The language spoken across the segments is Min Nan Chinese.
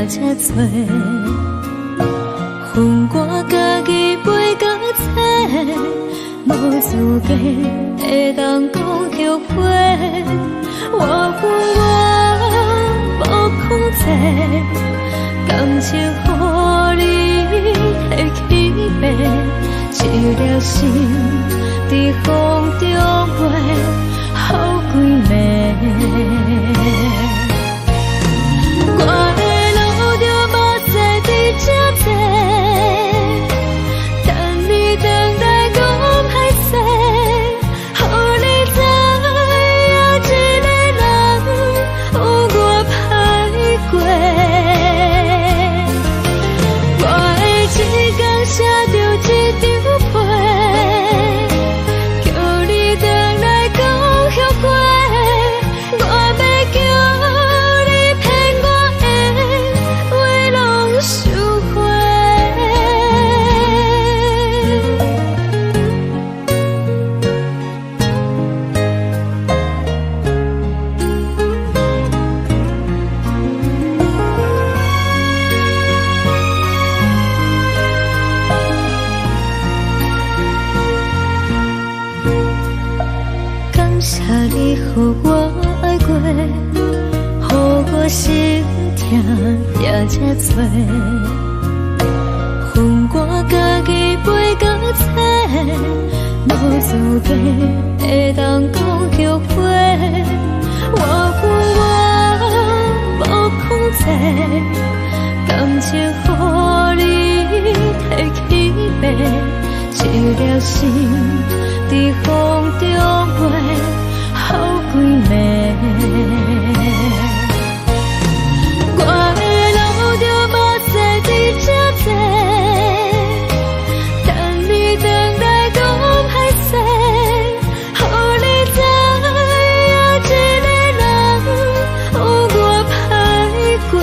這多，予我家己飞到册，無資格會當講後悔。我有我無控制，感情予你提去爬，一粒心佇風中飛，予幾暝。我會流著目屎佇這坐，等你轉來講歹勢，予你知影一个人有偌歹過。我會一工寫著一張批，叫你轉來講後悔。我欲叫你騙我的話攏收回。感謝你予我愛過，予我心疼也這多，予我家己飛到冊，無資格會當講後悔。我有我無控制，感情予你提去爬，一粒心佇風中飛，予幾暝。我會流著目屎佇這坐，等你轉來講歹勢，予你知影一個人有偌歹過。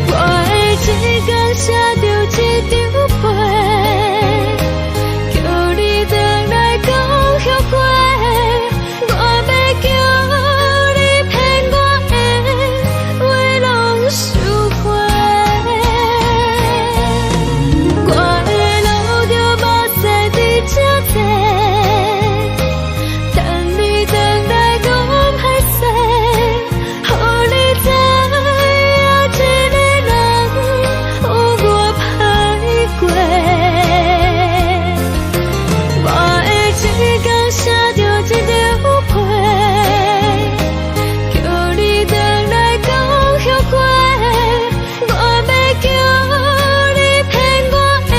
我會一工寫著一張批，叫你轉來講後悔。我欲叫你騙我的話攏收回。我會流著目屎佇這坐，等你轉來講歹勢，予你知影一個人有偌歹過。我會一工寫著一張批，叫你轉來講後悔。我欲叫你騙我的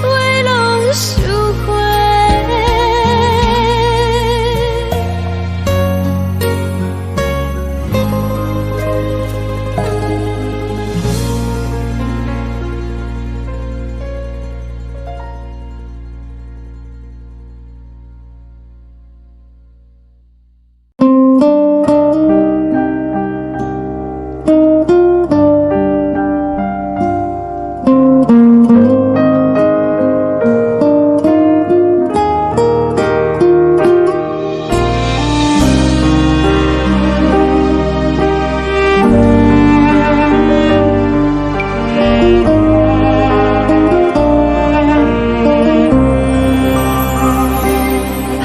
話攏收回。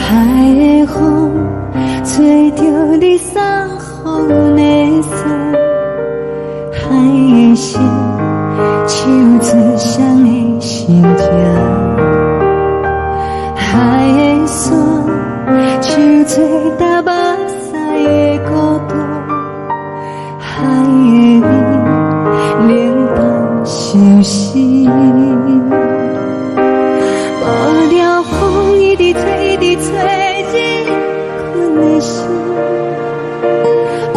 海的風吹著你送予的衫，海的心唱出誰的心情，海的山唱出踏目屎的孤單，海的味冷淡相思。無聊風一直吹，一直吹，入困的心，放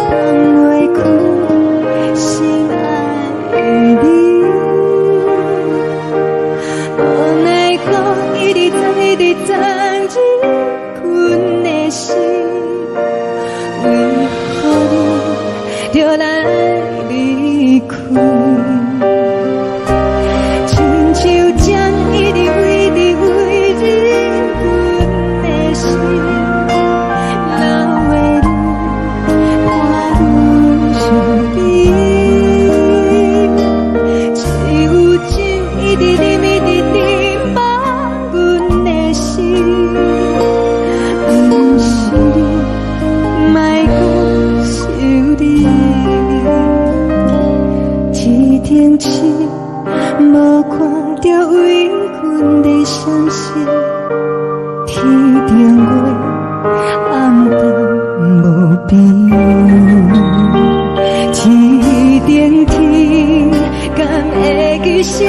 袂開心愛的你。無奈何一直鑽，一直鑽入困的心，為何你著來離開？一無看著為阮的閃爍，天頂月暗淡無邊，天頂天敢會記是予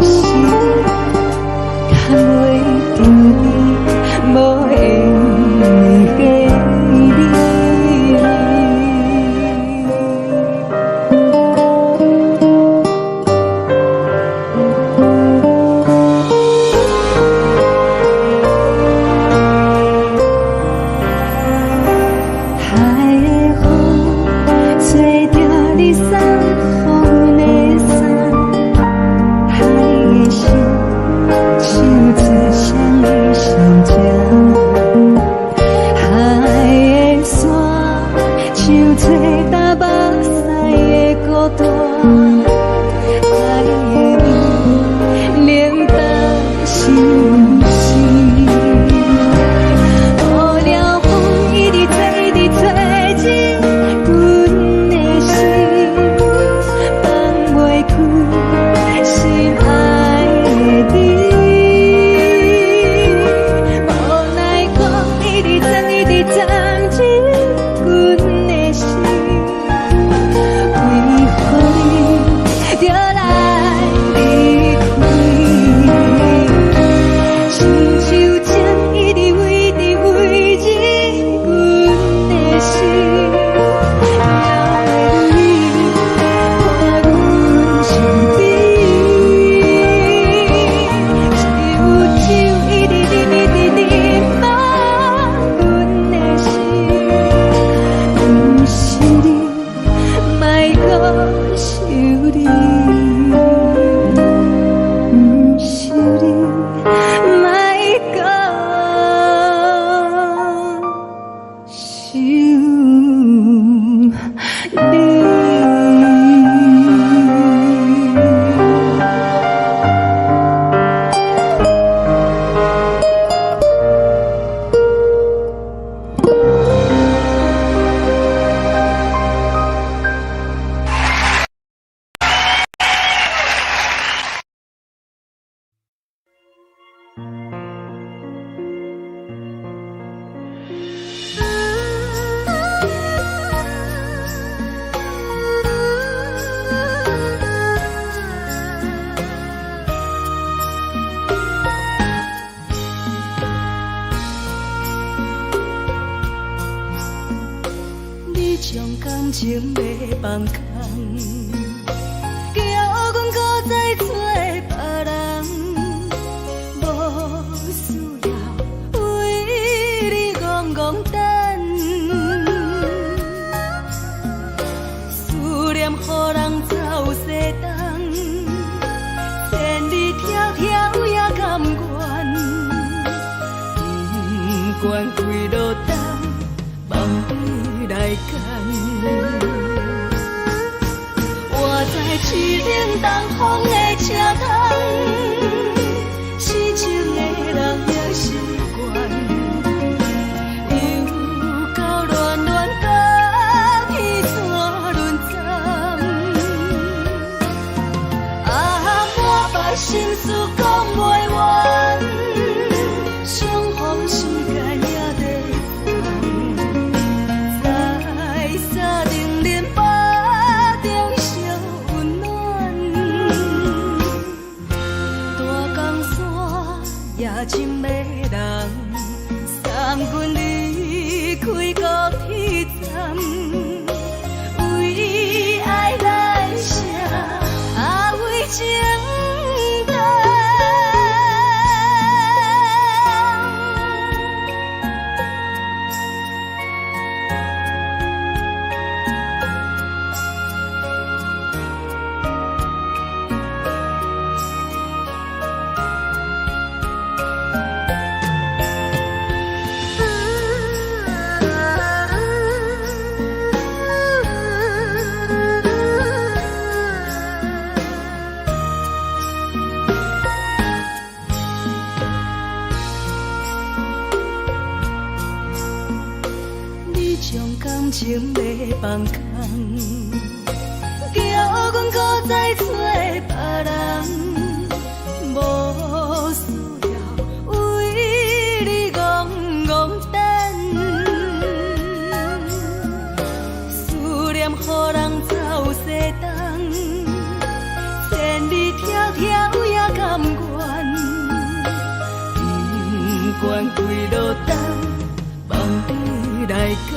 時，趁袂著你無緣的你。海的風吹著你送予阮的衫，海的心唱出誰的心情，海的山唱出淡目屎的孤單，海的味冷淡心事。無聊風一直吹，一直吹進阮的心，放袂開心愛的你。無奈何一直鑽，一直鑽進阮的心，為何你著來離開？親像情一直圍直圍進阮的心，也會你伴阮身邊。只有酒一直啉，一直啉滿阮的心，毋是你，莫閣想你，毋是你，莫閣想你。你將感情欲放空，叫阮閣再找別人，無需要為你戇戇等，思念予人走西東，千里迢迢也甘願，不管幾落冬，放你來揀。我知凄冷東風的車窗，痴情的人也習慣，又到暖暖甲彼山轮转，啊，我把心事講袂完，相逢時間也在轉，在三重恁腹中相溫暖，大江山也真迷人，送阮離開高鐵站，為愛來寫，啊為情等。你將感情欲放空，叫阮閣再找別人。間。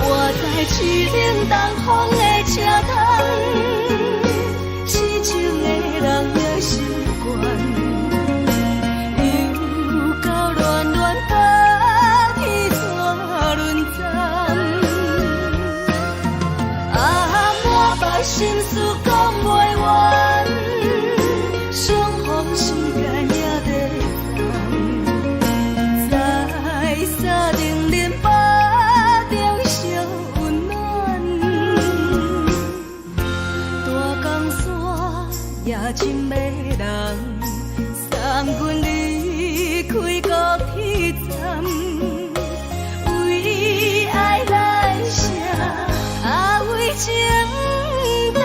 我在凄冷東風的車窗，痴情的人也習慣。又到暖暖冬天怎輪站？啊，滿腹心事講袂完，相逢時間也短暫，在三重恁腹中相溫暖。大江山也真迷人，送阮離開高鐵站，為愛來寫，啊為情等。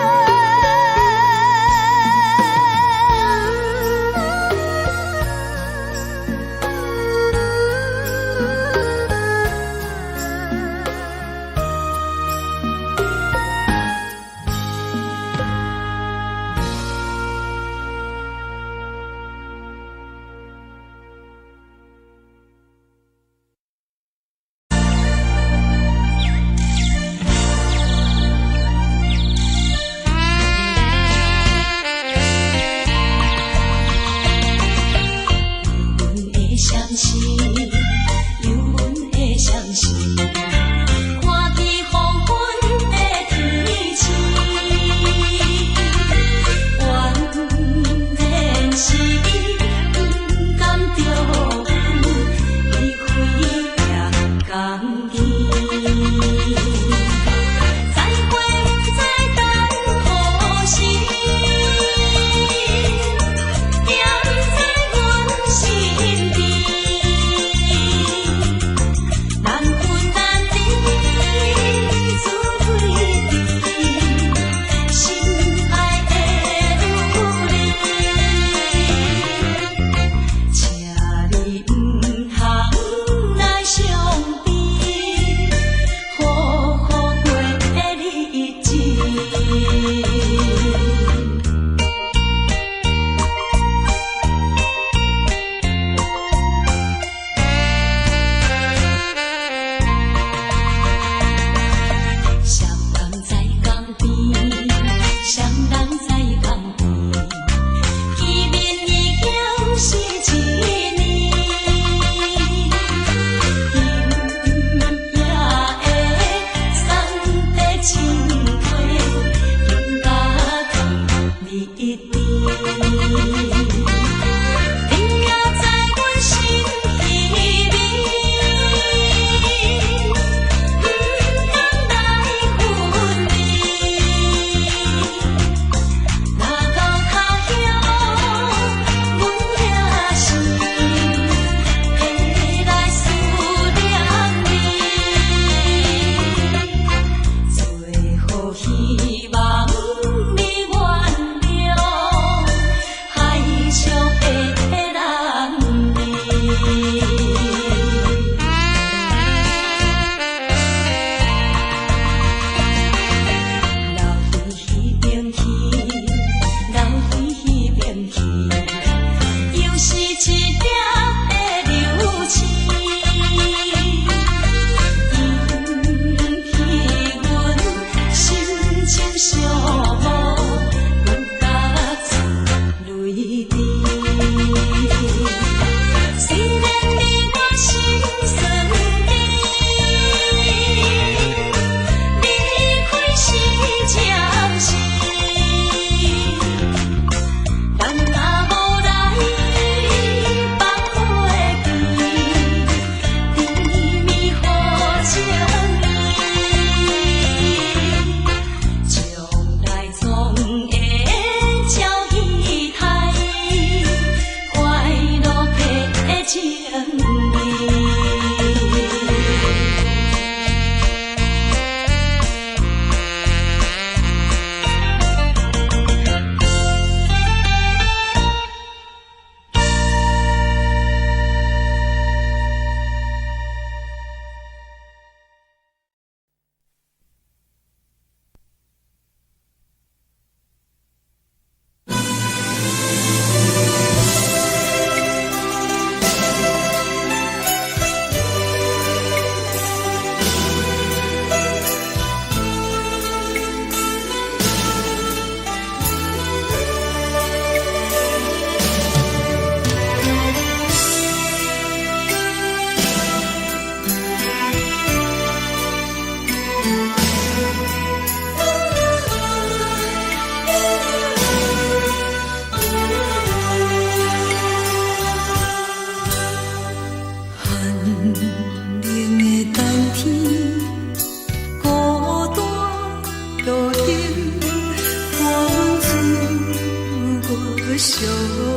寂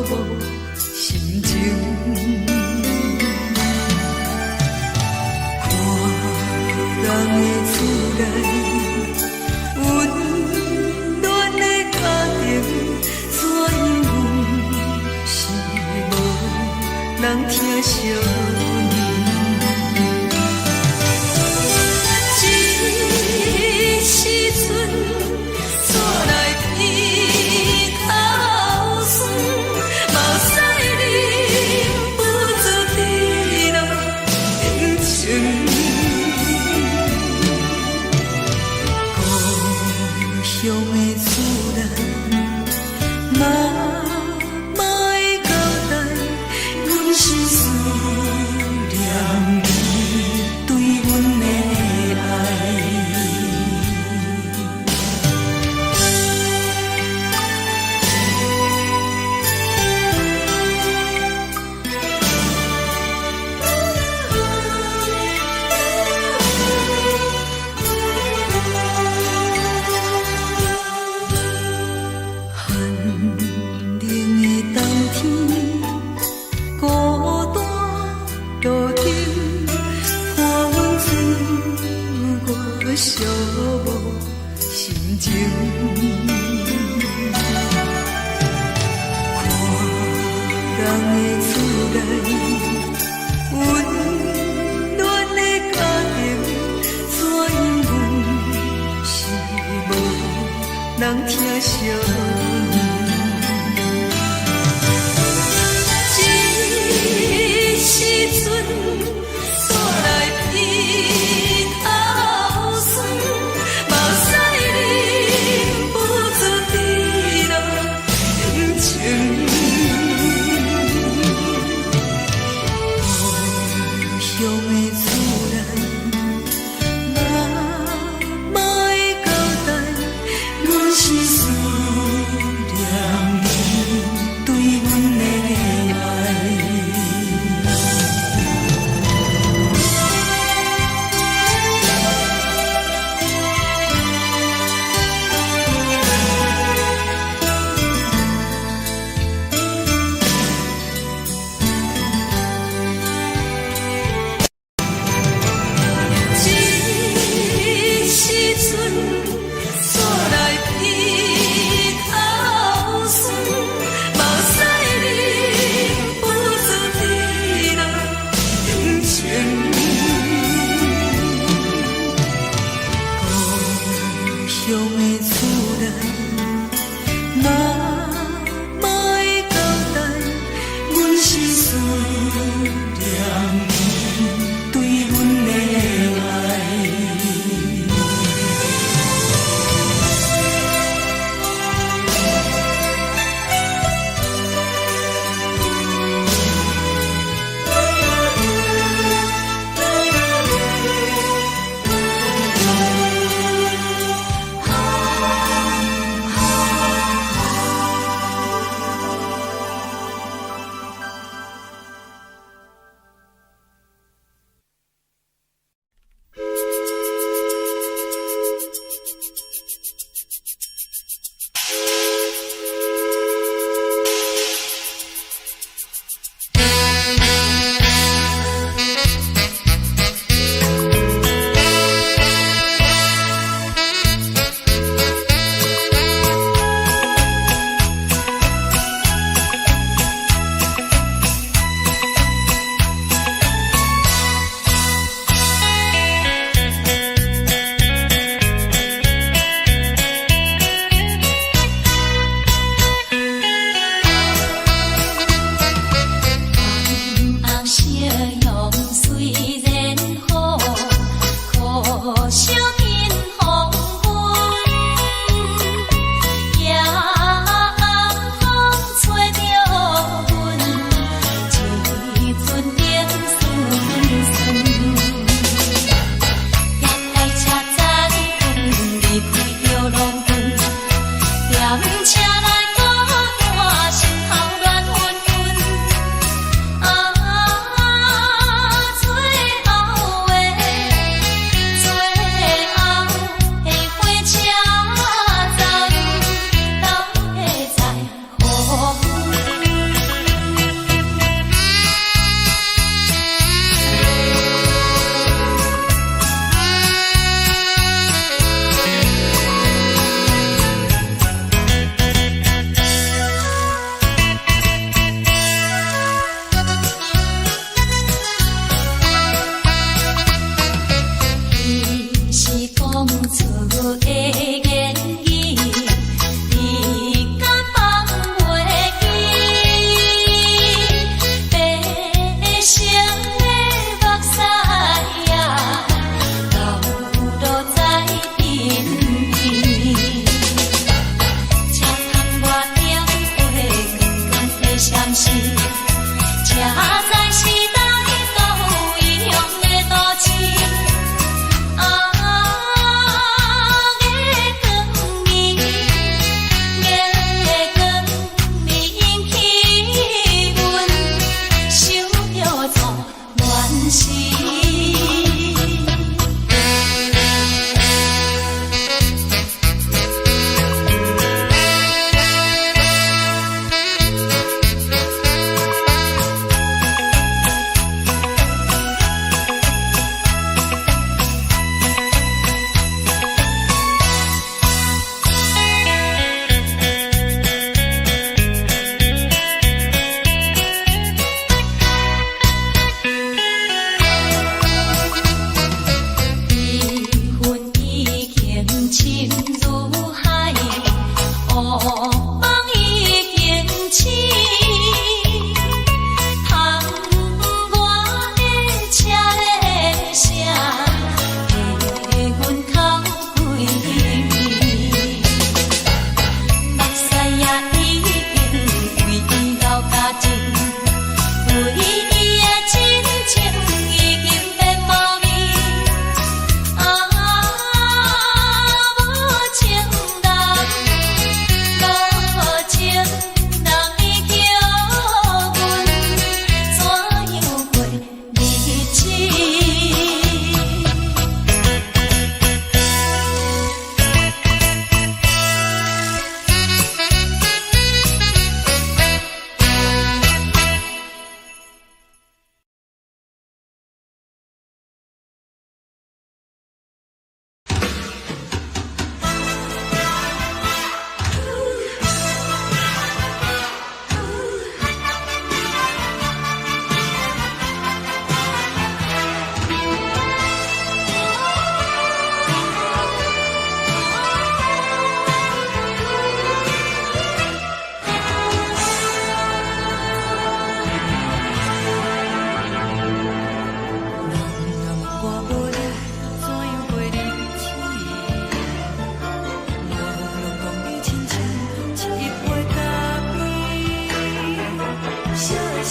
寞心情。看人的厝內，溫暖的家庭，怎樣阮是無人疼惜阮。這時陣，煞來鼻頭酸，目屎忍不住滴落眼睛。故鄉的厝內，媽媽的交代，阮是思念你對阮的愛。寒冷的冬天，孤單路燈，伴阮自我寂寞心情。看人的厝內，溫暖的家庭，怎樣阮是無人疼惜阮。這時陣，煞來鼻頭酸，目屎忍不住滴落眼睛。故鄉的厝內，媽媽的交代，阮是思念你對阮的愛。這時陣，煞來鼻頭酸，目屎忍不住滴落眼睛。故鄉的厝內，媽媽的交代，阮是思念你對阮的愛。紅夕陽雖然好，可惜見黃昏。夜暗風吹著阮，一陣冰酸酸。夜來車站，阮離開著龍墾，踮車內孤單，心頭亂暈暈。啊，最後的最後的火車站，敢會知予阮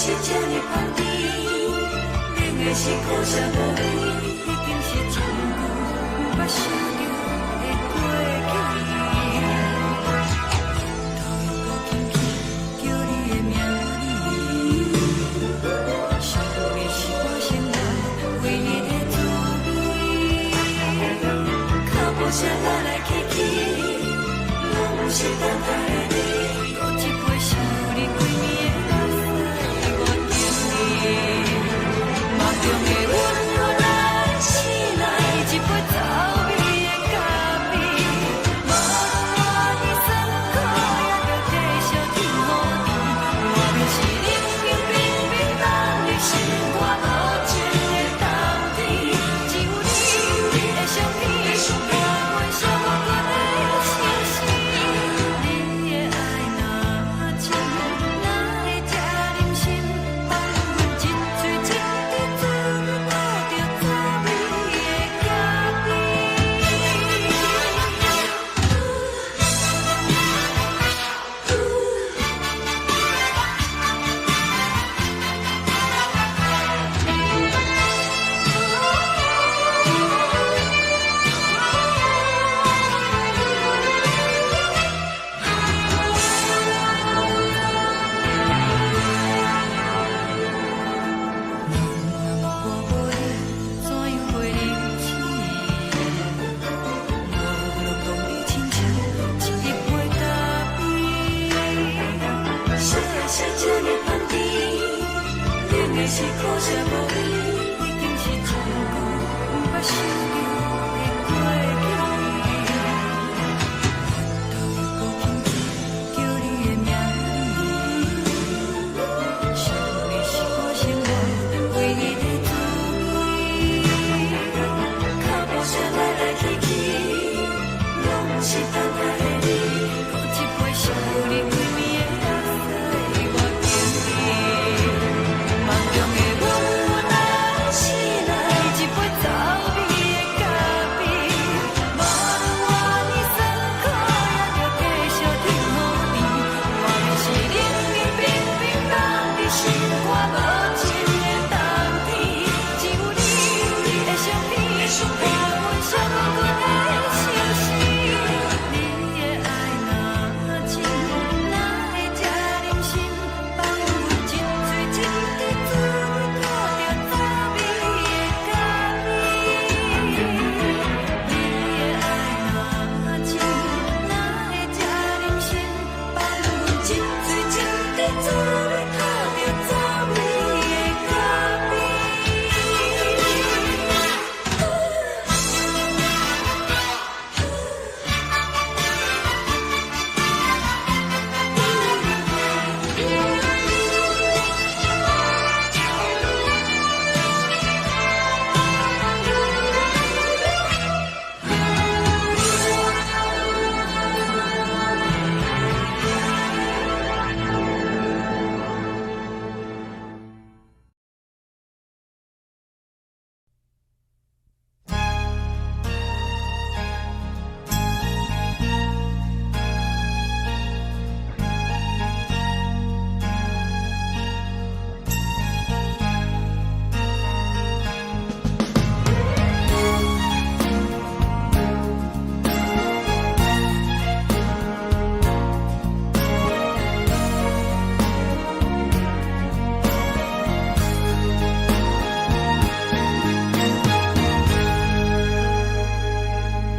是這呢香甜，冷的是苦澀無味，已經是真久毋捌想著的過去。頭又閣輕輕叫你的名字，想的是我生活唯一的滋味。腳步聲來來去去，攏是等待的你。閣一杯想你規暝的目屎，我敬你。夢中的阮予咱醒來，一杯走味的咖啡。無論偌尼酸苦，也著繼續天雨甜。外面是冷冷冰冰凍的心肝無情的冬天，只有你的相片，伴阮寂寞的相思。你的愛若真，哪會這忍心放阮一喙一滴水吐著走味的咖啡？我無你，怎樣過日子？無論當你親像一杯咖啡。啥的是這呢香甜，冷的是苦澀無味，已經是真久毋捌想著的過去。頭又閣輕輕叫你的名字，想的是我生活唯一的滋味。腳步聲來來去去，攏是等待的你。閣一杯想你規暝的目屎，我敬你。夢中的阮咱醒來，一杯走味的咖啡。無論偌尼酸苦，也著繼續天雨甜。外面是冷冷冰冰凍的心肝無情的冬天，只有你的相片，伴阮寂寞的相思。你的愛若真，哪會這忍心放阮一喙一滴水吐著走味的咖啡？你的愛若真，哪會這忍心放阮一喙一滴水吐著走味的咖啡？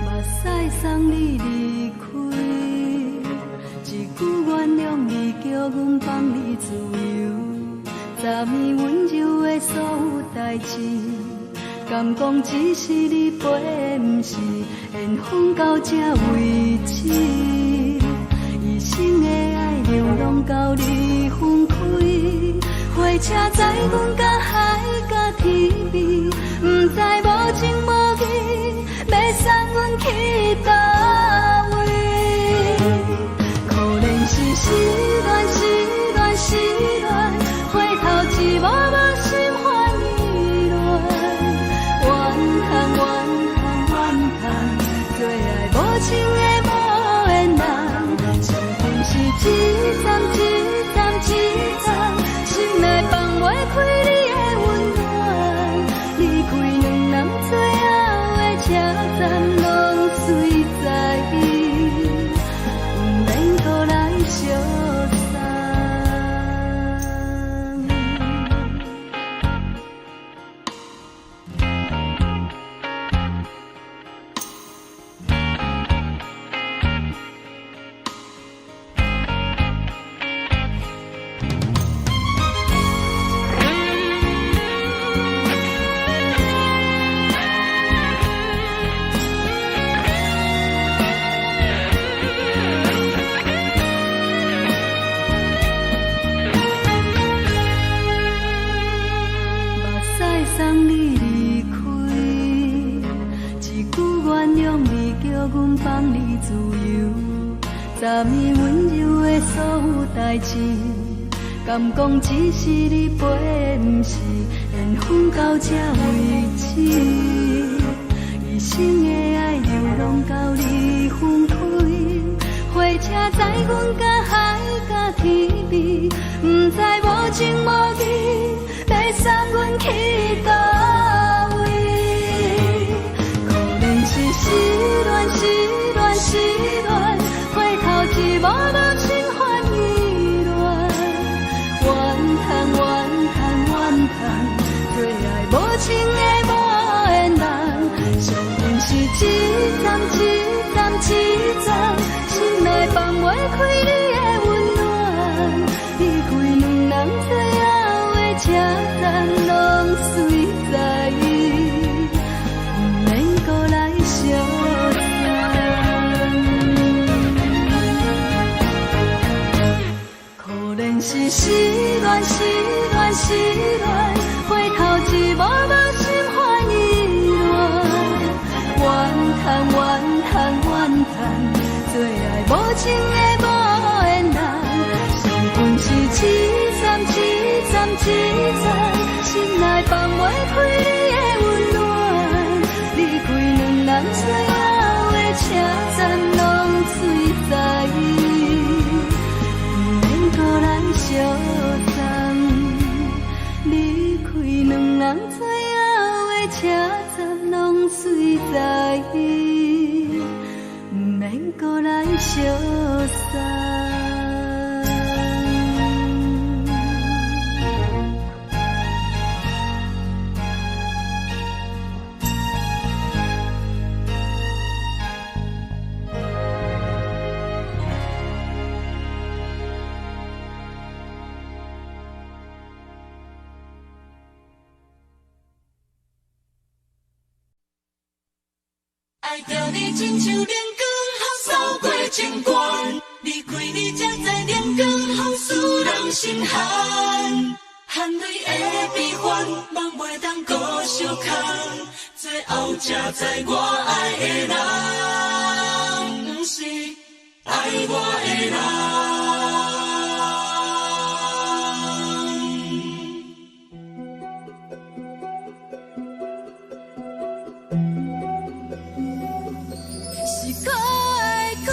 目屎送你離開，一句原諒你，叫阮放你自由。昨暝溫柔的所有代誌，敢講只是你陪，毋是緣分到這為止。一生的愛流浪到你分開，火車載阮甲海甲天邊，毋知無情無義，欲送阮去佗位？可憐是失戀，失戀，失戀，回頭一幕幕心煩意亂。怨嘆怨嘆怨嘆，最愛無情的無緣人，傷心是一站一站一站，心內放。昨暝溫柔的所有代誌，敢講只是你陪的，毋是緣分到這為止。一生的愛流浪到你分開，火車載阮甲海甲天邊，毋知無情無義，欲送阮去佗位。可憐是失戀，失戀，失戀，回頭一幕幕心煩意亂。怨嘆怨嘆怨嘆，最愛無情的無緣人，相信是一站一站一站，心內放袂開你的溫暖。離開兩人最後的車站，攏隨在意，毋免閣來相送。可憐是失戀，失戀，失戀，回頭一幕幕心煩意亂。怨嘆怨嘆怨嘆，最愛無情的無緣人，相逢是一站一站一站，心內放袂開你的溫暖。離開兩人最後的車站，攏隨在意，毋免閣來相送。離開兩人最後的車站，攏隨在意，毋免閣來相送。愛著你親像冷光予掃過情關，離開你才知冷光予使人心寒。含淚的悲歡，夢袂當閣相空，最後才知我愛的人，毋是愛我的人。是可愛可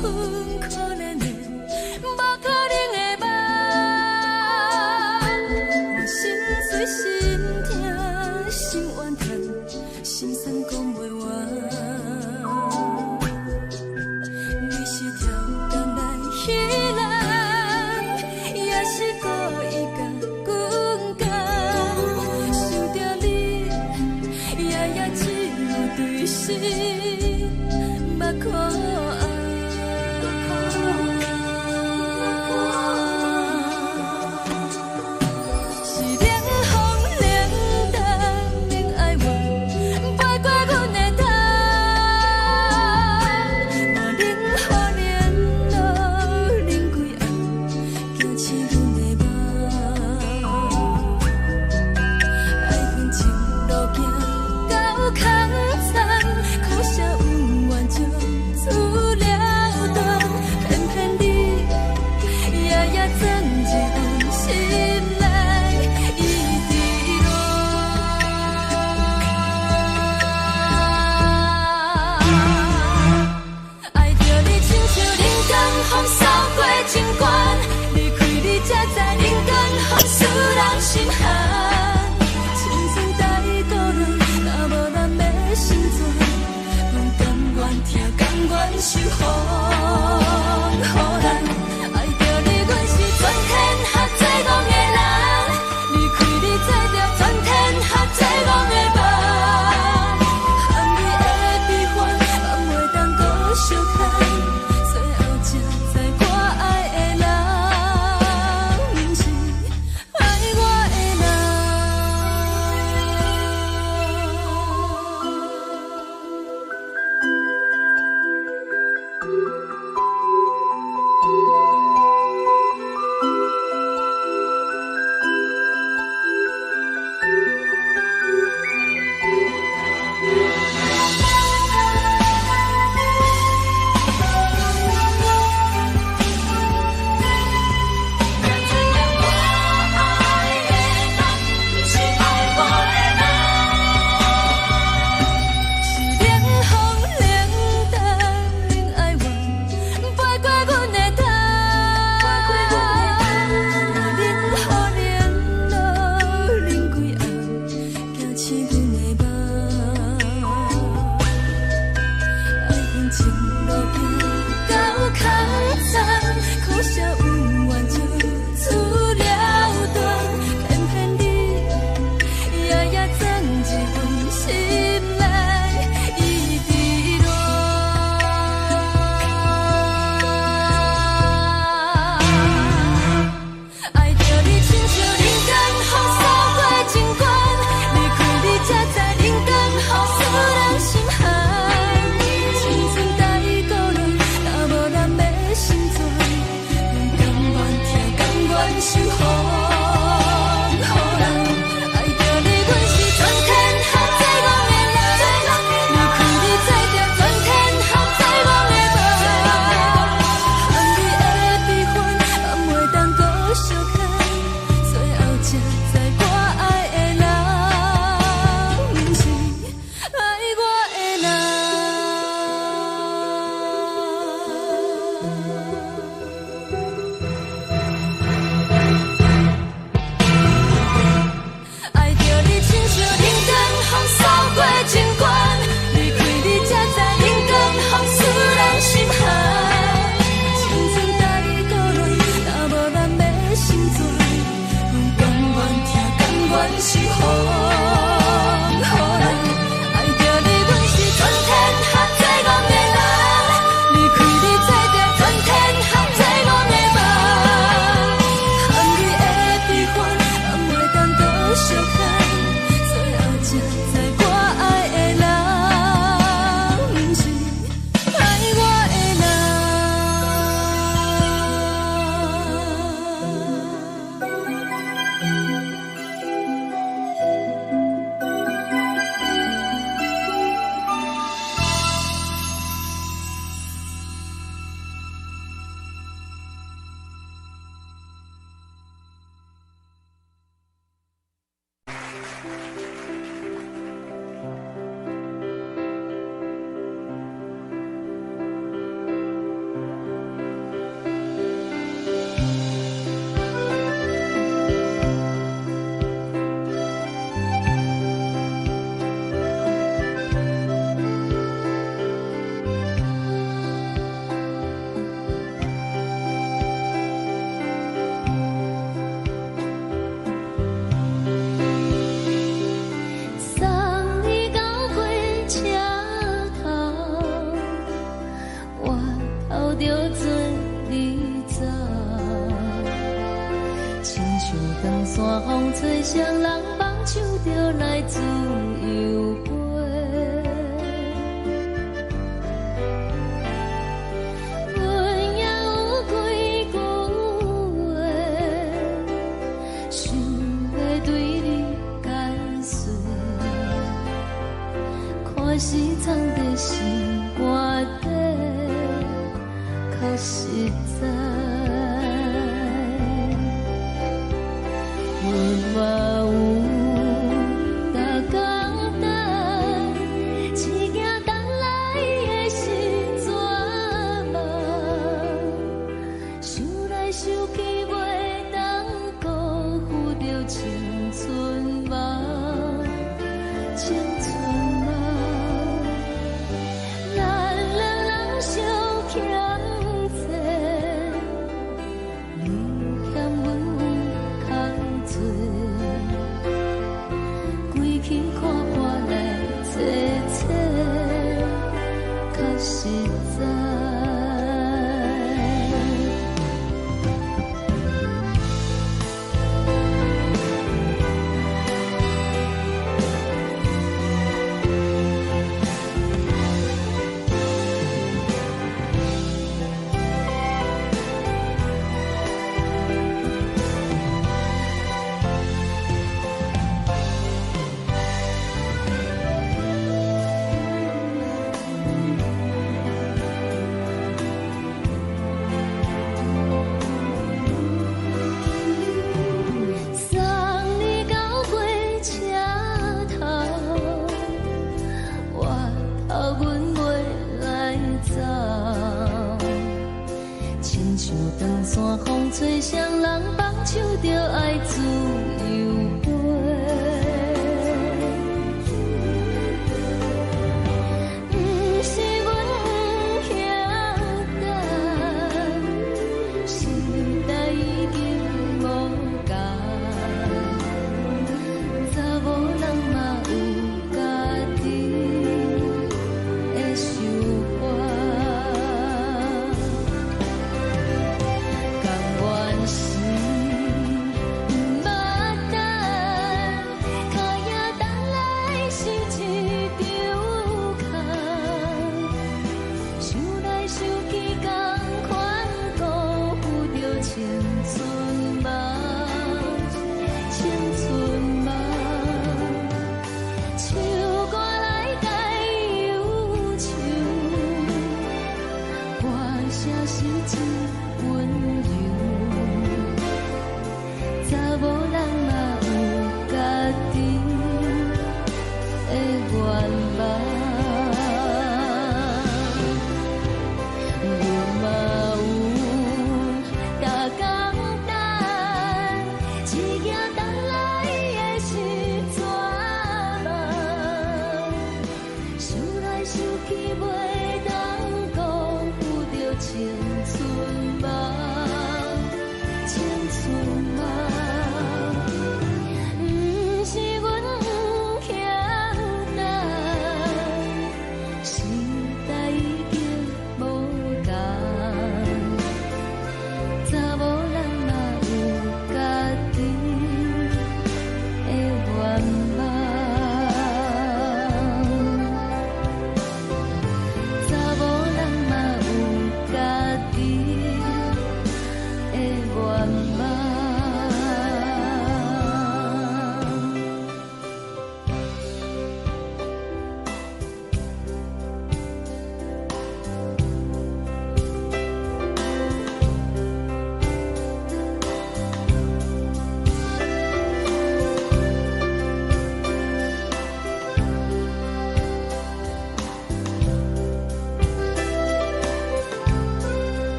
恨可憐的，無可能的夢。我心碎心痛心怨嘆，心酸講袂完。你是超工來著做你走。親像長山風吹，誰人放手就來自由飛。阮也有幾句話，想欲對你解說，看是藏佇心肝底，較實在。阮嘛有逐工等，一件等來的是绝望，想來想去袂當辜負著青春夢，青春夢。咱兩人相欠債，你欠阮有空做，規氣看破來找找，較實在。送你到火車頭，我頭阮袂來走。親像長山風吹，誰人放手就愛自由飛。毋是阮不曉等，時代已經無仝，查某人嘛有家己的想法。甘願是毋捌等，跤影等來是一場空。想來想去，仝款辜負著青春夢，青春夢。唱歌來解憂愁，歌聲是真溫柔。查某人嘛有家己的願望。阮嘛有逐工等，一件等來的是绝望。想來想去袂當辜負著青春夢，青春夢。毋是阮不曉等，時代已經無仝，查某人嘛有家己的願望。查某人嘛有家己的願望。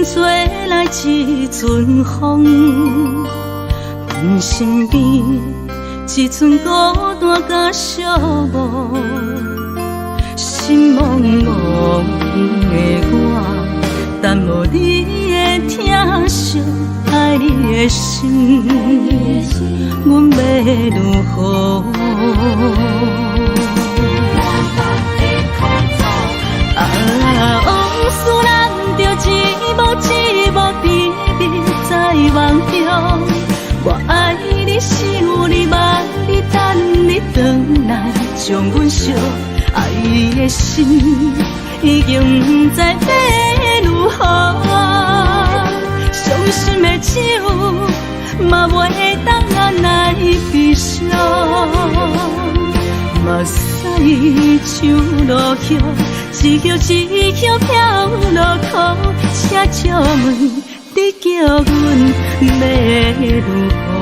輕吹來一陣風，阮身邊一陣孤單佮寂寞，心茫茫的我，等無你的疼惜，愛你的心，阮欲如何？啊，往事咱著一幕一幕甜蜜在夢中。我愛你，想你，望你，等你轉來，將阮惜愛的心已經毋知欲如何。傷心的酒嘛袂當來悲傷，目屎像落雨，一葉一葉飄落苦，請借問你叫阮欲如何？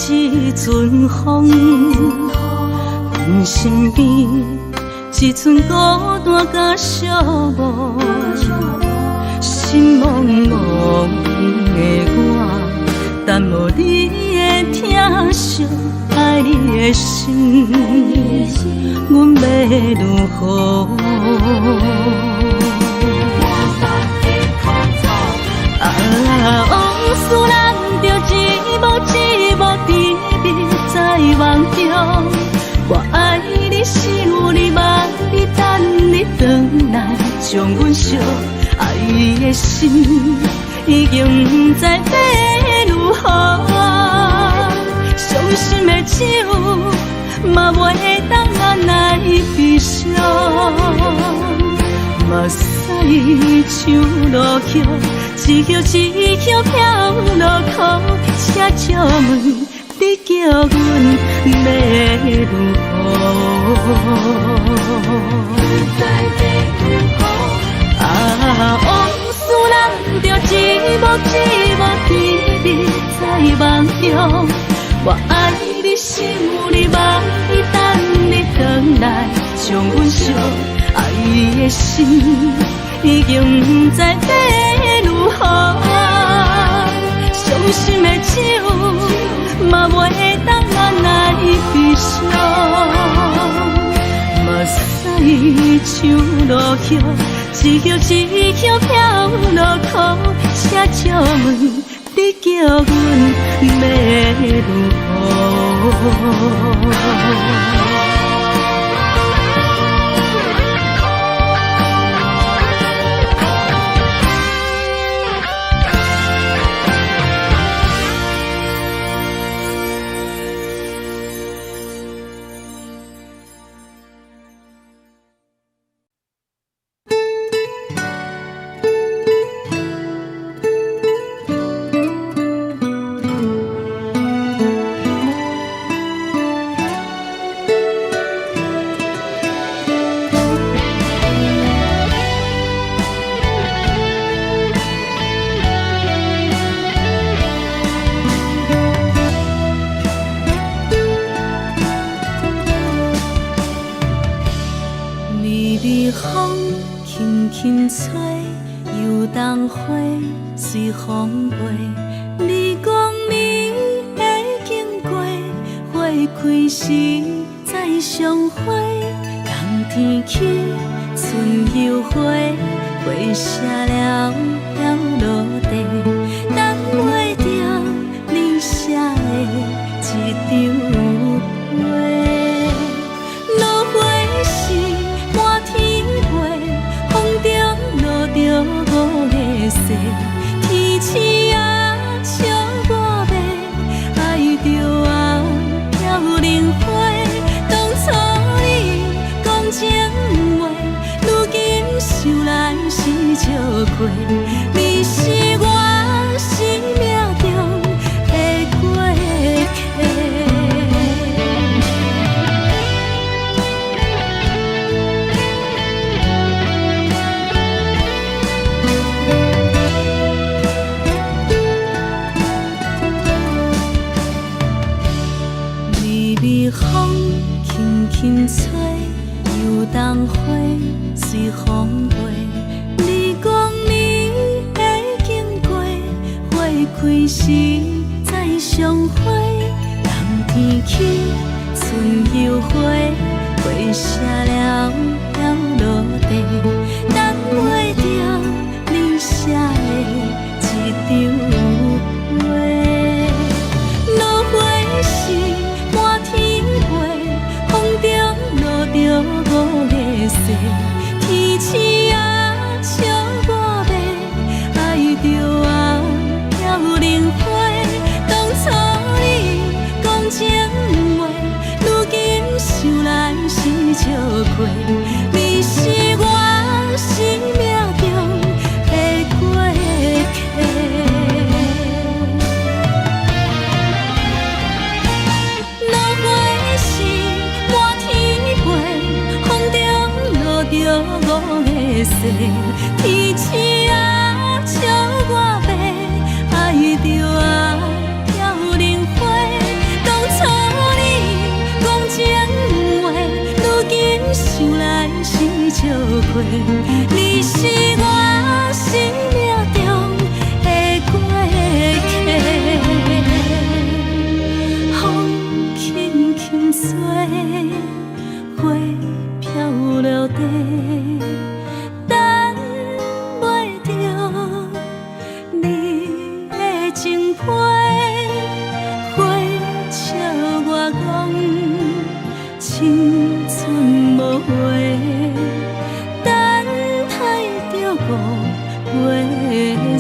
一陣風，阮身邊一陣孤單佮寂寞，心茫茫的我，等無你的疼惜，愛你的心，阮欲如何？啊，往事咱著一幕一幕甜蜜在夢中。我愛你，想你，望你，等你轉來，將阮惜愛的心已經毋知欲如何。傷心的酒嘛袂當來悲傷，目屎像落雨，一葉一葉飄落苦，請借問你叫阮欲如何？啊，往事咱著一幕一幕甜蜜在夢中。我愛你，想你，望你，等你轉來，將阮惜愛的心已經毋知欲如何。傷心的酒嘛袂當來悲傷，目屎像落雨，一葉一葉飄落苦，請借問你叫阮欲如何？想來是笑過。開時再相會，冬天起春又回，花謝了飄落地，等袂著你寫的一張批。落花時滿天飛，風中落著五个誓，天鼠仔笑我欲愛著啊飄零花。當初你講情話，如今想來是笑虧。你是我生命中的過客。落花時滿天飛，風中落著五个誓，天鼠仔笑我欲愛著啊飄零花。當初你講情話，如今想來是笑虧。你是我生命中的過客。風輕輕吹，花飄落地，等袂著你的情批。花笑我講青春無話，等待著五月雪。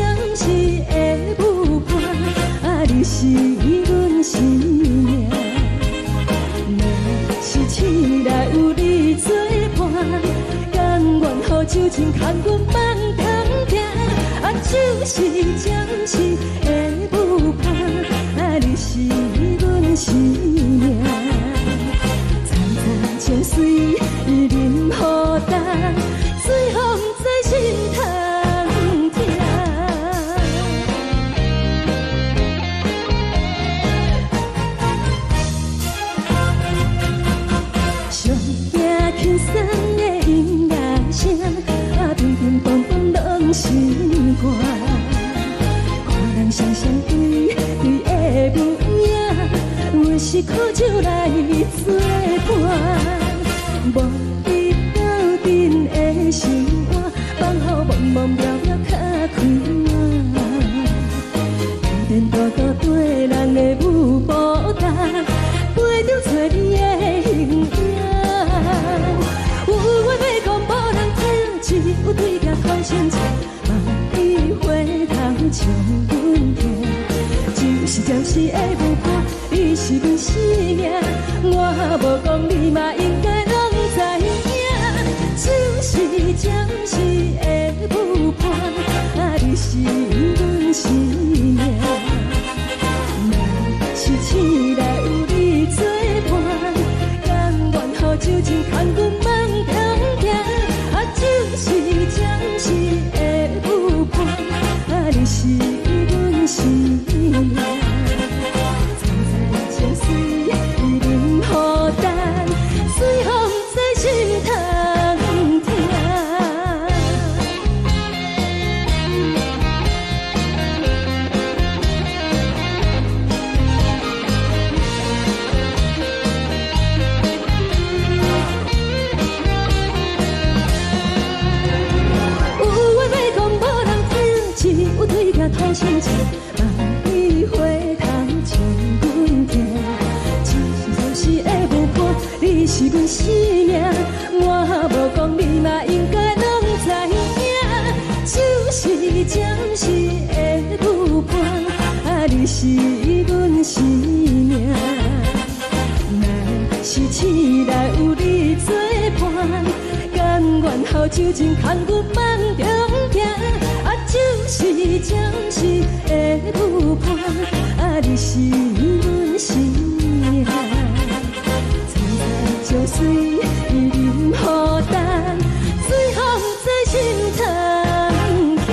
暫時的舞伴，啊，你是阮生命。若是醒來有你做伴，甘願予酒精牽阮夢通行。啊，酒是暫時的舞伴，啊，你是阮生命。層層情隨淋雨重，水予毋知心通疼。上驚輕鬆的音樂聲，啊，乒乒乓乓攏心肝。看人雙雙對對的舞影，阮是苦酒來作伴。無你鬥陣的生活，放予茫茫渺渺較開朗。天天多多對人的舞步動，陪著找你的形影。有話欲講無人聽，只有對鏡看清楚，望你回頭笑阮聽。就是暫時的舞伴，你是阮生命，我無講你嘛應該攏知影。就是暫時的舞伴，啊，你是阮生命。若是醒來有你作伴，甘願予酒精牽阮夢通行。啊，就是暫時的舞伴，啊，你是阮生命。層層情隨淋雨重，水予毋知心通疼。有話欲講無人聽，只有對鏡吐心情，望你回頭笑阮聽。只是暫時的舞伴，你是阮生命，我無講你嘛應該攏知影。就是暫時的舞伴，啊，你是阮生命。若是醒來有你作伴，甘願予酒精牽阮夢中行。啊，就是暫時的舞伴，啊，你是阮生命。層層情隨淋雨重，水予毋知心通疼。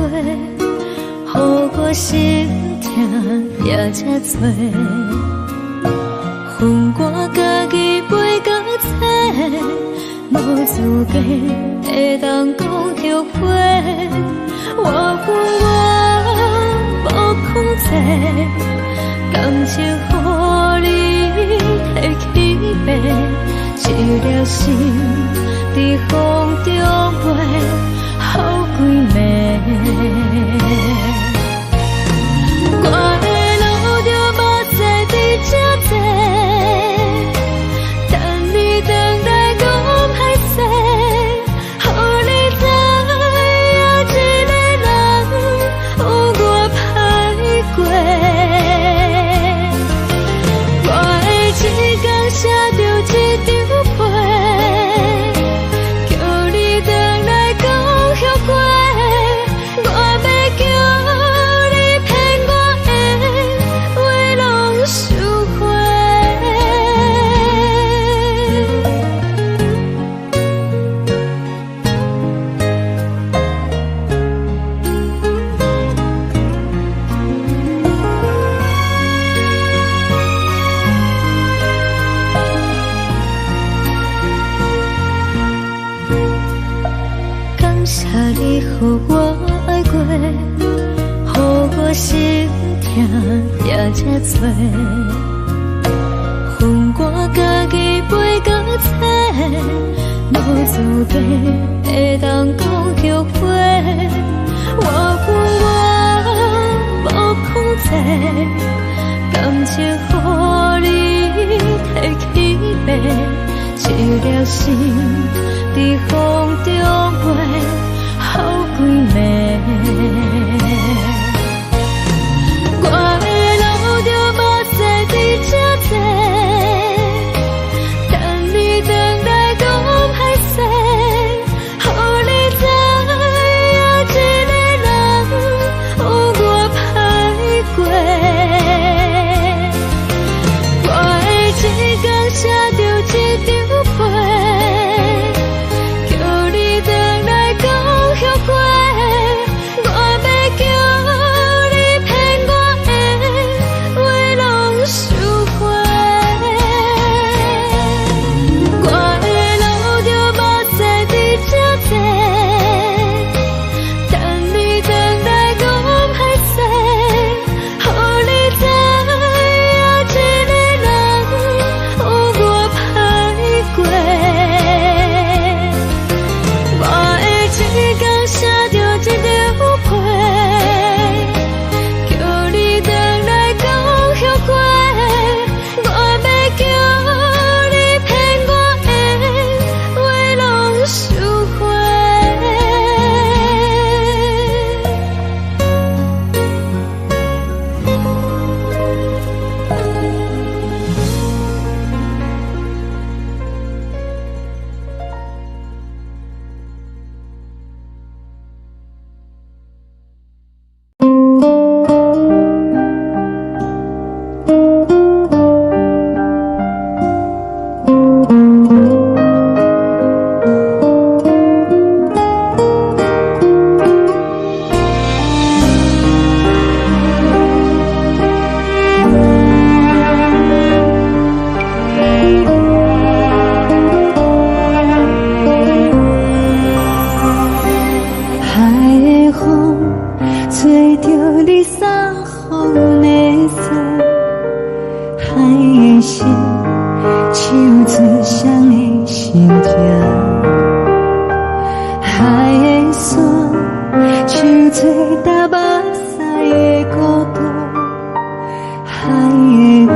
予我心疼也這濟。分我家己飛到找，無資格會當講後悔。我有我無控制，感情予你提去爬，一粒心佇風中飛，予幾暝。我會流著目屎佇這坐，等你轉來講歹勢，予你知影一个人有偌歹過。我會一工寫著一張批，叫你轉來講後悔。我欲叫你騙我的話攏收回。感謝你予我愛過，予我心疼也這濟。分我家己飛到找，無資格會當講後悔。我有我無控制，感情予你提去爬，一粒心佇風中飛，予幾暝。我會流著目屎佇這坐，等你轉來講歹勢，予你知影一個人有偌歹過。我會一工寫著一張批，叫你轉來講後悔。我欲叫你騙我的話攏收回。我會流著目屎佇這坐，等你轉來講歹勢，予你知影一個人有偌歹過。我會一工寫著一張批，叫你轉來講後悔。我欲叫你騙我的話攏收回。海的風吹著你送予阮的衫，海的心唱出誰的心痛，海的山唱出踏目屎的孤獨，海的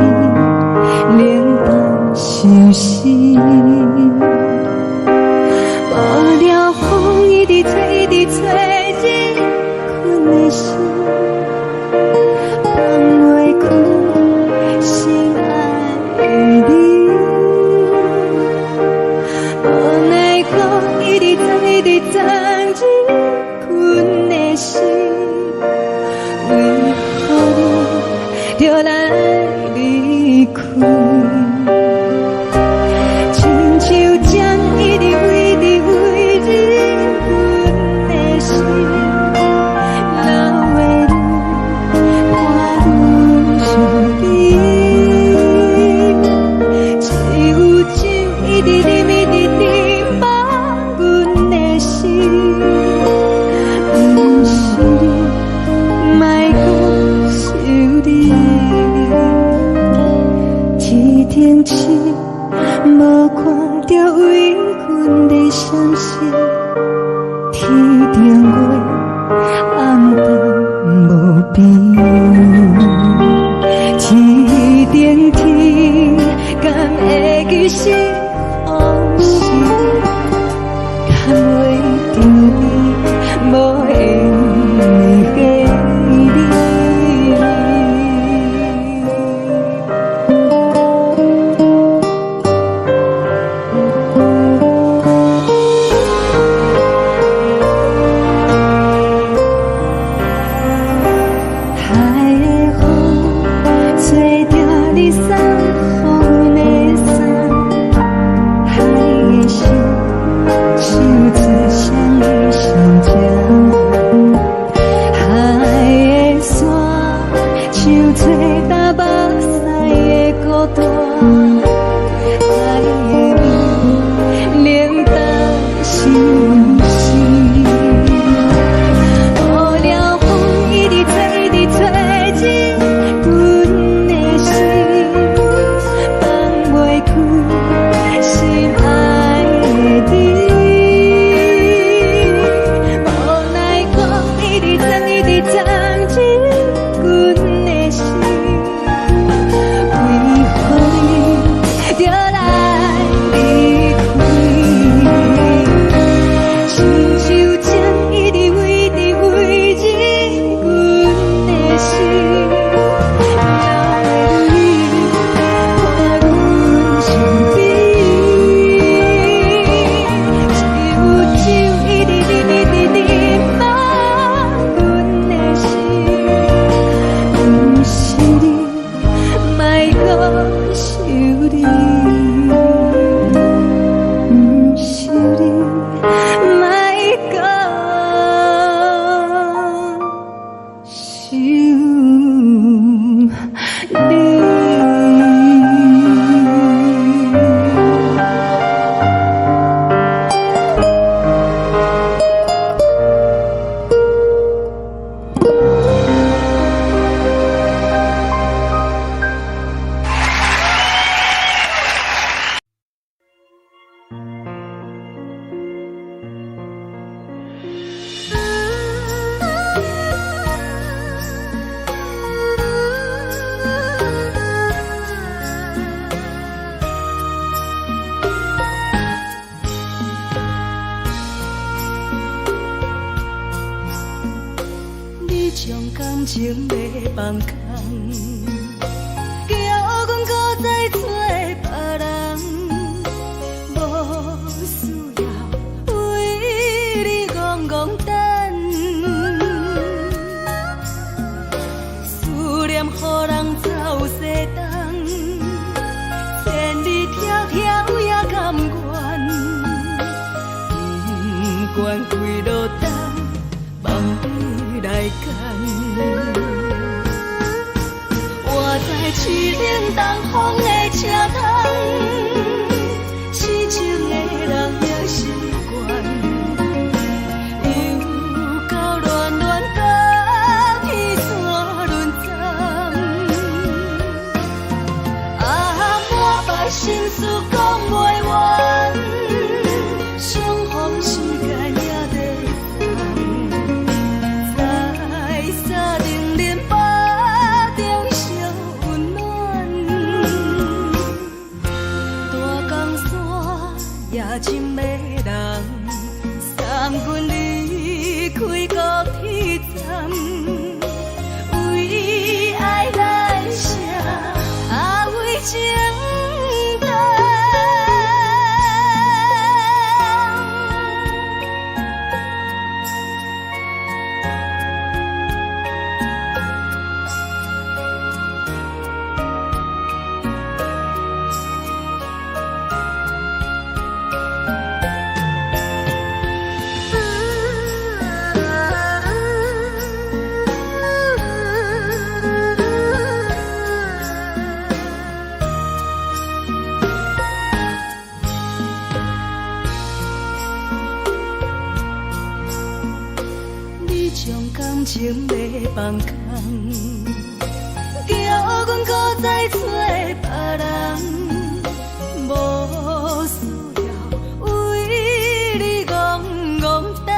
味冷淡相思。無聊風一直吹，一直吹入困的心，放袂開心愛的你。無奈何一直鑽，一直鑽入困的心，為何你著來離開？親像針一直飛，一直飛入阮的心，担目屎的孤單，愛的味冷淡是毋是？予了風一直吹，一直吹進阮的心，放袂開心愛的你。無奈何一直鑽，一直鑽進阮的心，為何你著來離開？親像情一直飛，一直飛進阮的心，哪會離開阮身邊？只有酒一直啉，一直啉滿阮的心，毋是你，莫閣想你，毋是你，莫閣想你。你將感情欲放空，叫阮閣再找別人，無需要為你戇戇等，思念予人走西東，千里迢迢也甘願，不管幾落冬，望你來牽。我知凄冷東風的車窗，痴情的人也習慣，又到戀戀甲天山輪轉，啊，滿腹心事講袂完，相逢時間也短暫，在三重林腹中相溫暖，大江山也真迷人，送阮離開高鐵站，為愛來寫，啊為情等。你將感情欲放空，叫阮閣再找別人，無需要為你戇戇等，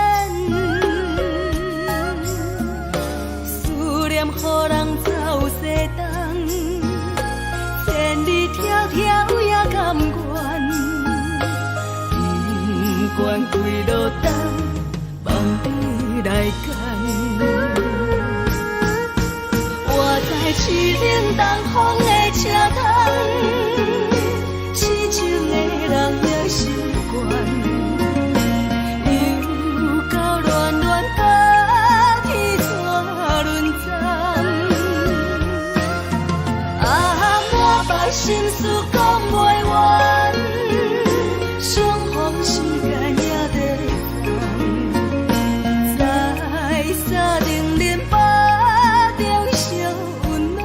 思念予人走西東，千里迢迢也甘願，不管幾落冬，望你來牽。我知凄冷東風的車窗，痴情的人也習慣，又到戀戀甲天山輪轉，啊，滿腹心事講袂完，相逢時間也短暫，在三重林腹中相溫暖。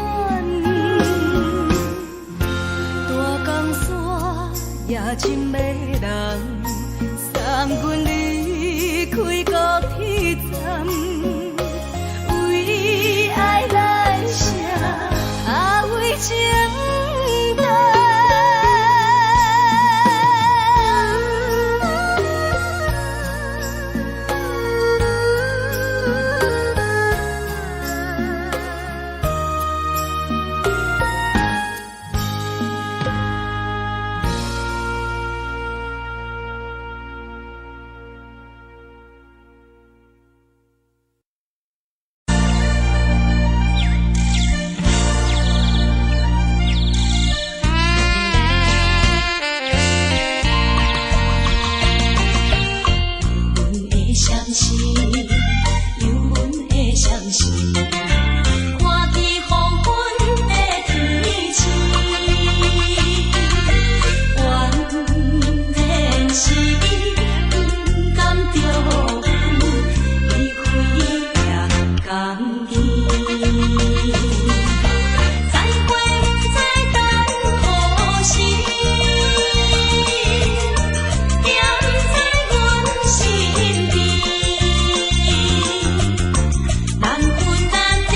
看見黃昏的天星，原來是你不甘著阮離開行江邊。再會不知等何時，惦在阮身邊。難分難離。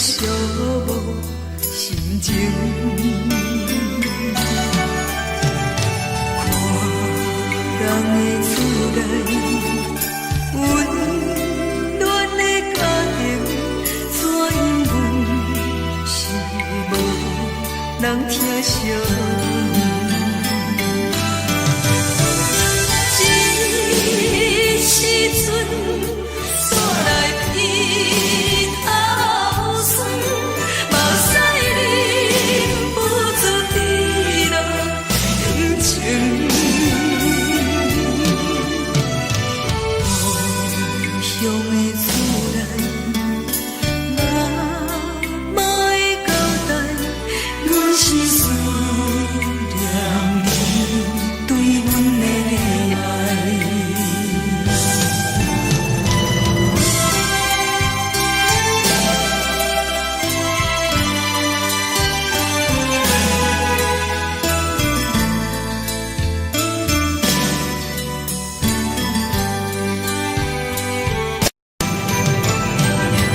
寂寞心情。看人的厝内，溫暖的家庭，怎樣阮是無人疼惜。這時陣煞來鼻頭酸，目屎忍不住滴落眼睛。故鄉的厝內，媽媽的交代，阮是思念你對阮的愛。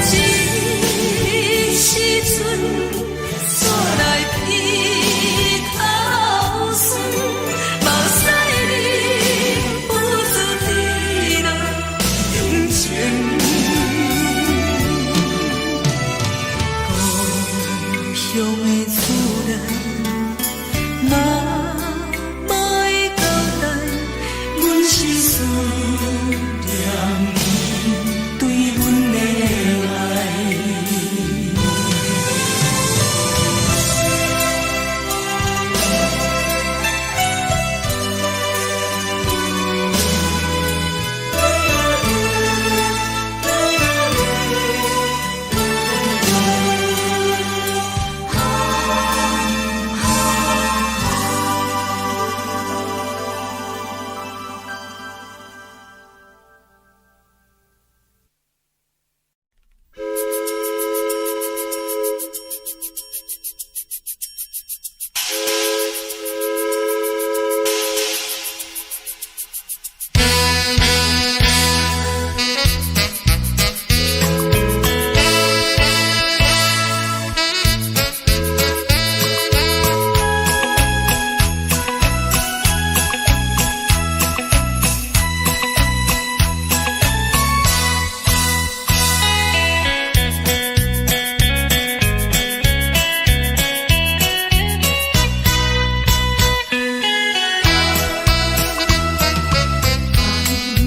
這時陣煞來鼻頭酸，目屎忍不住滴落眼睛。故鄉的厝內，媽媽的交代，阮是思念你對阮的愛。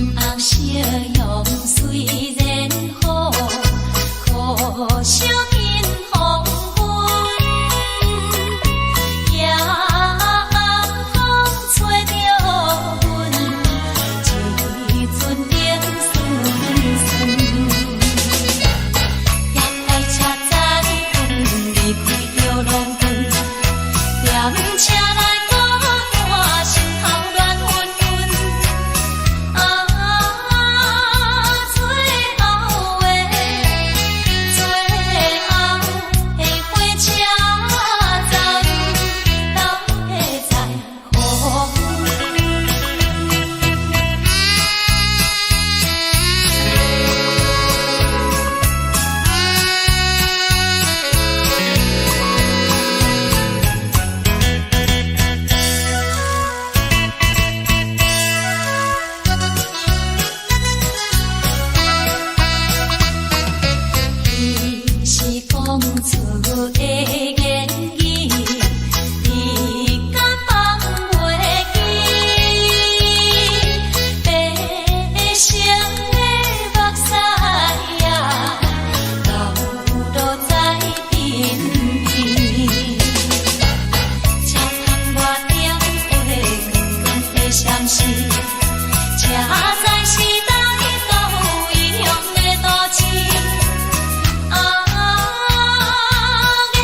紅夕陽雖然好，可惜見黃昏。夜暗風吹著阮，一陣冷酸酸。遐快車載阮離開玉龍屯，踮車內孤單，心頭亂紛紛。啊，最後的最後的火車站，哪會再予阮？彼是講出的言語，你敢放袂記？白色的目屎啊，流落在鬢邊。車窗外點火，光光的閃烁，車載是來到異鄉的都市。啊，月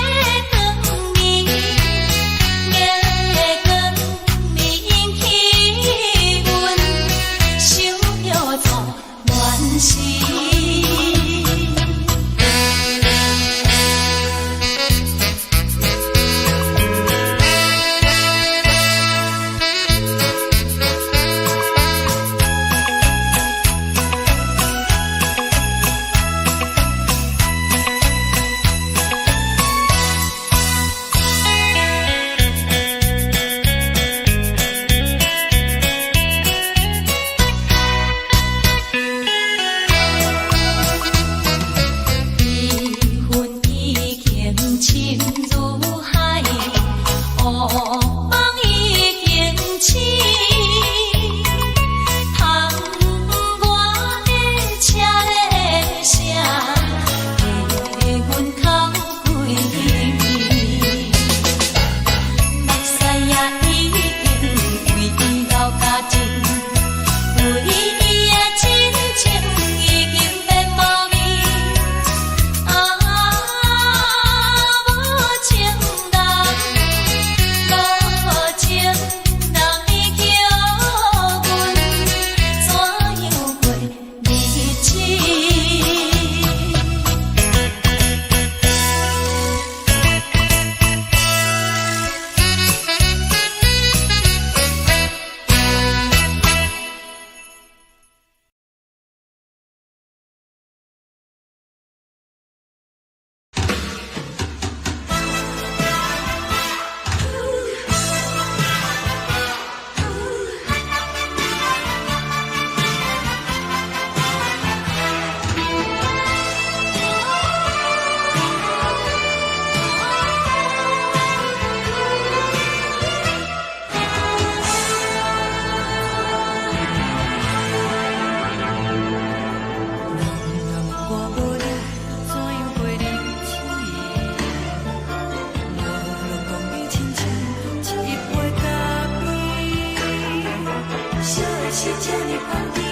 這呢香甜，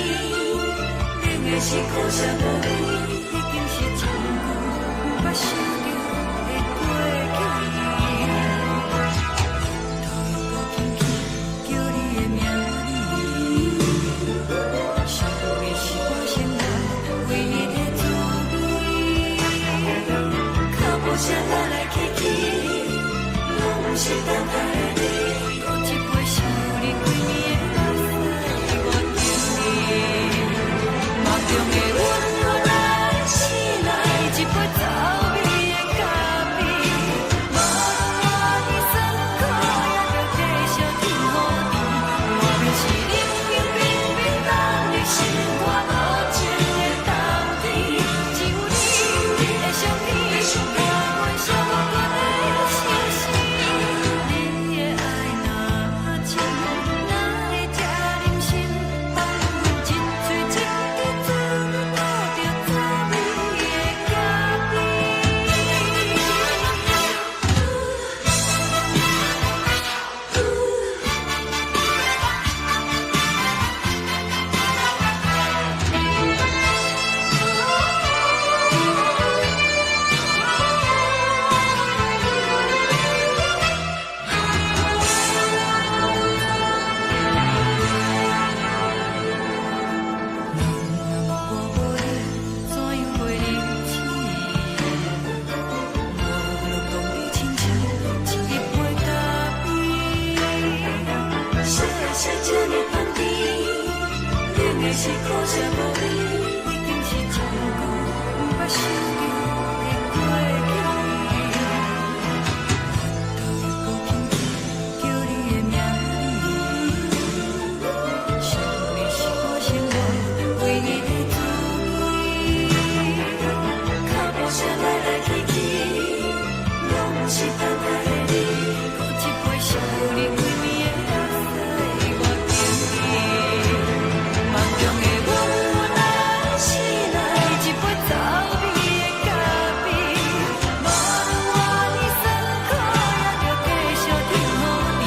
冷的是苦涩無味，已經是真久毋捌想著的過去。頭又閣輕輕叫你的名字，想你是我生活唯一的滋味。腳步聲來來去去，攏毋是等待的你。閣一杯想你規暝的目屎，我等你。夢中的阮予咱醒來，一杯走味的咖啡。無論偌尼酸苦，也著繼續天予甜。外面是冷冷冰冰等你心肝無情的冬天，只有你的相片，伴阮寂寞的相思。你的愛若深，哪會這忍心放阮一喙一滴嘴吐著走味的咖啡？若我無你，怎樣過日子？無論當你親像一杯咖啡。啥啥這呢香甜，冷的是苦澀無味，已經是真久毋捌想著的過去。頭又閣輕輕叫你的名字，想你是我生活唯一的滋味。腳步聲來來去去，攏毋是等待的你。閣一杯想你規暝的目屎，我等你。夢中的阮來醒來，一杯走味的咖啡。無論偌尼酸苦，也著繼續天予甜。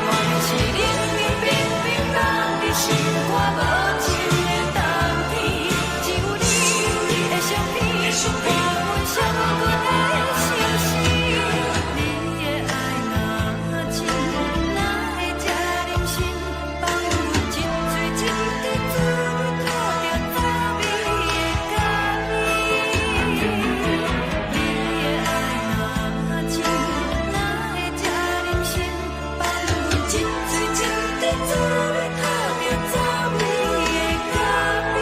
外面是冷冷冰冰凍佇心肝無情的冬天，只有你的相片，伴阮寂寞的相思。你的愛若深，哪會這忍心放阮一喙一滴嘴吐著走味的咖啡？你的愛若深，哪會這忍心放阮一喙一滴嘴吐著走味的咖啡？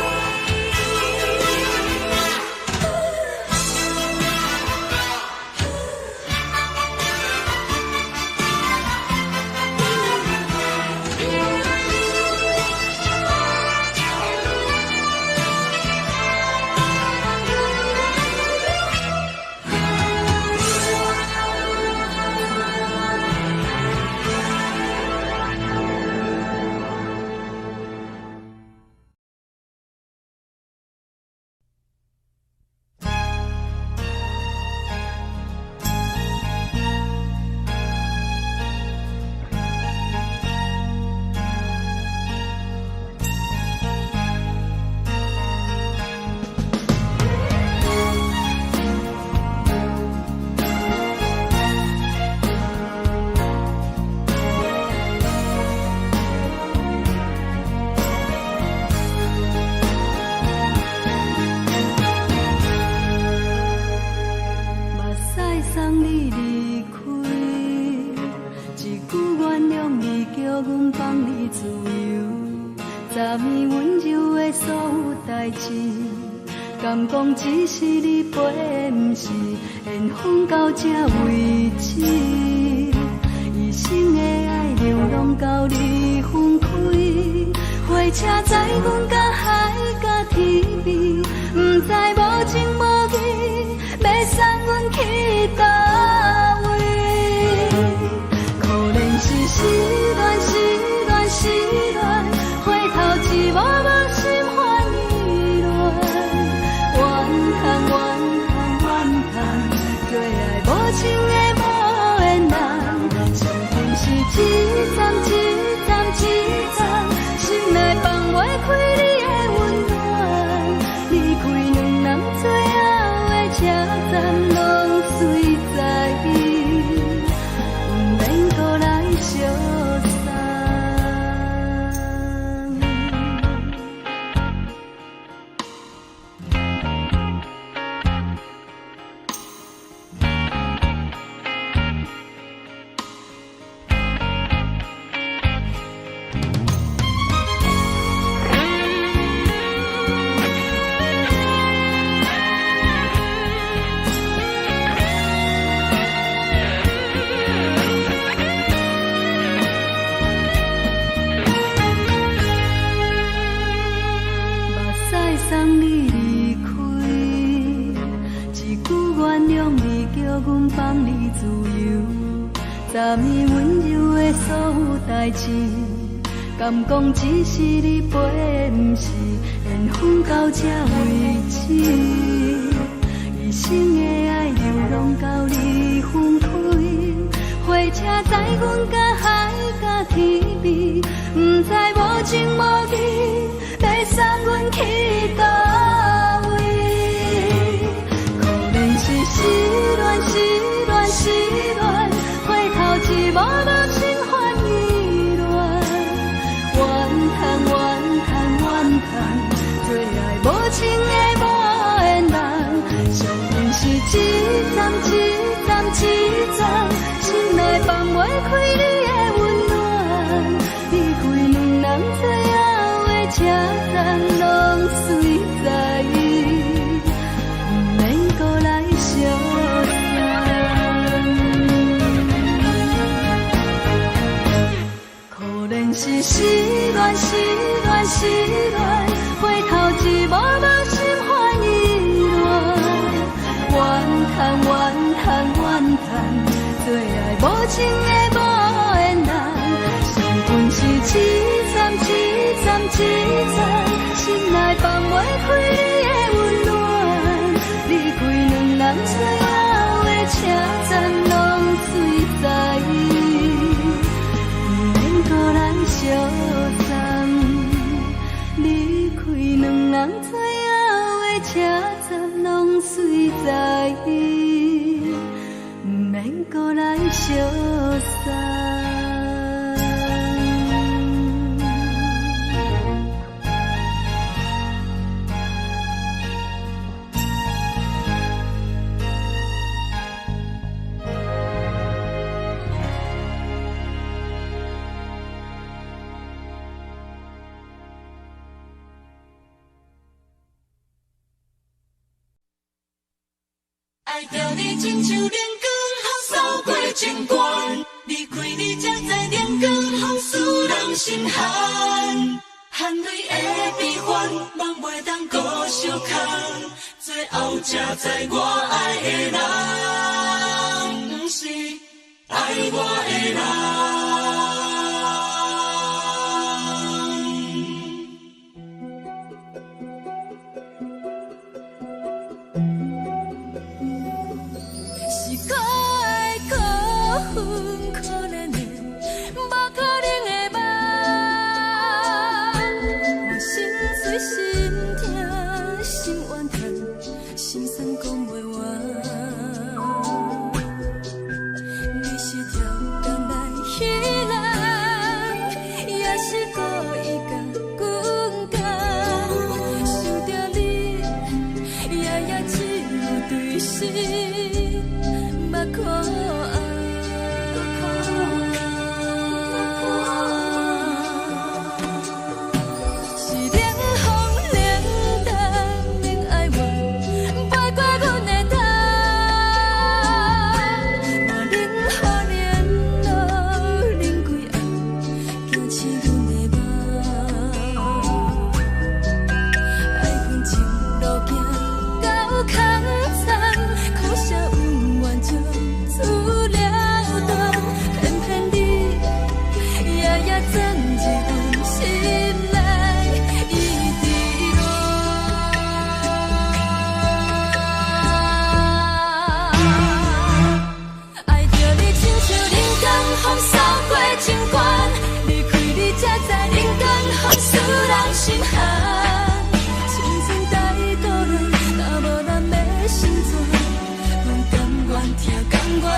目屎送你離開，一句原諒你，叫阮放你自由。昨暝溫柔的所有代誌，敢講只是你陪的，毋是緣分到這為止。一生的愛流浪到你分開，火車載阮到海角天邊，毋知無情無義，欲送阮去佗位？可憐是失戀，失戀，失戀，回頭一幕幕心煩意亂。怨嘆怨嘆怨嘆，做愛無情的無緣人，傷心是一站一站一站，心內放袂攏隨在，毋免閣來相送。目屎送你離開，一句原諒你，叫阮放你自由。昨暝溫柔的所有代誌，敢講只是你陪，毋是緣分到這為止。一生的愛流浪到你分開，火車載阮甲海甲天邊，毋知無情無義，欲送阮去佗位？可憐是失戀，失戀，失戀，回頭一幕幕心煩意亂。怨嘆怨嘆怨嘆，做愛無情的無緣人，上恨是一站一站一站，心內放袂開你的溫暖。離開兩人最後的車站，攏隨在，毋免閣來相送。可憐是失戀，失戀，失戀，回頭一幕幕心煩意亂。怨嘆怨嘆怨嘆，做愛無情的無緣人，上恨是一站一站一站，心內放袂開你的溫暖。離開兩人最後的車站，攏隨在，毋免閣來相送。離開兩人最後的車站，攏隨在，毋免閣來相送。愛著你親像冷光予掃過情關，離開你才知冷光予使人心寒，含淚的悲歡，夢袂當閣相牽，最後才知我愛的人，毋是愛我的人。是可愛可恨可憐的，無可能的夢。我心碎心痛心怨嘆，心酸講袂完。你是超工來彼人，也是故意共阮講。想著你，夜夜只有對心目苦紅。是冷風冷淡免哀怨，飛過阮的頭。無冷雨連露冷規暗，驚醒阮的夢。愛恨情路行到空残，可惜恩怨情自憐。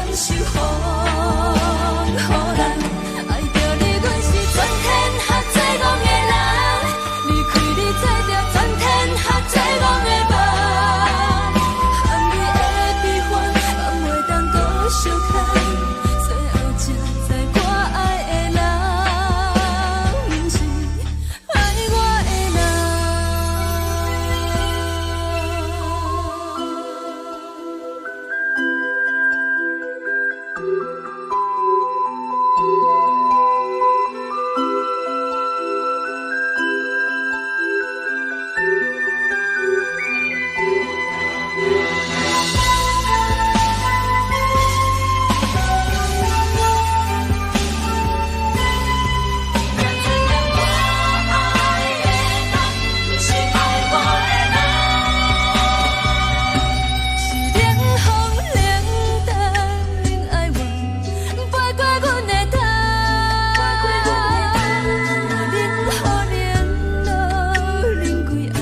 願受予予人。愛著你，阮是全天下最戇的人。離開你，做著全天下最戇的夢。含淚的悲歡，放袂當閣相牽。最後才知我愛的人，毋是愛我的人。我愛的人，毋是愛我的人。是冷風冷淡，恁愛我，飛過阮的頭。我冷雨冷露，冷規暗，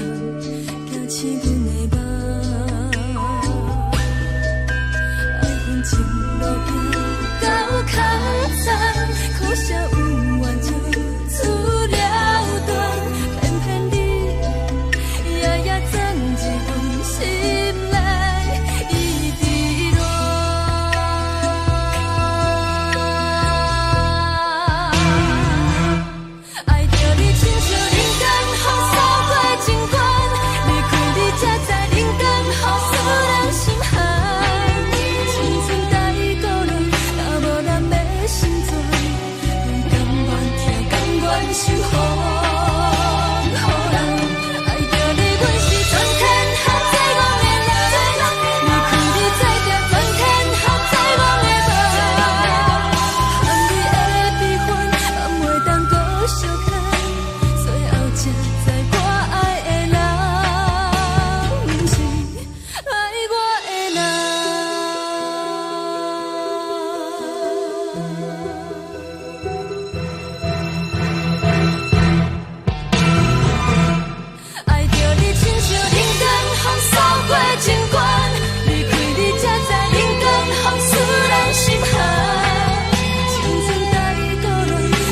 驚醒阮的夢。愛恨情路行到空残，可惜有緣就此了斷，偏偏你夜夜鑽入阮心內，一直戀。愛著你親像冷江風掃過情關，離開你才知冷江風使人心寒。青春太孤單，若無人欲成全，阮甘願疼，甘願受予予人。愛著你，阮是全天下最戇的人。離開你，做著全天下最戇的夢。含淚的悲歡，放袂當閣相牽。最後才知我愛的人，毋是愛我的人。愛著你親像冷江風掃過情關，離開你才知冷江風使人心寒。青春太孤單，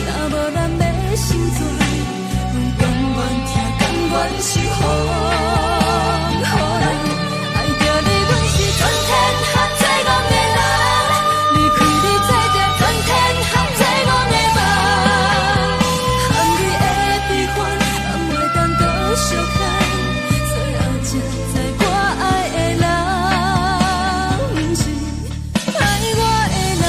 若無人欲成全，阮甘願疼，甘願受予予人。愛著你，阮是全天下最戇的人。離開你，做著全天下最戇的夢。含淚的悲歡，放袂當閣相牽。最後才知我愛的人，毋是愛我的人。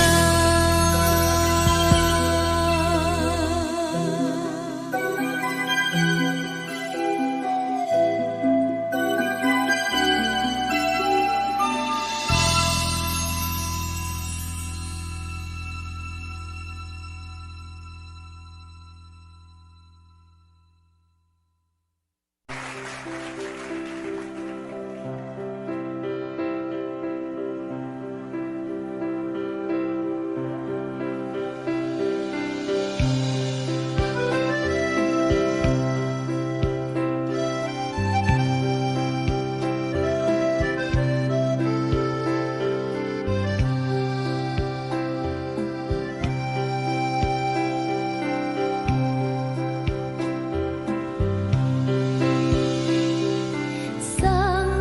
送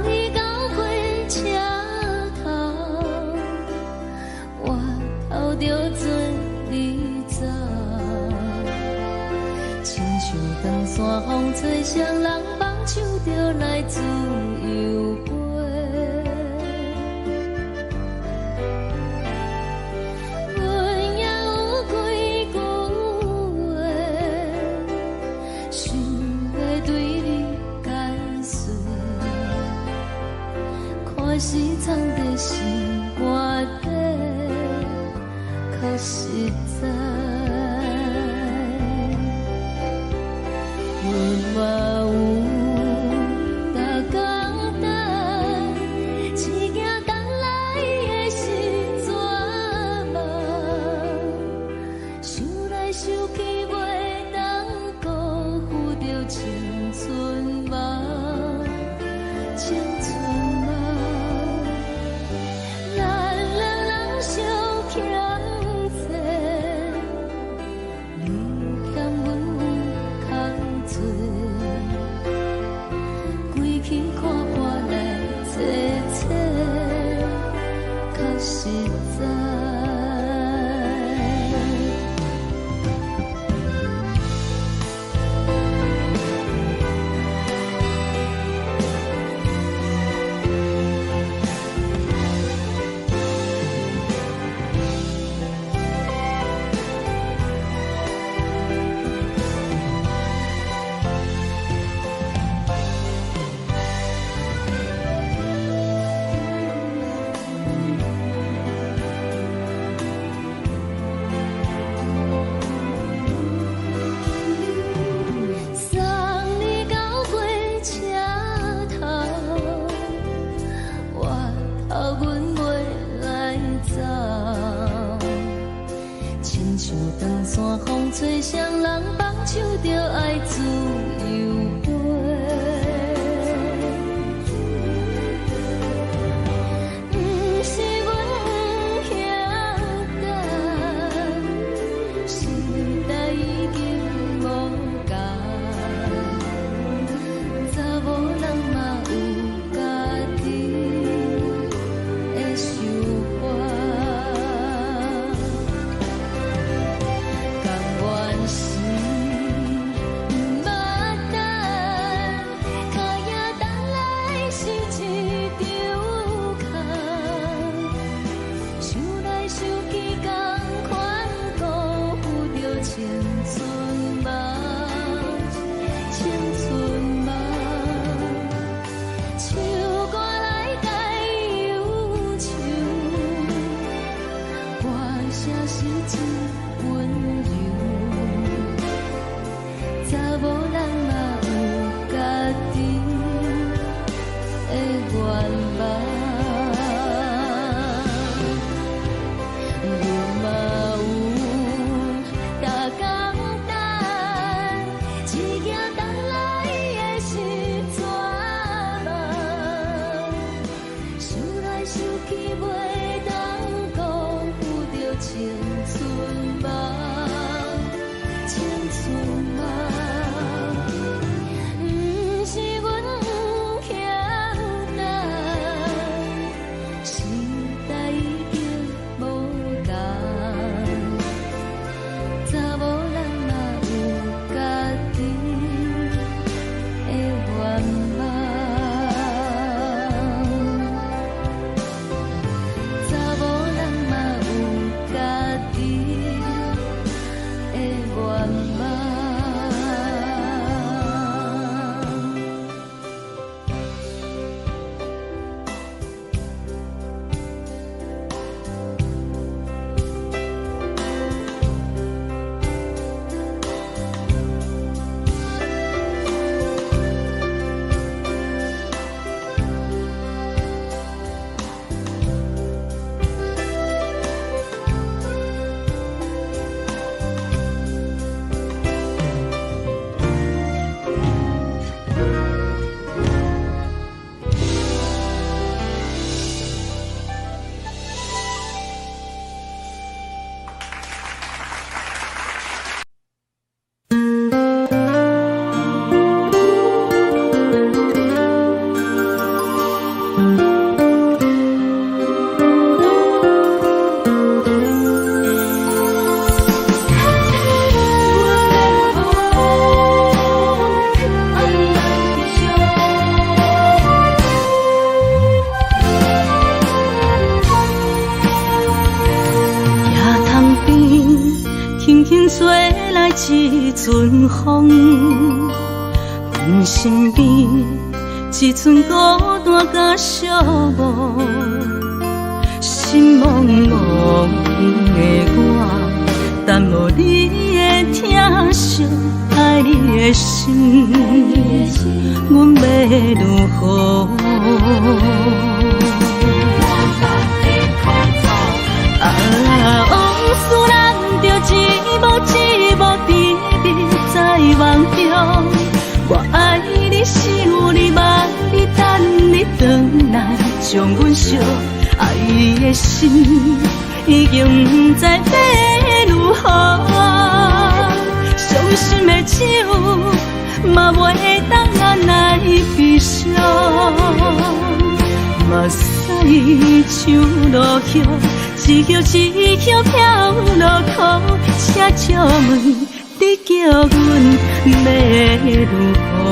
你到火車頭，我頭著准你走。親像長山風吹，誰人放手就來自由飛。阮也有幾句話，想欲對你解釋，看是藏佇心肝底，較實在。阮嘛有逐工等，只驚等來的是绝望。想來想去，袂當辜負著青春夢，青春夢。咱兩人相就愛自由飛。毋是阮不曉等，時代已經無仝，查某人嘛有家己的想法。甘願是毋捌等，跤影等來是一場空。想來想去，仝款辜負著青春夢，青春夢。唱歌來解憂愁，歌聲是真溫柔。查某人嘛有家己的願望，阮嘛有逐工等，一行等來的是绝望。想來想去，袂當辜負著青春夢，青春夢。毋是阮不曉等，時代已經無仝，查某人嘛有家己的願望，查某人嘛有家己的願望。野塘邊，輕輕吹來一陣風，阮身邊一陣孤單佮寂寞，心茫茫的我，等無你的疼惜，愛你的心，阮欲如何？啊，往事咱就一幕一幕甜蜜在夢中。我愛你，想你，望你，等你轉來，將阮惜愛的心已經不知欲如何。傷心的酒嘛袂當按捺悲傷。目屎像落雨，一葉一葉飄落苦，請借問你叫阮欲如何？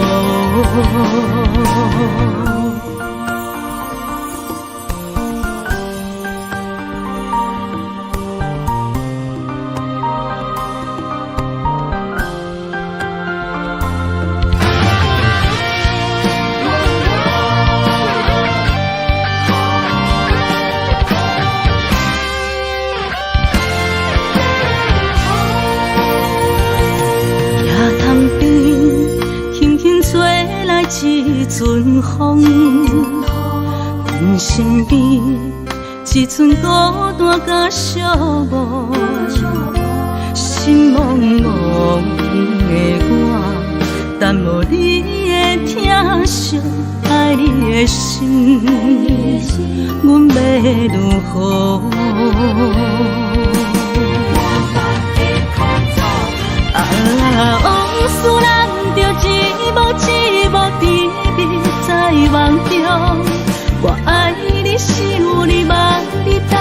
野塘邊，輕輕吹來一陣風，阮身邊一陣孤單佮寂寞，心茫茫。的我，等無你的疼惜，愛你的心，阮欲如何？啊，往事難著一幕一幕甜蜜在夢中。我愛你，想你，望你，等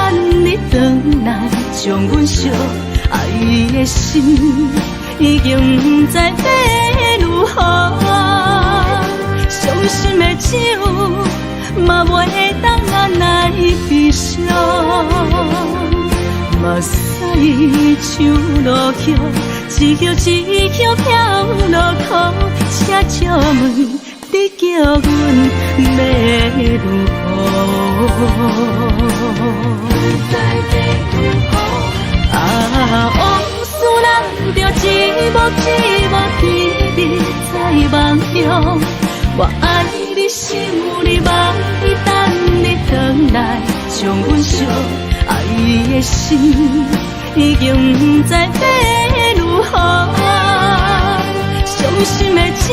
你轉來，將阮惜愛的心已經毋知欲如何。傷心的酒嘛袂當按來悲傷，目屎像落雨，一葉一葉飄落苦，請借問你叫阮欲如何？啊，往事難著一幕一幕甜蜜在夢中。我愛你，想你，望你，等你轉來，將阮惜愛的心已經毋知欲如何。傷心的酒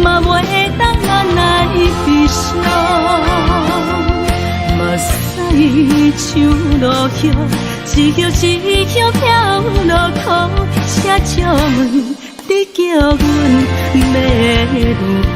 嘛袂當按來悲傷，目屎像落雨，一葉一葉飄落苦，請借問你叫阮欲如何？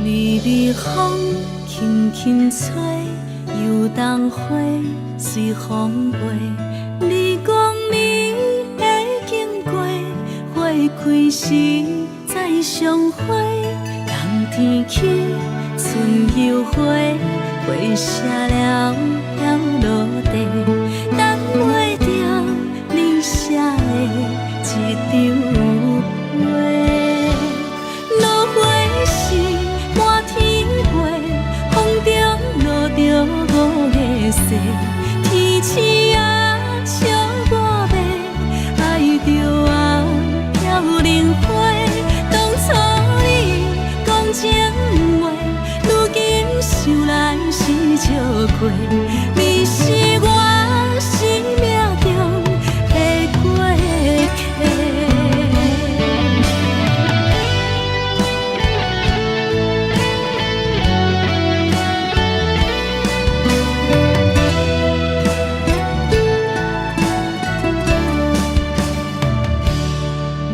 微微風輕輕吹，油桐花隨風飛。你講你會經過，花開時再相會。冬天起，春又回，花謝了飄落地，等袂著你寫的這張批。落花時滿天飛，風中落著五个誓，天鼠仔笑我欲愛著啊飄零花。當初你講情話，如今想來是笑話，你是我生命中的過客。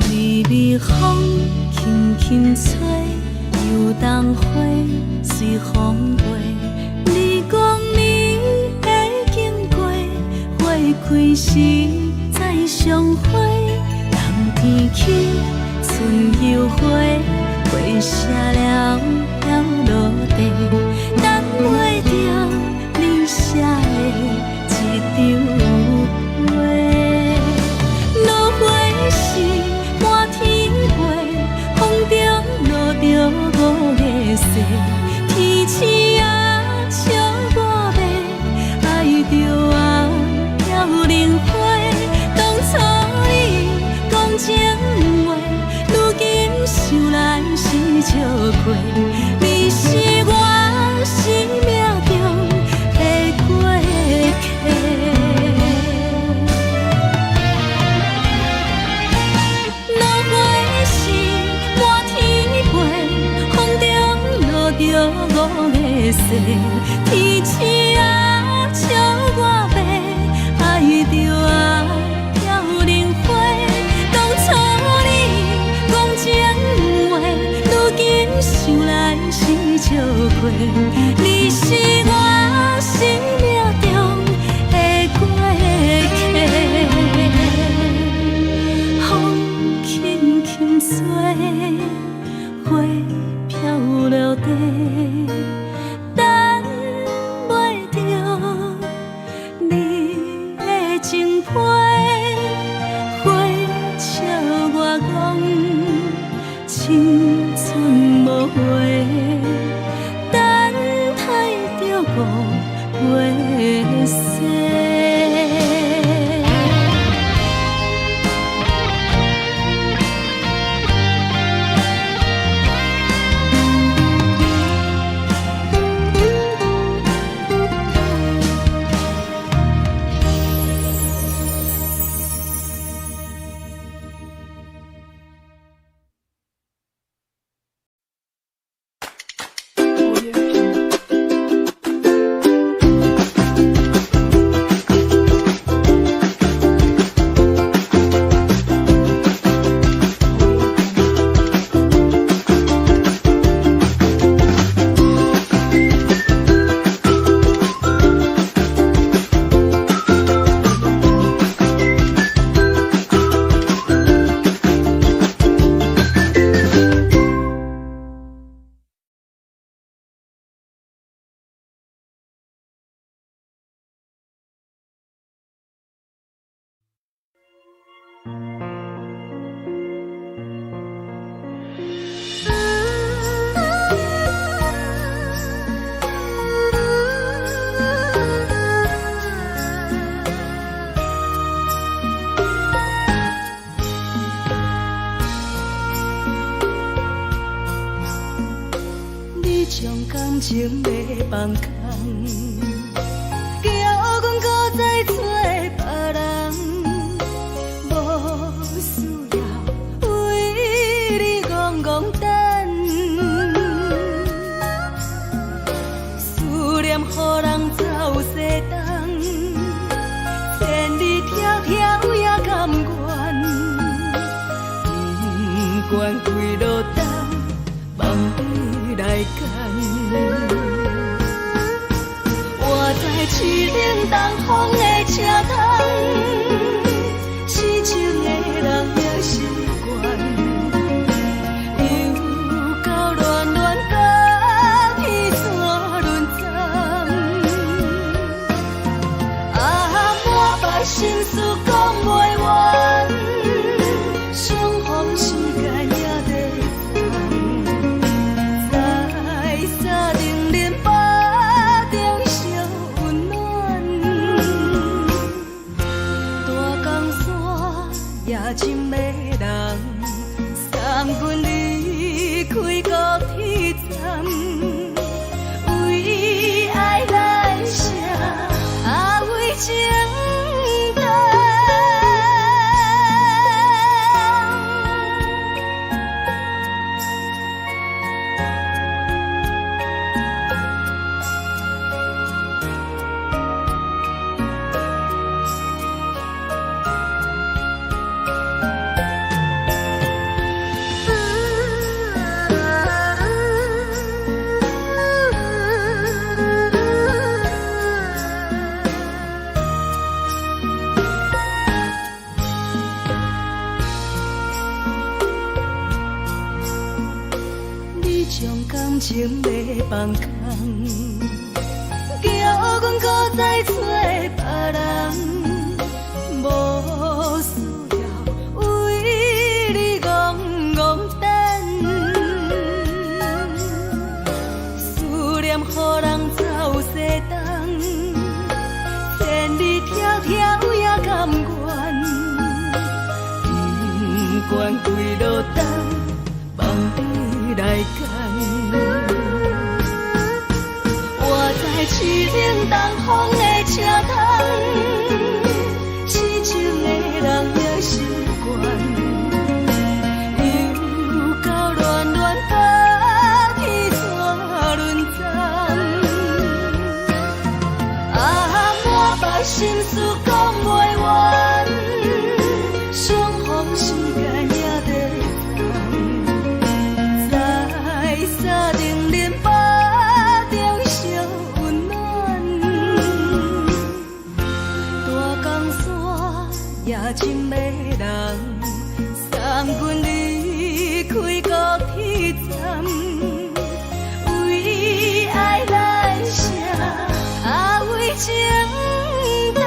微微風輕輕吹，油桐花隨風飛。你講你會經過，花開時再相會。冬天起，春又回，花謝了飄落地，等袂著你寫的這張批。落花時滿天飛，風中落著五个誓，天鼠仔笑我欲愛著啊飄零花。當初你講情話，如今想來是笑話，你是我生命中的過客。落花時滿天飛，風中落著五个誓，天鼠仔笑我欲愛著啊飄零花。當初你講情話，如今想來是笑話，你是我生命中的將感情欲放空，叫阮閣再揣別人，無需要為你戇戇等，思念予人走西東，千里迢迢也甘願，不管幾落冬，望你來牽。我知凄冷東風的車窗，痴情的人也習慣，又到戀戀甲天山輪轉，啊，滿腹心事講袂完，相逢時間也短暫，在三重恁腹中相溫暖，大江山也情迷人，送阮離開高鐵站，為愛來寫，啊為情等。你將感情欲放空，叫阮閣再揣別人，無需要為你戇戇等，思念予人走西東，千里迢迢也甘願，不管幾落冬，望你來牽。我知凄冷東風的車窗，痴情的人也習慣，又到戀戀甲天山輪轉，啊，滿腹心事講袂完，相逢時間也短暫，在三重恁腹中相溫暖，大江山也情迷人，送阮離開高鐵站，為愛來寫，啊為情等。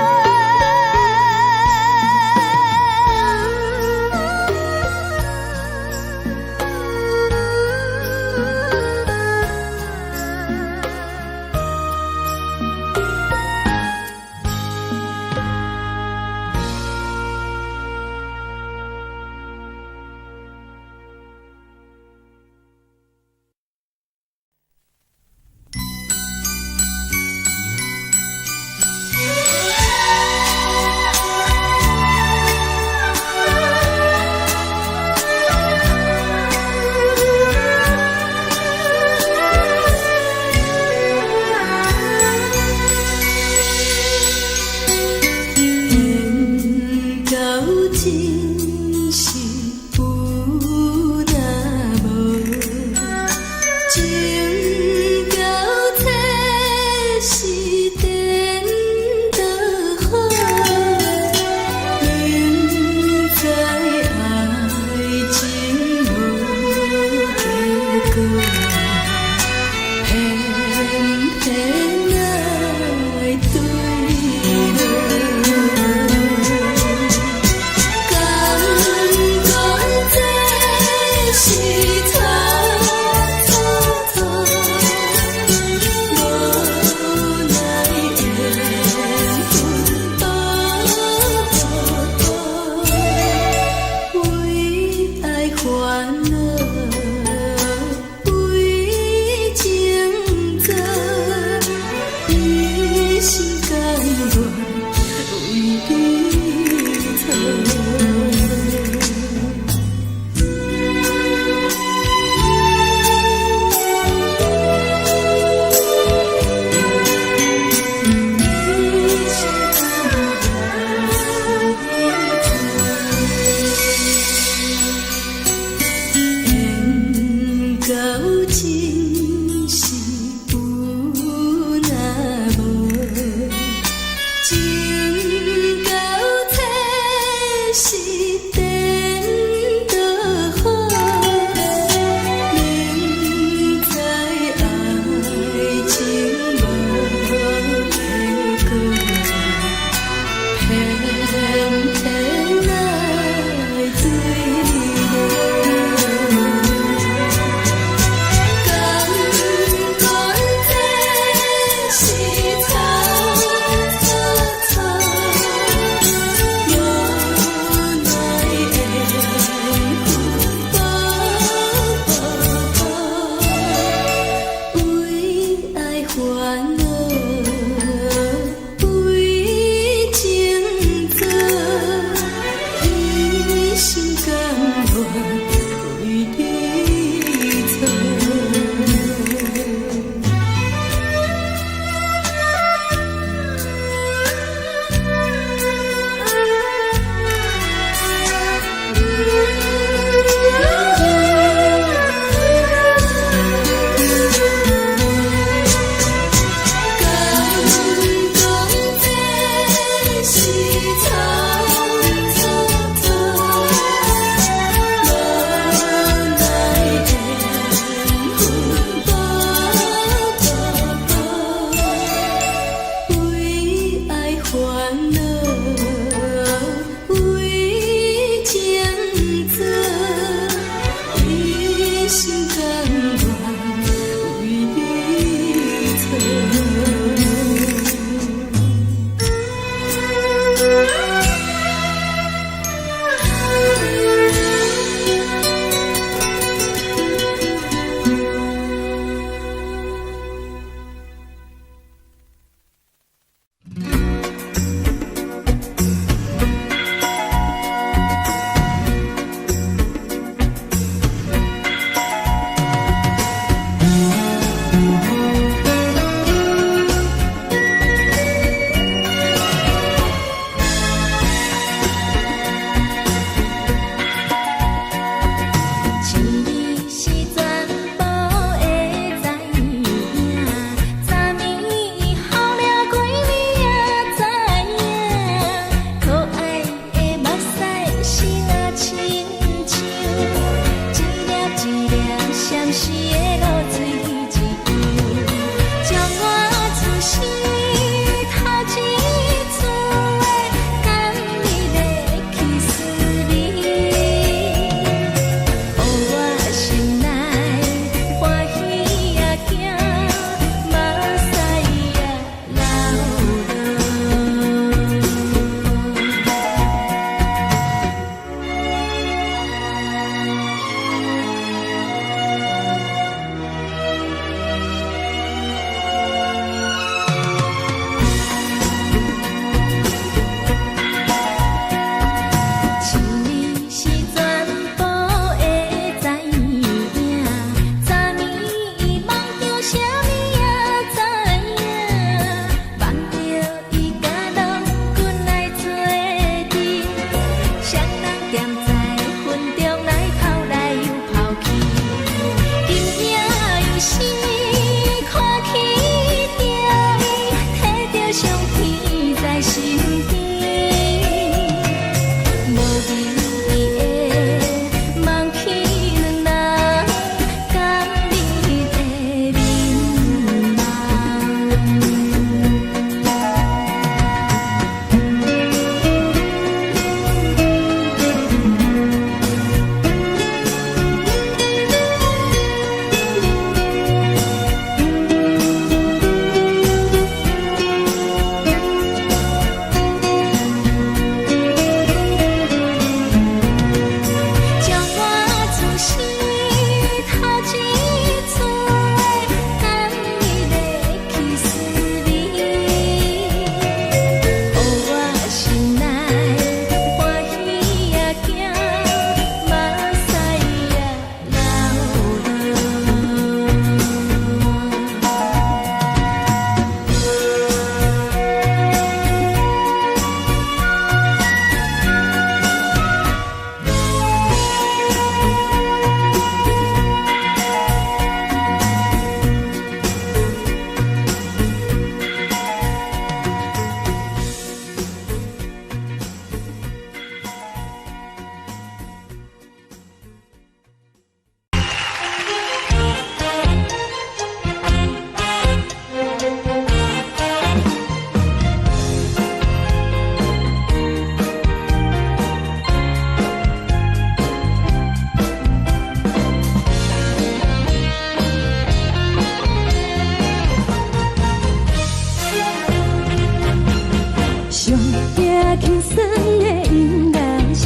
輕鬆的音樂聲，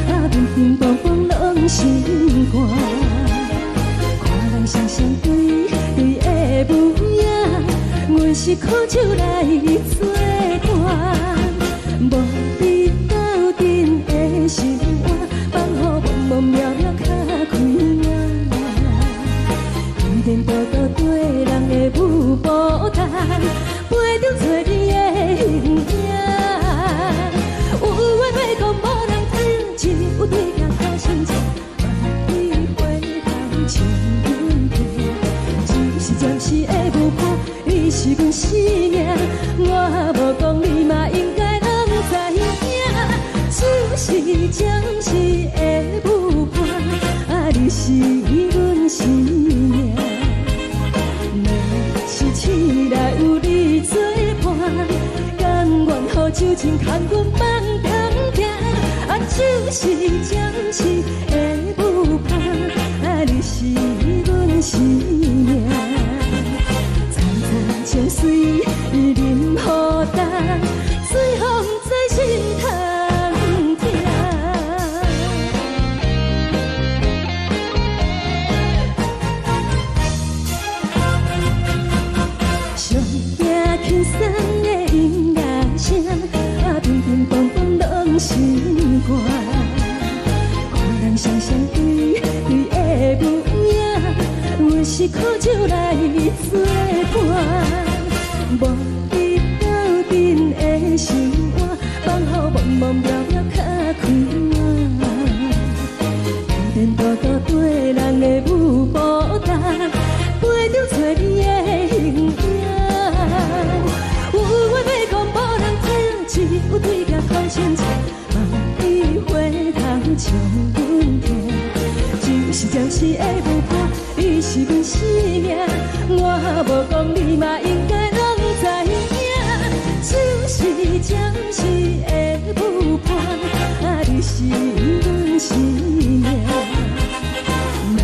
啊，乒乒乓乓攏心肝。看人雙雙對對的模樣，阮是苦酒來做伴，無你鬥陣的生活，放予茫茫渺渺較開朗。天多多對人的舞步動，陪著找你的形影。有話欲講無人聽，只有對鏡苦心情，萬里回頭笑阮聽。只是暫時的舞伴，你是阮生命，我無講你嘛應該攏知影。只是暫時的舞伴，啊，你是阮生命。若是醒來有你作伴，甘願予酒精牽阮放中行。啊，只是暫時的舞伴，啊，你是阮生命。層層情隨淋雨重，水予毋知心通疼。上驚輕鬆的音樂聲，啊，乒乒乓乓攏心肝。看人雙雙對對的模樣，阮是苦酒來做伴，無你鬥陣的生活，放予茫茫渺渺較開朗。天多多對人的舞步動，陪著找你的形影。有話欲講無人聽，只有對鏡苦心情，望你回頭笑阮聽。只是暫時的舞伴，你是阮生命，我無講你嘛應該攏知影。只是暫時的舞伴，啊，你是阮生命。若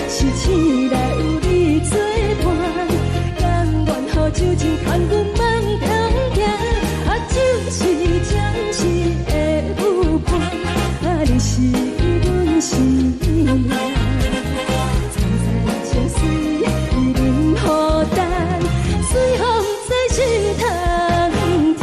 是醒來有你作伴，甘願予酒精牽阮放中行。啊，只是暫時的舞伴，啊，你是阮生命。層層情隨淋雨重，水予毋知心通疼。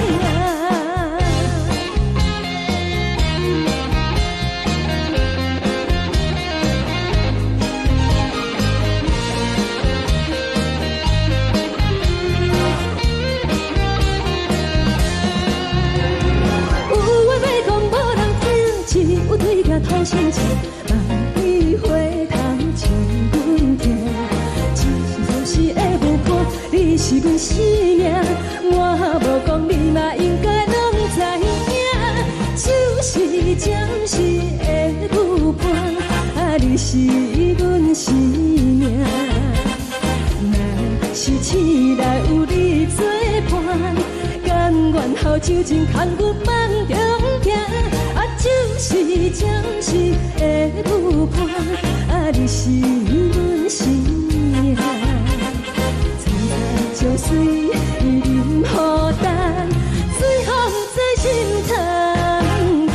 有話欲講無人聽，只有對鏡吐心情，望你回頭笑阮聽。只是暫時的舞伴，你是阮生命，我無講你嘛應該攏知影。只是暫時的舞伴，啊，你是阮生命。若是醒來有你作伴，甘願予酒精牽阮放中行。啊，只是暫時的舞伴，啊，你是阮生命。層層情隨淋雨重，水予毋知心通疼。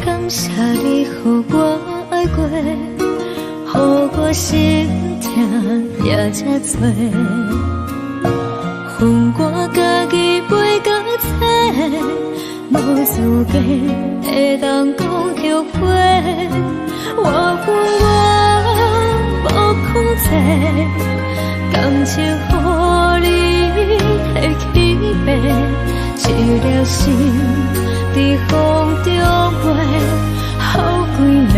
感謝你予我愛過，予我心疼也這多。分我家己飛到找，無資格會當講後悔。我有我無控制，感情予你提去爬，一粒心佇風中飛，予規暝。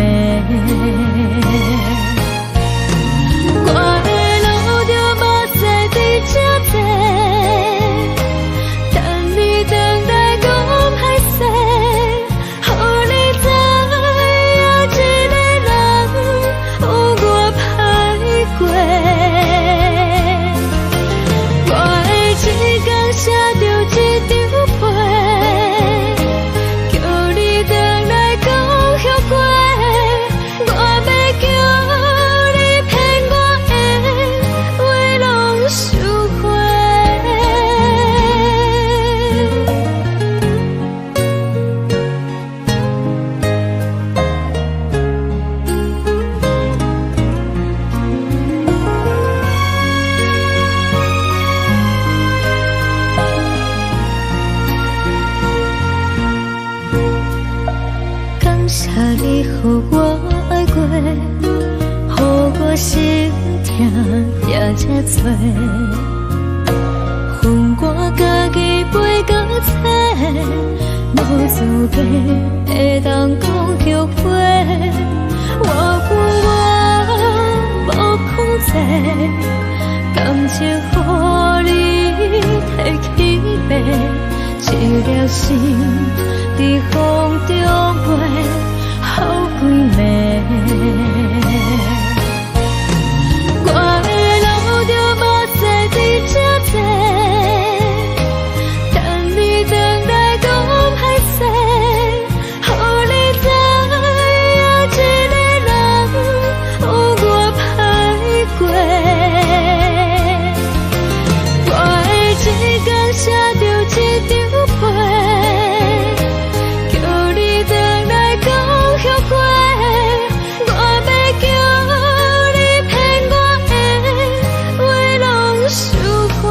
謝你予我愛過，予我心疼也這多。予我家己飛到找，無資格會當講後悔。我有我無控制，感情予你提去爬，一粒心佇風中飛，予幾暝。我會流著目屎佇這坐，等你轉來講歹勢，予你知影一个人有偌歹過。我會一工寫著一張批，叫你轉來講後悔。我欲叫你騙我的話攏收回。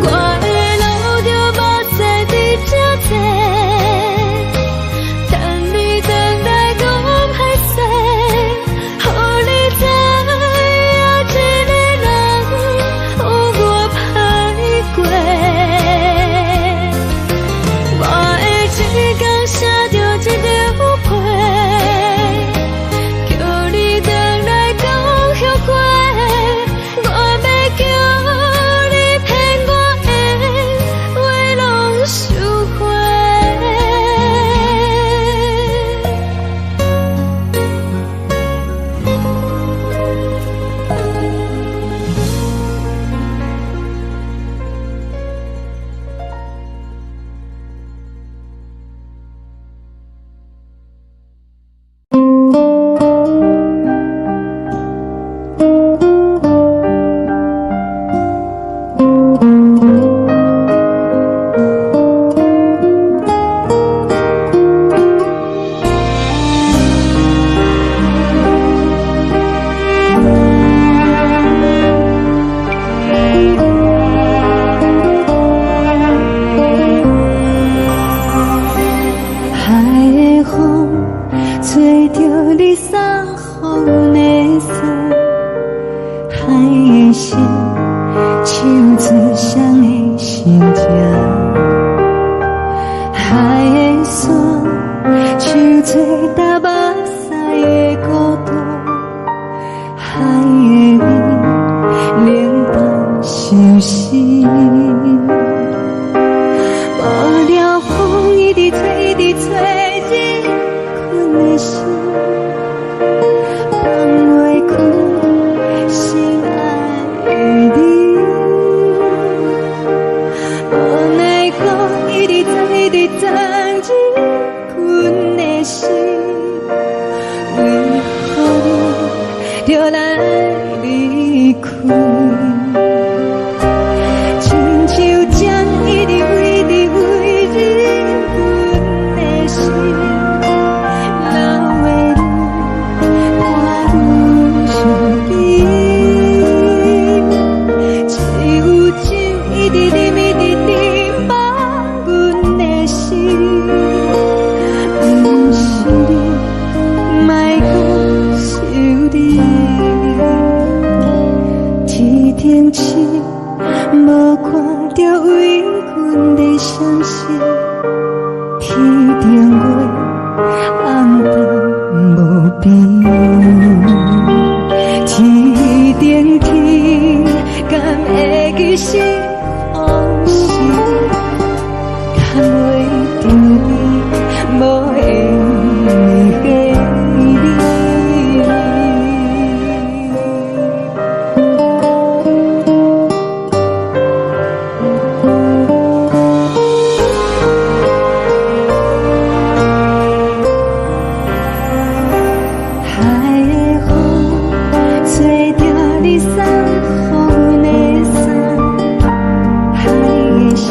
我會流著目屎佇這坐，等你轉來講歹勢，予你知影一個人有偌歹過。我會一工寫著一張批，叫你轉來講後悔。我欲叫你騙我的話攏收回。海的風吹著你送予阮的衫，海的心唱出誰的心情，海的山唱出踏目屎的孤單，海的雨冷淡相思。無聊風一直吹，一直吹，入阮的心，放袂開心愛的你。無奈風一直鑽，一直鑽入阮的心，為何你著來離開？親像針一直飛，一直飛入阮的心，流的淚伴阮相依。只有酒一直啉，一直啉，放阮的心，毋是你，莫閣想你。天頂星無看著為阮咧閃爍，天頂月暗淡無邊。天頂天敢會記是予是？牽袂著你，無緣的你。海的風吹著你送予阮的衫，海的心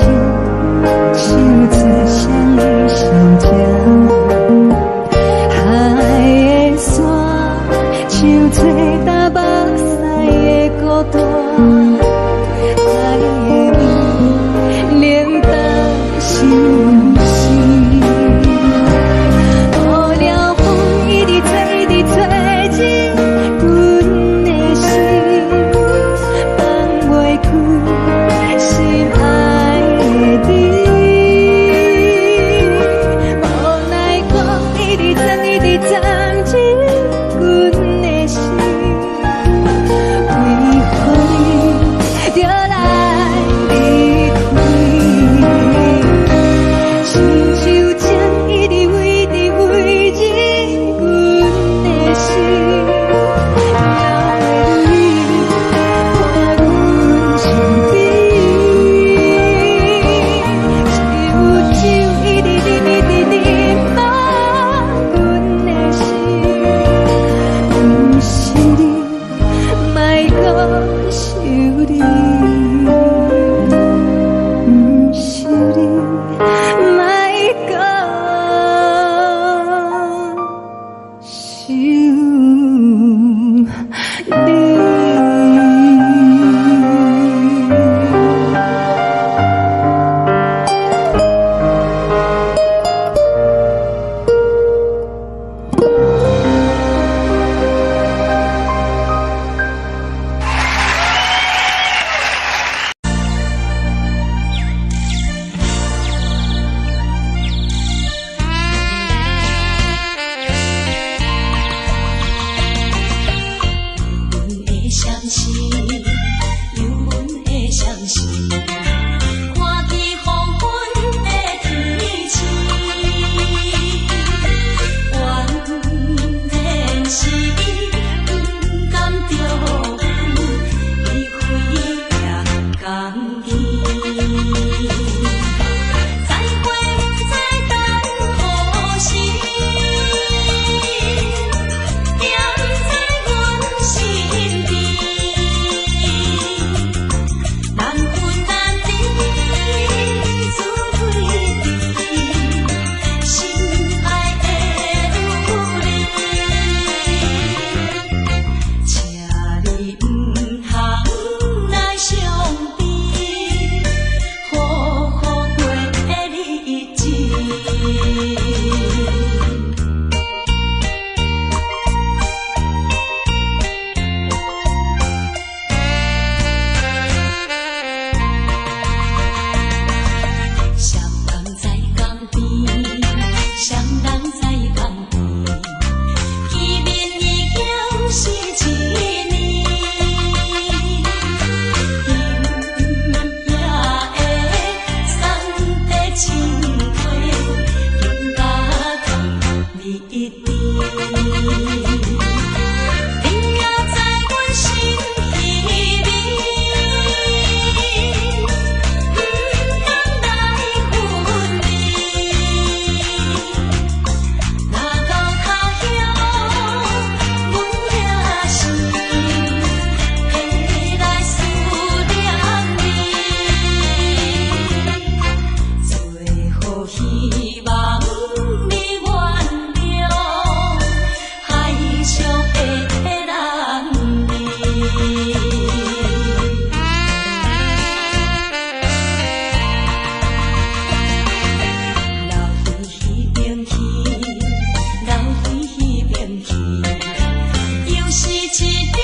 唱出誰的心情。希望你原諒，海上的人兒。留佇彼邊去，留佇彼邊去，又是一粒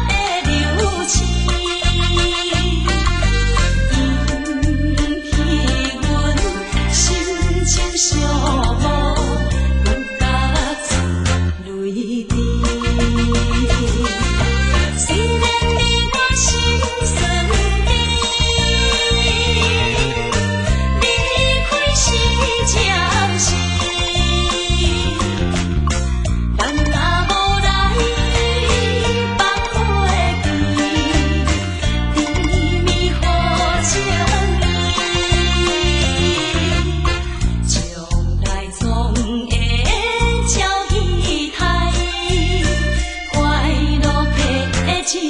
的流星。引起阮心情寂寞，阮甲出淚滴。雖然你我心酸甜，離開是暫時，咱若無來放袂記，甜蜜予情意，將來總會照彼台，快樂的情意。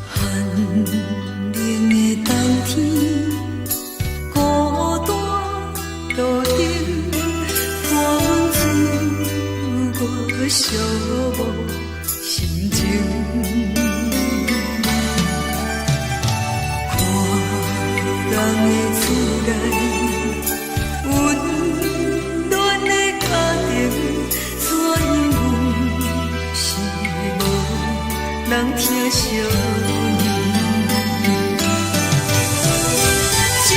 寒冷的冬天，孤單路燈，伴阮自我寂寞心情。看人的厝內，溫暖的家庭，怎樣阮是無人疼惜阮。這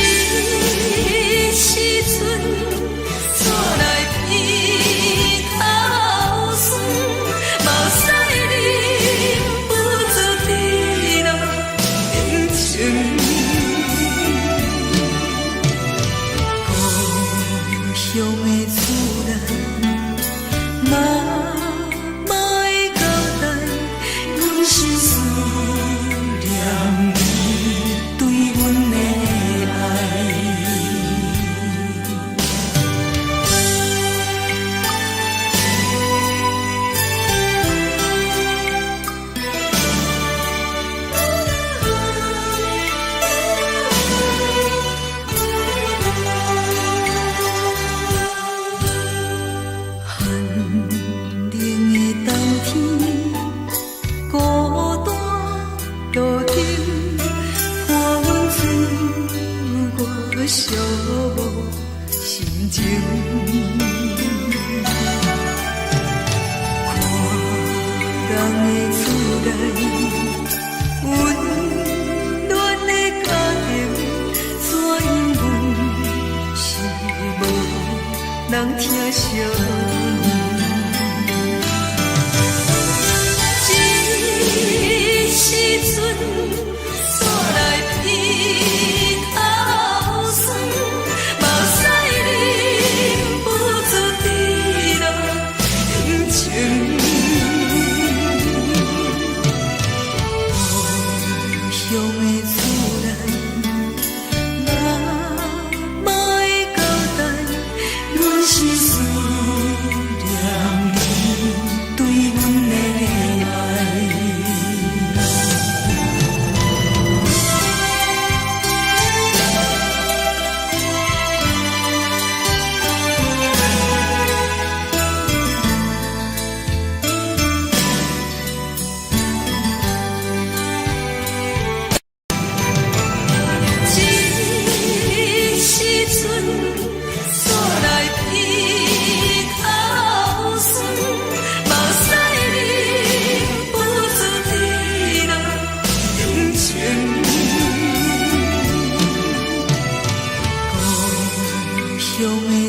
時陣，煞來鼻頭酸，目屎忍不住滴落面前。故鄉的厝內，媽媽的交代，阮是思念伊對阮的愛。寒冷的冬天，孤單路燈，伴阮自我寂寞心情。看人的厝內，溫暖的家庭，怎樣阮是無人疼惜阮。這時陣，煞來鼻頭酸，目屎忍不住滴落面前。故鄉的厝內，媽媽的交代，阮是思念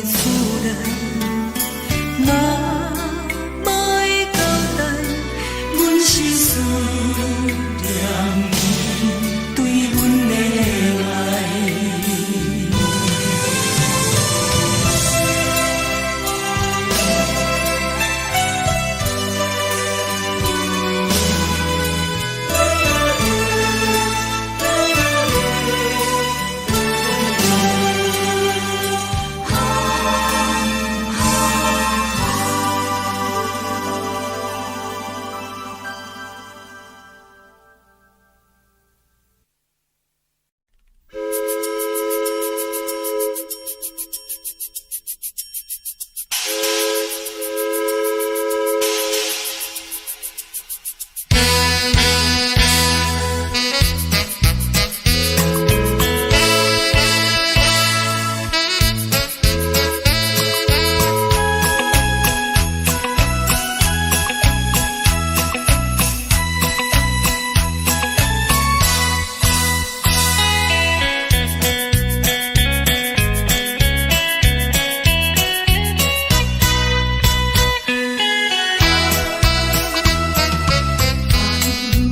厝內，媽媽的交代，阮是思念伊對阮的愛。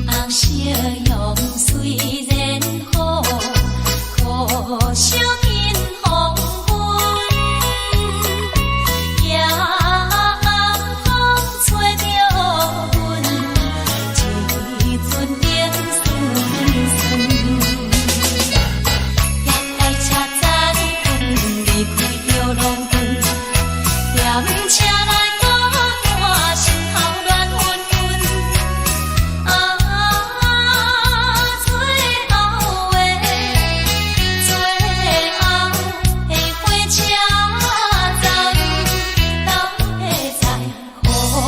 紅夕陽雖然好，可惜見黃昏。夜暗風吹著阮，一陣冷酸酸。夜來車載阮離開著郎君，踮車內孤單，心頭亂紛紛。啊，最後的最後的火車站，敢會再予阮？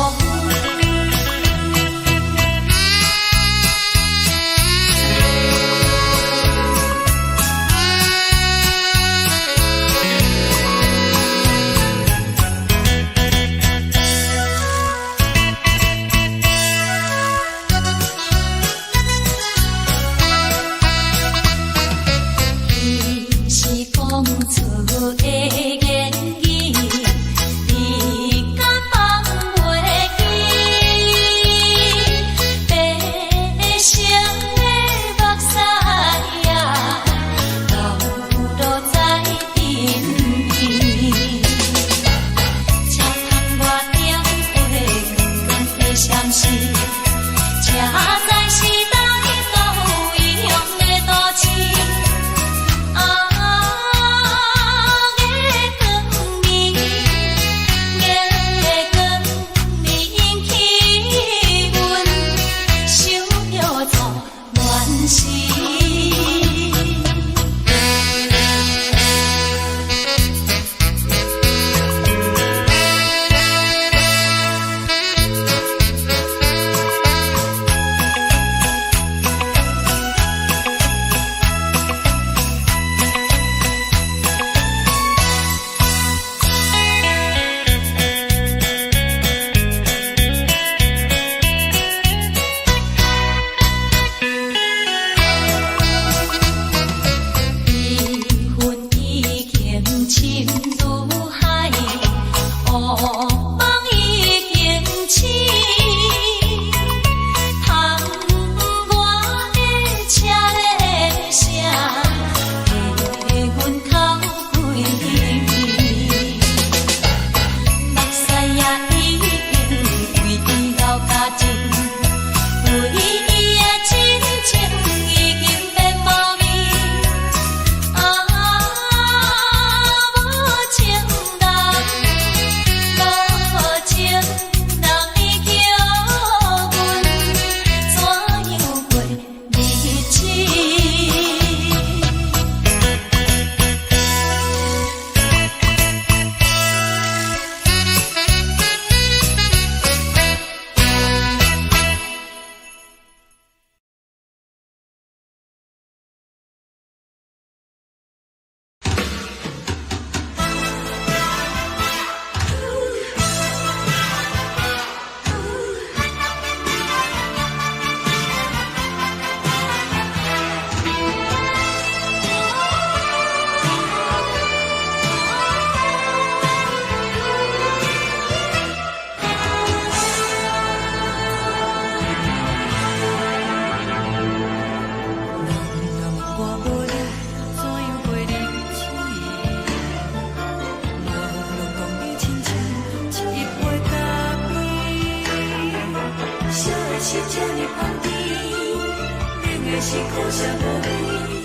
是苦涩無味，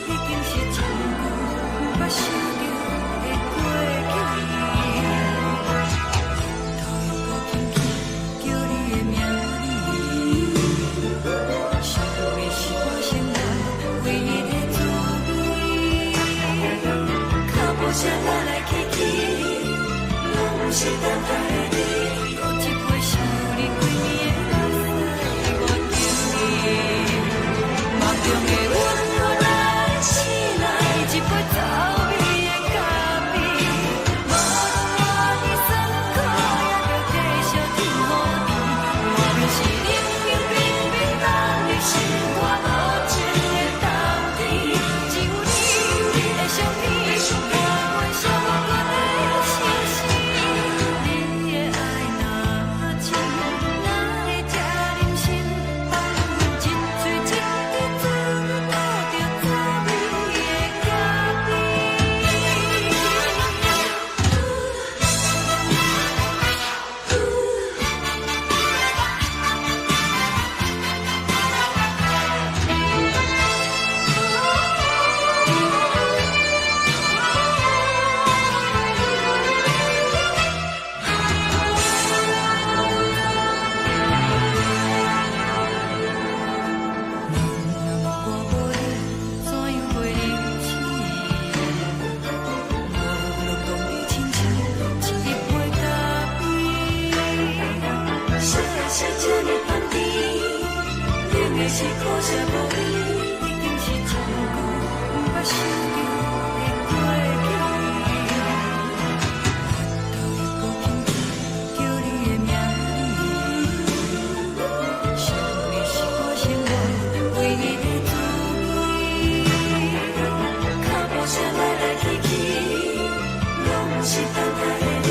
已經是真久毋捌想著的過去。頭又閣輕輕叫你的名字，想的是我生活唯一的滋味。腳步聲來來去去，攏毋是等待的你。閣一杯想你規暝的目屎，我敬你。夢中的阮予咱醒來，一杯走味的咖啡。無論偌尼酸苦，也著繼續天予甜。外面是冷冷冰冰，等你心肝無情的冬天。只有你的相片，伴阮寂寞的相思。你的愛若深，哪會這忍心放阮一喙一滴水吐著走味的咖啡？若我無你，怎樣過日子？無論當你親像一杯咖啡。啥的是這呢香甜，冷的是苦澀無味，已經是真久毋捌想著的過去。頭又閣輕輕叫你的名字，想的是我生活唯一的滋味。腳步聲來來去去，攏毋是等待的你。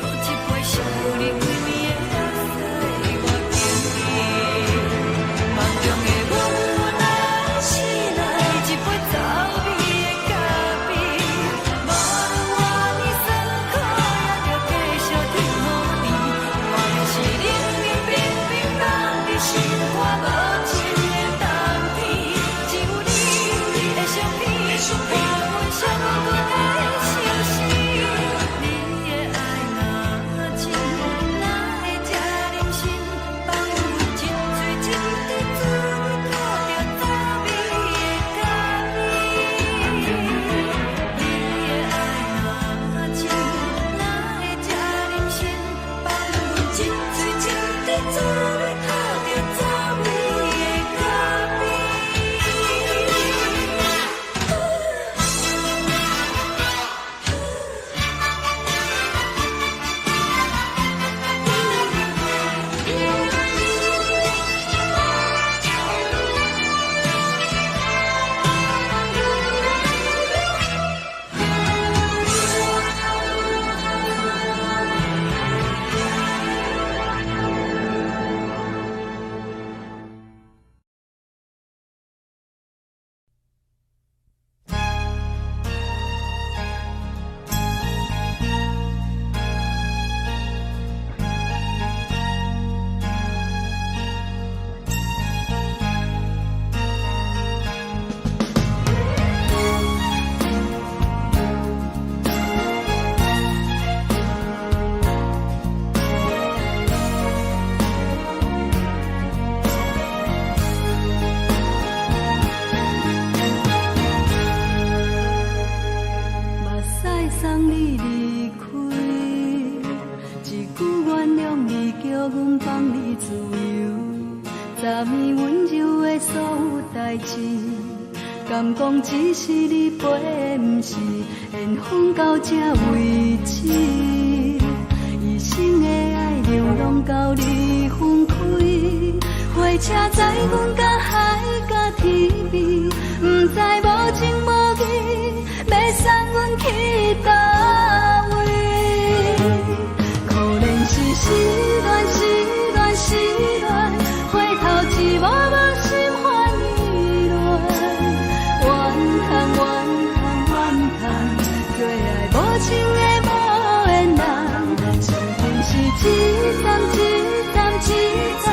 閣一杯想你規暝的目屎，我敬你。夢中的阮來醒來，一杯走味的咖啡。無論偌尼酸苦，也著繼續天予甜。外面是冷冷冰冰，等你心肝無情的冬天。只有你的相片，伴阮寂寞的相思。你的愛若深，哪會這忍心放阮一喙一滴水吐著走味的咖啡？你的愛若深，哪會這忍心放阮一喙一滴水吐著走味的咖啡？目屎送你離開，一句原諒你，叫阮放你自由。昨暝溫柔的所有代誌，敢講只是你陪的，毋是緣分到這為止。一生的愛流浪到你分開，火車載阮到海角天邊，毋知無情無義，欲送阮去佗位？可憐是失戀，失戀，失戀，回頭一幕幕心煩意亂。怨嘆怨嘆怨嘆，做愛無情的無緣人，生命是一站一站一站，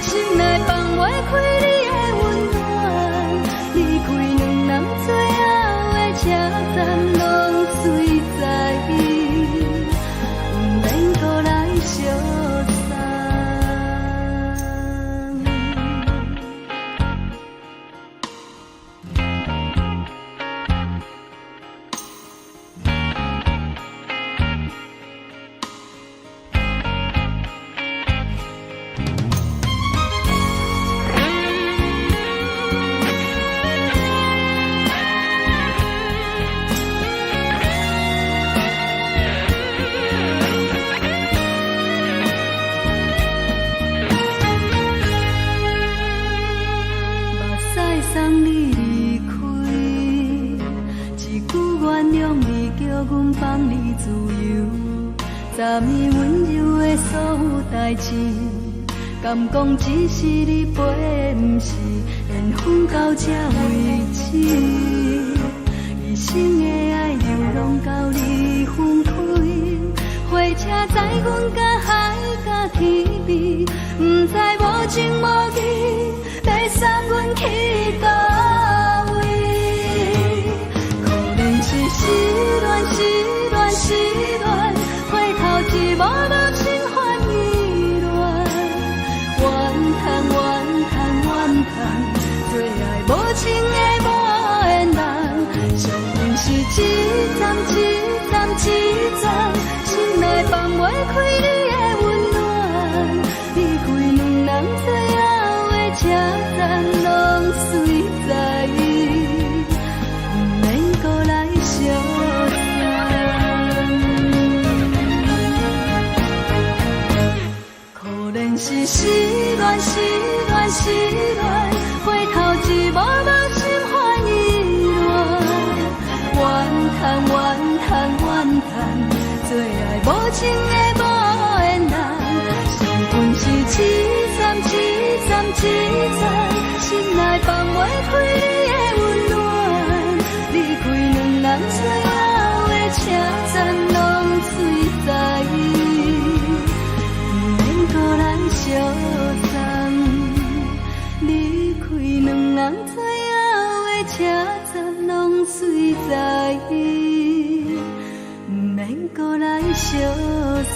心內放袂開你的溫暖。昨暝溫柔的所有代誌，敢講只是你陪，毋是緣分到這為止。一生的愛流浪到你分開，火車載阮甲海甲天邊，毋知無情無義，欲送阮去佗位？可憐是失戀，失戀，失戀，回頭一望無心煩意亂。怨嘆怨嘆怨嘆，做愛無情的無緣人，相逢是一站一站一站，心內放袂開你的溫暖。離開兩人最後的車站，攏隨在伊，毋免閣來相送。可憐是失戀，失戀，失戀，回頭一望無心煩意亂。怨嘆怨嘆怨嘆，做愛無情的無緣人，相逢是一站一站一站，心內放袂開你的溫暖。離開兩人最後的車站，攏隨在伊，毋免閣來相送。離開兩人最後的車站，攏隨在伊，毋免閣來相送。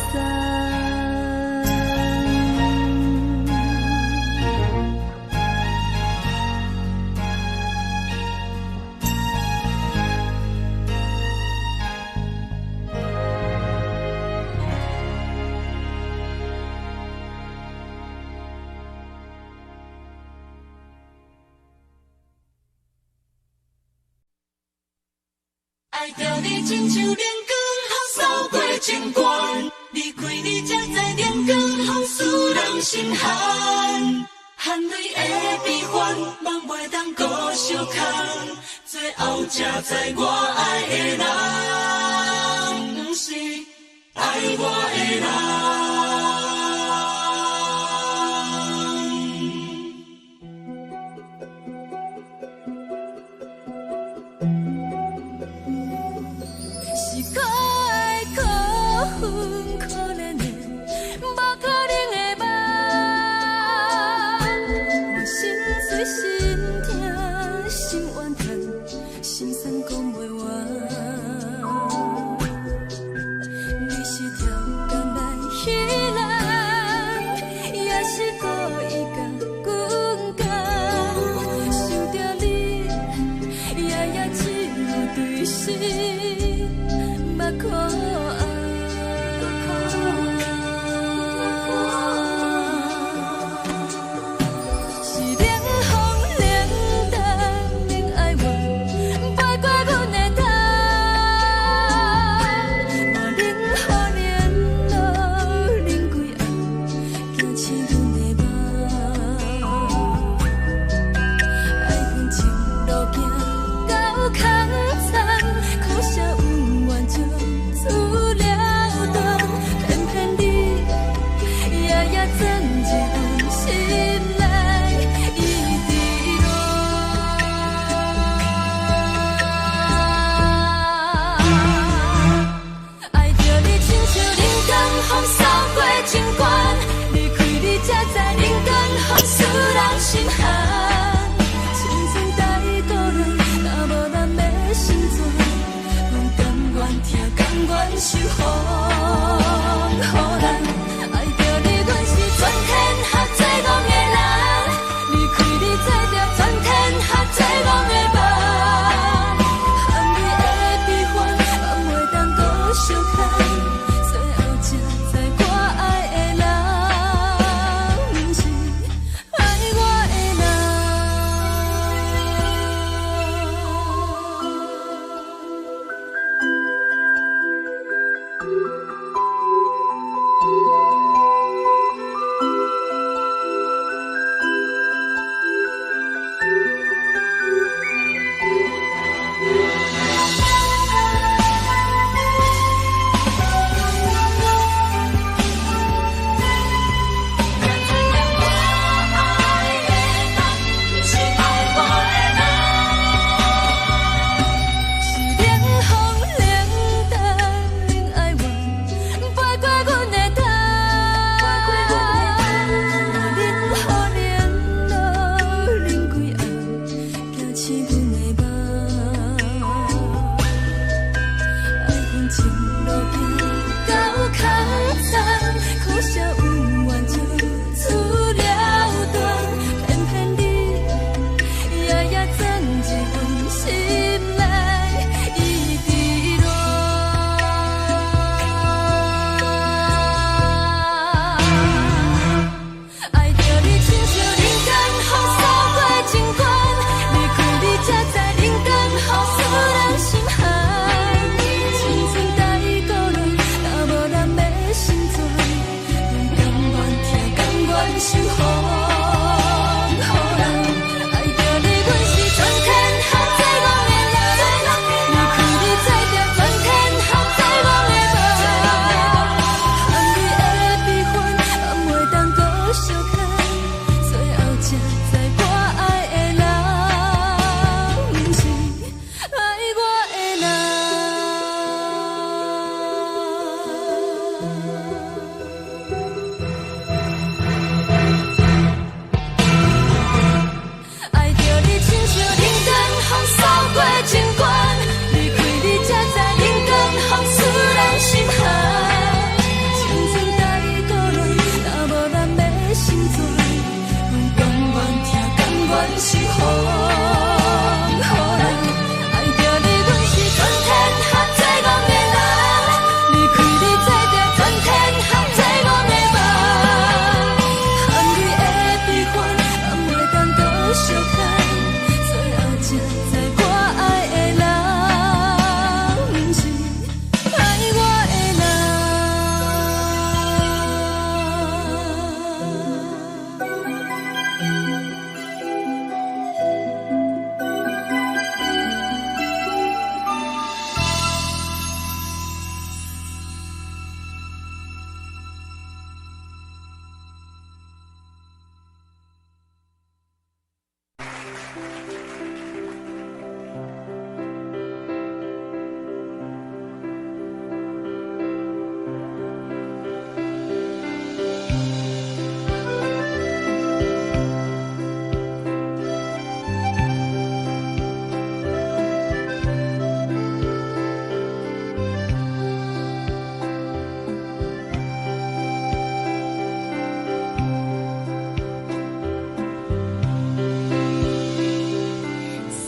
愛著你親像冷光予掃過情關，離開你才知冷光予使人心寒，含淚的悲歡，夢袂當閣相牽，最後才知我愛的人，毋是愛我的人。是可愛可恨可憐的，無可能的夢。我心碎心痛心怨嘆，心酸講袂完。你是超工來彼心寒。予人愛著你，阮是全天下最戇的人。離開你才著全天下最戇的夢。含淚的悲歡，放袂當閣相牽。最後才知我愛的人，毋是愛我的人。愛著你親像冷光風掃過情關，離開你才知冷光風使人心寒。青春甲你倒來，若無咱欲成全，阮甘願疼，甘願心寒。予人愛著你，阮是全天下最戇的人。離開你才著全天下最戇的夢。含淚的悲歡，放袂當閣相牽。最後才知我愛的人，毋是愛我的人。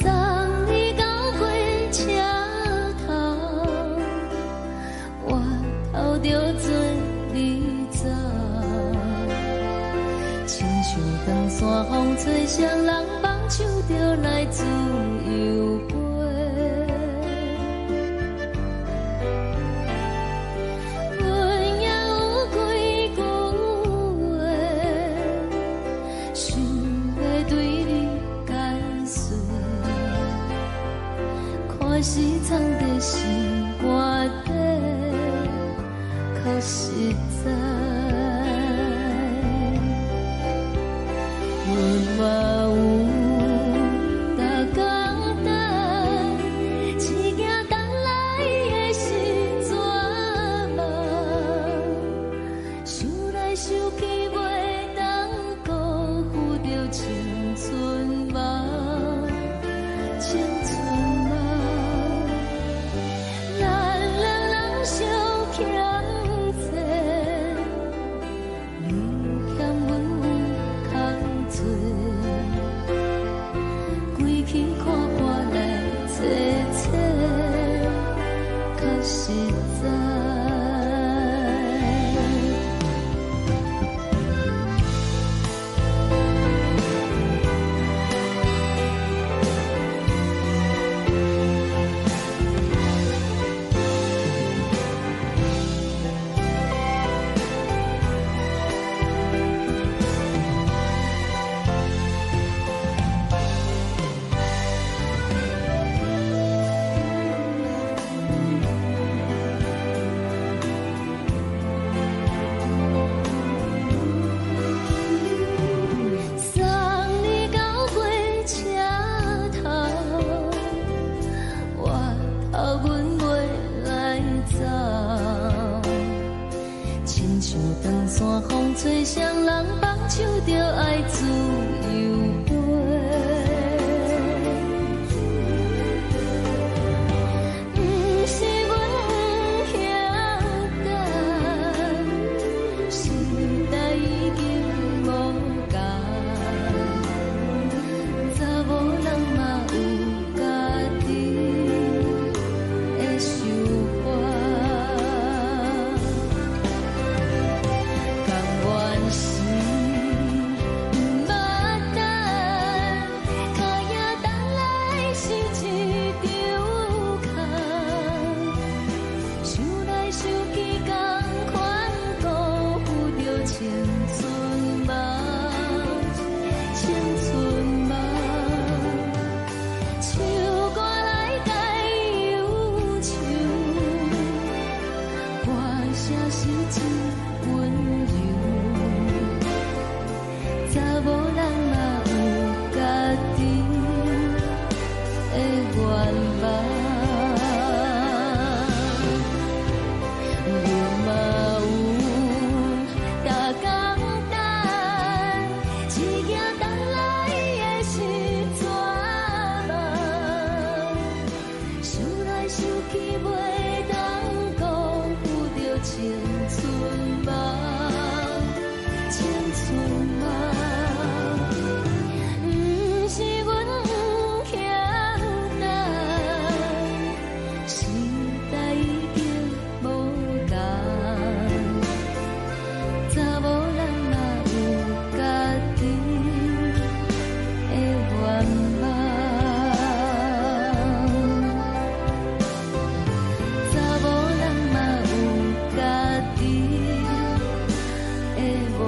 送你到火車頭，我頭著做你走。親像長山風吹，誰人放手就來自由飛。阮也有幾句話，想欲對你解說，看是藏佇心肝底，較實在。阮嘛有逐工等，只驚等來的是绝望。想來想去，袂當辜負著青春夢，青春夢。咱兩人相欠債，你欠阮有空做，規氣看看來找找，較實在。送你到火車頭，我頭阮袂來走。親像長山風吹，誰人放手就愛自由飛。毋是阮不曉等，時代已經無仝，查某人嘛有家己的想法。甘願是毋捌等，是真溫柔。查某人嘛有家己的願望，阮嘛有逐工等，一行等來的是绝望，想來想去袂當辜負著青春夢，青春夢。毋是阮毋曉等，時代已經無仝，查某人嘛有家己的願望，查某人嘛有家己的願望。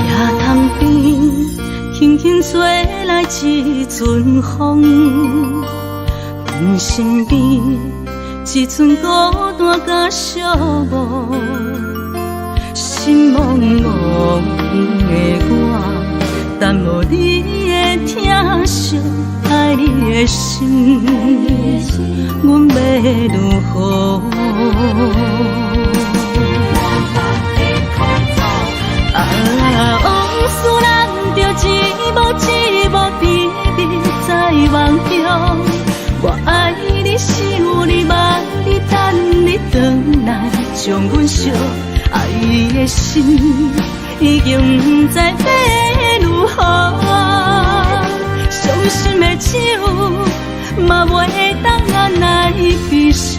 野潭邊，輕輕吹來一陣風，阮身邊一陣孤單佮寂寞，心茫茫的我，等無你的疼惜，愛你的心，阮欲如何？啊，往事難著一幕一幕甜蜜在夢中。我愛你，想你，望你，等你轉來，將阮惜。愛的心已經毋知欲如何，傷心的酒嘛袂當來悲傷。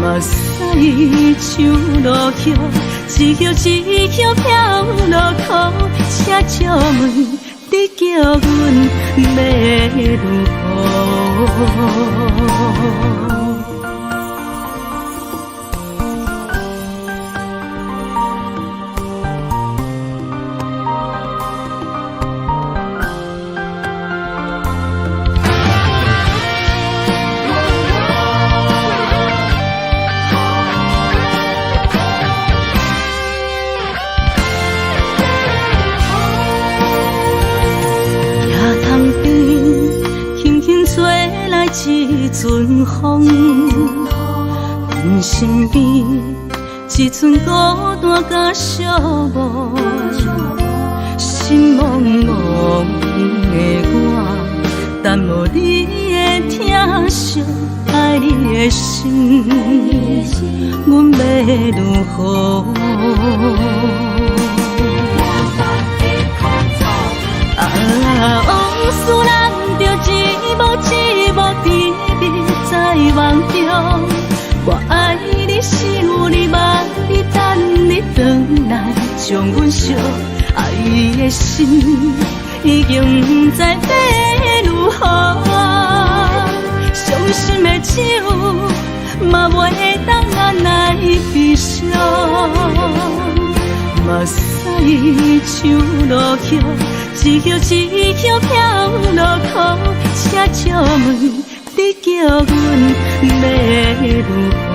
目屎像落雨，一葉一葉飄落苦，請借問你叫阮欲如何？野潭邊，輕輕吹來一陣風，阮身邊一陣孤單佮寂寞，心茫茫的我，等無你的疼惜，愛你的心，阮欲如何？啊，往事難著一幕一幕甜蜜在夢中。我愛你，想你，望你，等你轉來，將阮惜。愛的心已經毋知欲如何，傷心的酒嘛袂當來悲傷。目屎像落雨，一葉一葉飄落苦，請借問你叫阮欲如何？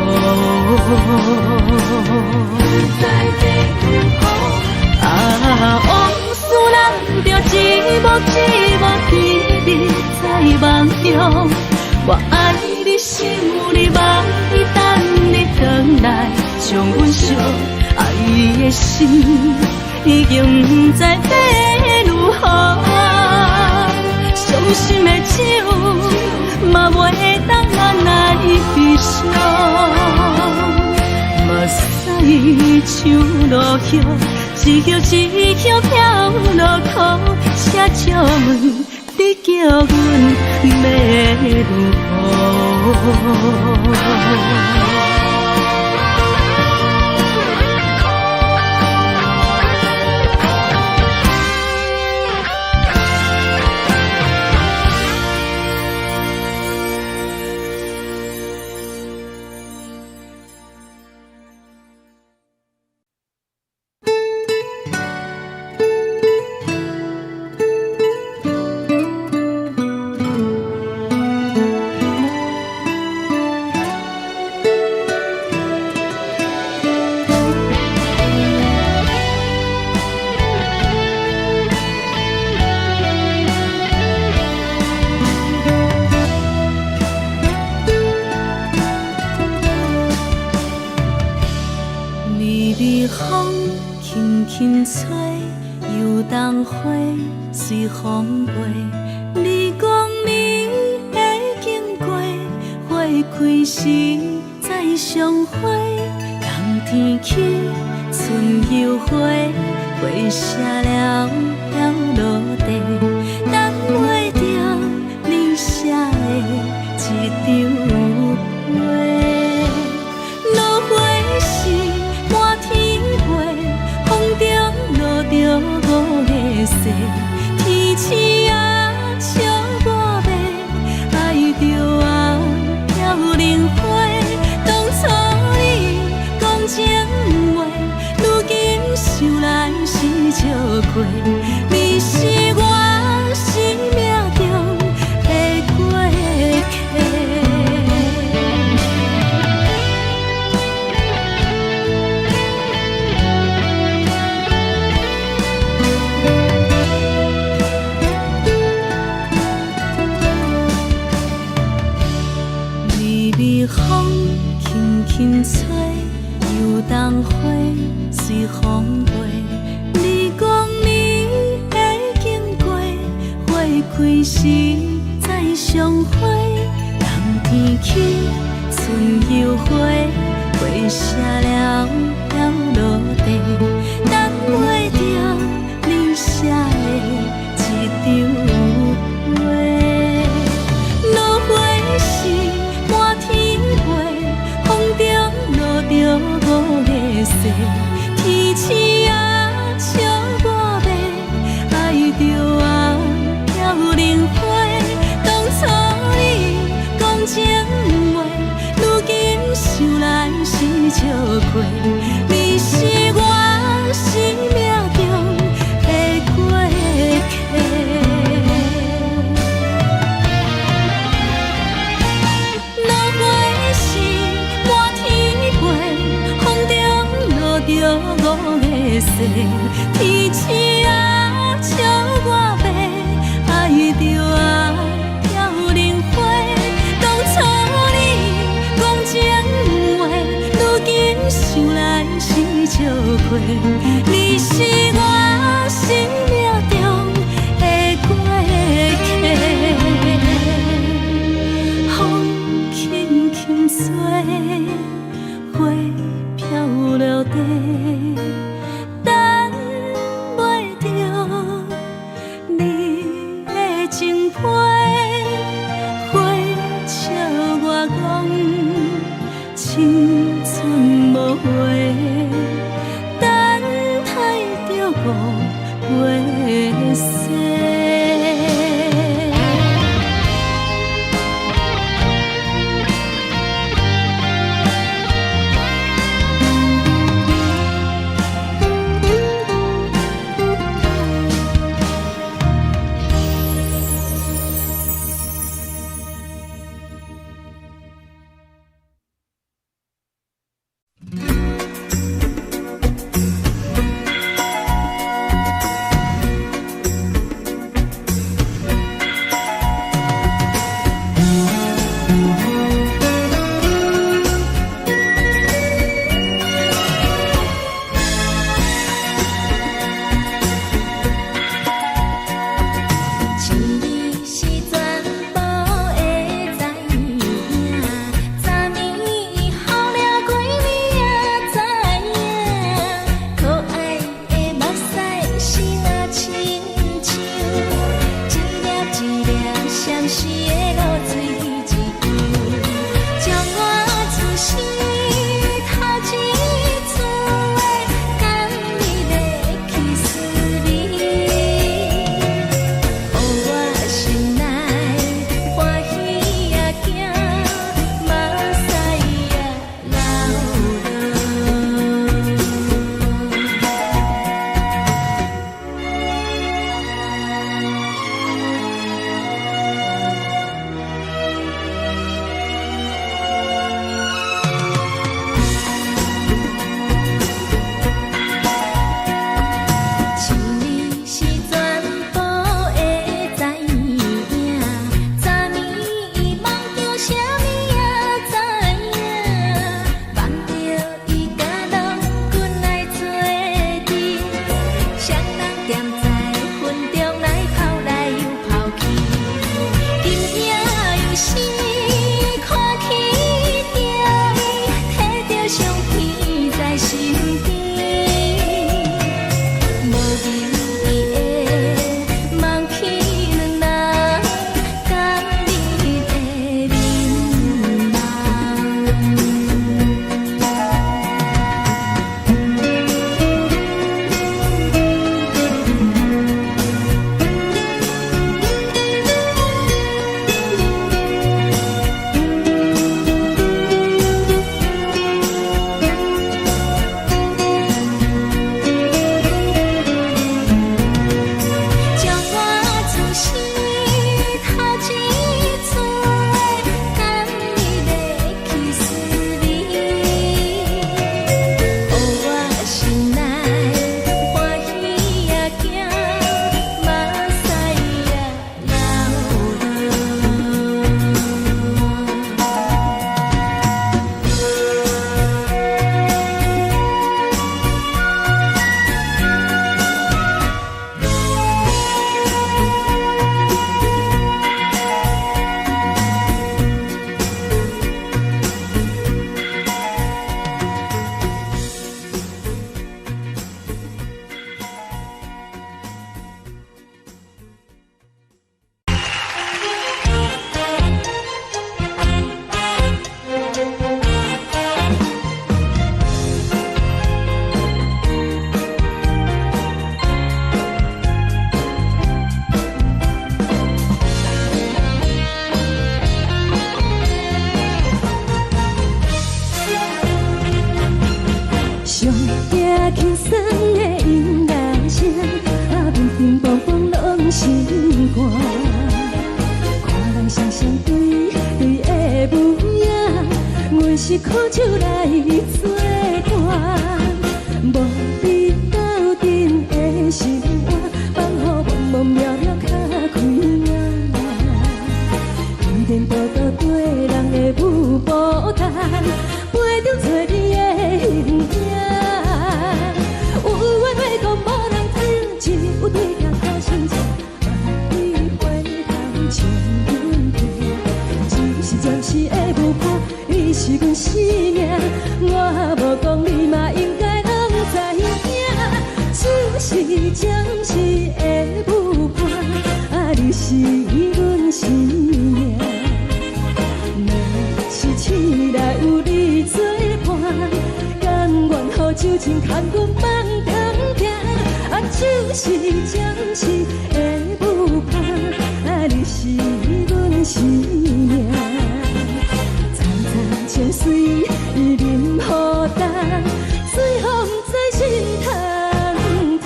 啊，一幕甜蜜在夢中。我愛你，想你，望你，等你轉來，將阮惜愛的心已經不知欲如何。傷心的酒嘛袂當按捺悲傷，目屎像落葉，一葉一葉飄落苦，請借問你叫阮欲如何？微微風輕輕吹，油桐花隨風飛。你講你會經過，花開時再相會。冬天起，春又回，花謝了飄落地，等袂著你寫的這張批。落花時滿天飛，風中落著五个誓，天星啊笑我欲，愛著啊飄零花。當初你講情話，如今想來是笑話。你是我生命中的過客。微微風輕輕吹，油桐花隨風飛。你講你會經過，花開時再相會。冬天起，春又回，花謝了飄落地，等袂著你寫的這張批。落花時滿天飛，風中落著五个誓，天星啊笑我欲，愛著啊飄零花。當初你講情話，如今想來是笑話。你是我生命中的過客。落花時滿天飛，風中落著五个誓，天星啊笑我欲，愛著啊飄零花。當初你講情話，如今想來是笑話。你是我生命中的過客。風輕輕吹，花飄落地，等袂著你的情批。花笑我講青春無話，等待著五月雪。是苦酒來做伴，無你鬥陣的生活，放予茫茫渺渺較開眼。天天倒倒對人的舞步單，陪著找你的形影。有話欲講無人聽，只有對鏡苦心情，望你回頭笑阮聽。只是暫時的舞伴，你是阮生命，我無講你嘛應該攏知影。只是暫時的舞伴，啊，你是阮生命。若是醒來有你作伴，甘願予酒精牽阮放長行。啊，只是暫時的舞伴，啊，你是阮生命。層層情水伊啉予乾，最予毋知心通疼。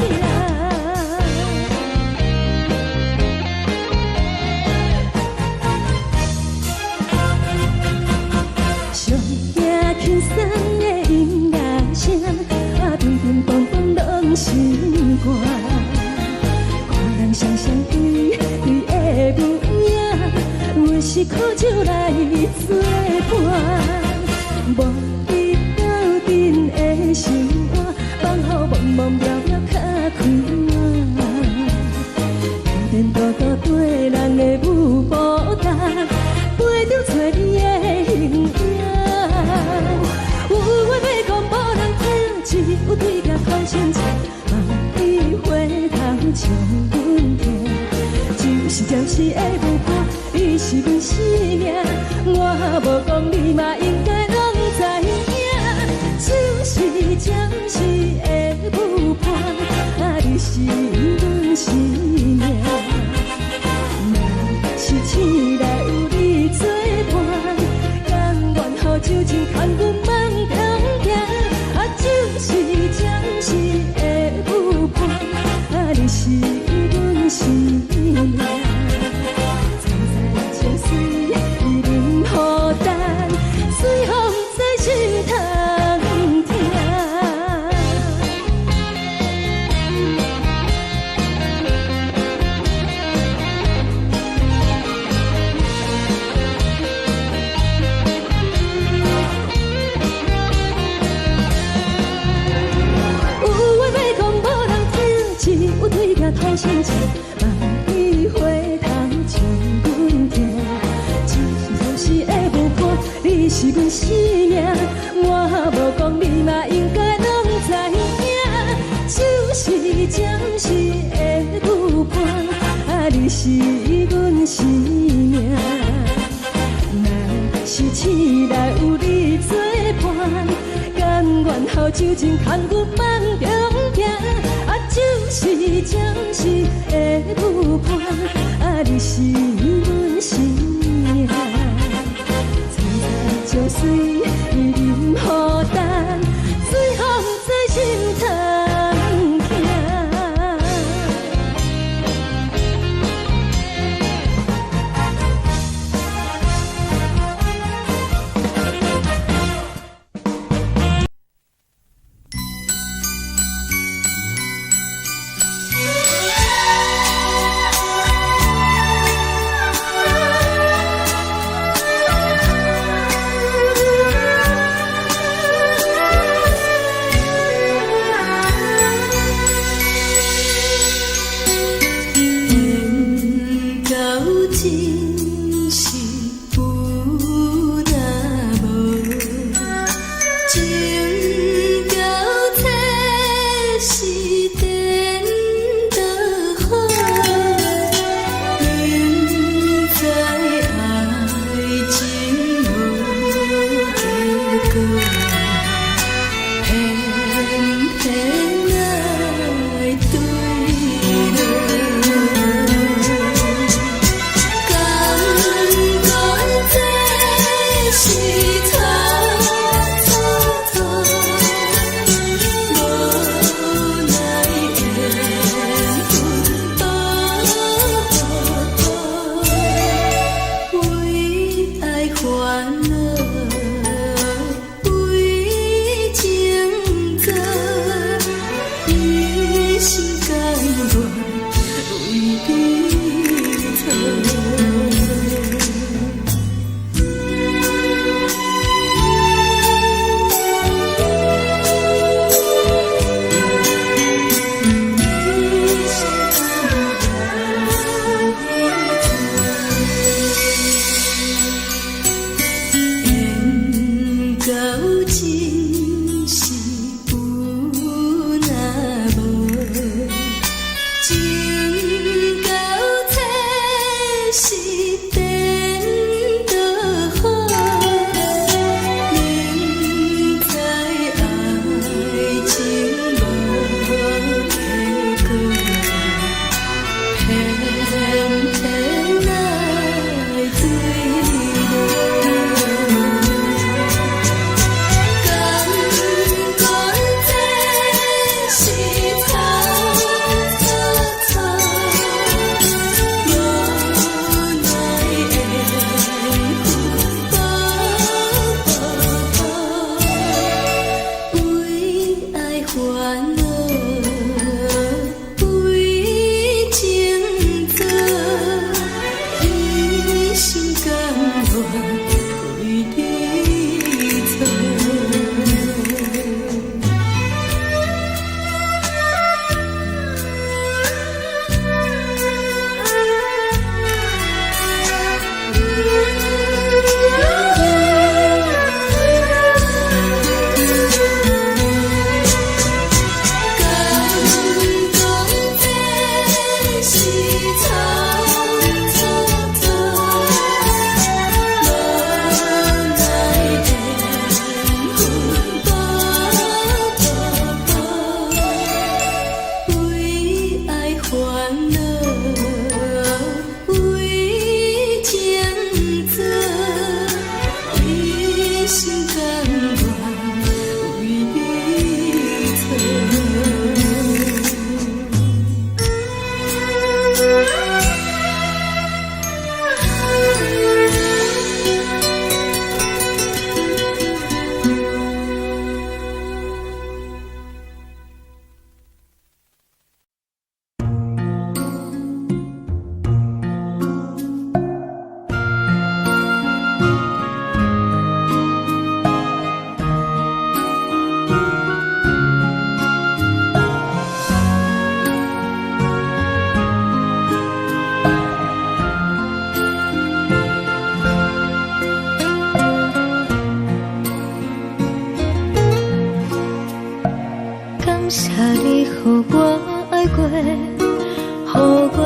上驚輕鬆的音樂聲，啊，乒乒乓乓攏心肝。看人雙雙對對的舞影，阮是苦酒來做伴，無你鬥陣的生活，放予茫茫渺渺較開眼。天天倒倒對人的舞步單，陪著找你的形影。有話欲講無人聽，只有對鏡苦心情，望你回頭笑阮聽。只是暫時的舞伴，你是阮生命，我無講你嘛應該攏知影。只是暫時的舞伴，啊，你是阮生命。若是醒來有你作伴，甘願予酒精牽阮放長行。啊，只是暫時的舞伴，啊，你是阮生命。層層情水伊啉予乾，最予毋知心通疼。有話欲講無人聽，只有對鏡苦心情，望你回頭笑阮聽。只是暫時的舞伴，你是阮生命，我無講你嘛應該攏知影。只是暫時的舞伴，啊，你是阮生命。若是醒來有你作伴，甘願予酒精牽阮放長行。啊，只是暫時的舞伴，啊，你是阮生命。層層情水伊啉予乾，最予毋知心通疼。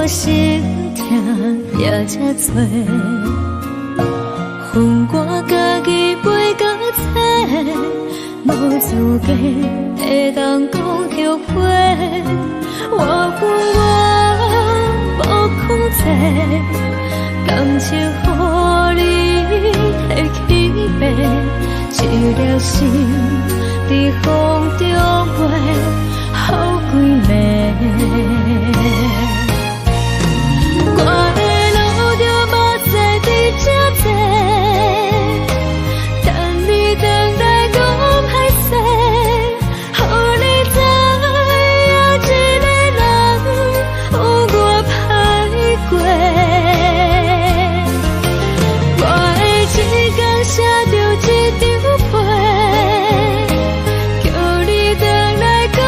我心疼也這多。分我家己飞到册，無資格會當講後悔。我有我無控制，感情予你提去爬，一粒心佇風中飛，予幾暝。我會流著目屎佇這坐，等你轉來講歹勢，予你知影一个人有偌歹過。我會一工寫著一張批，叫你轉來講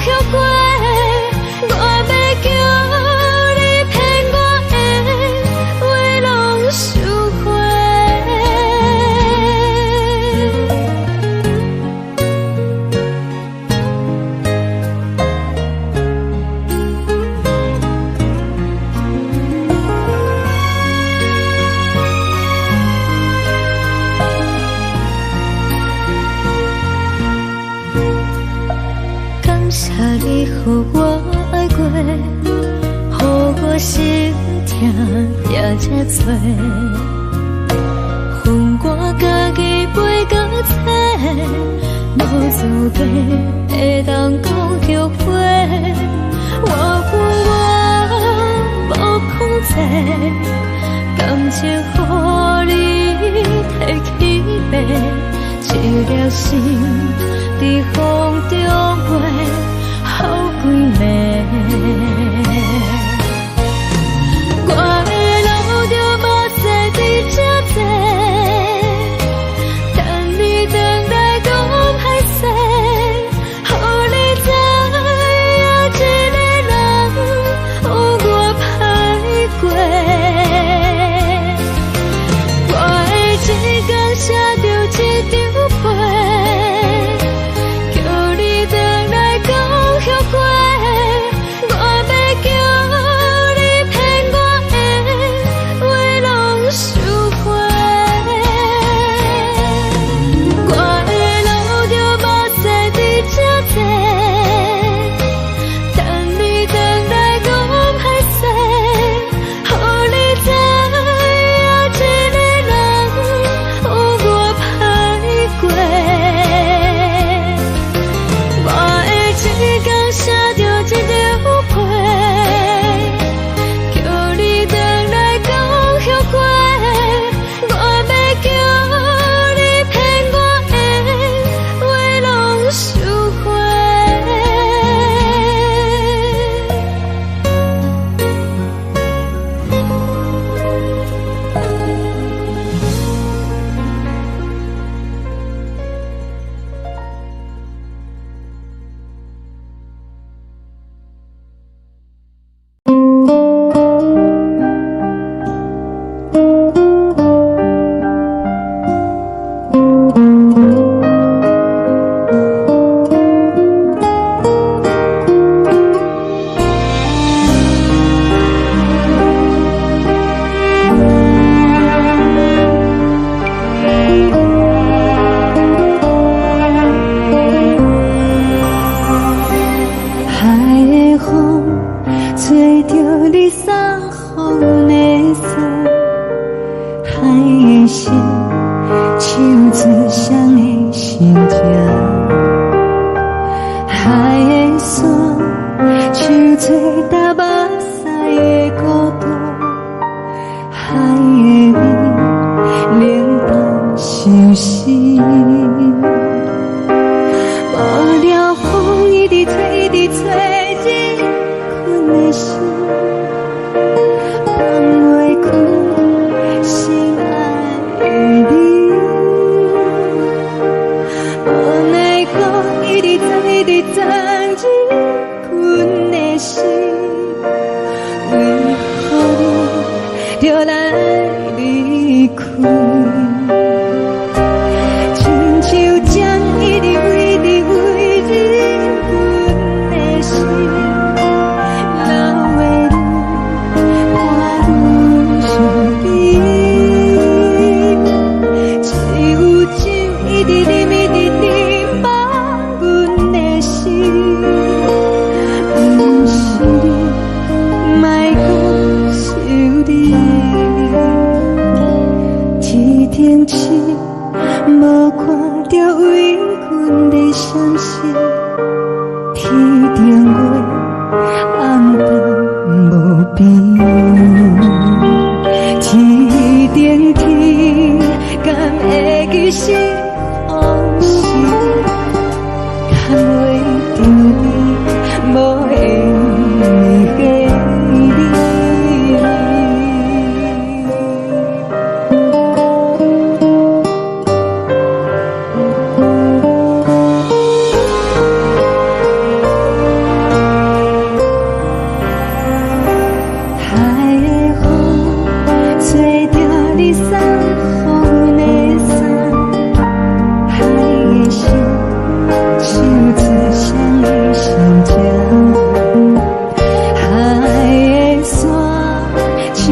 後悔。我欲叫你騙我的話攏收回。感謝你予我愛過，予我心疼也這多。分我家己飛到冊，無資格會當講後悔。我有我無控制，感情予你提去爬，一粒心佇風中飛，予幾暝。我會流著目屎佇這坐，等你轉來講歹勢，予你知影一個人有偌歹過。我會一工寫著一張批，叫你轉來講後悔。我欲叫你騙我的話攏收回。我會流著目屎佇這坐，等你轉來講歹勢，予你知影一個人有偌歹過。我會一工寫著一張批，叫你轉來講後悔。我欲叫你騙我的話攏收回。海的風吹著你送予阮的衫，海的心唱出誰的心情，海的山唱出踏目屎的孤單，海的雨冷淡相思。無聊風一直吹，一直吹，入困的心，放袂開心愛的你。無奈何一直鑽，一直鑽入困的心，為何你著來離開？親像針一直一直飛入阮的心，留的淚。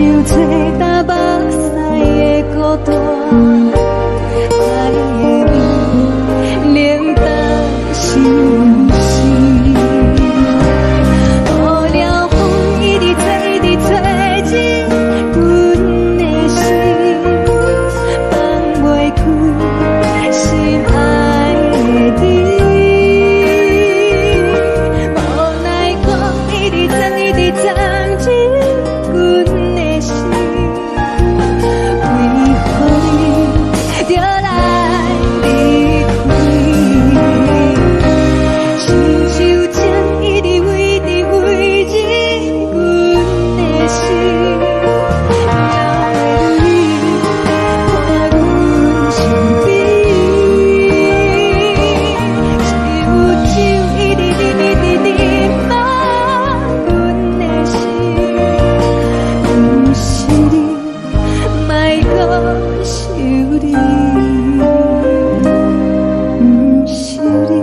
像吹干目屎的孤單，愛的味冷淡相思。予了風一直吹，一直吹進阮的心，放袂開心愛的你。無奈講一直藏，一直藏進阮的心，為何你著來離開？親像情一直飛，一直飛進阮的心，鳥的淚伴阮身邊。一有酒一直啉，一直啉滿阮的心，毋是你，莫閣想你，毋是你，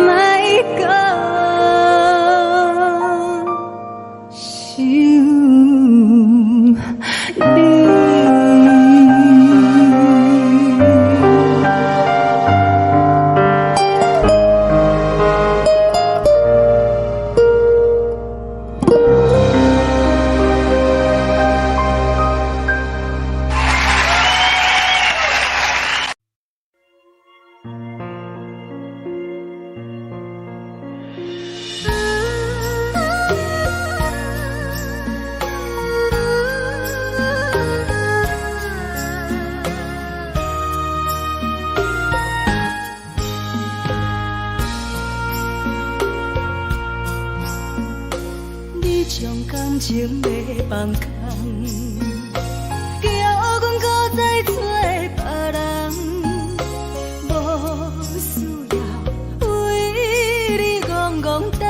莫閣想你。你將感情欲放空，叫阮閣再找別人，無需要為你戇戇等，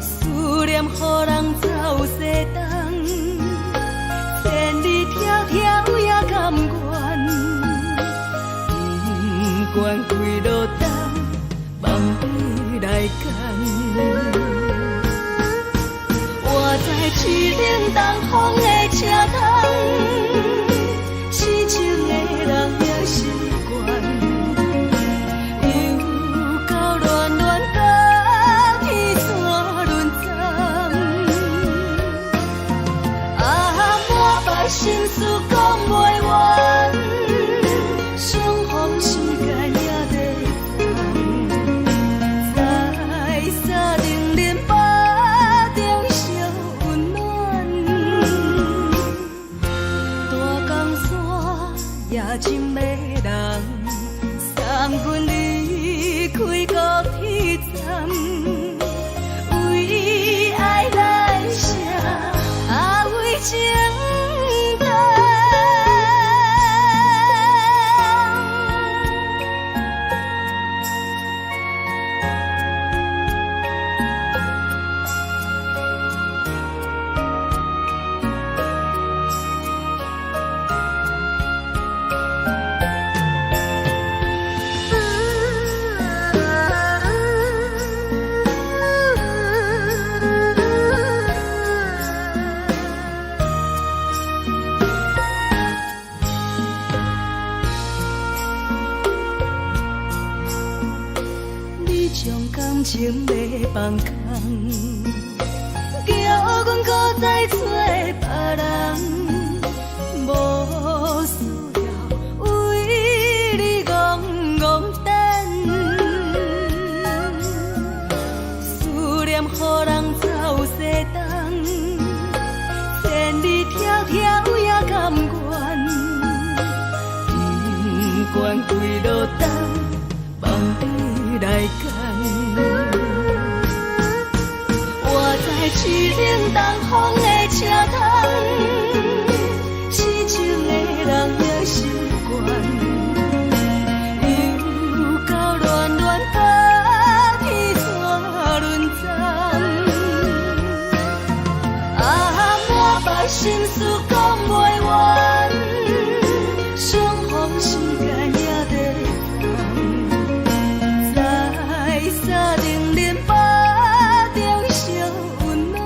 思念予人走西東，千里迢迢也甘願，不管幾落冬，望你來牽。我知凄冷東風的車窗，痴情的人也習慣，又到暖暖甲天山轮转，啊，满腹心事講袂完，相逢時間也短暫，在三重林腹中相溫暖，大江山也真迷人，送阮離開高鐵站，為愛來寫，啊為情等。你將感情欲放空，叫阮閣再找別人，無需要為你戇戇等，思念予人走西東，千里迢迢也甘願，不管幾落冬，望你來牽。我知凄冷東風的車窗，痴情的人也習慣，又到暖暖甲天山轮转，啊，滿腹心事講袂完，相逢時間也短暫，在三重林腹中相溫暖，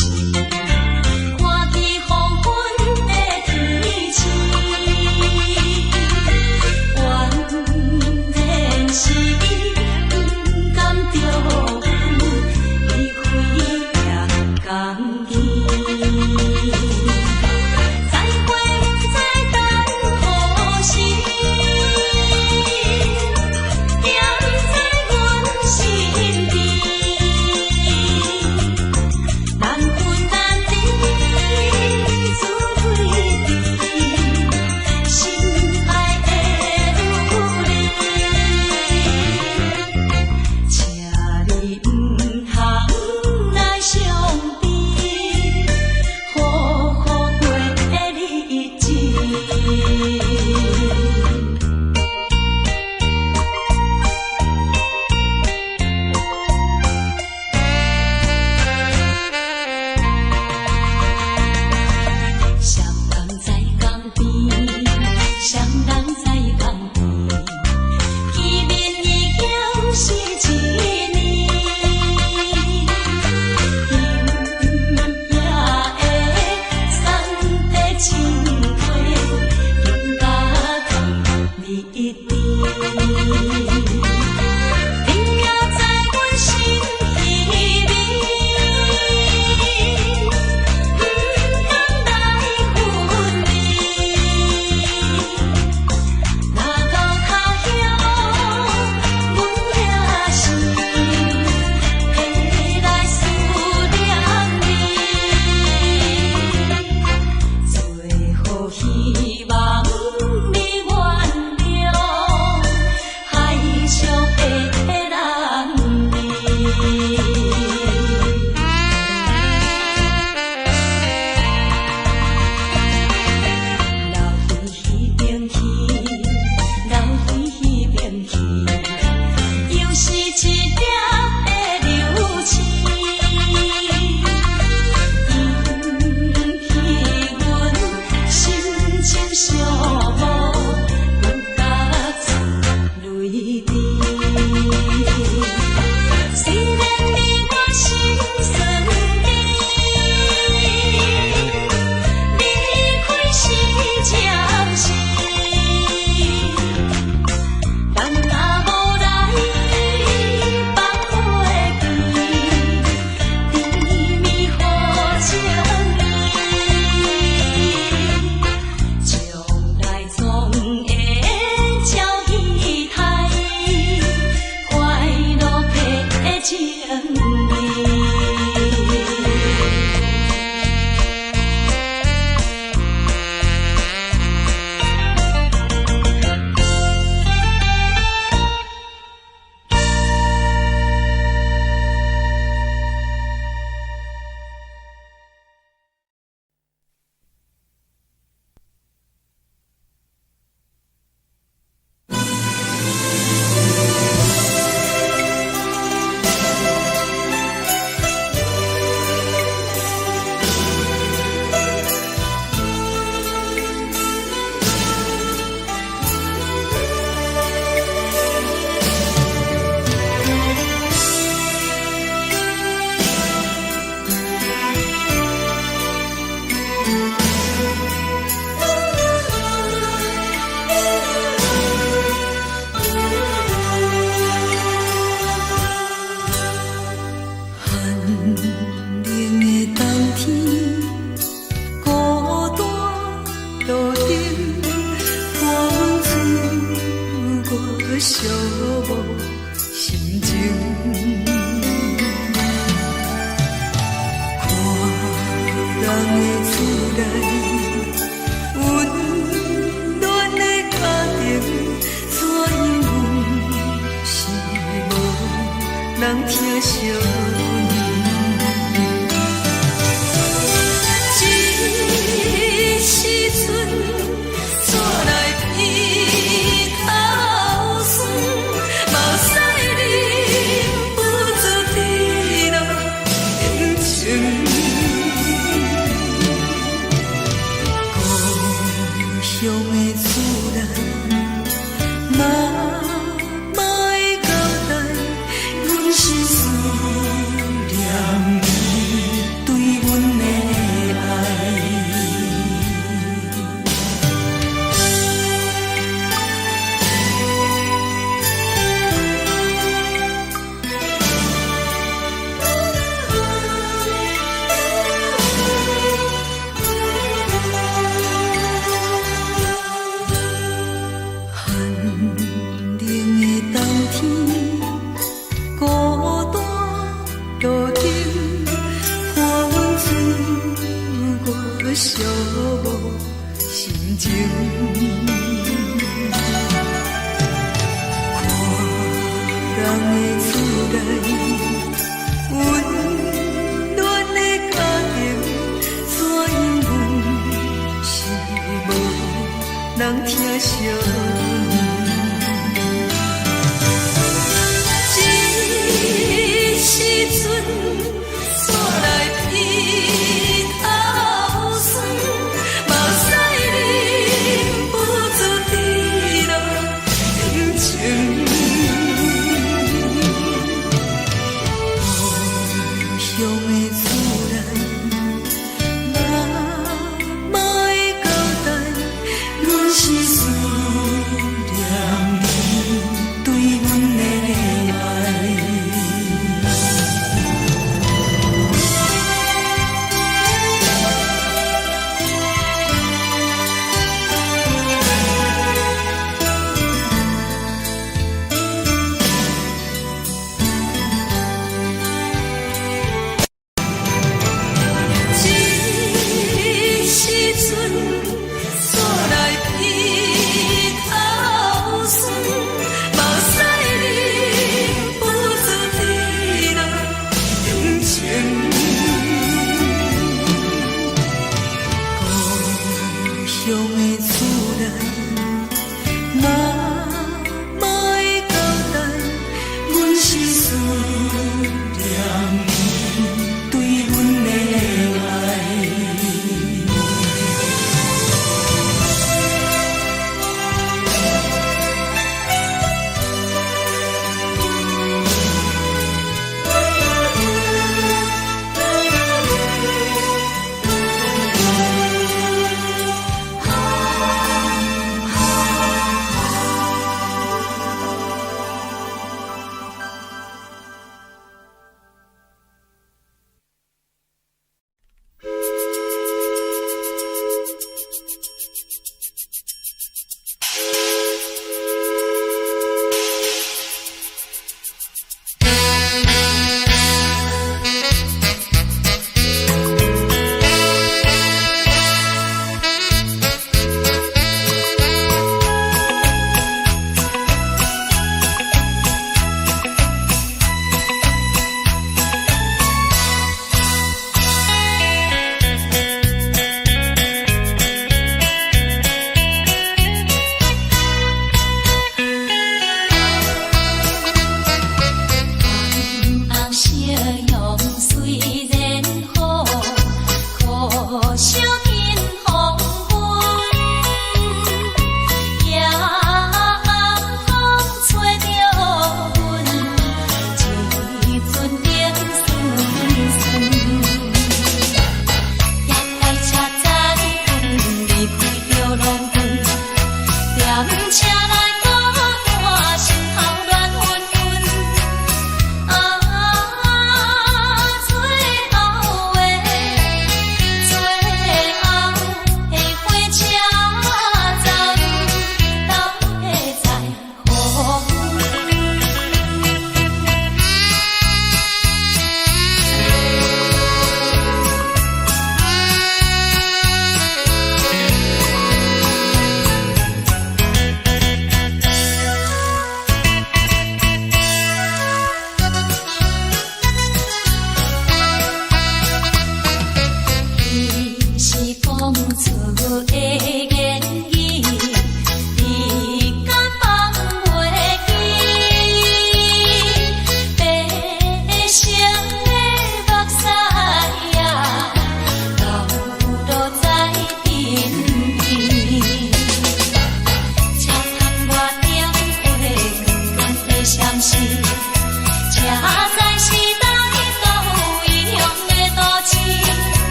時，看見黃昏的天星，原來是伊不甘著阮離開行江邊。再會不知等何時，惦在阮身邊。難分難離，自對對，心愛的女兒，請你毋通來傷悲，好好過日子。誰人在江邊？誰人在江邊？見面已經是一年，今夜的送的情話，更加甜蜜甜。你也知阮心稀微，毋甘來分離。若到他鄉，阮也是會來思念你。最後希望你原諒，海上的人兒。留回彼邊去，留回彼邊去，又是一粒的流星，引起阮心情寂寞，阮甲出淚滴。雖然你我心酸甜，離開是暫時，咱若無來放袂記，甜蜜好情意，將來總會照彼台，快樂的情意。寒冷的冬天，孤單路燈伴阮度過寂寞心情。看人的厝內，溫暖的家庭，怎樣阮是無人疼惜阮。這時陣煞來鼻頭酸，目屎忍不住滴落眼睛。故鄉的厝內，媽媽的交代，阮是思寂寞心情。看人的厝內，溫暖的家庭，怎樣阮是無人疼惜阮。這時陣煞來鼻頭酸，目屎忍不住滴落眼睛。故鄉的厝內，媽媽的交代，阮是思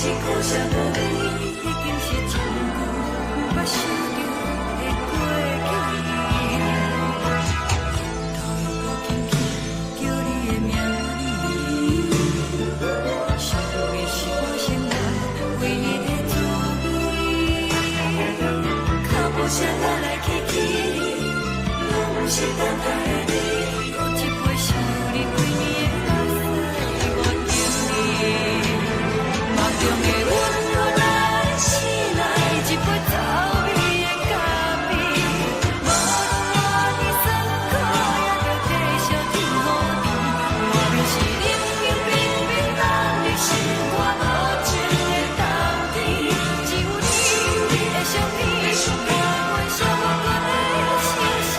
是苦涩無味，已經是真久毋捌想著的過去。頭又閣輕輕叫你的名字，想你是我生活唯一的滋味。腳步聲來來去去，攏毋是等待的你。閣一杯想你規暝的目屎，我敬你。夢中的阮來醒來，一杯走味的咖啡，無論偌尼酸苦，也著繼續甜予甜。外面是冷冷冰冰等你心肝無情的冬天，只有你的相片，伴阮寂寞的相思。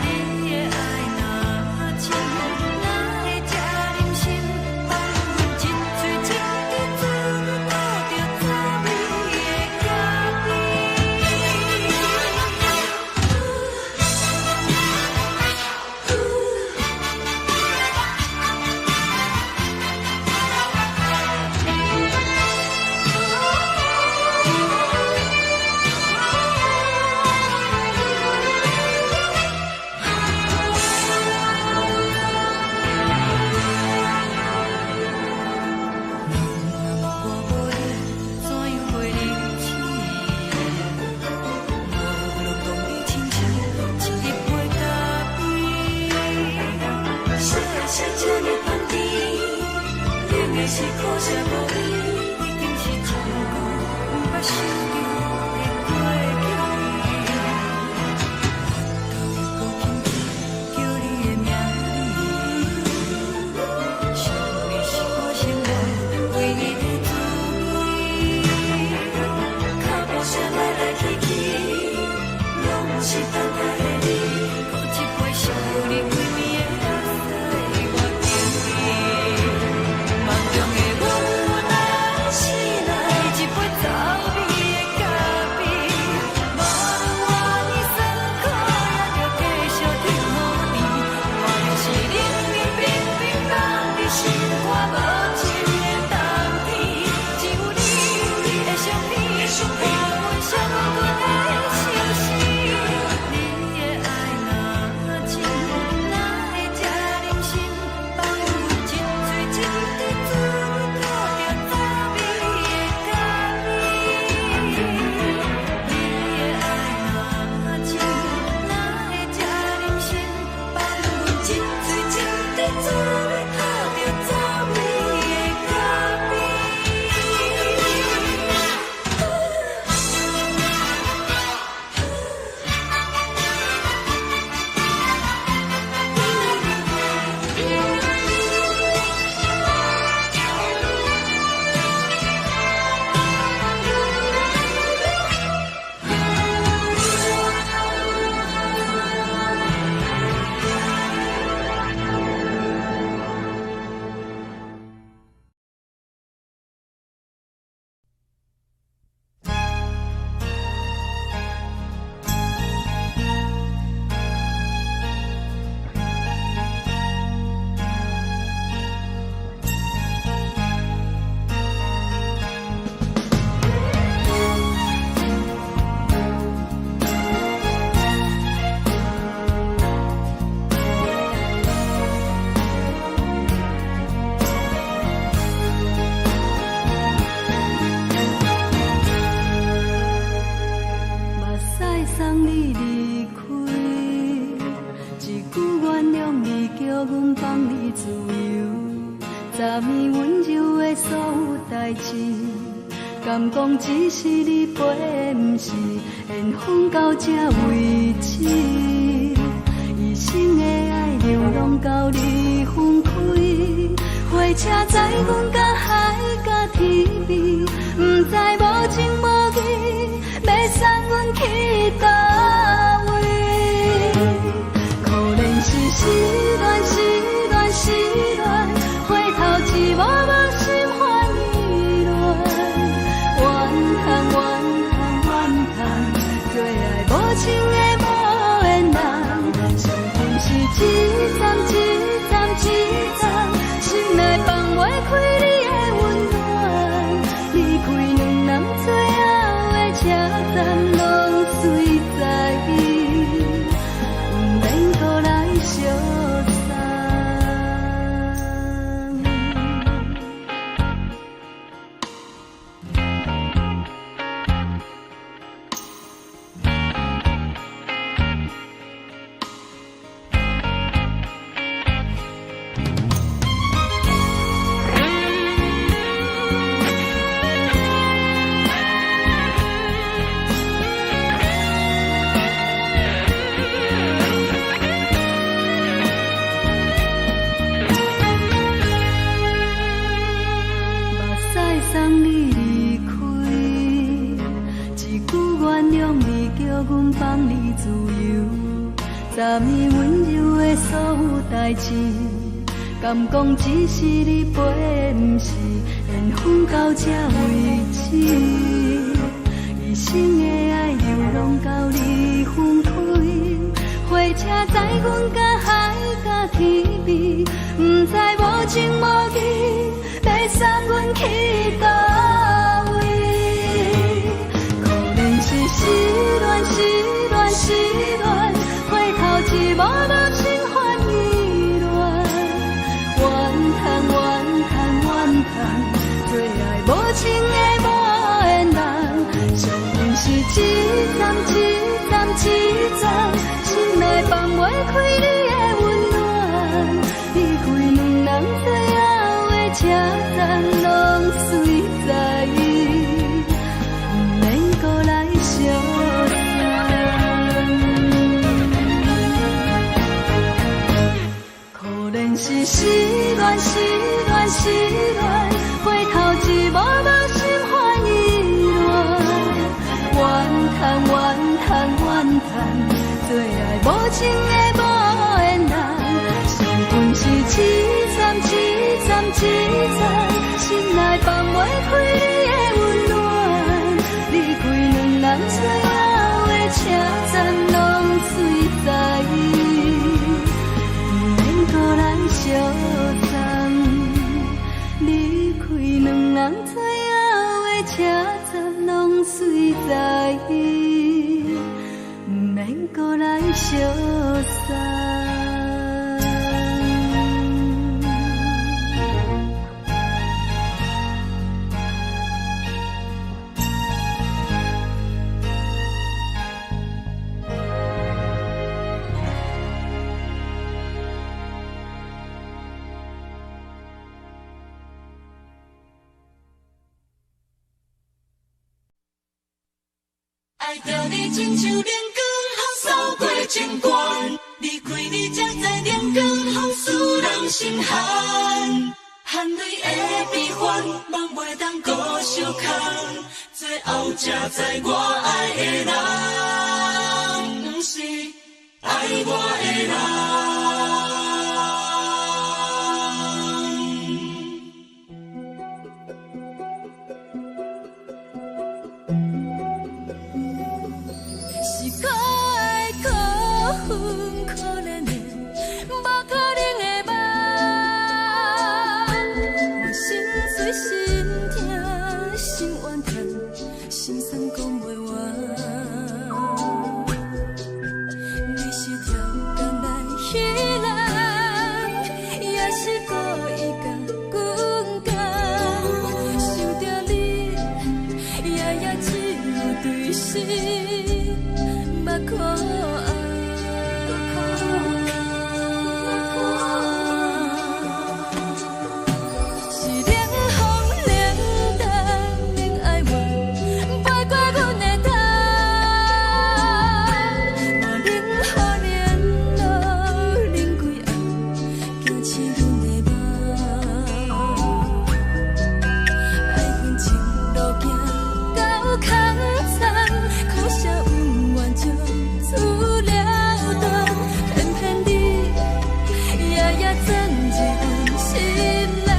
你的愛若深，哪會這忍心放阮一喙一滴嘴吐著滋味的咖啡？人若我無你，怎樣過日子？無論當你親像一杯咖啡，啥啥這呢香甜，冷的是苦澀無味，已經是真久毋捌想著的過去。頭又閣輕輕叫你的名字，想你是我生活唯一的滋味。腳步聲來來去去，攏毋是等待的你。閣一杯想你規暝的目屎，我敬你。夢中的阮來醒來，一杯走味的咖啡，無論偌尼酸苦，也著繼續甜予甜。外面是冷冷冰冰凍佇心肝無情的冬天，只有你的相片，伴阮寂寞的相思。你的愛若深，哪會這忍心放阮一喙一滴嘴吐著滋味的咖啡？你的愛若深，哪會這忍心放阮一喙一滴嘴吐著滋味的咖啡？目屎送你離開，一句原諒你，叫阮放你自由。昨暝溫柔的所有代誌，敢講只是你陪，毋是緣分到這為止。一生的愛流浪到你分開，火車載阮到海角天邊，毋知無情無義，欲送阮去佗位？可憐是失戀，失戀，失戀，回頭一幕幕心煩意亂。怨嘆怨嘆怨嘆，做愛無情的無緣人，傷心是一站一站一站，心內放袂開你的溫暖。站攏随在，毋免阁來相送。目屎送你離開，一句原諒你，叫阮放你自由。昨暝溫柔的所有代誌，敢講只是你陪，毋是緣分到這為止。一生的愛流浪到你分開，火車載阮甲海甲天邊，毋知無情無義，欲送阮去佗位？可憐是失戀，失戀，失戀，回頭一幕幕心煩意亂。怨嘆怨嘆怨嘆，做愛無情的無緣人，相信是一站一站一站，心內放袂開你的溫暖。離開兩人最後的車站，攏隨在，毋免閣來相送。可憐是失戀，失戀，失戀，回頭一幕幕心煩意亂。怨嘆怨嘆怨嘆，做愛無情的無緣人，相信是一站一站一站，心內放袂開你的溫暖。離開兩人最後的車站，攏隨在，毋免閣來相送。離開兩人最後的車站，攏隨在，毋免閣來相送。愛著你親像冷光予掃過情關，離開你才知冷光予使人心寒，含淚的悲歡，夢袂當閣相牽，最後才知我愛的人，毋是愛我的人。是可愛可恨可憐的，無可能的夢。我心碎心痛心怨嘆，心酸講袂完。你是超工來彼人，也是故意共阮講。想著你，夜夜只有對心目苦紅。是冷風冷淡冷哀怨，飛過阮的頭。無冷雨連露冷規暗，驚醒阮的夢。愛恨情路行到空残，可惜恩怨就此了斷。偏偏你夜夜鑽入阮心內，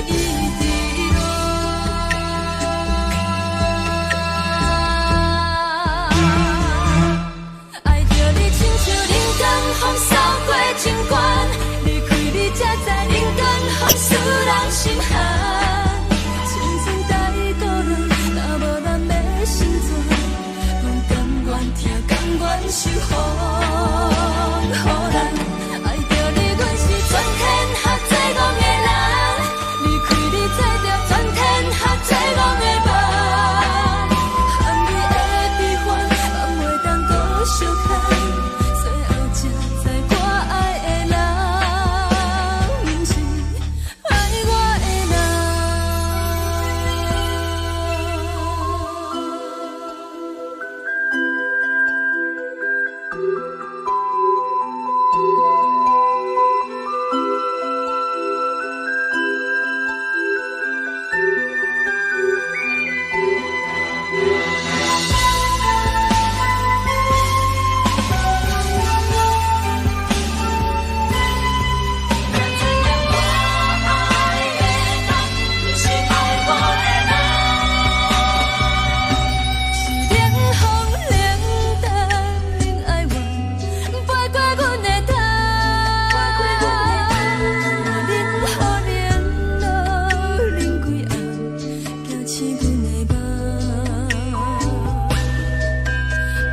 一直戀。愛著你親像冷光予掃過情關，離開你才知冷光予使人心寒。青春帶倒來，若無咱欲成全，受予人。愛著你，阮是全天下最戇的人。離開你，做著全天下最戇的夢。含淚的悲歡，放袂當閣相牽。最後才知我愛的人，毋是愛我的人。才知影我愛的人，毋是愛我的人。是冷風冷淡，冷愛怨，飛過阮的頭。冷雨冷露冷幾暗，驚醒阮的夢。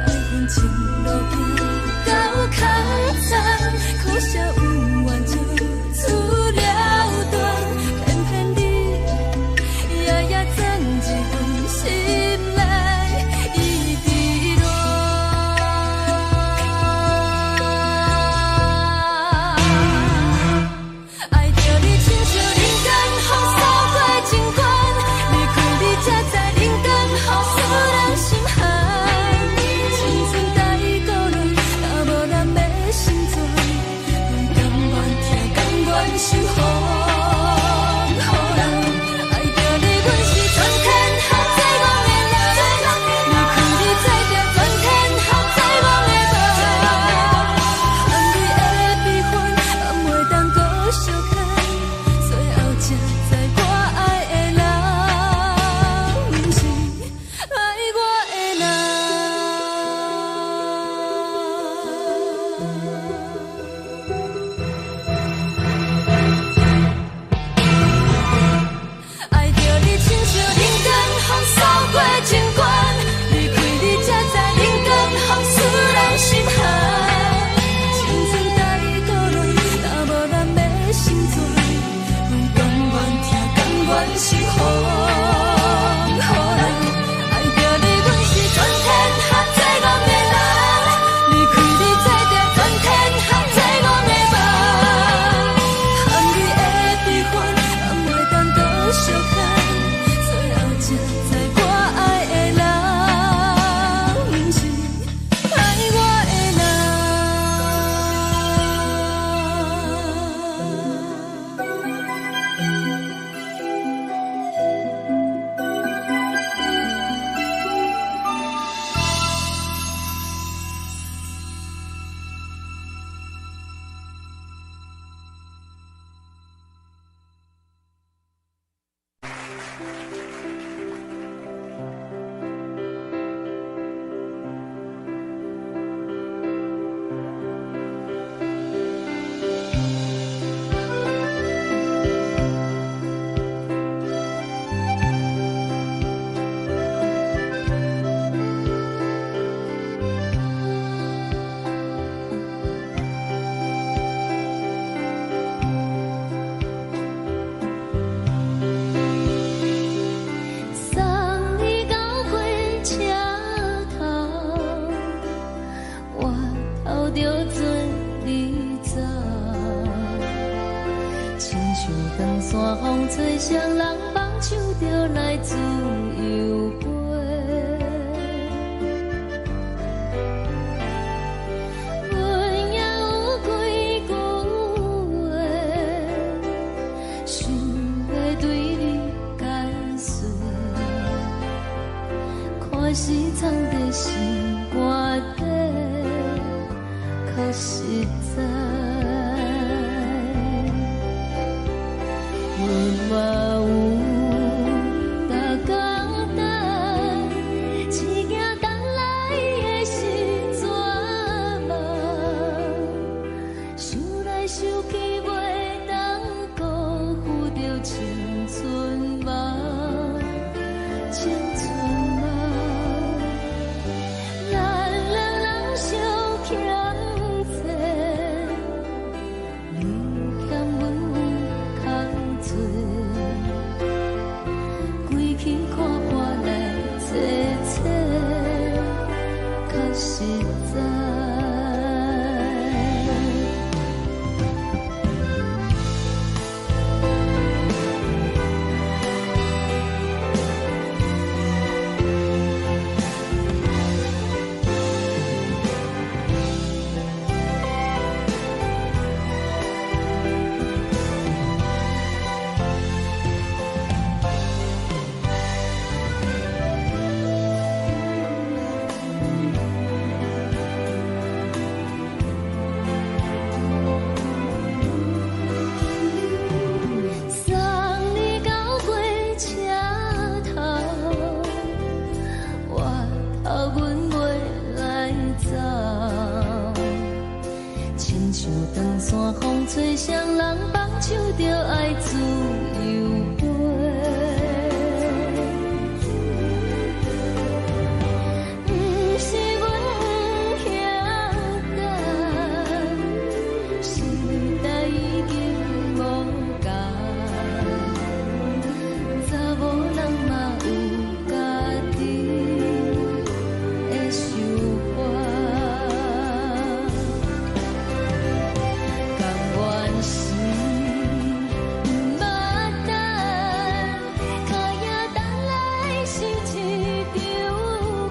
愛恨情路行到空残，可惜有緣就此了斷，偏偏你夜夜鑽入阮心內，一直戀。愛著你親像人間風掃過情關，離開你才知人間風使人心寒。青春太孤單，若無人欲成全，阮甘願疼，甘願受予人。愛著你，阮是全天下最戇的人。離開你，做著全天下最戇的夢。含淚的悲歡，放袂當閣相牽。最後才知我愛的人，毋是愛我的人。愛著你親像人間風掃過情關，離開你才知人間風使人心寒。青春太孤單，若無人欲成全，阮甘願疼，甘願受予人。愛著你，阮是全天下最戇的人。離開你，做著全天下最戇的夢。含淚的悲歡，放袂當閣相牽。最後才知我愛的人，毋是愛我的人。送你到火車頭，我頭著做你走，親像長山風吹誰人放手就來自由飛。阮也有幾句話，想欲對你解釋，看是藏佇心肝底，較實在。阮嘛有逐工等，只驚等來的是絕望。想來想去，袂當辜負著青春夢，青春夢。咱兩人相實在。送你到火車頭，我頭阮袂來走。親像長山風吹，誰人放手就愛自由飛。毋是阮不曉等，時代已經無仝，查某人嘛有家己的想法。甘願是毋捌等，跤影等來是一場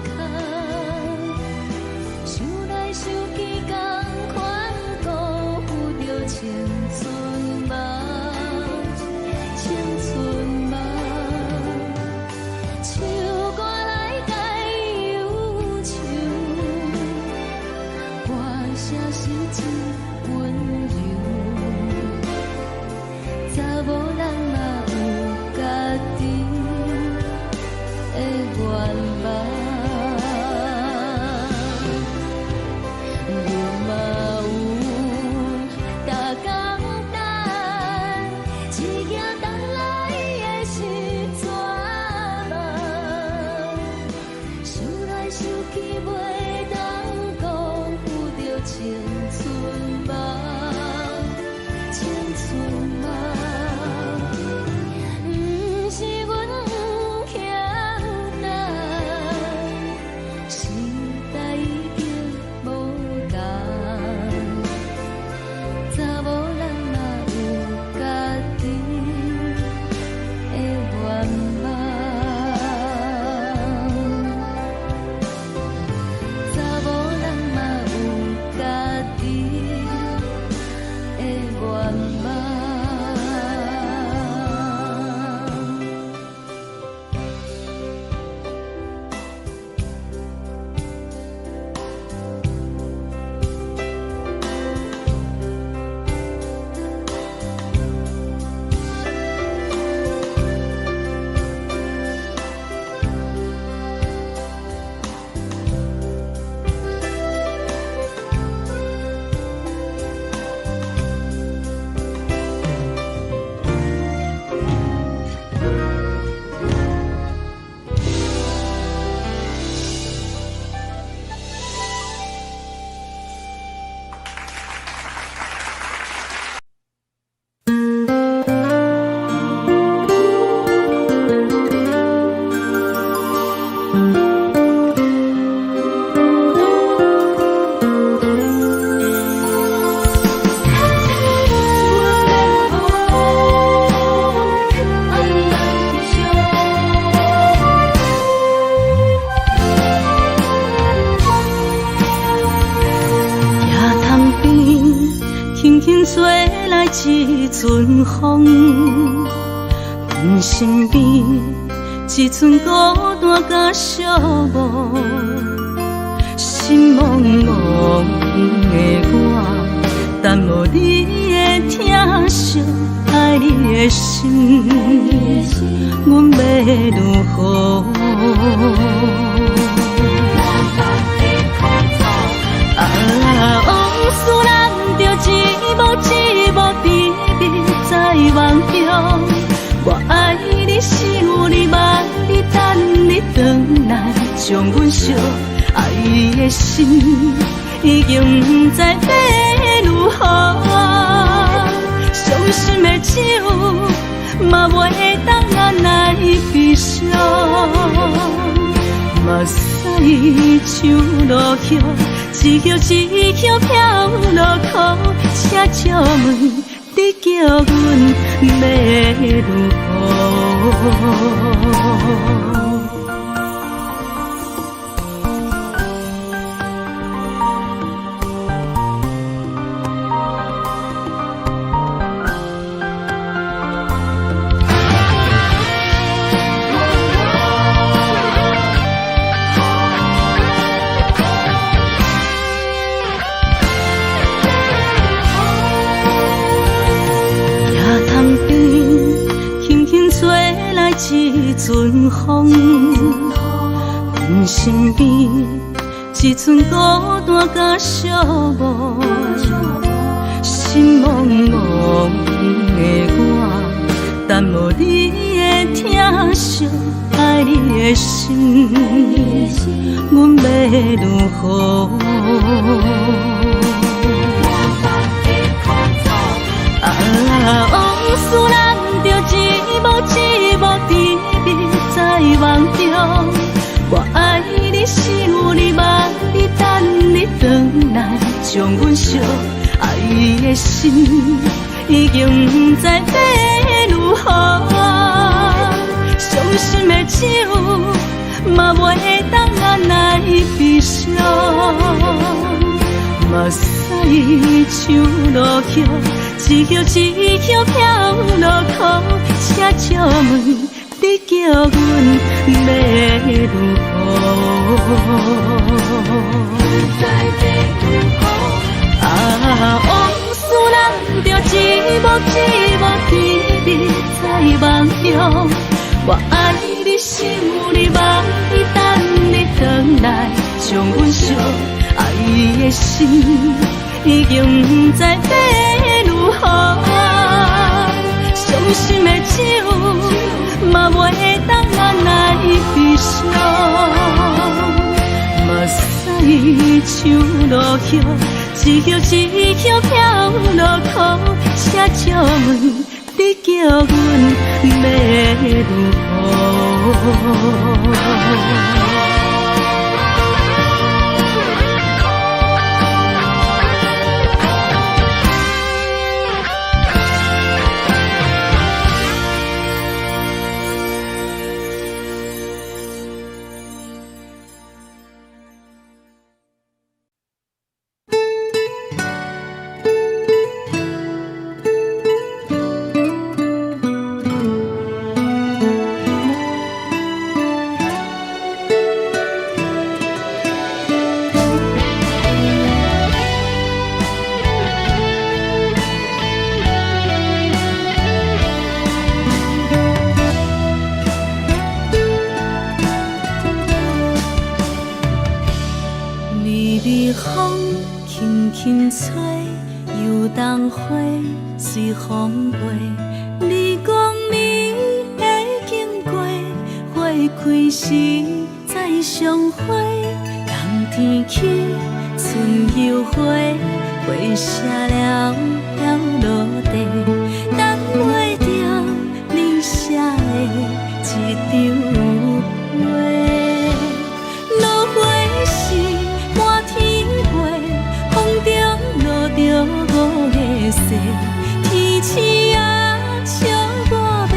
空。想來想去，仝款辜負著青春夢，青春夢。唱歌來解憂愁，歌聲是真溫柔。查某人嘛有家己的願望，阮嘛有逐工等，一夜等來的是绝望。想來想去，袂當辜負著青春夢，青春夢。毋是阮不曉等，時代已經無仝，查某人嘛有家己的願望。查某人嘛有家己的願望。野潭邊，輕輕吹來一陣風，阮身邊一陣孤單佮寂寞，心茫茫的我，等無你的疼惜，愛你的心，阮欲如何？啊，往事咱就一幕一幕甜蜜在夢中。我愛你，想你，望你，等你轉來，將阮惜。愛的心已經不知欲如何，傷心的酒嘛袂當按來悲傷，目屎像落落葉，一葉一葉飄落苦，請借問你叫阮欲如何？一阵風，阮身邊一陣孤單佮寂寞，心茫茫的我，等無你的疼惜，愛你的心，阮欲如何？啊，往事咱著一幕一幕甜蜜在夢中，我愛你，想你，望你，等你轉來，將阮惜愛的心已經不知欲如何，傷心的酒嘛袂當按捺悲傷。目屎像落葉，一葉一葉飄落苦，請借問你叫阮欲如何？啊，往事咱著一幕一幕甜蜜在夢中，我愛你，想你，望你，等你轉來，將阮惜愛的心已經不知欲如何，傷心的酒嘛袂當按捺悲傷，目屎像落葉，一葉一葉飄落苦，請借問你叫阮欲如何？微微風輕輕吹，油桐花隨風飛。你講你會經過，花開時再相會。冬天起，春又回，花謝了飄落地，等袂著你寫的這張批。落花時滿天飛，風中落著五个雪，天青啊，笑我欲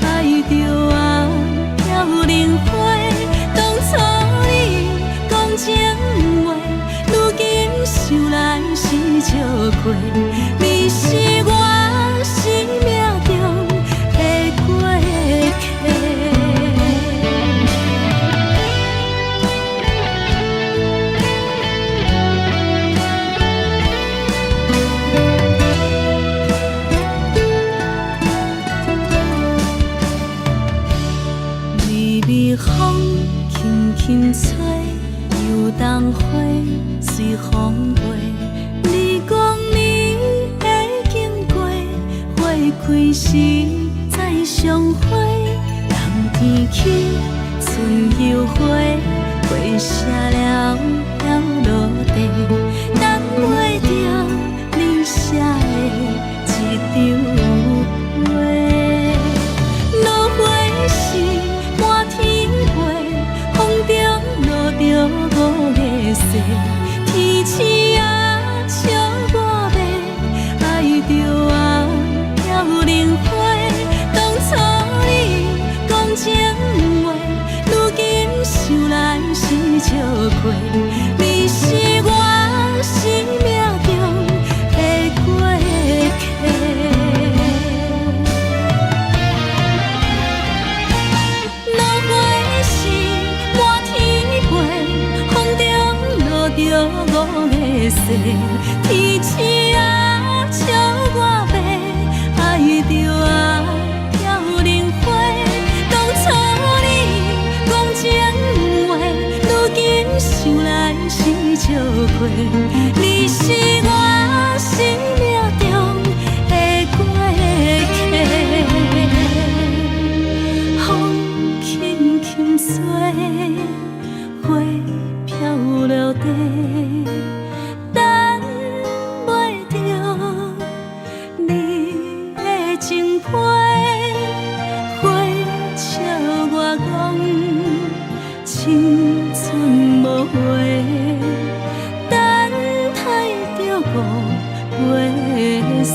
愛著啊，飄零花。當初你講情話，如今想來是笑虧。你是我生命中的過客。微微風輕輕吹，油桐花隨風飛。你講你會經過，花開時再相會。冬天起，春又回，花謝了飄落地，等袂著你寫的這張批。落花時滿天飛，風中落著五个雪，天星仔笑我白，愛著我飄零花。當初你講情話，如今想來是笑虧。你是我生命中的過客。落花時滿天飛，風中落著五个誓。天星仔笑我白，愛著我飄零花。當初你講情話，如今想來是笑虧。你是我生命中的過客。風輕輕吹，花飄落地，等袂著你的情批。花笑我講，青春無話，等待著五月雪。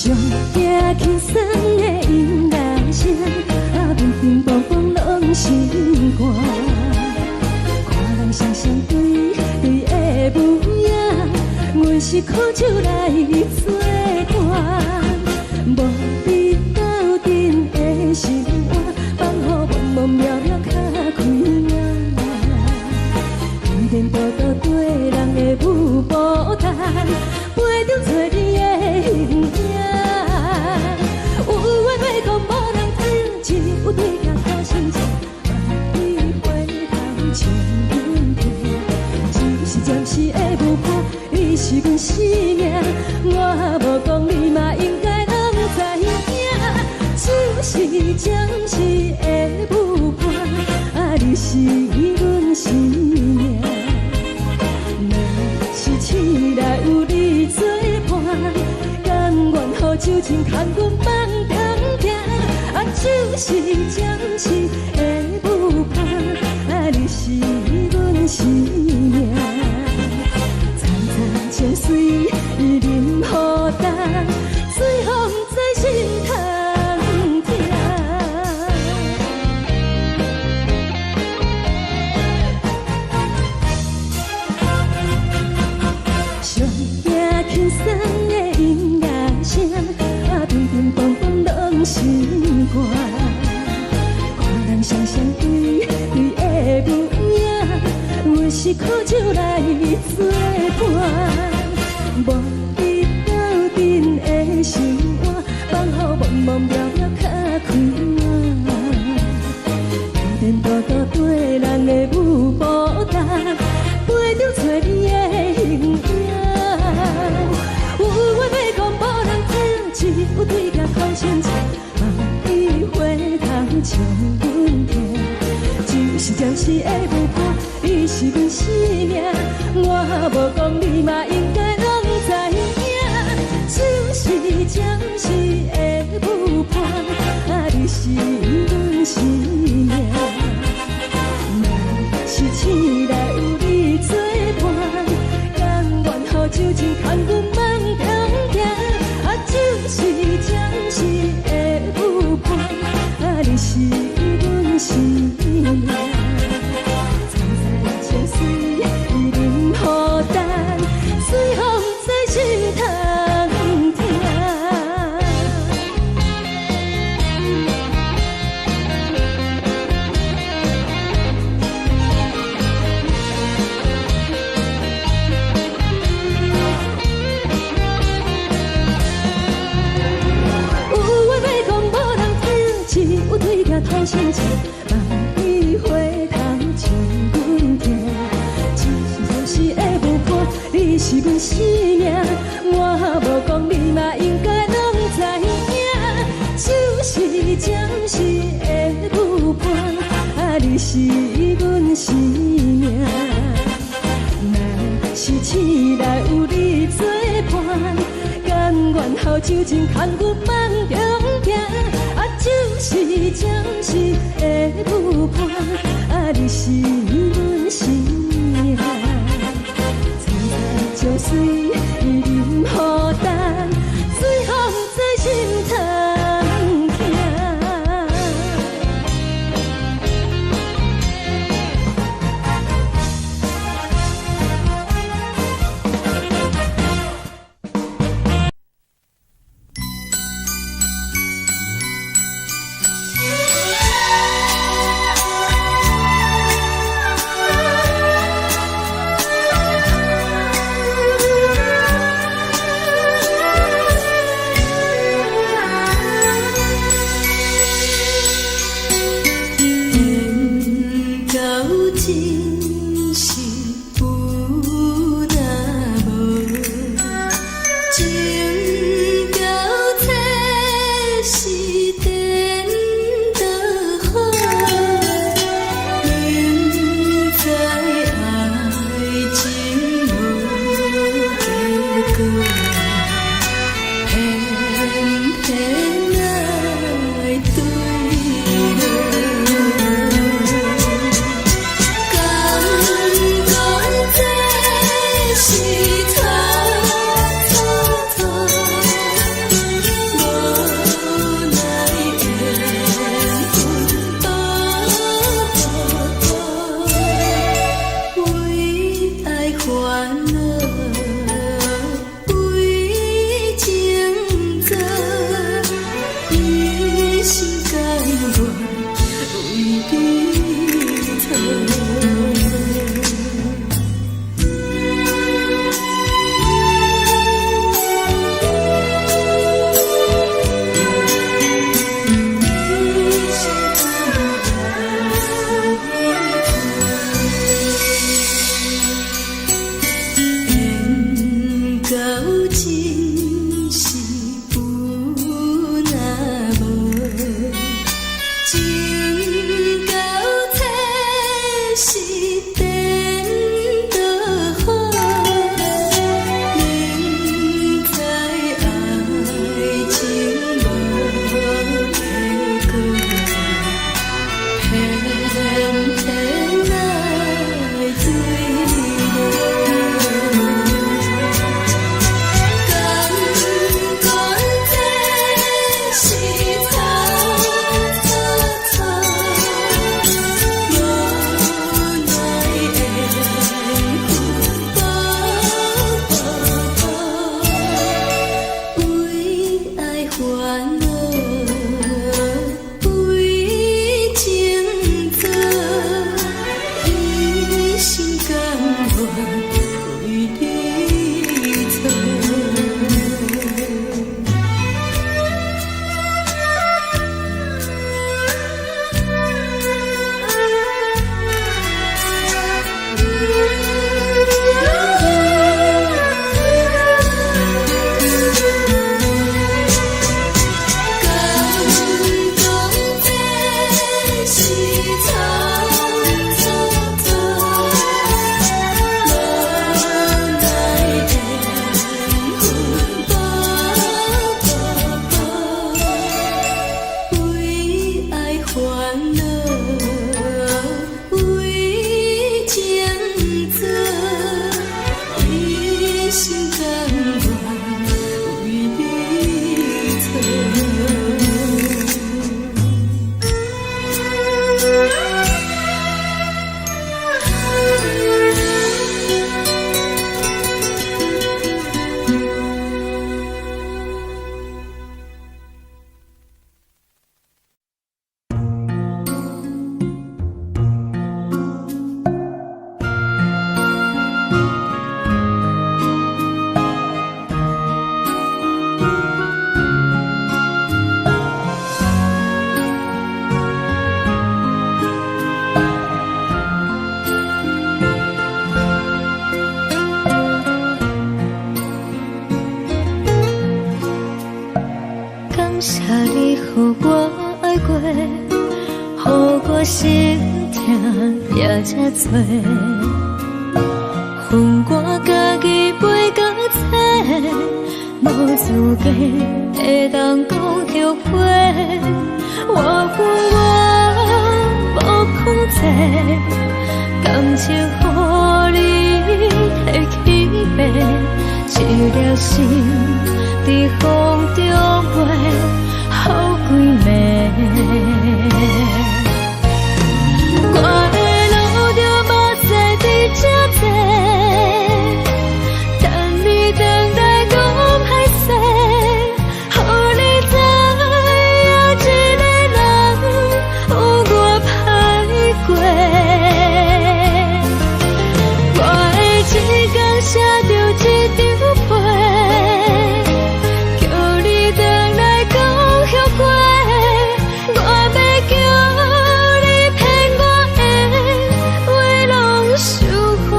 上驚輕鬆的音樂聲，啊，乒乒乓乓攏心肝。看人雙雙對對的舞影，阮是苦酒來做伴，無你鬥陣的心肝，放予茫茫渺渺較開眼。伊連步倒綴人的舞步單，陪著找你的形影。有緣話講無人知，只有對鏡苦心情，望你回頭笑阮聽。只是暫時的舞伴，你是阮生命，我無講你嘛應該攏知影。只是暫時的舞伴，啊，你是阮生命。若是醒來有你做伴，甘願予酒精牽阮放通行。啊，只是暫時的舞伴，啊，你是阮生命。層層情水伊啉予乾，水予毋知心通疼。上驚輕鬆的音樂聲，啊，乒乒乓乓攏心肝。看人雙雙對對的舞影，阮是苦酒來做伴，無你鬥陣的心肝，放予茫茫渺渺較開眼。伊連步倒綴人的舞步單，陪著找你的形影。有緣欲講無人知，只有對鏡苦心情，望你回頭笑阮聽。只是暫時的舞伴，你是阮生命，我無講你嘛應該攏知影。只是暫時的舞伴，啊，你是阮生命。若是醒來有你做伴，甘願予酒精牽阮放通行。啊，只是暫時的舞伴，啊，你是阮生命。層層情水伊啉予乾，水予毋知心通疼。有話欲講無人知，只有對鏡苦心情，望你回頭笑阮聽。只是暫時的舞伴，你是阮生命，我無講你嘛應該攏知影。只是暫時的舞伴，啊，你是阮生命。若是醒來有你做伴，甘願予酒精牽阮放中行。啊，只是暫時的舞伴，啊，你是阮生命。層層情水伊啉予乾，水予毋知心通疼。煩惱為情做，一心甘願為你做。敢講這是錯錯錯，無奈緣分步步步，為愛煩惱，為情做，一心甘願為你做。感謝你予我愛過，予我心疼也這多。予我家己飛到找，無資格會當講後悔。我有我無控制，感情予你提起爬，一粒心佇風中飛，予幾暝。我會流著目屎佇這坐，等你轉來講歹勢，予你知影一個人有偌歹過。我會一工寫著一張批，叫你轉來講後悔。我欲叫你騙我的話攏收回。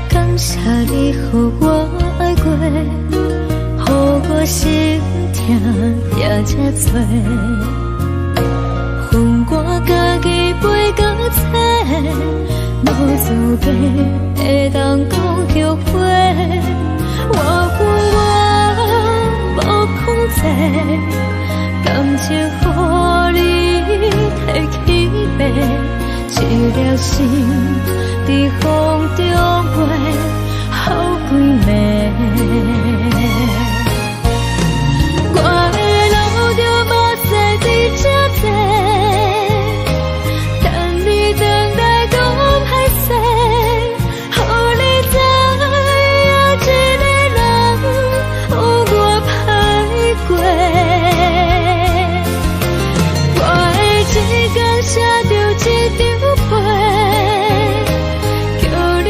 感謝你予我愛過，予我心疼也這多。予我家己飛到找，無資格會當講後悔。我有我無控制，感情予你提起爬，一粒心佇風中飛，予幾暝。我會流著目屎佇這坐，等你轉來講歹勢，予你知影一個人有偌歹過。我會一工寫著一張批，叫你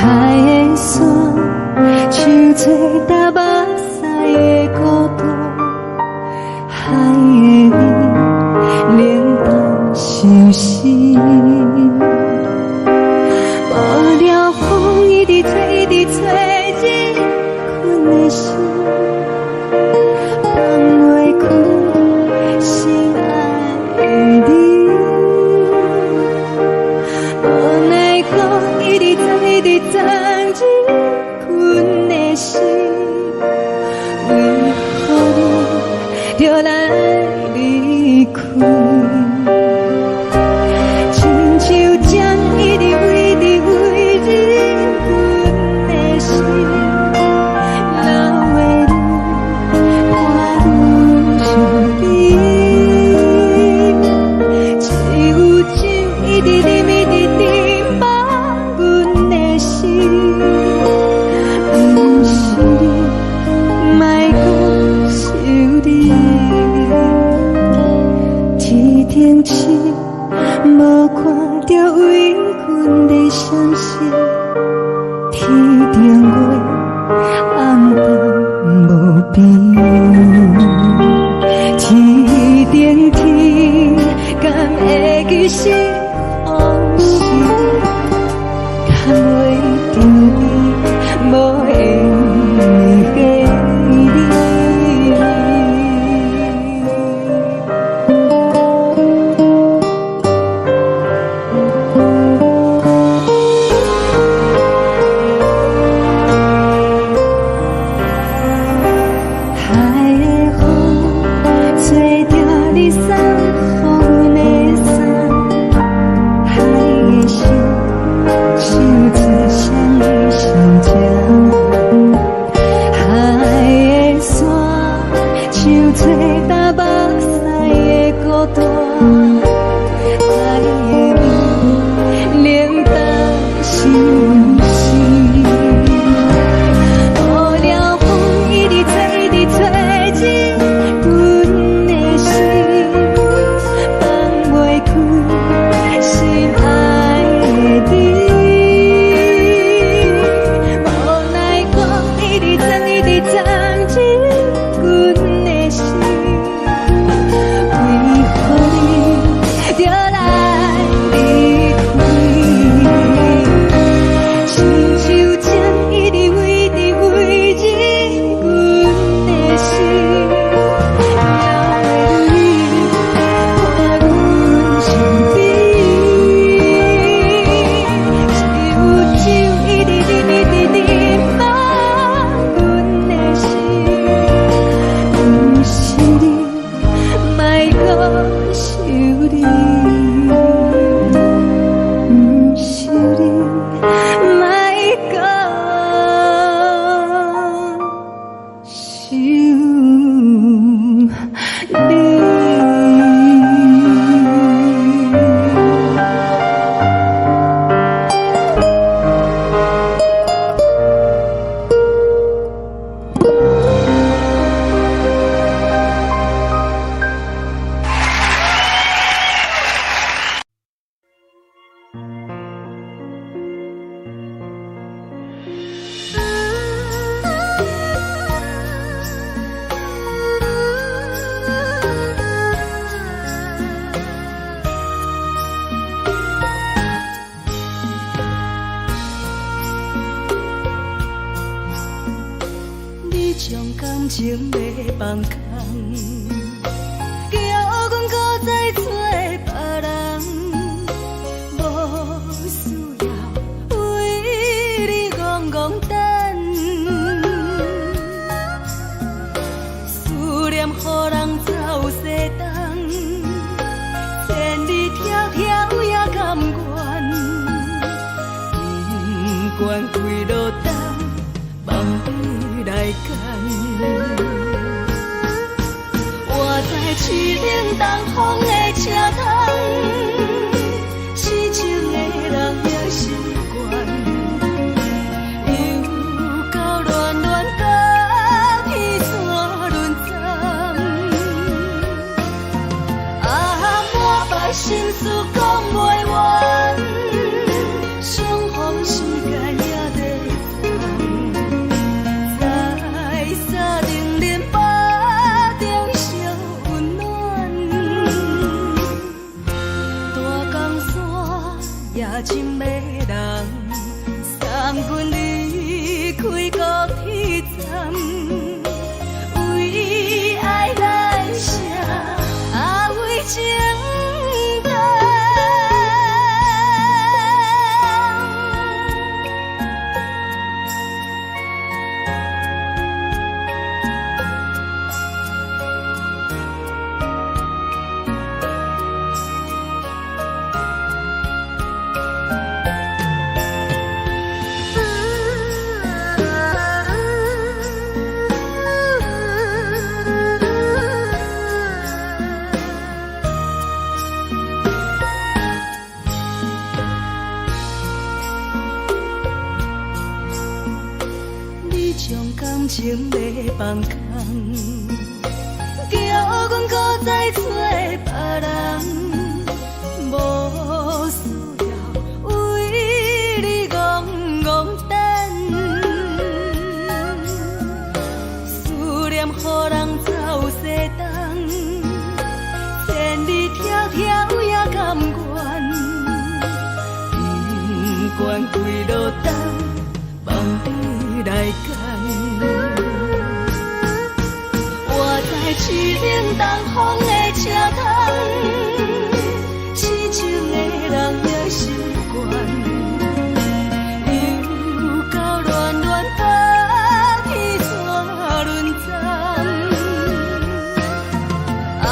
海的山，像做焦目屎的孤單，海的味冷淡相思。無聊風一直吹，一直吹，入阮的心，放袂開心愛的你。無奈何一直鑽，一直鑽入阮的心，為何你著來離開？親像針一直一直飛入阮的心，流的淚伴阮相依。只有酒一直啉，一直啉，放阮的心，毋是你，莫閣想你。天頂星無看著為阮咧閃爍，天頂月暗淡無邊。天頂天敢會記是往事，牽袂著你，無緣的你。海的風吹著你送予阮的衫，海的心唱出誰的心情？海的山像做焦目屎的孤單，海的味冷淡相思。無聊風一直吹，一直吹入阮的心，放袂開心愛的你。無奈何一直鑽，一直鑽入阮的心，為何你著來離開？親像針一直飛，一直飛入阮的心，流的淚伴阮相依。只有酒一直啉，一直啉，放阮的心，毋是你，莫閣想你，毋是你，莫閣想你。你將感情欲放空，叫阮閣再找別人，無需要為你戇戇等，思念予人走西東，千里迢迢也甘願，不管幾落冬，望你來牽。我知凄冷東風的車窗，痴情的人也習慣，又到暖暖甲彼山轮转。啊，满腹心事講袂完，相逢時間也在將感情欲放空，叫阮閣再揣別人，無需要為你戇戇等，思念予人走西東，千里迢迢也甘願，不管幾落冬，放你來揀。我知凄冷東風的車窗，痴情的人也習慣，又到暖暖冬天怎輪轉？啊，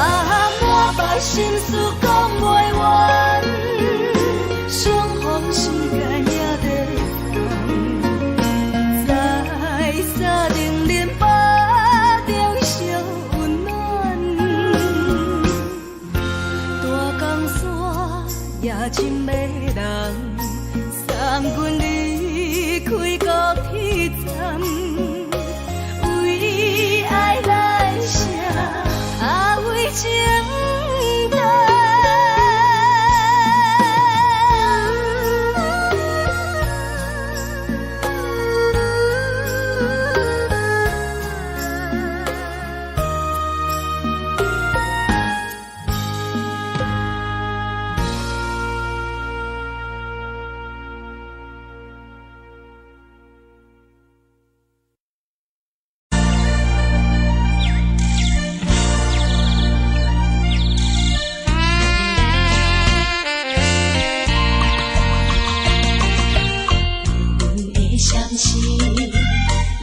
滿腹心事講袂完，相逢時間也短暫，在三重恁腹中相溫暖，大江山也真迷人，送阮離開高鐵站，為愛來寫，啊為情等。阮的相思，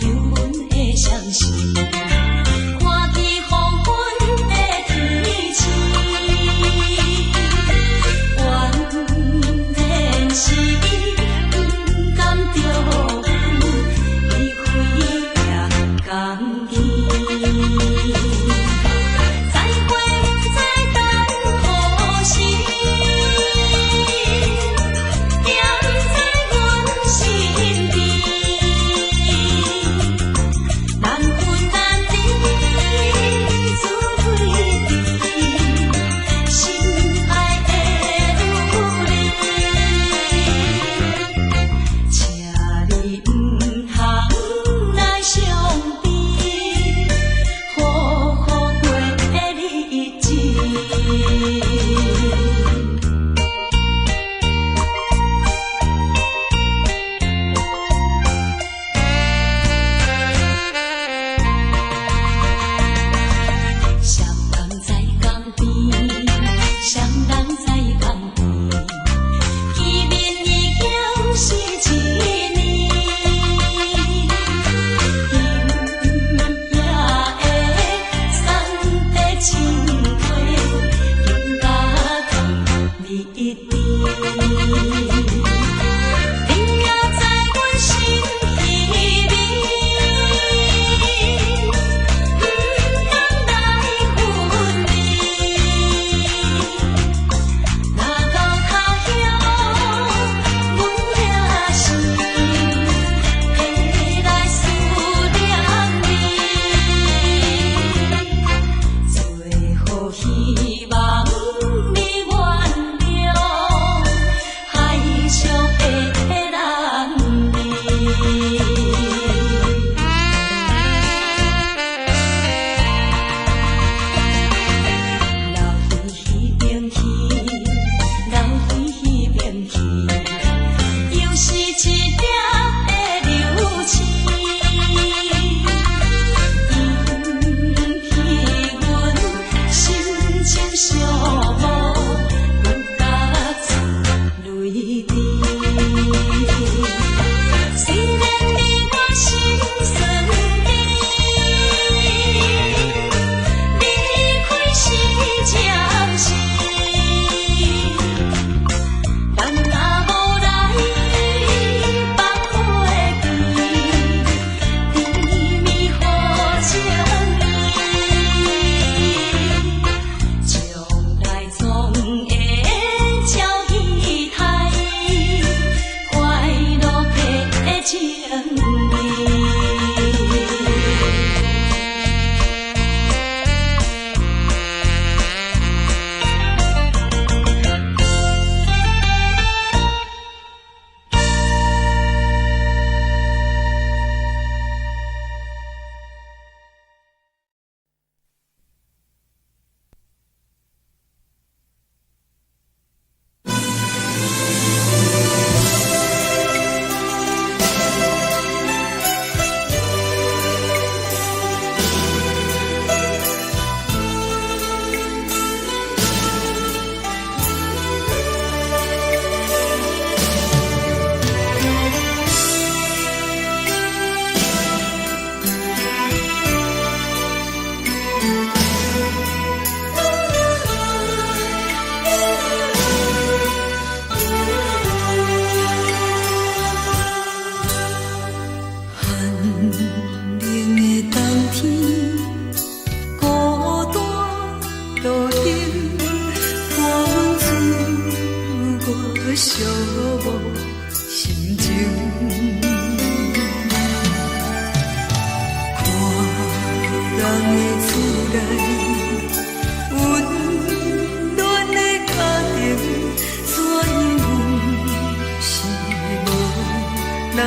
有阮的相思，看见黃昏的天星，原來是伊不甘著阮，伊飛也甘去。再會不知等何時，惦在阮身邊，難分難離，自對對，心愛的有你，請你毋通來傷悲，好好過日子。雙人在江邊，雙人在江邊，見面已經是一年。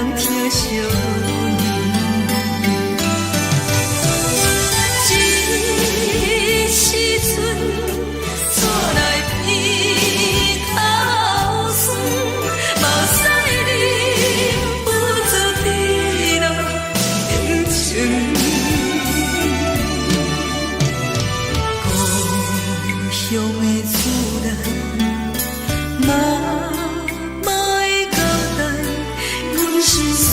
人疼惜你。这时阵，煞來鼻頭酸，目屎忍不住滴落眼睛。故鄉的厝內，媽媽的交代，阮是思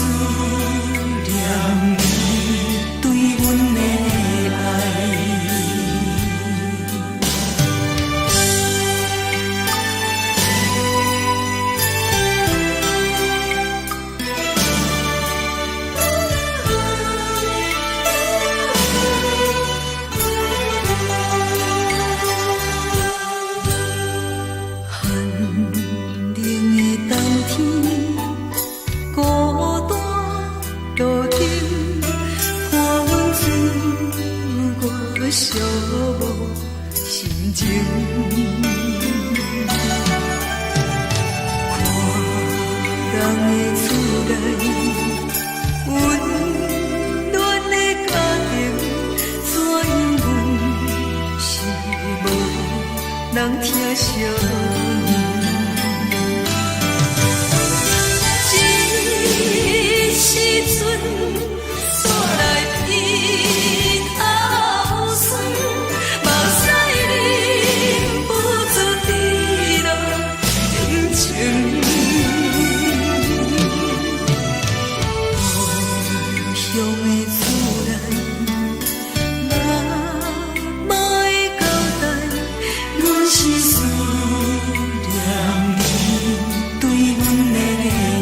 念你對阮的愛。寒冷的冬天，孤單路燈，伴阮自我寂寞心情。看人的厝內，溫暖的家庭，怎樣阮是無人疼惜你。這時陣，煞來鼻頭酸，目屎忍不住滴落眼睛。故鄉的厝內，媽媽的交代，阮是思念你對阮的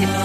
愛。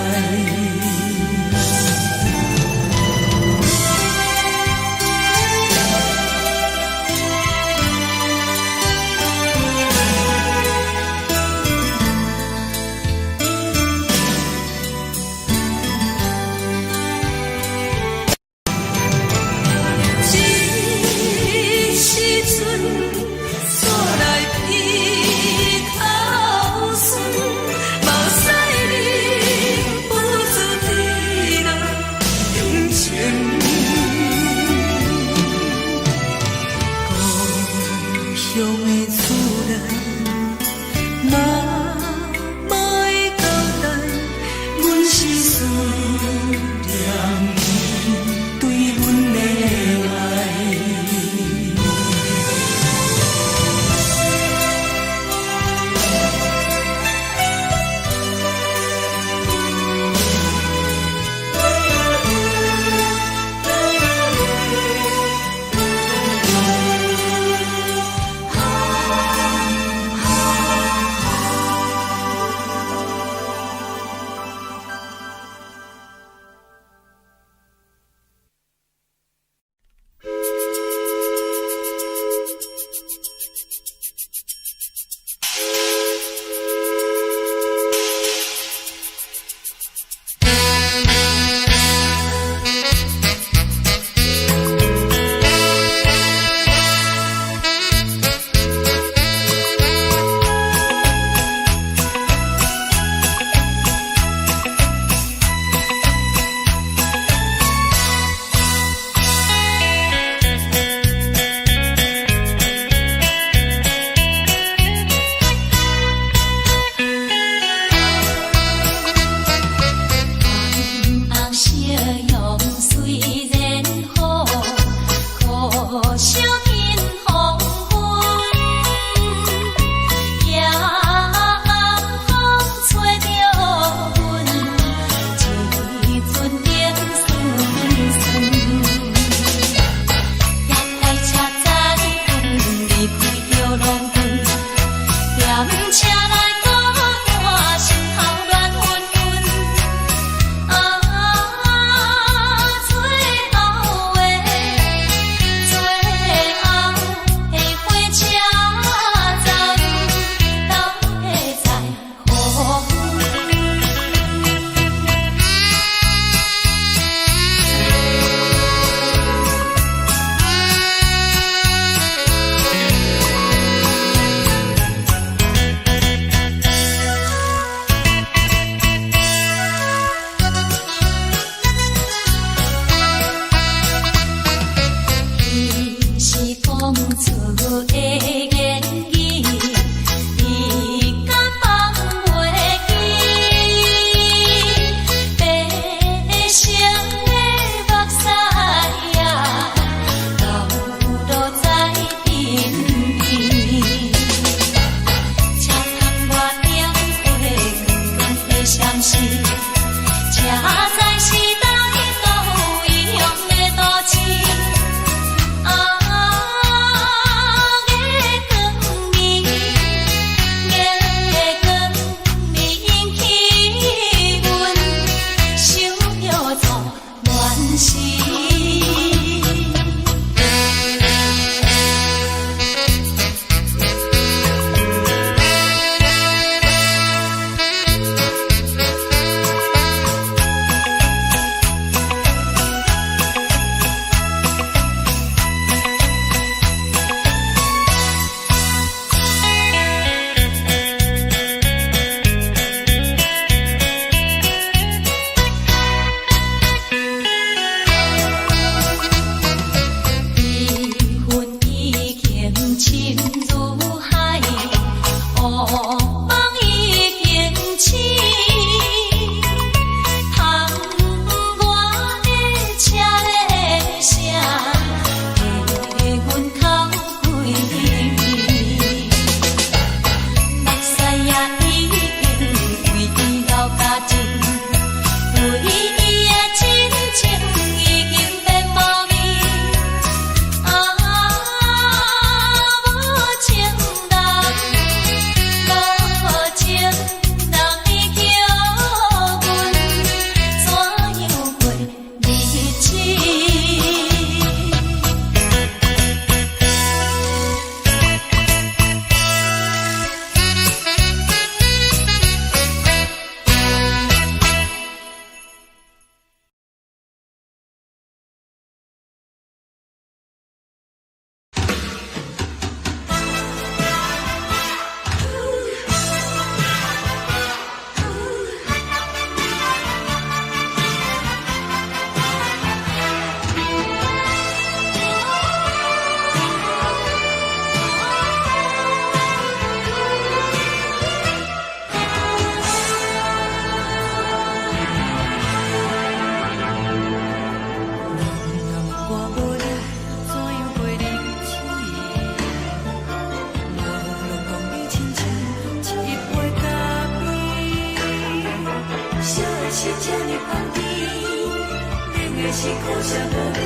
是苦涩無味，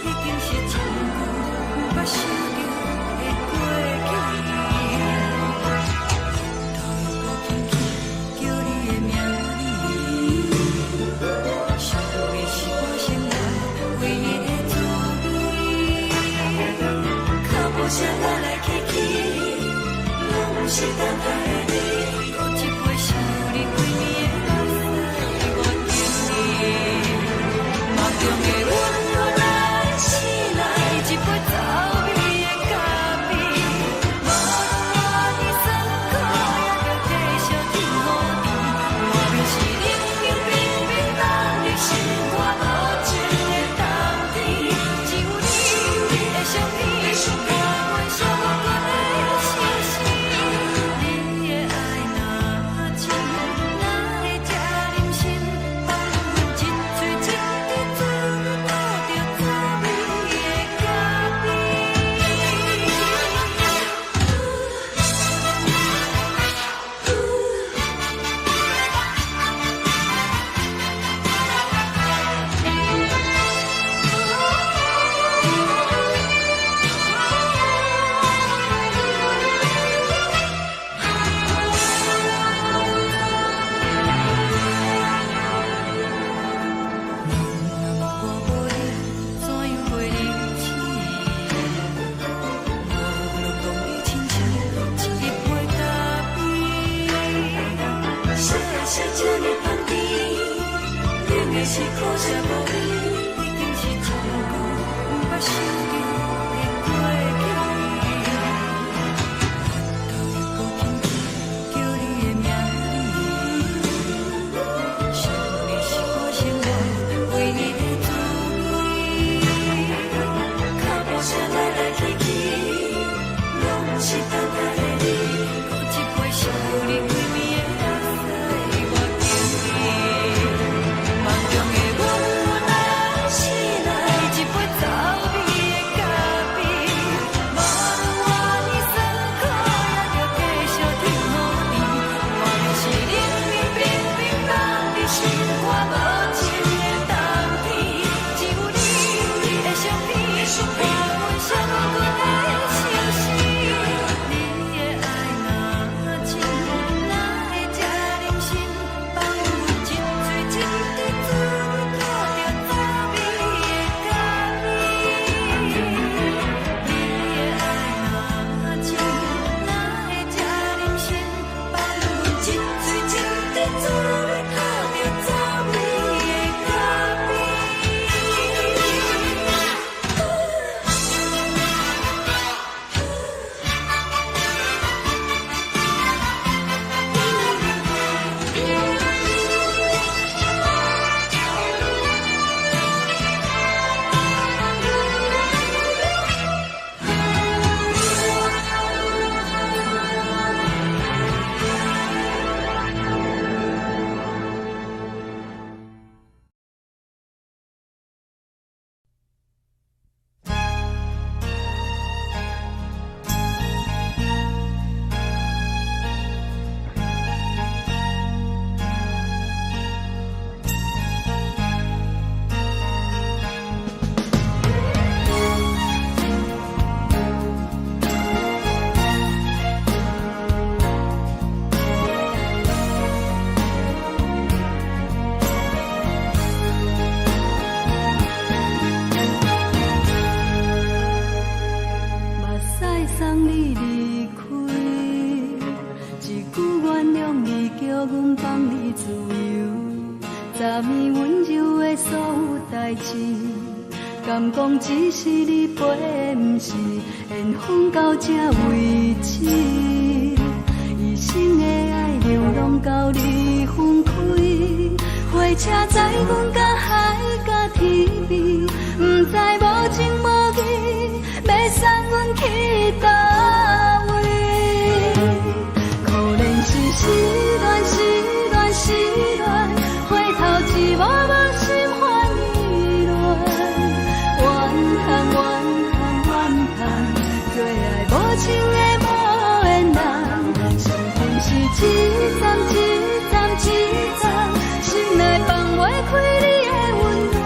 已經是真久毋捌想著的過去。頭又閣輕輕叫你的名字，想的是我生活唯一的滋味。腳步聲來來去去，攏毋是等待的你。閣一杯想你規暝的目屎，我敬你。夢中的阮予咱醒來，一杯走味的咖啡。無論偌尼酸苦，也著繼續天雨甜。外面是冷冷冰冰冬日，心肝無情的冬天。只有你的相片，伴阮寂寞的相思。你的愛若真，哪會這忍心放阮一喙一滴滋味吐著滋味的咖啡？若我無你，怎樣過日子？無論講你親像一杯咖啡。啥會這呢香甜？冷的是苦澀無味，已經是真久毋捌想著的過去。頭又閣輕輕叫你的名字，想你是我生活唯一的滋味。腳步聲來來去去，攏毋是等待的你。閣一杯想你規暝的目屎，我敬你。夢中的阮來醒來，一杯走味的咖啡。無論偌尼酸苦，也著繼續天雨甜。外面是冷冷冰冰冬日，心肝無情的冬天。只有你的相片，伴阮寂寞的相思。你的愛若真，哪會這忍心放阮一喙一滴滋味吐著滋味的咖啡？你的愛若真，哪會這忍心放阮一喙一滴滋味吐著滋味的咖啡？目屎送你離開，一句原諒你，叫阮放你自由。昨暝溫柔的所有代誌，敢講只是你陪的，毋是緣分到這為止。一生的愛流浪到你分開，火車載阮到海角天邊，毋知無情無義，欲送阮去佗位？可憐是失戀，失戀，失戀，回頭一幕幕心煩意亂，怨恨，怨恨，怨恨，做愛無情的無緣人，傷心是一站一站一站，心內放袂開你的溫暖。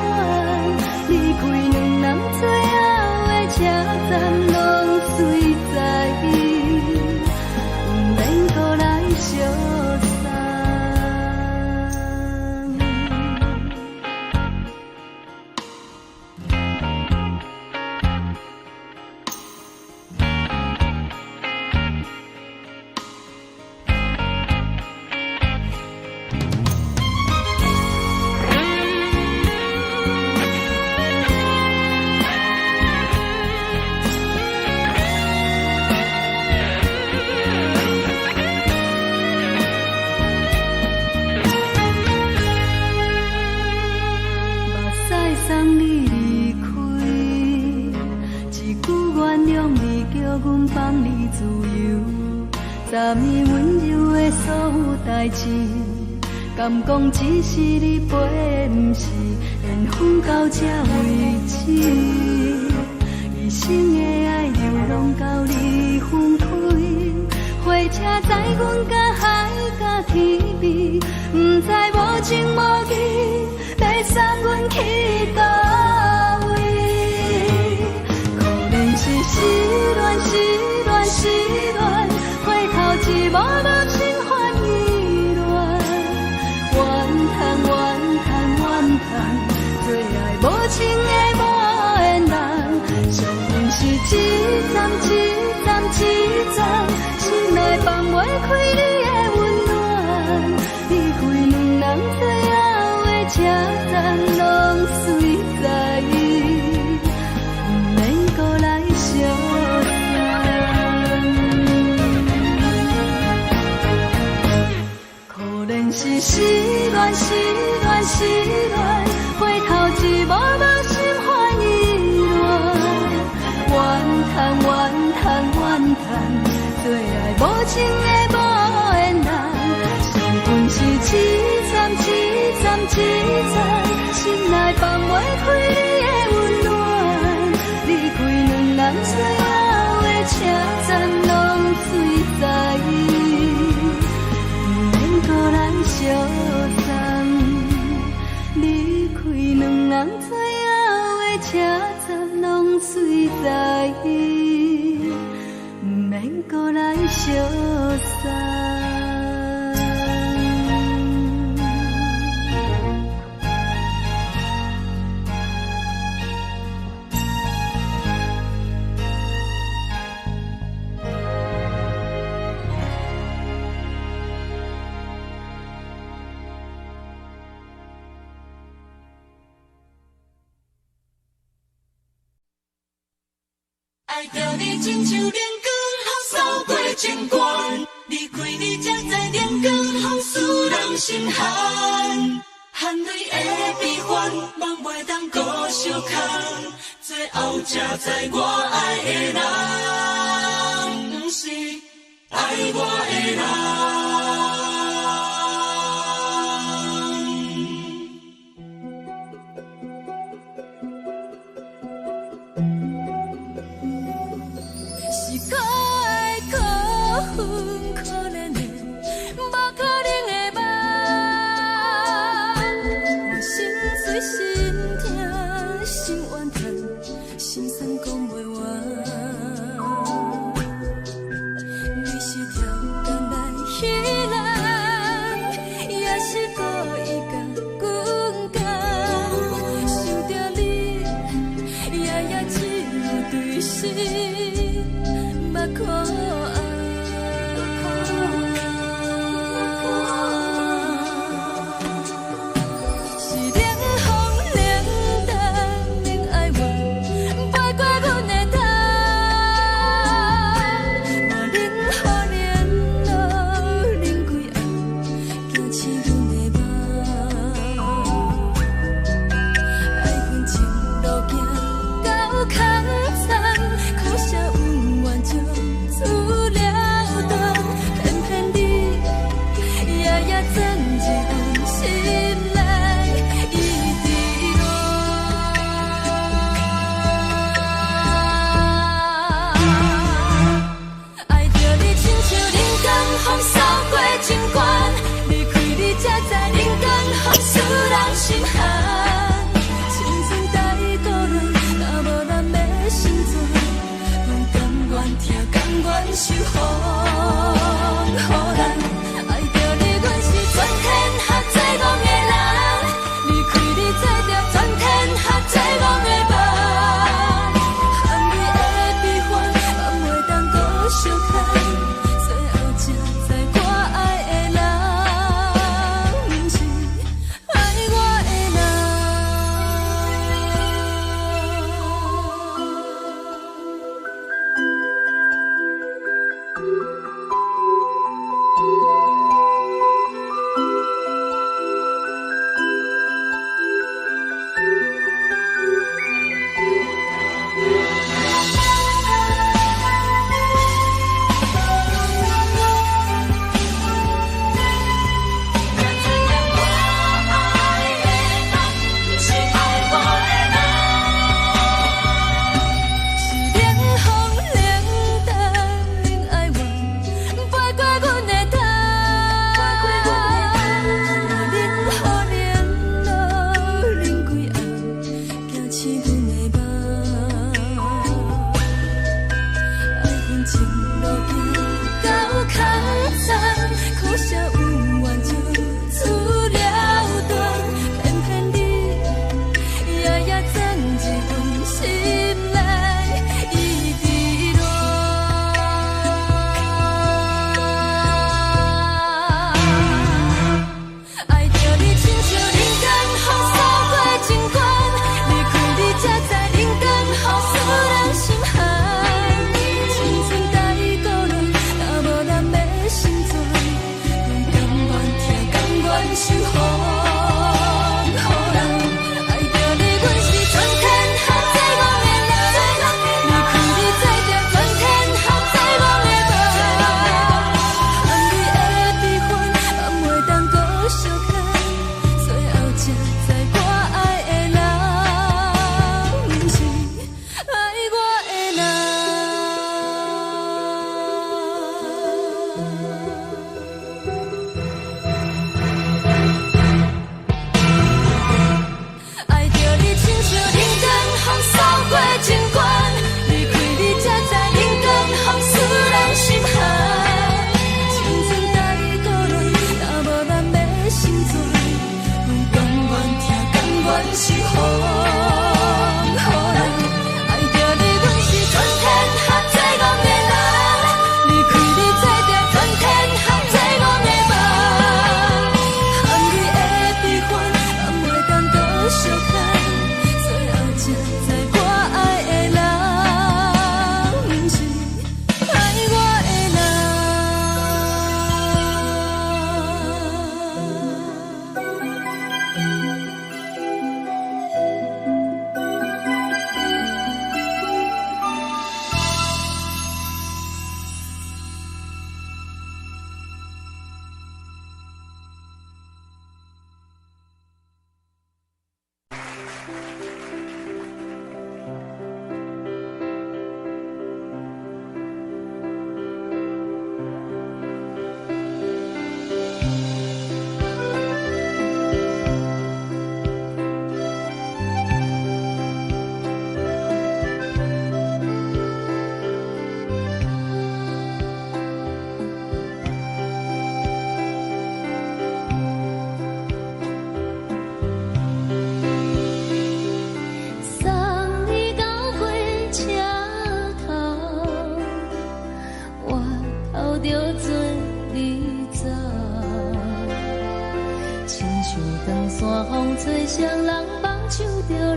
送你离开。一句原谅你，叫阮放你自由。昨暝温柔的所有代誌，敢講只是你陪，毋是緣分到這為止。一生的愛流浪到你分開，火車載阮甲海甲天邊，毋知無情無義欲送阮去佗位。可憐是失戀，失戀，失戀，回頭一幕幕心煩意亂，怨嘆怨嘆怨嘆，最愛無情的無緣人，惜阮是一站一站一站，心內放袂開你的溫暖，離開兩人最後的車站，攏隨在伊，毋免閣來相送。可憐是失戀，失戀，失戀，回頭一幕幕心煩意亂，怨嘆怨嘆怨嘆，最愛無情的無緣人，惜阮是一站一站一站，心內放袂開你的溫暖，離開兩人最後的車站，攏隨在伊，毋免閣來相送。離開兩人最後的車站，攏隨在伊，毋免閣來相送。愛著你親像冷光予掃過情關，離開你才知冷光予使人心寒，含淚的悲歡，夢袂當閣相牽，最後才知我愛的人，毋是愛我的人。是可愛可恨可憐的，無可能的夢。我心碎心痛心怨嘆，心酸講袂完。你是超工來彼人，也是故意共阮講。想著你，夜夜只有對心目苦紅。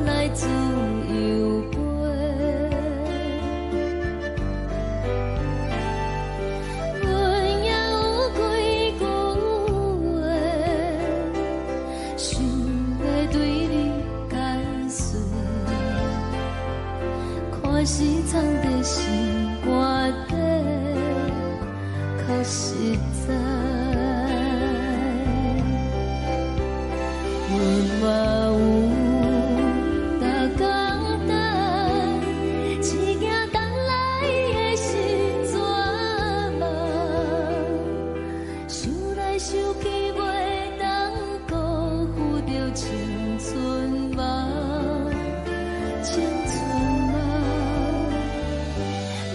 來自由飛。阮也有幾句話，想欲對你解說，看是藏佇心肝底，較實在。阮嘛有逐工等，只驚等來的是絕望。想來想去，袂當辜負著青春夢，青春夢。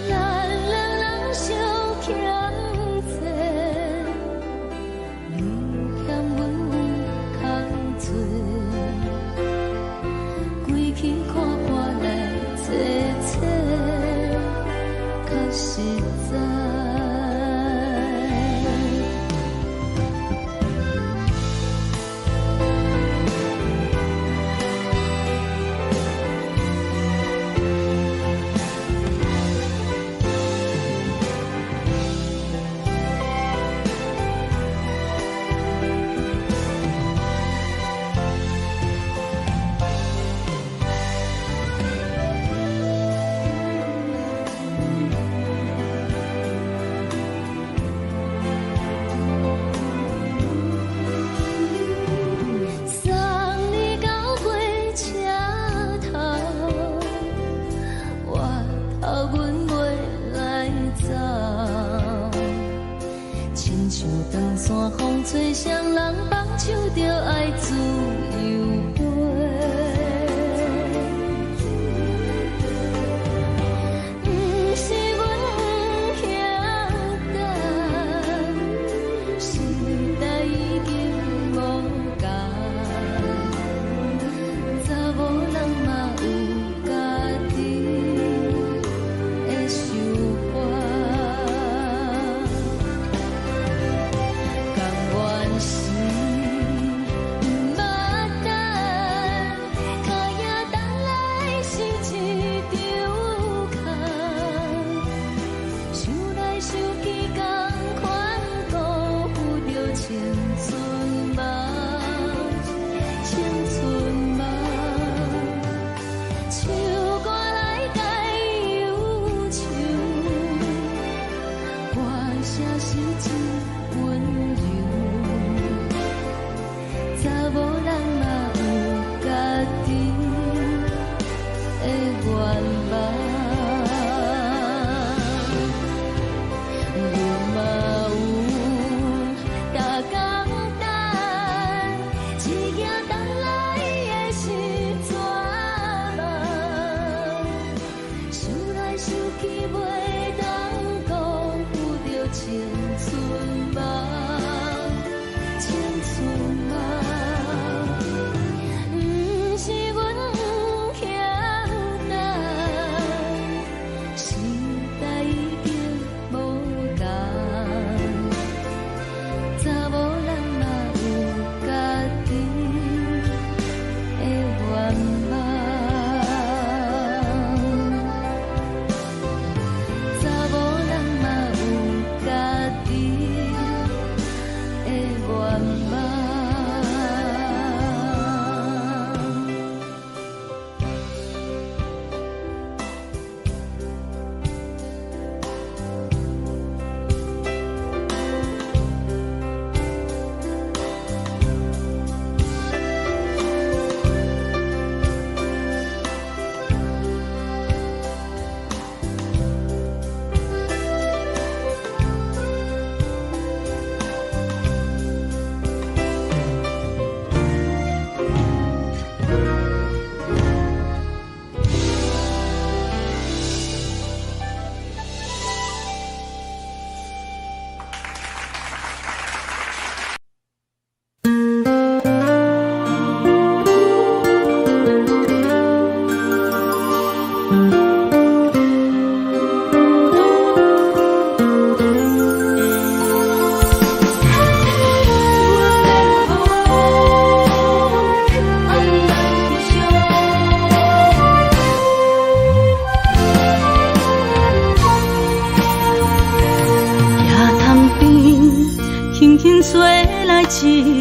咱兩人相欠債，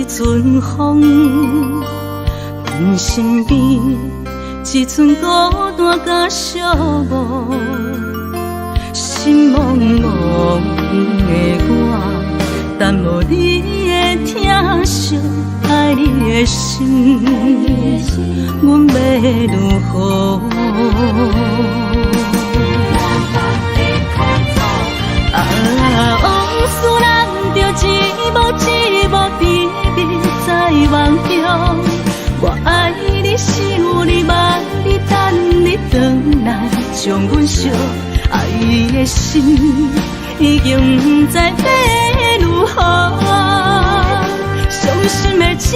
陣風，阮身邊一寸孤單佮寂寞，心茫茫的我，等無你的疼惜，愛你的心，阮欲如何？啊，往事咱著一幕一幕甜蜜在夢中。我愛你，想你，望你，等你轉來，將阮惜愛的心已經毋知欲如何。傷心的酒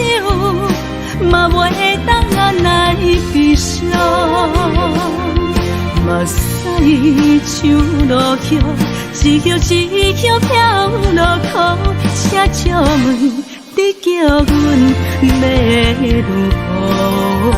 嘛袂當按來悲傷，目屎像落雨，一葉一葉飄落苦，請借問你叫阮欲如何？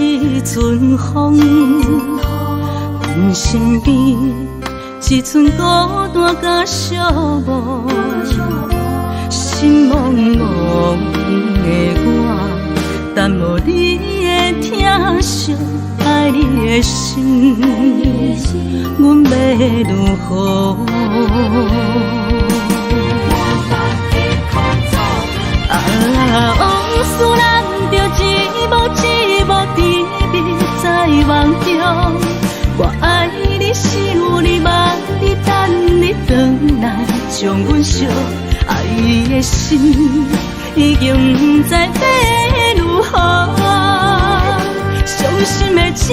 一陣風，阮身邊一寸孤單佮寂寞，心茫茫的我，等無你的疼惜，愛你的心，阮欲如何？啊，往事咱著一幕一幕甜蜜在夢中。我愛你，想你，望你，等你轉來，將阮惜愛的心已經毋知欲如何。傷心的酒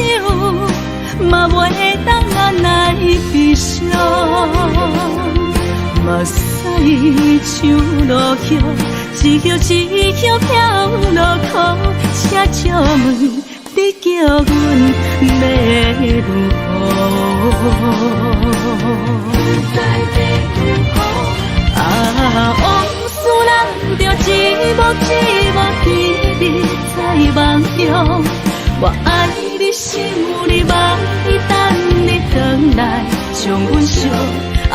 嘛袂當按來悲傷，目屎像落雨，一葉一葉飄落苦，請借問你叫阮欲如何？啊，往事咱著一幕一幕甜蜜在夢中。我愛你，想你，望你，等你轉來，將阮惜愛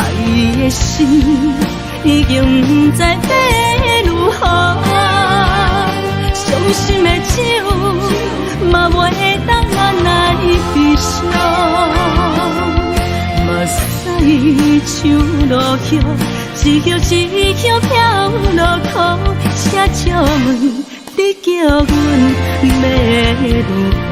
的心已經毋知欲如何。傷心的酒嘛袂當按來悲傷，目屎像落雨，一葉一葉飄落苦，請借問你叫阮欲如何？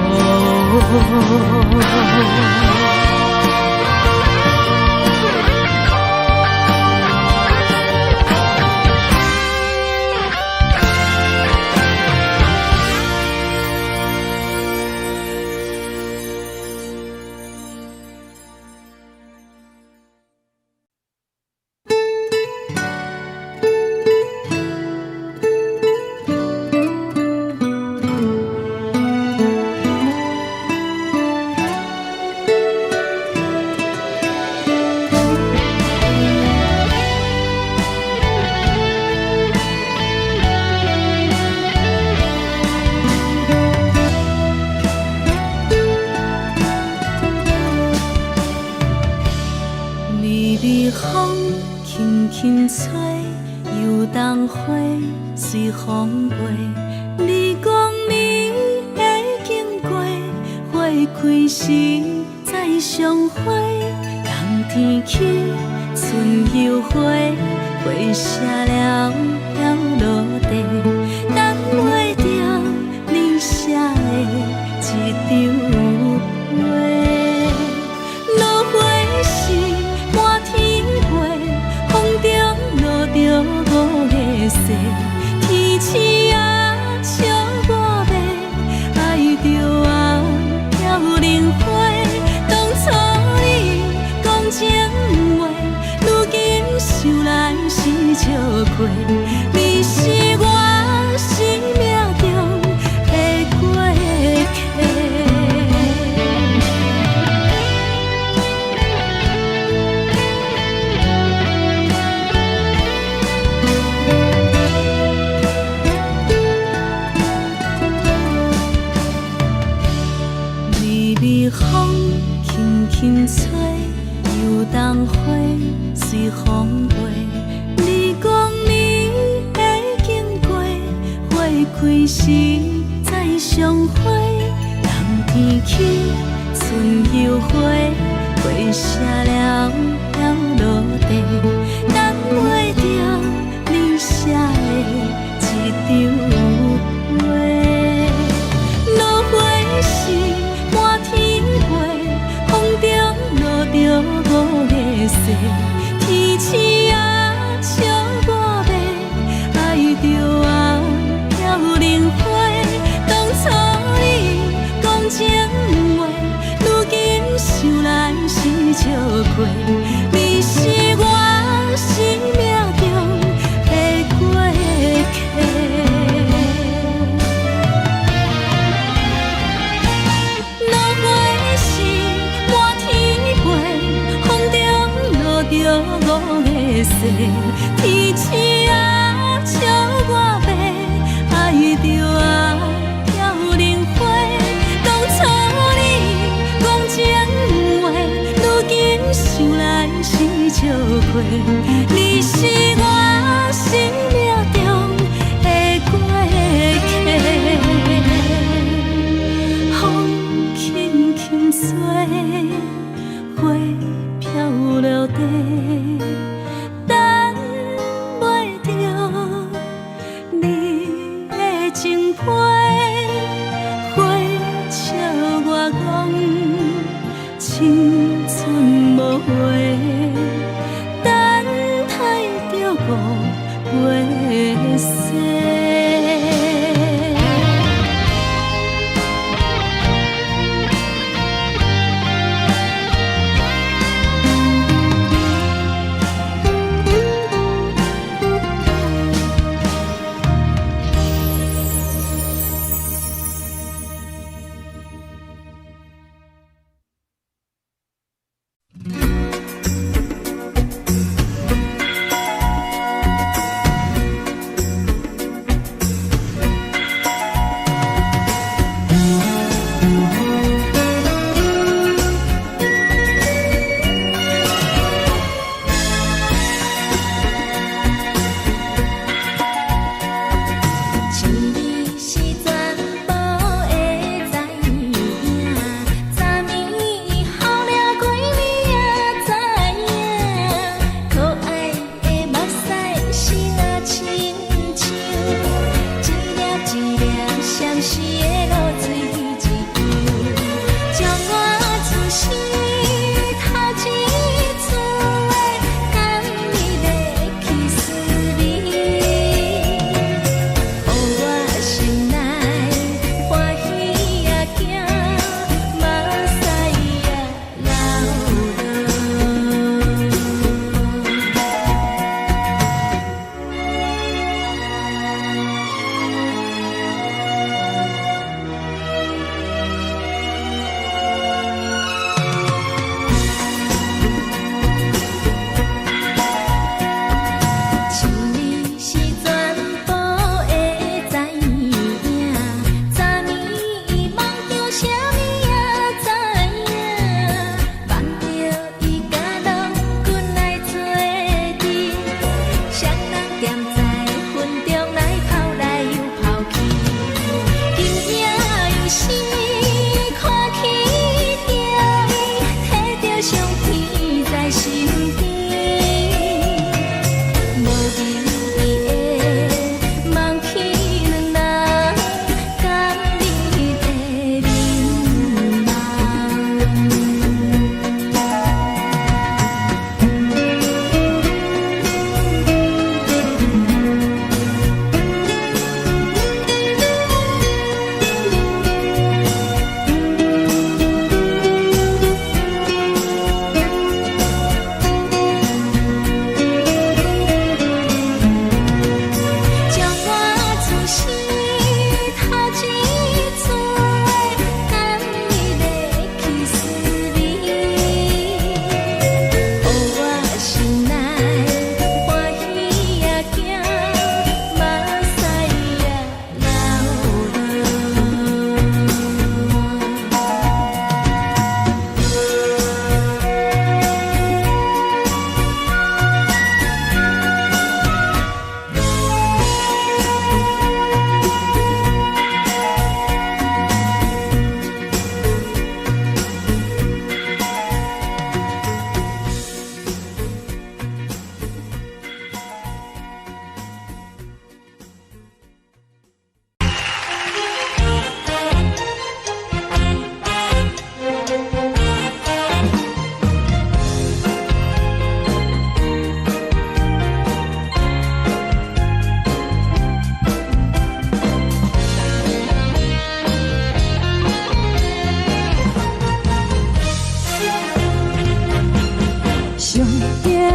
想來是笑過，你是我。隨風輕輕吹，油桐花隨風飛。你講你會經過，花開時再相會。冬天起，春又回，花謝了飄落地，等袂著你寫的這張批。落花時滿天飛，風中落著五个誓，天星啊笑我欲，愛著啊飄零花。當初你講情話，如今想來是笑虧。你是我生命中的過客。落花時滿天飛，風中落著五个誓，天星啊笑我欲，愛著啊飄零花。當初你講情話，如今想來是笑虧。你是我生命中的過客。風輕輕吹，花飄落地，等袂著你的情批。花笑我講青春無話，等待著五月雪。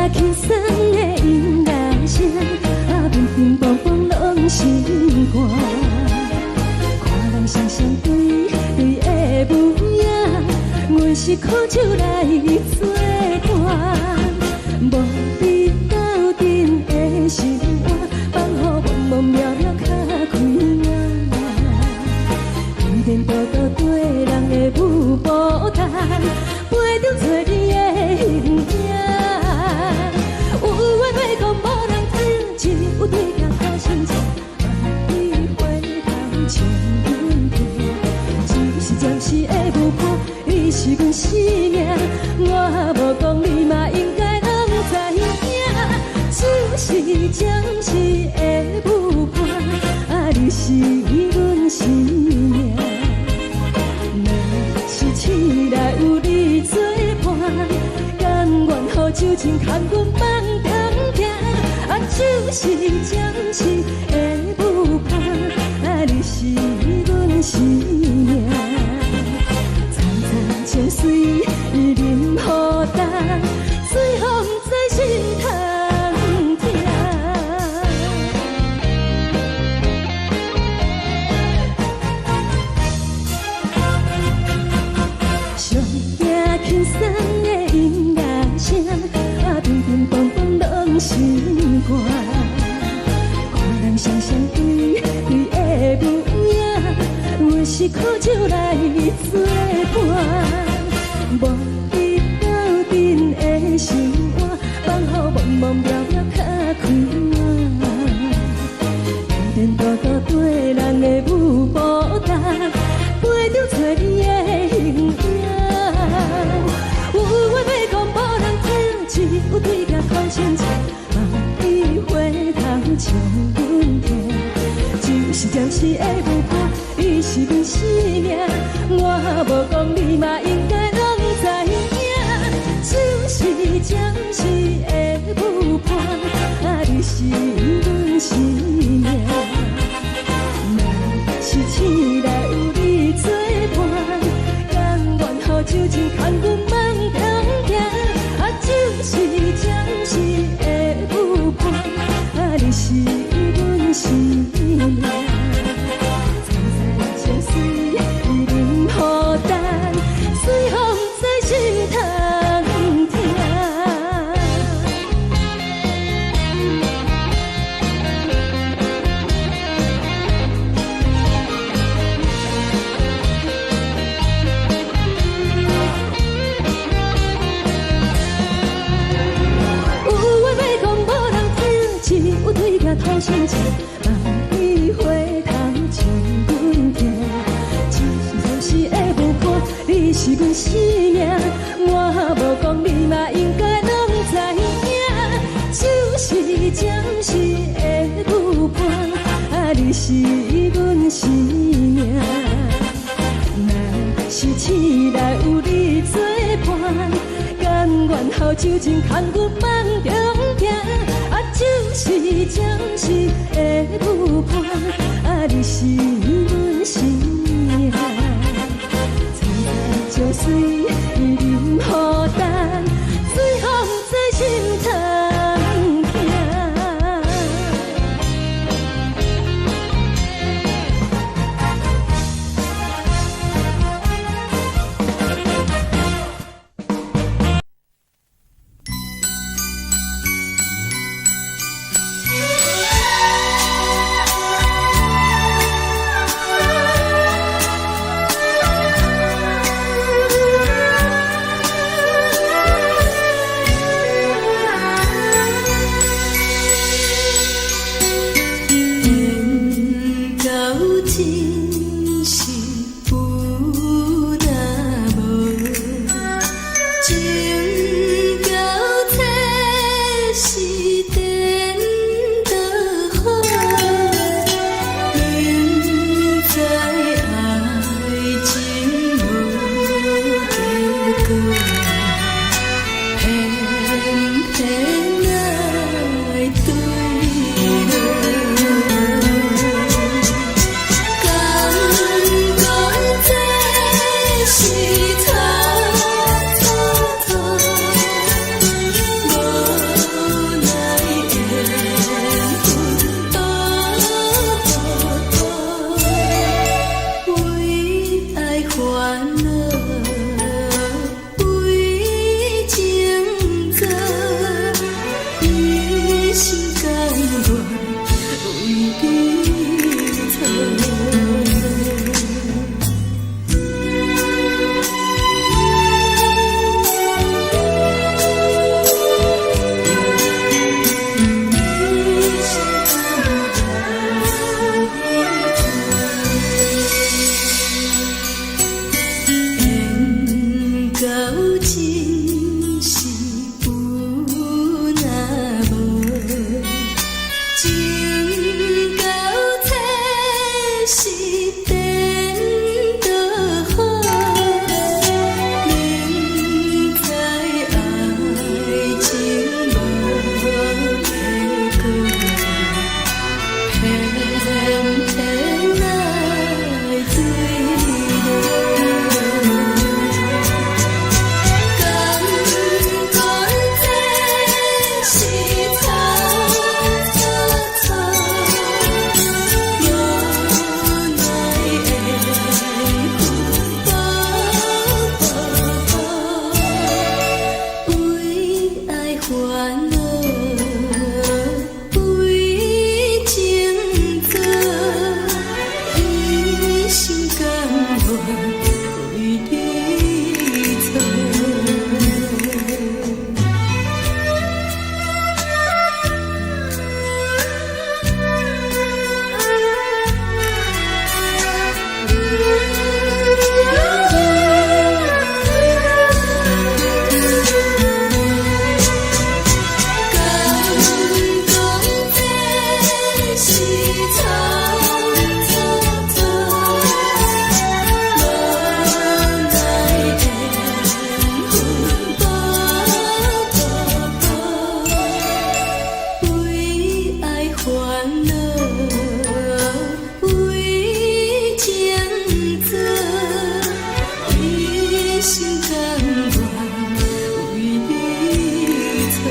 輕鬆的音樂聲，啊，乒乒乓乓攏心肝。看人雙雙對對的舞影，阮是苦酒來做伴，無比鬥陣的生活，放予茫茫渺渺較開眼。天多多對人的舞步單，陪著找你的形影。有緣話講無人知，只有對鏡苦心情，望你回頭笑阮聽。只是暫時的舞伴，你是阮生命，我無講你嘛應該攏知影。只是暫時的舞伴，啊，你是阮生命。若是醒來有你作伴，甘願予酒精牽阮放長行。啊，只是暫時的舞伴，啊，你是阮生命。層層情水伊啉予乾，最予毋知心通疼。上驚輕鬆的音樂聲，啊，乒乒乓乓攏心肝。看人雙雙對對的舞影，阮是苦酒來做伴，無比鬥陣的生活，放予茫茫渺渺較開眼。天多多對人的舞步單，陪著找你的形影。有話欲講無人聽，只有對鏡苦心情，望你回頭笑阮聽。只是暫時的舞伴，你是阮生命，我無講你嘛應該攏知影。只是暫時的舞伴，啊，你是阮生命。若是醒來有你作伴，甘願予酒精牽阮放長行。啊，只是暫時的舞伴，啊，你是阮生命。層層情水伊啉予乾，最予毋知心通疼。有話欲講無人聽，只有對鏡吐心情，望你回頭笑阮聽。只是暫時的舞伴，你是阮生命，我無講你嘛應該攏知影。只是暫時的舞伴，啊，你是阮生命。若是醒來有你作伴，甘願予酒精牽阮放長行。啊，只是暫時的舞伴，啊，你是阮生命。層層情水伊啉予乾，最予毋知心通疼。心甘願為你做。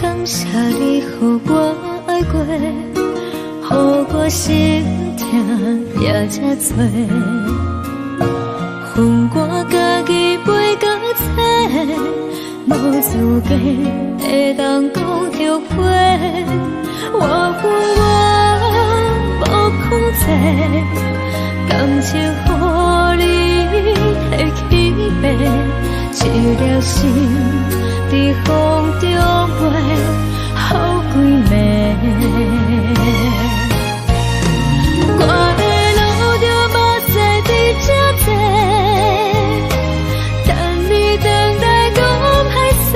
感謝你予我愛過，予我心疼也這多。分我家己飛到找，無資格會當講後悔。我有我無控制，感情予你提起爬，一粒心佇風中飛，予規暝。我會流著目屎佇這坐，等你轉來講歹勢，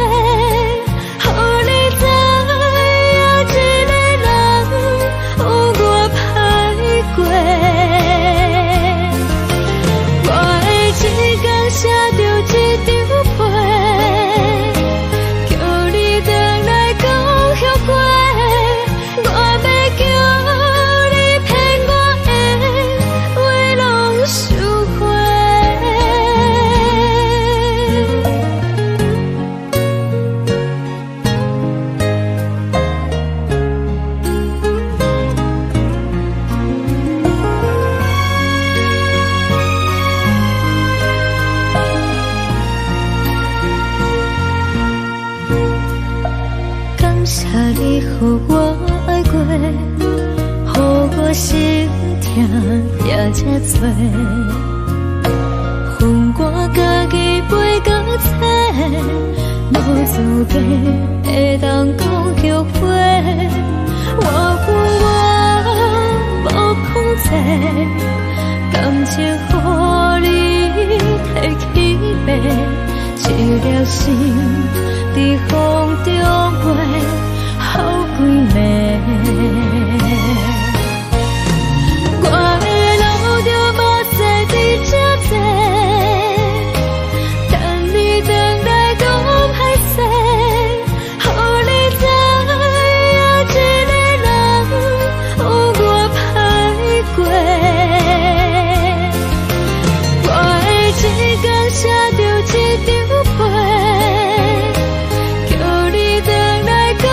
予你知影一个人有偌歹過。我會一工寫著一張批，叫你轉來講後悔。我欲叫你騙我的話攏收回。感謝你予我愛過，予我心疼也這多。分我家己飛到找，無資格會當講後悔。我有我無控制，感情予你提起爬，一粒心佇風中飛，予規暝。我會流著目屎佇這坐，等你轉來講歹勢，予你知影一個人有偌歹過。我會一工寫著一張批，叫你轉來講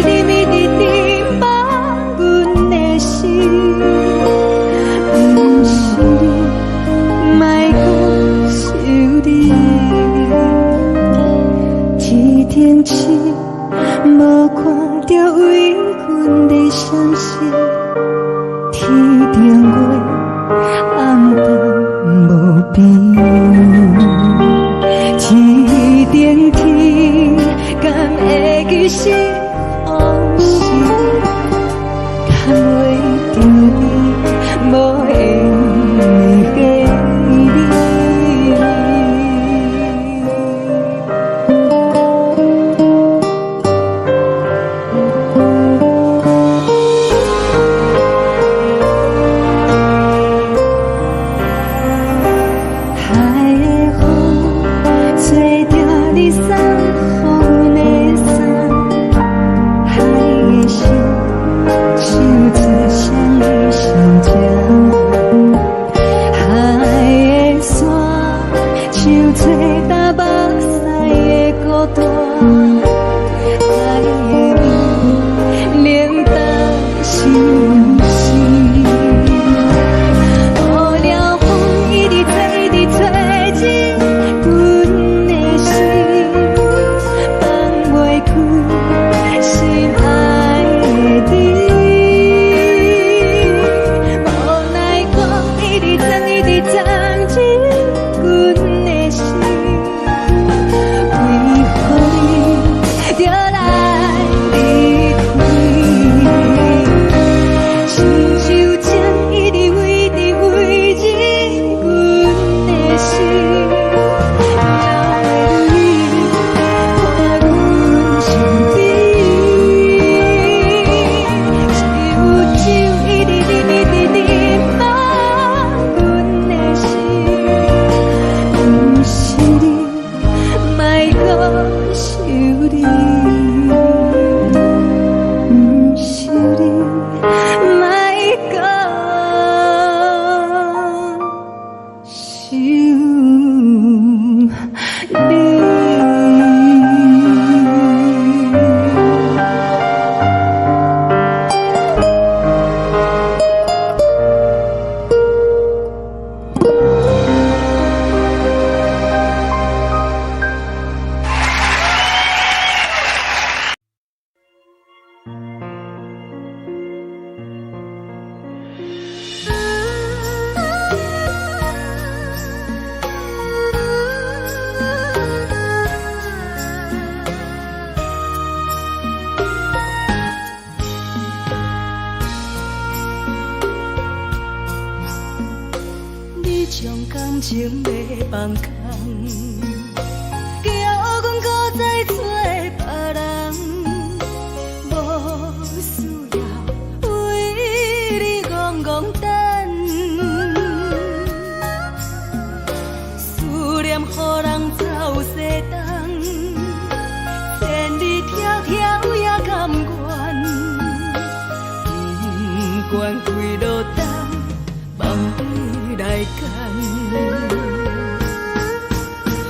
直忍，一直忍，放阮的心。毋是你，莫閣想你。天頂星，無看著為阮咧閃爍，天頂月，暗淡無邊。天頂天，敢會記是予時，趁袂著你，無緣的彼暝。海的風吹著你送予阮的衫，海的心唱出誰的心情？海的沙唱出東北西的孤單，海的雨冷淡心事。無聊風一直吹，一直吹進阮的心，放袂開心愛的你。無奈風一直鑽，一直鑽進阮的心，為何你著來離開？親像情一直圍，一直圍進阮的心，也會伴阮身邊。只有酒一直忍，一直忍，放阮的心。毋是你，莫閣想你。毋是你，莫閣想你。你將感情欲放空，叫阮閣再找別人，無需要為你戇戇等，思念予人走西東，千里迢迢也甘願，不管幾落冬，望你來牽。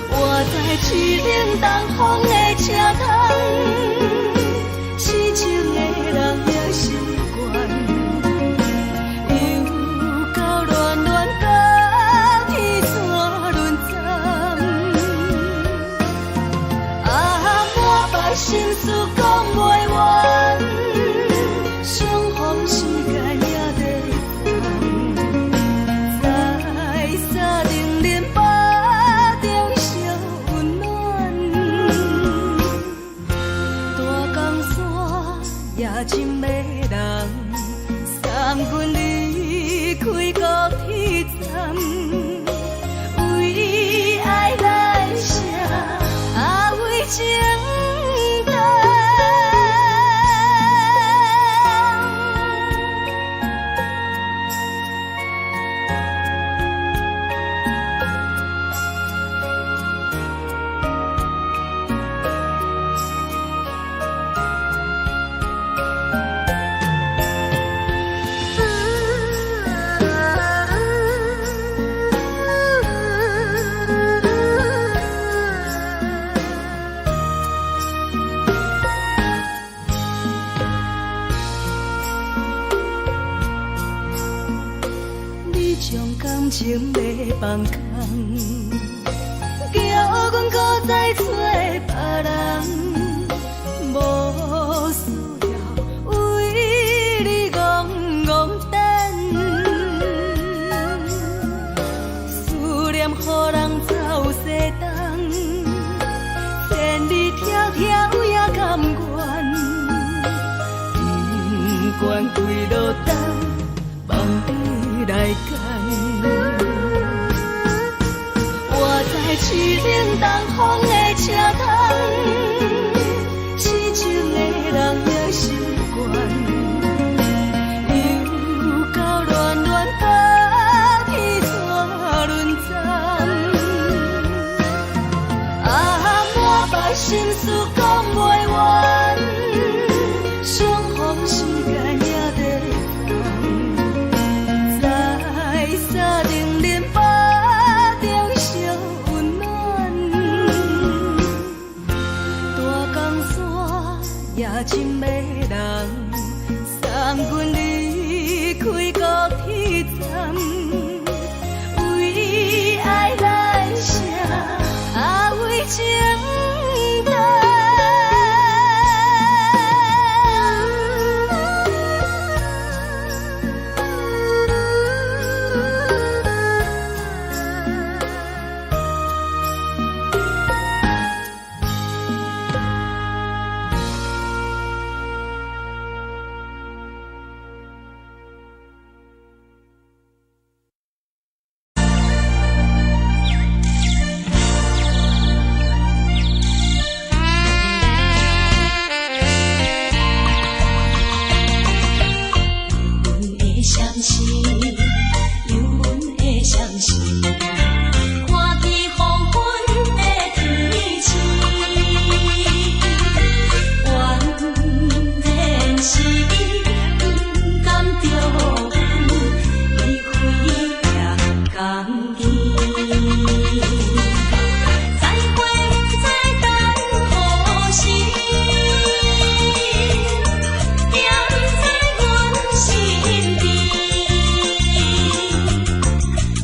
我知凄冷東風的車窗，痴情的人也習慣，又到暖暖甲天山轮转，啊，满腹心事講袂完，相逢時間也短暫，在三重林腹中相溫暖，大江山也真迷人，送阮離開高鐵站，為愛來寫，啊為情等。上感情欲放空，叫阮閣再揣別人，無需要為你戇戇等。思念予人走西東，千里迢迢也甘願，不管幾落冬，放你來揀。我知凄冷東風的車窗，痴情的人也習慣。又到暖暖冬天怎轮转？啊，满腹心事講袂完，相逢時間也在送，在三重恁腹中相溫暖。大江山也真迷人，送阮離開高鐵站，為愛來寫，啊為情等。有阮的相思，有阮的相思，看见黃昏的天星，原來是不甘著阮離開行江邊。再會不知等何時，惦在阮身邊。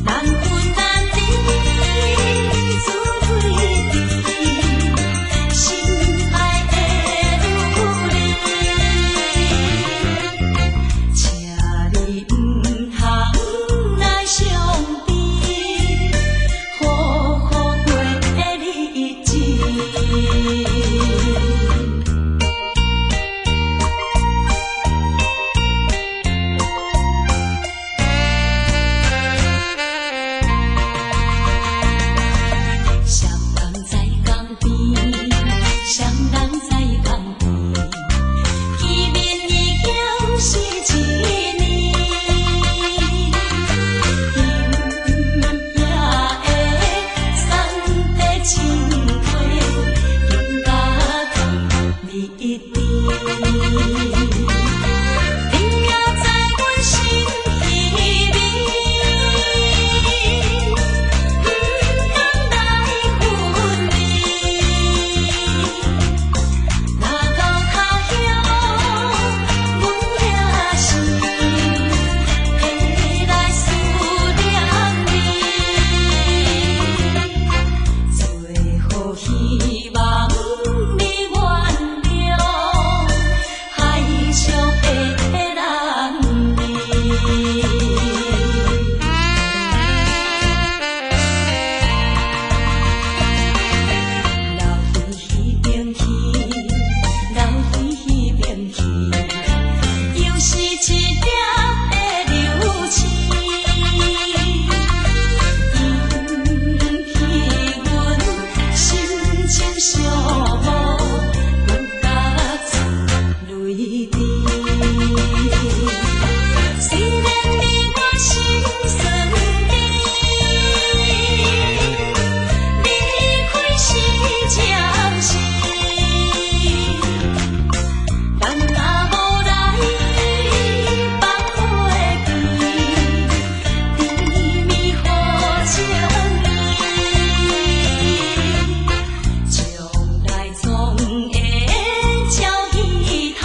難分難離，自對對，心愛的女兒，請你毋通來傷悲，好好過日子。雙人在江邊，雙人在江邊，見面已經是一年。今夜的三塊情話，更加甜蜜甜。你也在阮心彼面，毋甘來分離。若到他鄉，阮也是會來思念你。最好希望你原諒海上的男兒。留伫彼邊去，留伫彼邊去，又是一粒的流星，引起阮心情寂寞，阮甲出淚滴。雖然你我心酸甜，離開是暫時，咱若無來放袂記，甜蜜好情意，將來總會照彼台，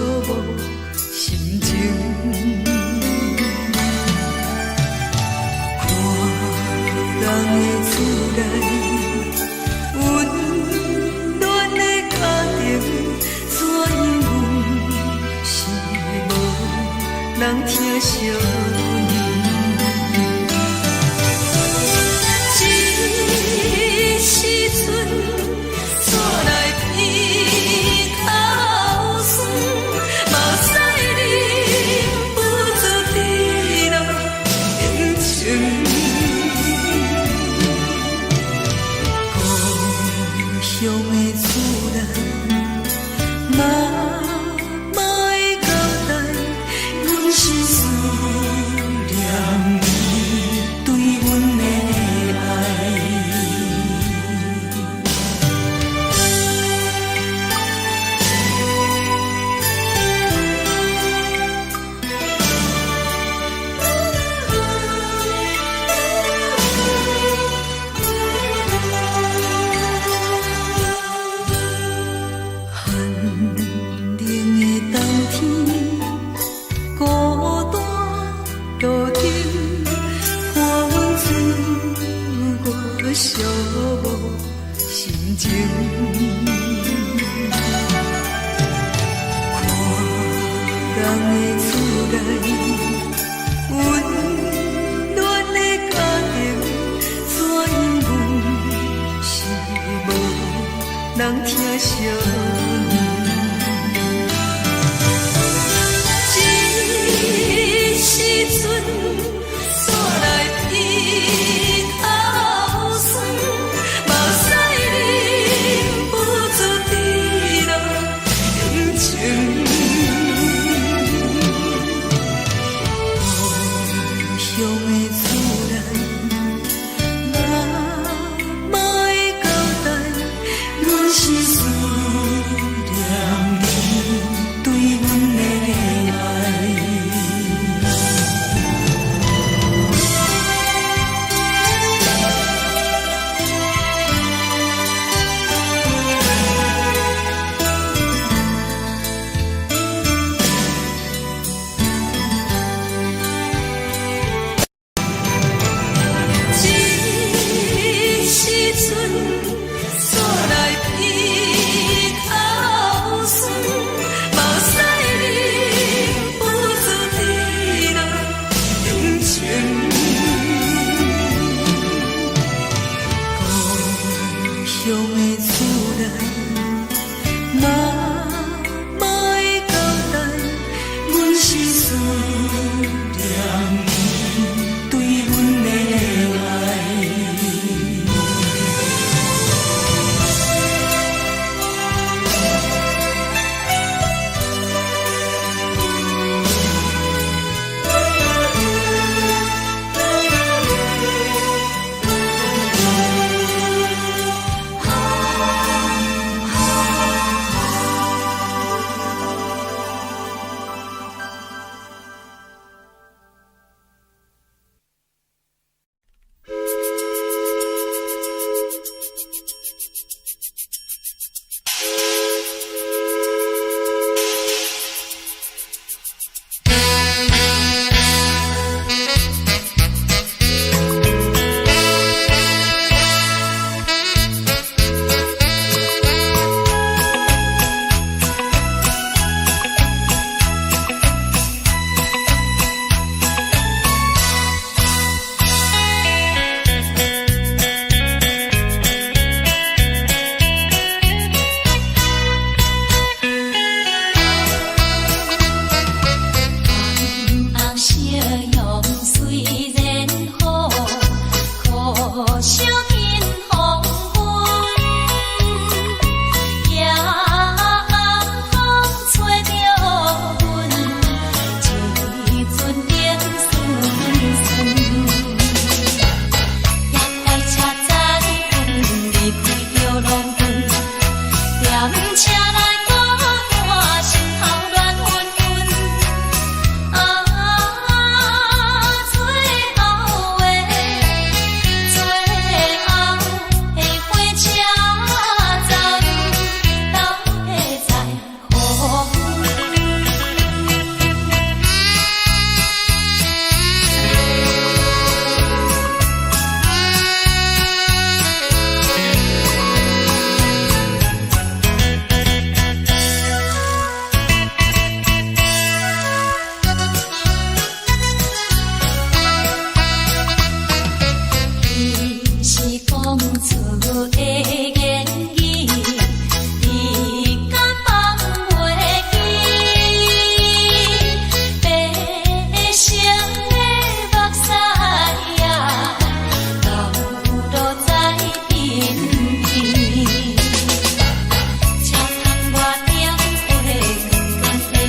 無心情。看人的厝內，溫暖的家庭，怎樣阮是無人疼惜阮。這時陣，煞來鼻頭酸，目屎忍不住滴落眼睛。故鄉的厝內，媽媽的交代，阮是思念你對阮的愛。寒冷的冬天，孤單路頂，看阮自我寂寞心情。看人的厝內，溫暖的家庭，怎樣阮是無人疼惜阮。這時陣，煞來鼻頭酸，目屎忍不住滴落眼睛。故鄉的厝內，媽媽的交代，阮是思念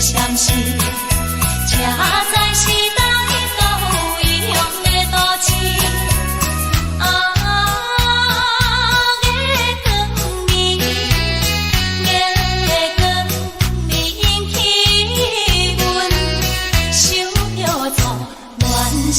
閃失，才知是佗一到異鄉的都市。啊，月光暝，月光暝引起阮想著做亂時。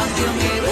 夢中的阮，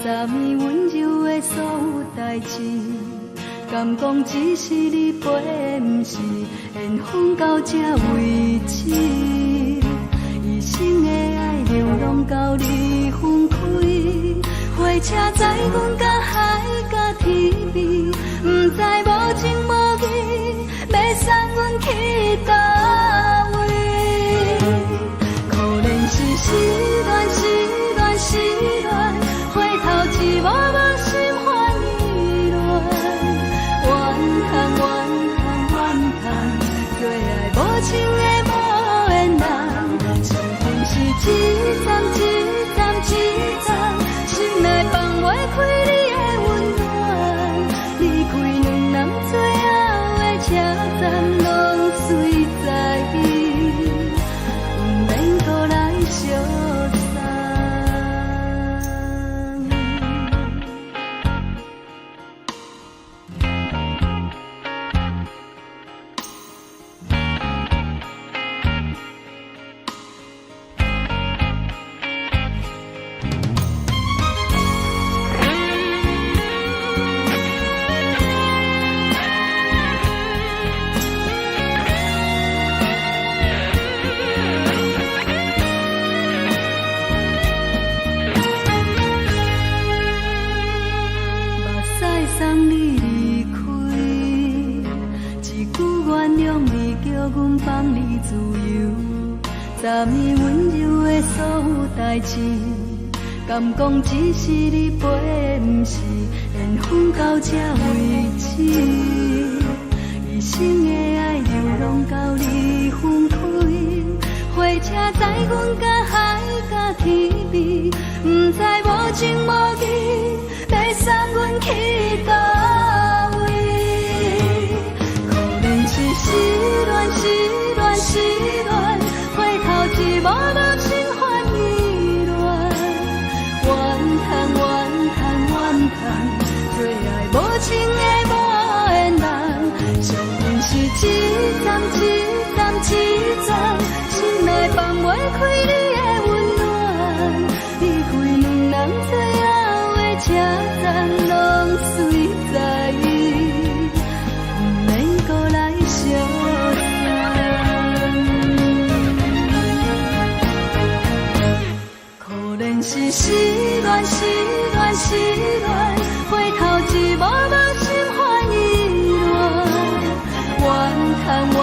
昨暝溫柔的所有代誌，敢講只是你陪，毋是緣分到這為止。一生的愛流浪到你分開，火車載阮到海角天邊，毋知無情無義，欲送阮去佗位。可憐是失戀，失戀，失戀，回頭一幕幕心煩意亂，怨嘆怨嘆怨嘆，做愛無情的無緣人，相逢是一站一站一站，心內放袂開你的溫暖，離開兩人最後的車站，攏隨在伊，毋免閣來相送。目屎送你離開，一句原諒你，叫阮放你自由。昨暝溫柔的所有代誌，敢講只是你陪，毋是緣分到這為止。一生的愛流浪到你分開，火車載阮到海角天邊，毋知無情無義，欲送阮去佗位。可憐是失戀，失戀，失戀，回頭一幕幕心煩意亂，怨嘆怨嘆怨嘆，做愛無情的無緣人，相逢是一站一站一站，心內放袂開你的溫暖，離開兩人最後的車站，攏隨在伊，毋免閣來相送。可憐是失戀，失戀，失戀，回頭一幕幕心煩意亂，怨嘆怨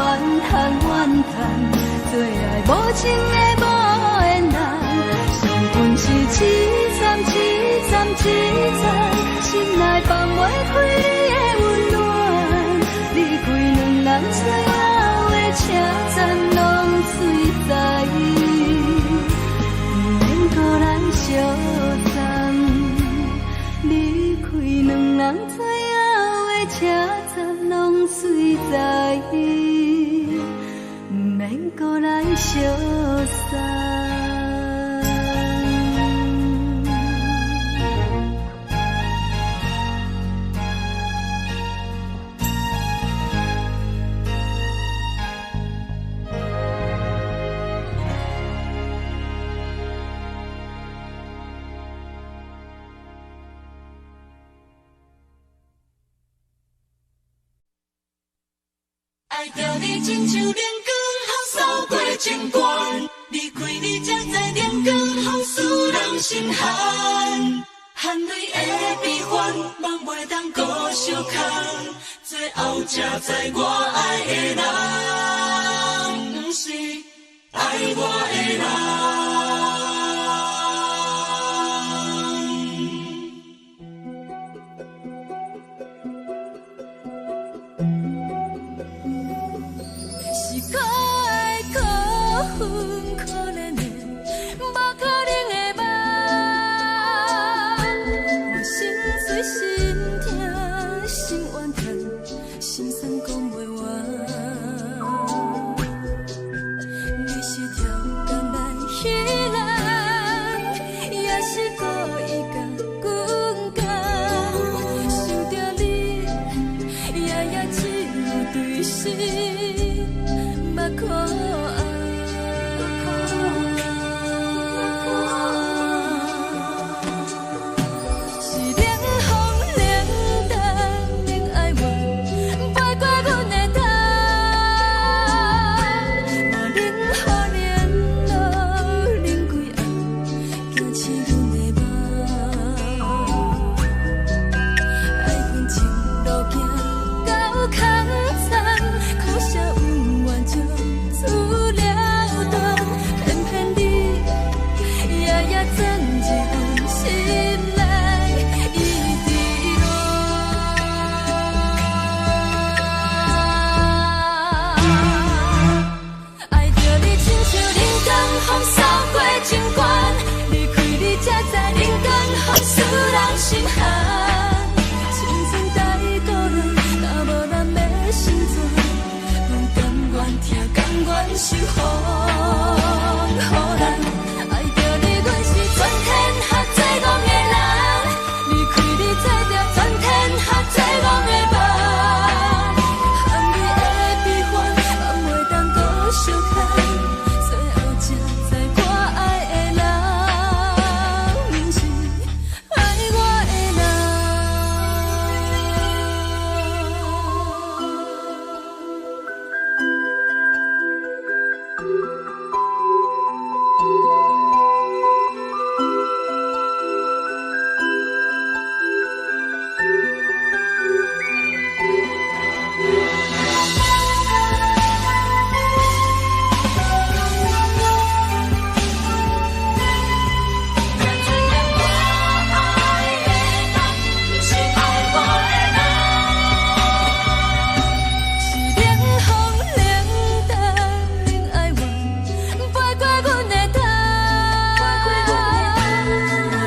嘆怨嘆，做愛無情的無緣人，相逢是一站一站一站，心內放袂開你的溫暖，離開兩人最後的車站，攏隨在伊，毋免閣來相送。離開兩人最後的車站，攏隨在伊，毋免閣來相送。愛著你親像冷光予掃過情關，離開你才知冷光予使人心寒，含淚的悲歡，夢袂當閣相牽，最後才知我愛的人，毋是愛我的人。是可愛可恨可憐的，無可能的夢。我心碎心痛心怨叹，心酸講袂完。你是跳江來彼人。人心寒。青春太孤单，若无咱欲成全，阮甘愿疼，甘愿受风予人。爱著你，阮是全天下最戆的人。离开你，做著全天下最戆的梦。含你的悲欢，梦袂当阁相牵。最后才知我爱的人，毋是爱我的人。是冷风冷淡冷哀怨，飞过阮的头。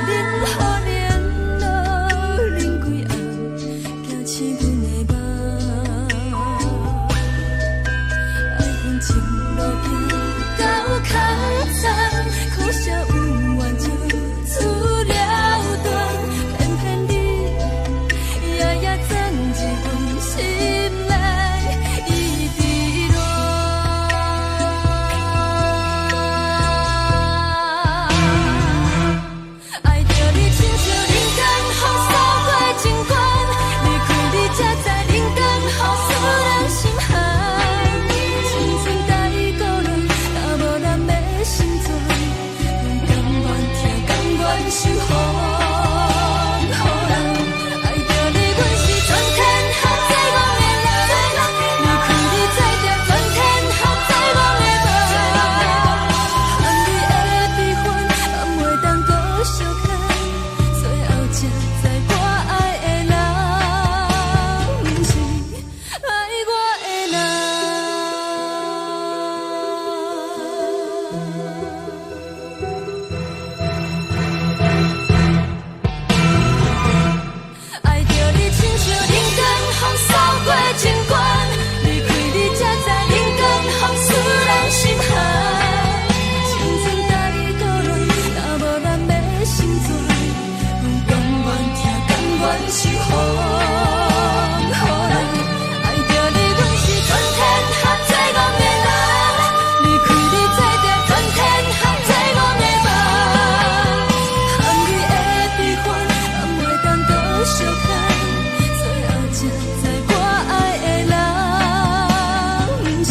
冷雨冷露冷规暗，惊醒阮的梦。爱恨情路行到空残，可惜有缘就此了断，偏偏你夜夜钻入阮心内，一直恋。爱著你亲像人间风扫过情关，离开你才知人间风使人心寒。青春太孤单，若无咱欲成全，阮甘愿疼，甘愿受风予人。爱著你，阮是全天下最戆的人。离开你，做著全天下最戆的梦。含你的悲欢，梦袂当阁相牵。最后才知我爱的人，毋是爱我的人。爱著你亲像人间风扫过情关，离开你才知人间风使人心寒。青春太孤单，若无咱欲成全，阮甘愿疼，甘愿受风予人。爱著你，阮是全天下最戆的人。离开你，做著全天下最戆的梦。含你的悲欢，梦袂当阁相牵。最后才知我爱的人，毋是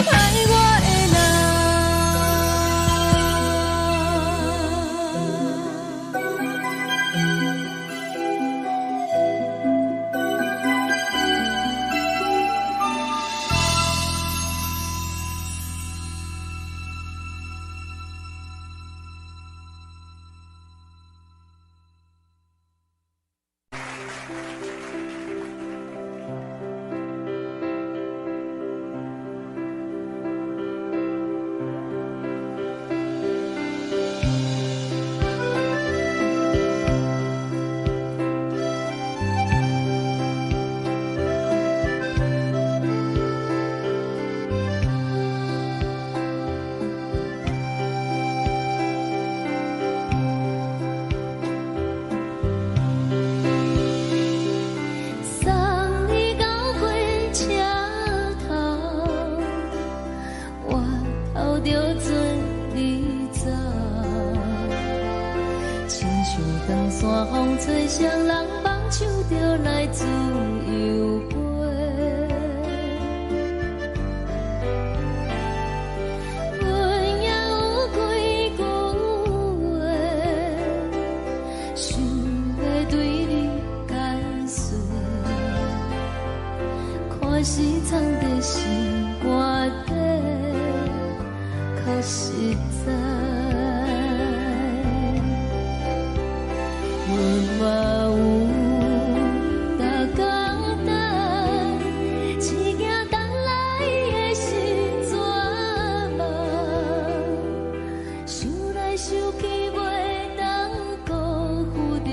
爱我的人。送你到火车头，我头著做你走，亲像长山风吹，谁人放手就来自由飞。阮也有几句话，想欲对你解释，看是藏伫心肝底，较实在。阮嘛有逐工等，只惊等来的是绝望。想来想去，袂当辜负著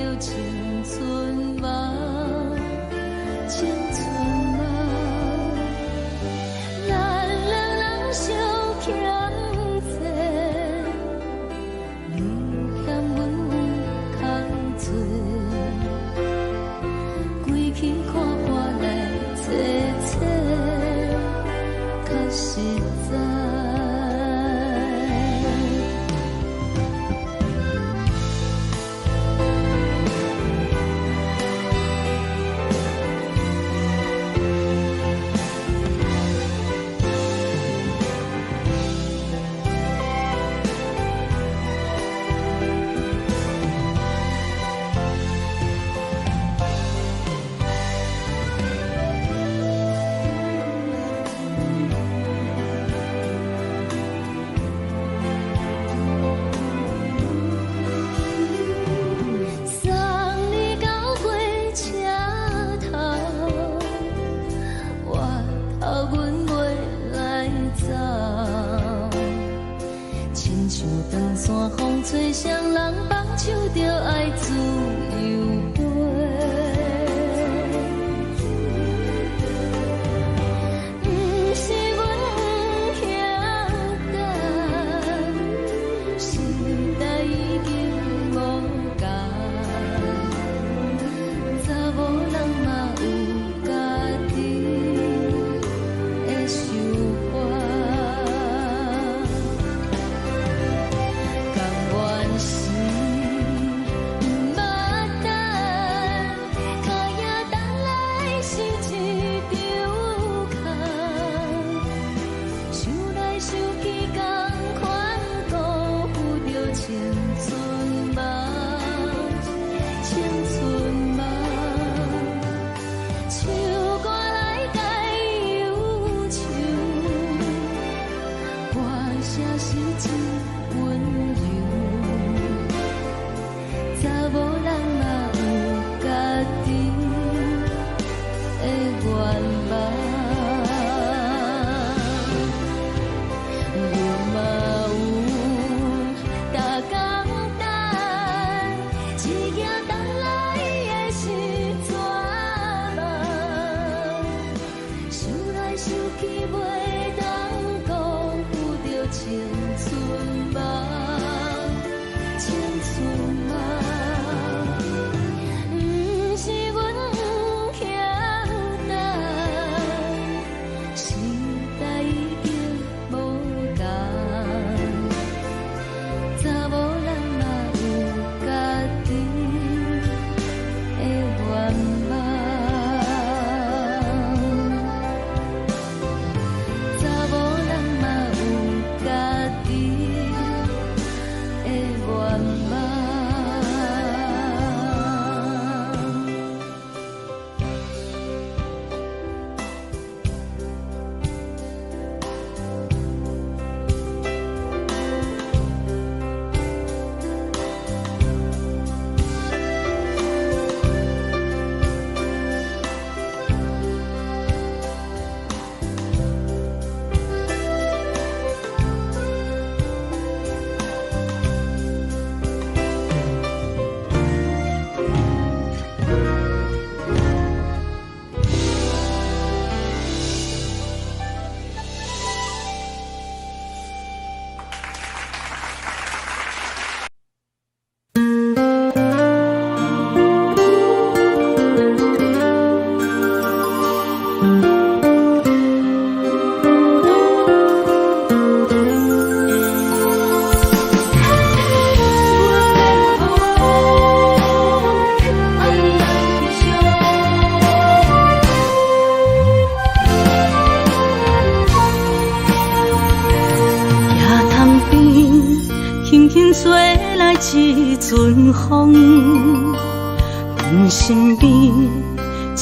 阮身邊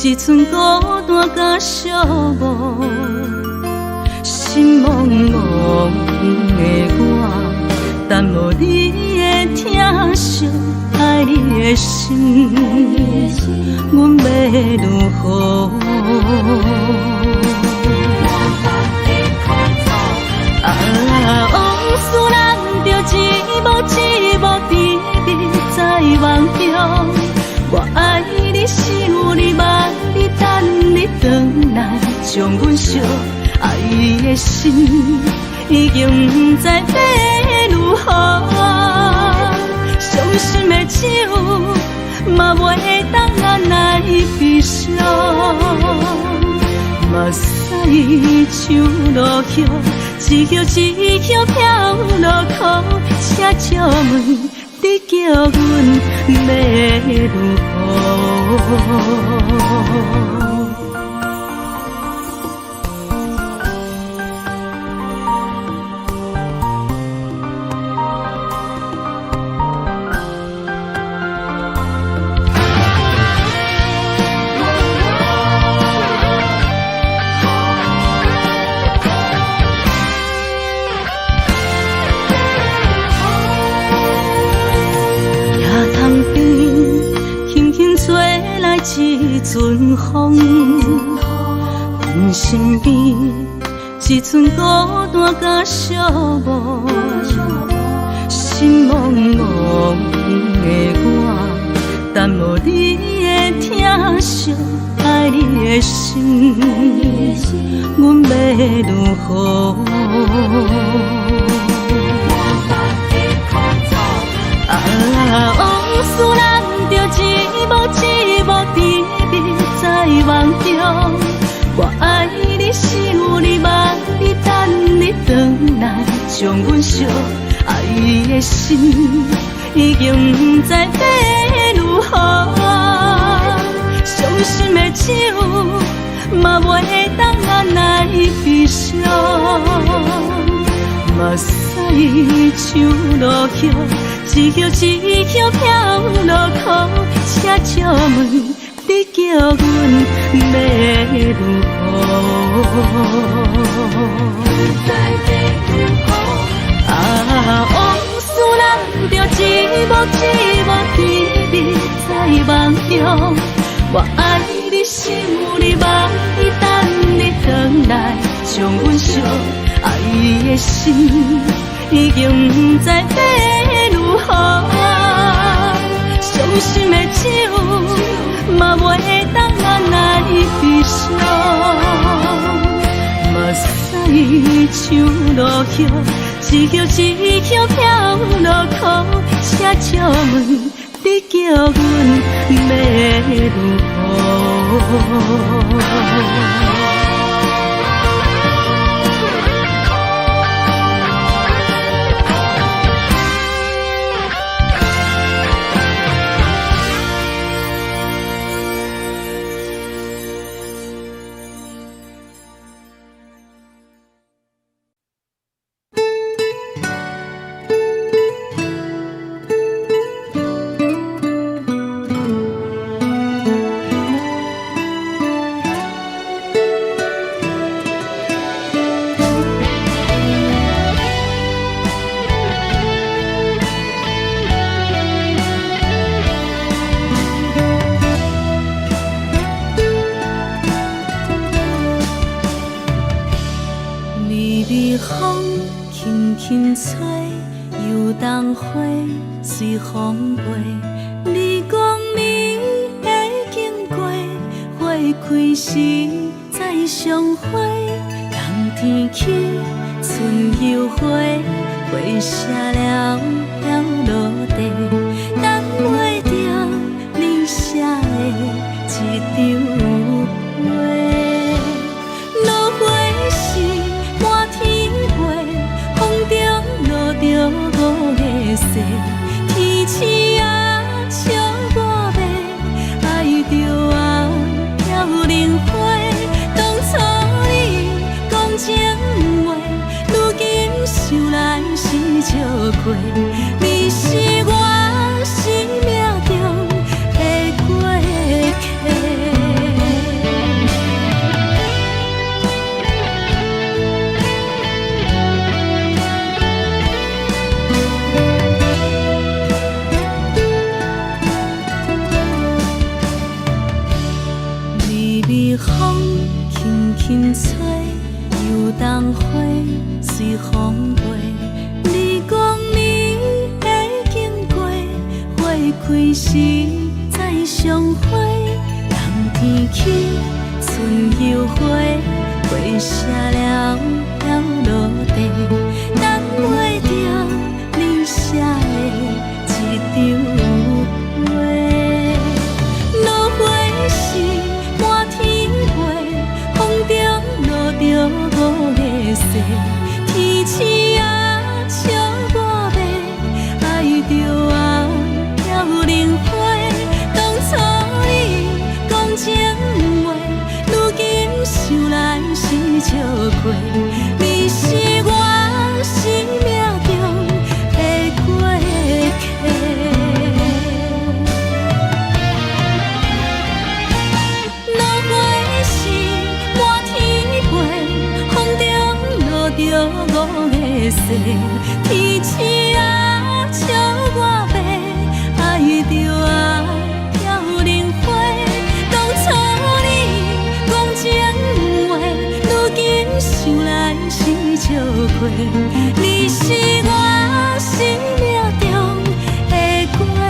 一寸孤單佮寂寞，心茫茫的我，等無你的疼惜，愛你的心，阮欲如何？啊，往事難著一幕一幕甜蜜在夢中。我愛你，想你，望你，等你轉來，將阮惜。愛的心已經毋知欲如何，傷心的酒嘛袂當按捺悲傷，目屎像落雨，一葉一葉飄落苦，請借問你叫阮欲如何？一阵風，阮身邊一寸孤單佮寂寞，心茫茫的我，等無你的疼惜，愛你的心，阮欲如何？啊，往事難著一幕一幕甜蜜在夢中。我愛你，想你，望你，等你轉來，將阮惜。愛的心已經毋知欲如何，傷心的酒嘛袂當按捺悲傷，目屎像落雨，一葉一葉飄落苦，請借問你叫阮欲如何？啊，往事難著一幕一幕甜蜜在夢中。我愛你，想你，望你，等你轉來，將阮惜。愛的心已經毋知欲如何，傷心的酒嘛袂當按捺悲傷，目屎像落雨，一葉一葉飄落苦，請借問你叫阮欲如何？你是我生命中的花。花隨風飛。你講你會經過，花開時再相會。冬天起，春又回，花謝了飄落地，等袂著你寫的這張批。落花時滿天飛，風中落著五个誓，天鼠仔笑我欲，愛著啊飄零花。當初你講情話，如今想來是笑話。你是我生命中的過客。落花時滿天飛，風中落著五个誓，天鼠仔笑我欲，愛著啊飄零花。當初你講情話，如今想來是笑話。你是我生命中的過客。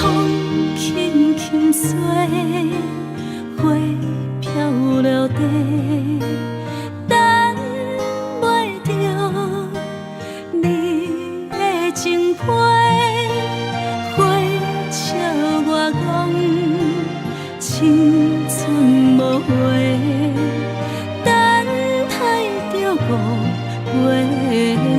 風輕輕吹，花飄落地，等袂著你的情批。花笑我講青春無話，等待著五月雪。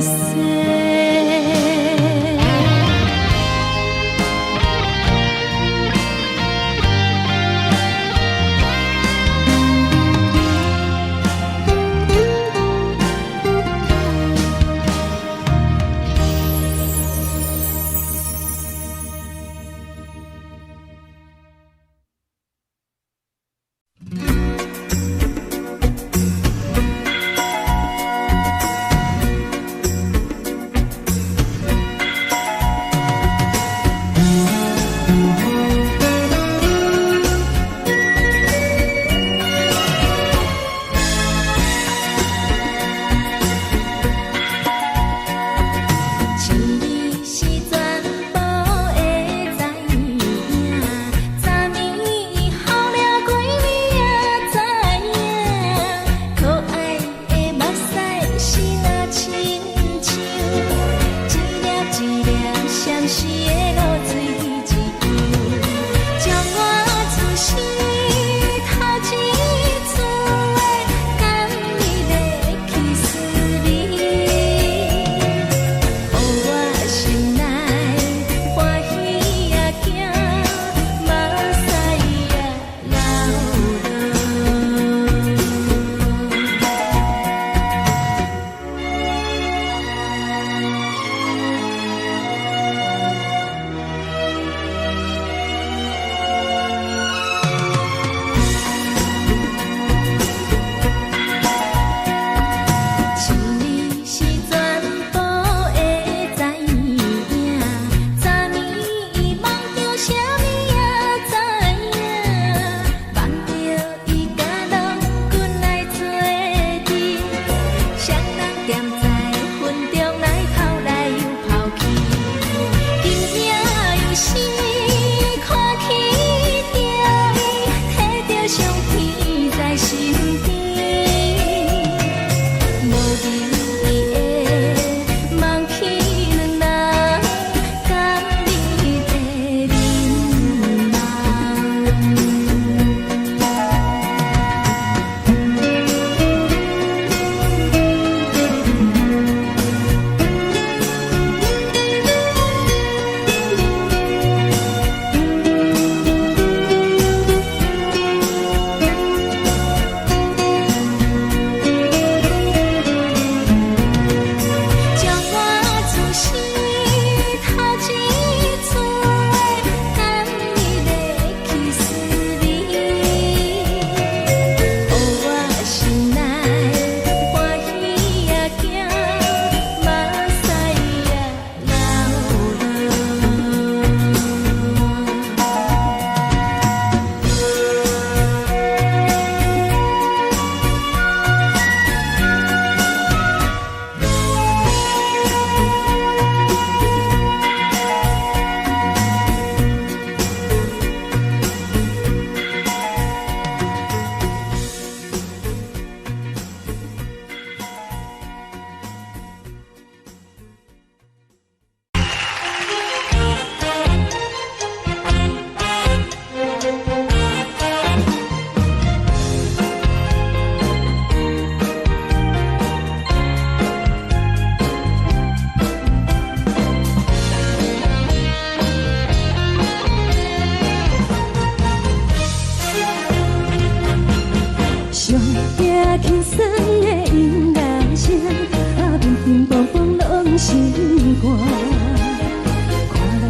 像你是全部的知影，昨暝雨了過暝也知影，可愛的目屎是若親像一粒一粒相思的露水一樣，將我此生頭一次的甘美的去思念。予我心內歡喜也驚，目屎也流落。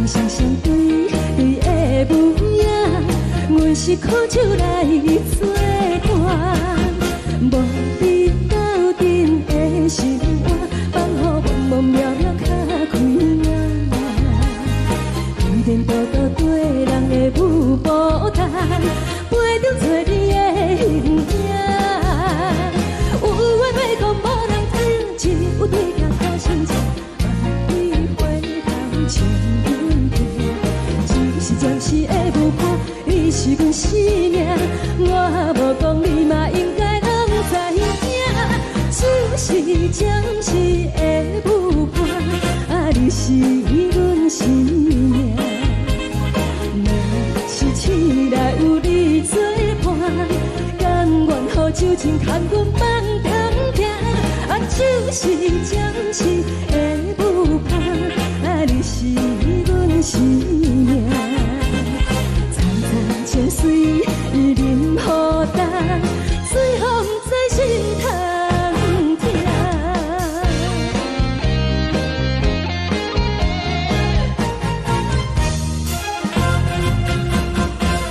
人雙雙對對的舞影，阮是苦酒來做伴，無你鬥陣的生活，放予茫茫渺渺較開眼。天倒倒綴人的舞步單，陪著找你的形影。有話欲講無人聽，只有對鏡苦心情，萬里回頭唱阮聽。只是暫時的舞伴，你是阮生命，我無講你嘛應該攏知影。只是暫時的舞伴，啊，你是阮生命。若是醒來有你作伴，甘願予酒精牽阮放長行。啊，只是暫時的舞伴，啊，你是阮生命。層層情水伊啉予乾，最予毋知心通疼。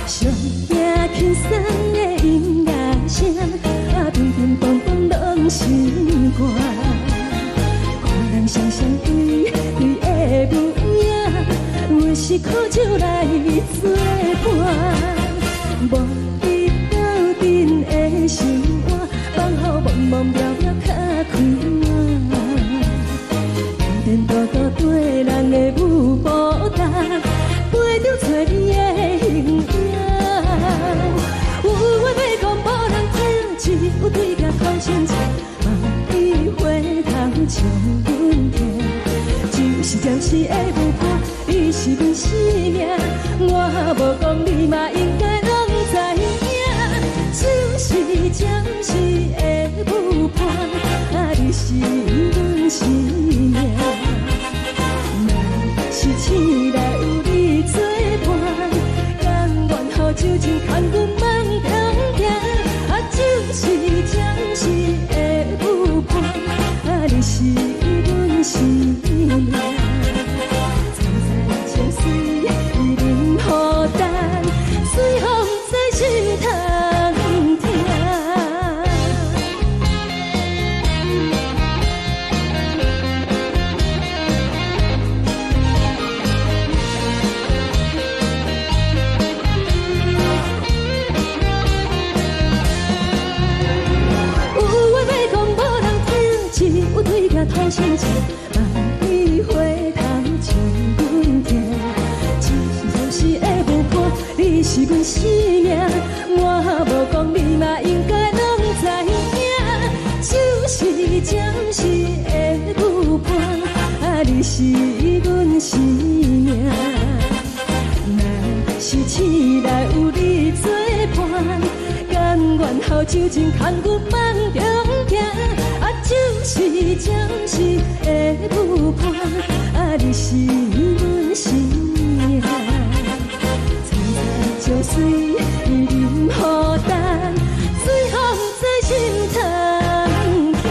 上拚輕鬆的音樂聲，啊，乒乒乓乓攏是歌。看人雙雙對對的舞影，阮是苦酒來做伴，無你鬥陣的生活，放予茫茫渺渺較開眼。天倒倒綴人的舞步單，陪著找你的形影。有話欲講無人聽，只有對鏡苦心情，望你回頭唱阮聽。只是暫時的舞伴，你是阮生命，我無講你嘛應該攏知影。只是暫時的舞伴，啊，你是阮生命。若是醒來有你作伴，甘願予酒精牽阮放長行。啊，只是暫時的舞伴，啊，你是阮生命。層層情水伊啉予乾，最予毋知心通疼。有話欲講無人聽，只有對鏡吐心情，望你回頭唱阮聽。只是暫時的舞伴，你是阮生命，我無講你嘛應該攏知影。只是暫時的舞伴，啊，你是阮生命。若是醒來有你作伴，甘願予酒精牽阮放長行。啊，只是暫時的舞伴，啊，你是阮生命。層層情水伊啉予乾，最予毋知心通疼。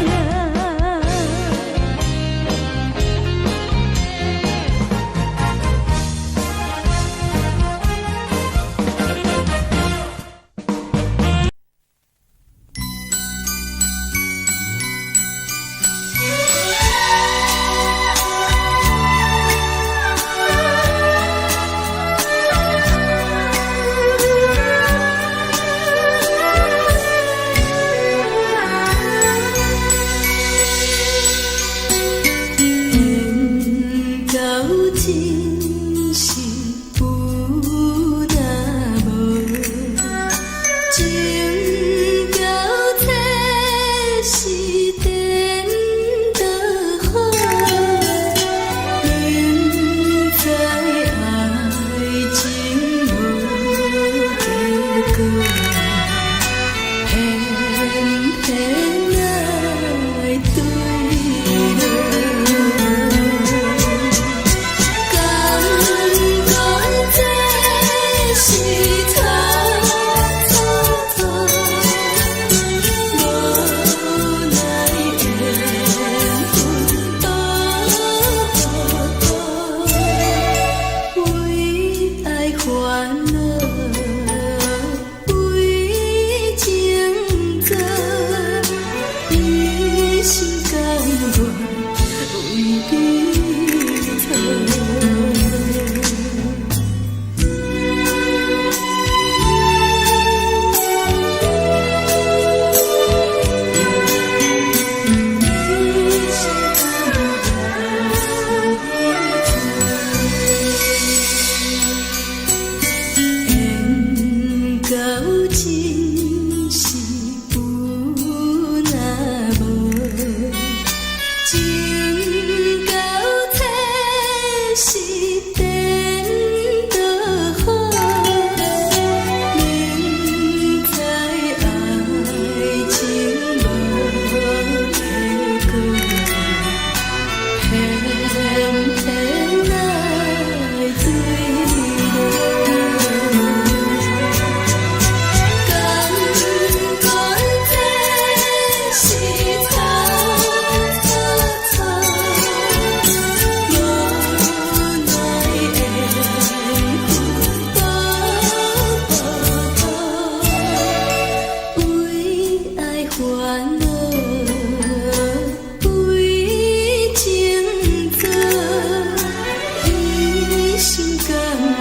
願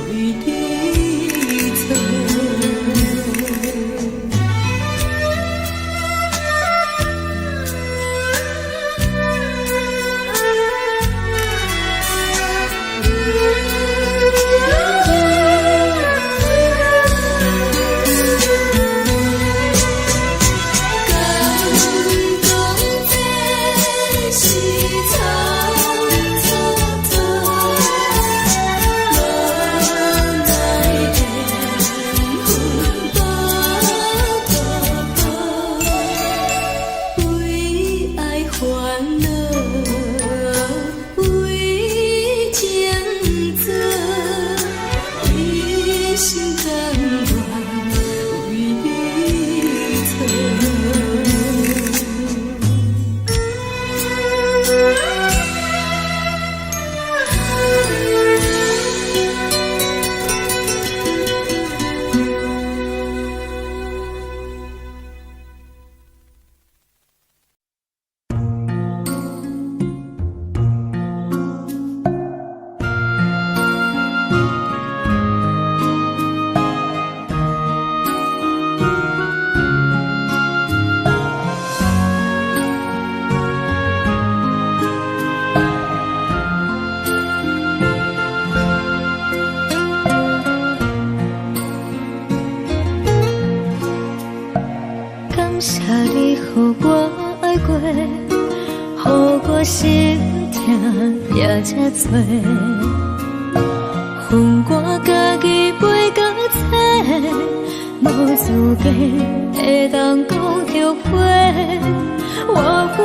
為你做。敢講這是倉促做，無奈緣分無糊塗，為愛煩惱，為情做，一心甘願為你做。感謝你予我愛過，予我心疼也這多。分我家己飛到找，無資格會當講後悔。我有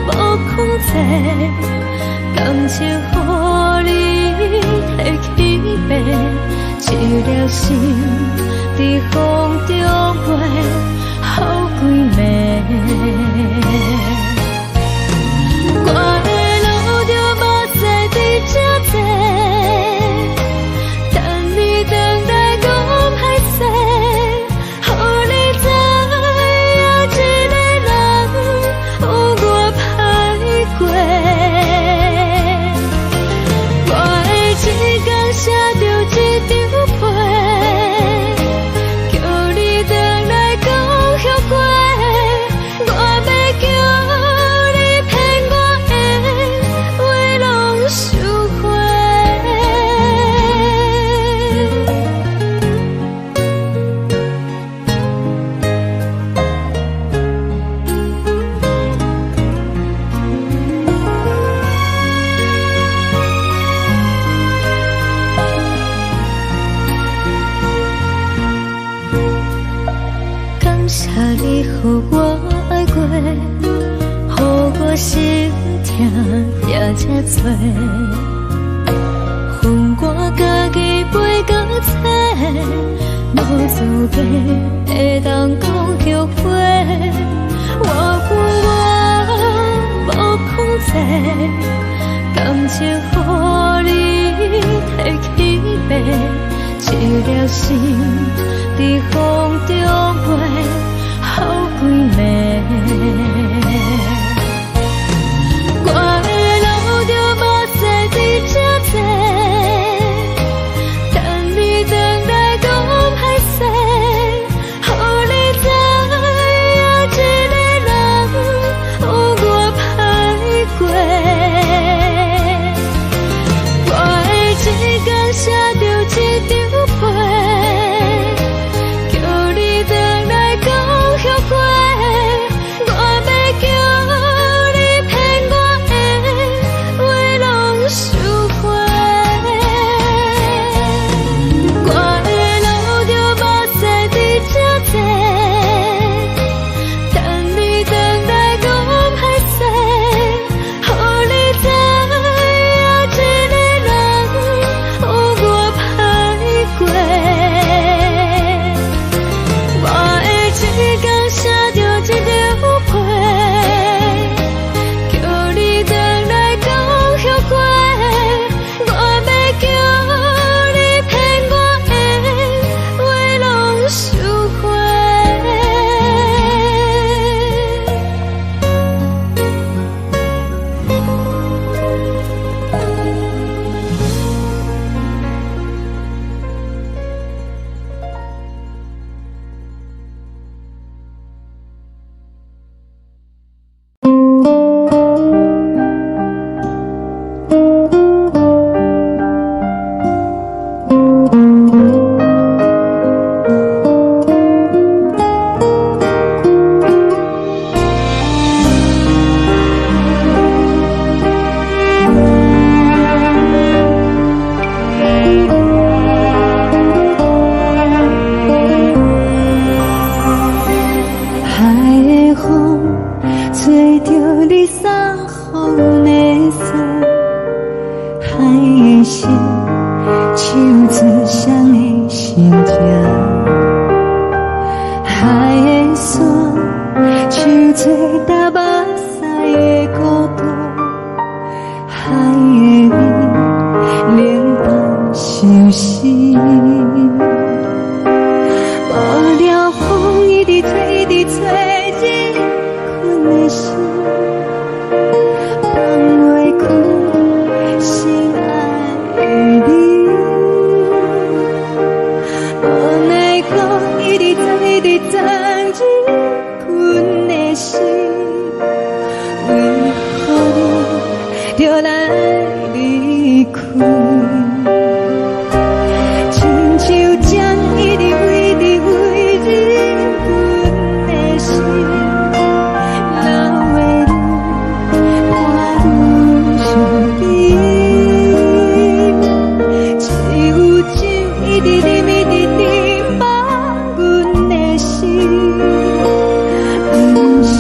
我無控制，感情予你提起爬，一粒心佇風中飛，予幾暝。我會流著目屎佇這坐，等你轉來講歹勢，予你知影一個人有偌歹過。我會一工寫著一張批，叫你轉來講後悔。我欲叫你騙我的話攏收回。感謝你予我愛過，予我心疼也這多。分我家己飛到找，無資格會當講後悔。我有我無控制，感情予你提起爬，一粒心佇風中飛，予幾暝。我會流著目屎佇這坐，等你轉來講歹勢，予你知影一個人有偌歹過。我會一工寫著一張批，叫你轉來講後悔。我欲的心，唱出誰的心情？海的山，唱出踏目屎的孤單，海的味，冷淡相思。無聊風一直吹，一直吹，入阮的心，放袂開心愛的你。無奈何一直鑽，一直鑽入阮的心，為何你著來離開？親像針一直一直飛入阮的心，流的淚伴阮身邊。只有酒一直啉，一直啉，放阮的心。毋是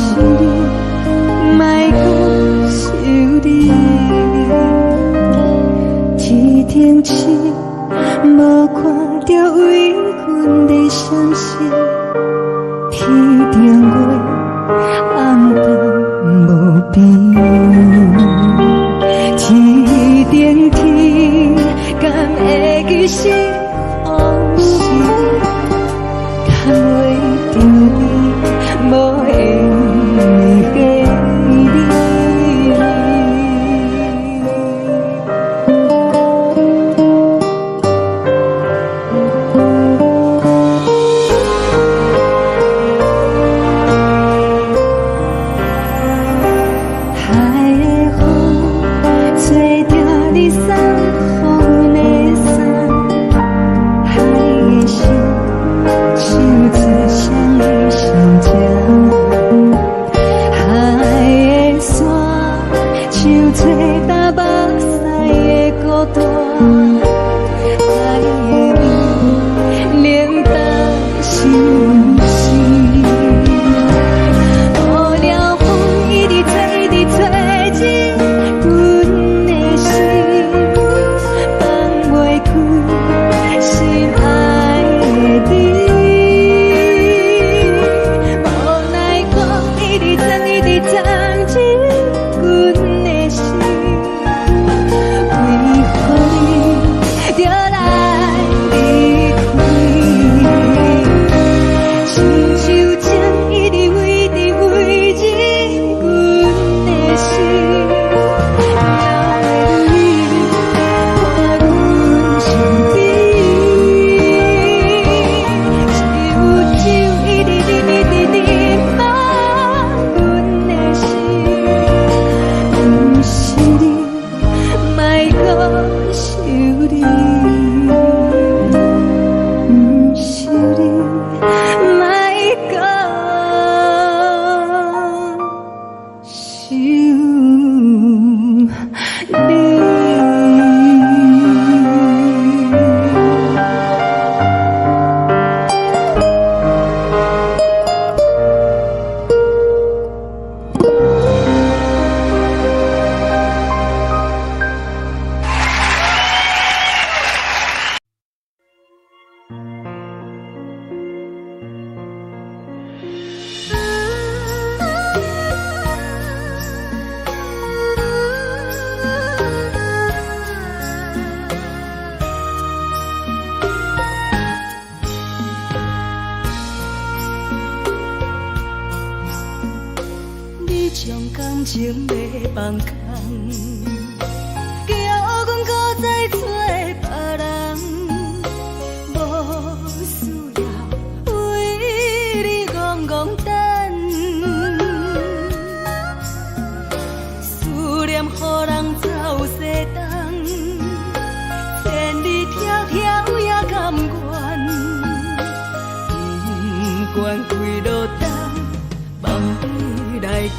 你，莫閣想你。天頂星，無看著為阮咧閃爍，天頂月暗淡無邊。天頂天，敢會記是予是牽袂著你，無緣的你。海的風吹著你送予阮的衫，海的心唱出誰的心情？海的山唱出踏目屎的孤單，海的味冷淡相思。無聊風一直吹，一直吹入阮的心，放袂開心愛的你。無奈何一直鑽，一直鑽入阮的心，為何你著來離開？親像針一直飛，一直飛入阮的心，流的淚伴阮身邊。只有酒一直啉，一直啉，放阮的心。毋是你，莫閣想你。毋是你，莫閣想你。你將感情欲放空，叫阮閣再找別人，無需要為你戇戇等，思念予人走西東，千里迢迢也甘願，不管幾落冬，望你來牽。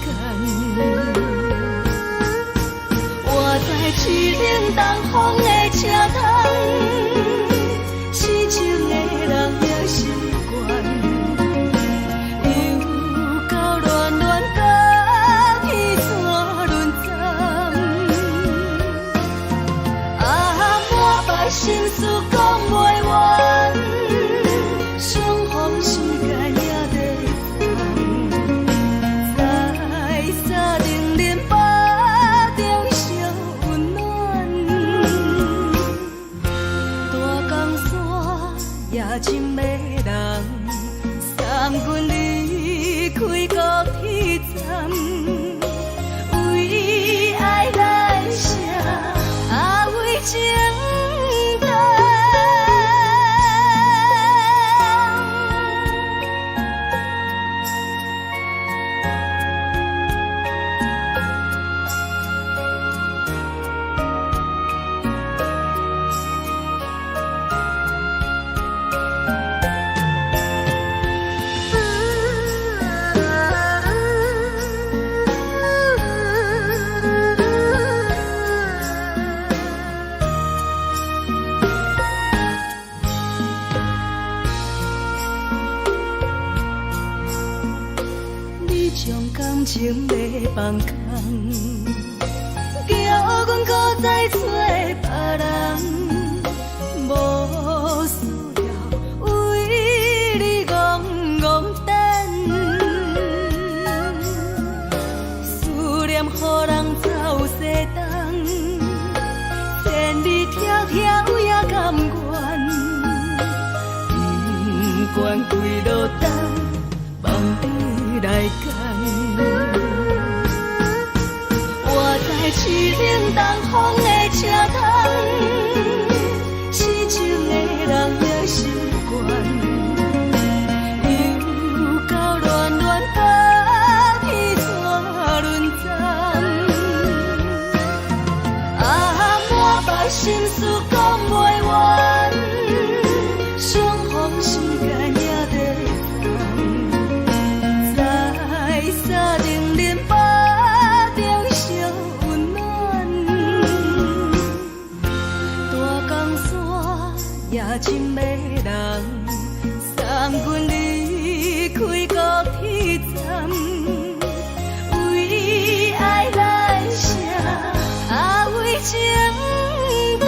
我在凄冷東風的車窗，痴情的人也心悬，又到恋恋甲彼山轮斩。啊，心事講袂完，相逢時間也在等，在三重恁腹中相溫暖。大江山也真迷人，送阮離開高鐵站，為愛來寫，啊為情等。你將感情欲放空，叫阮閣再揣別人，無需要為你戇戇等。思念予人走西東，千里迢迢也甘願，不管幾落冬，放你來揀。我知凄冷東風的車窗，痴情的人也習慣，又到暖暖北天怎輪站？啊，满腹心事講袂完，相逢時間也在等，在三重恁腹中相溫暖。大江山也真迷人，送阮離開高鐵站，為愛來寫，啊為情等。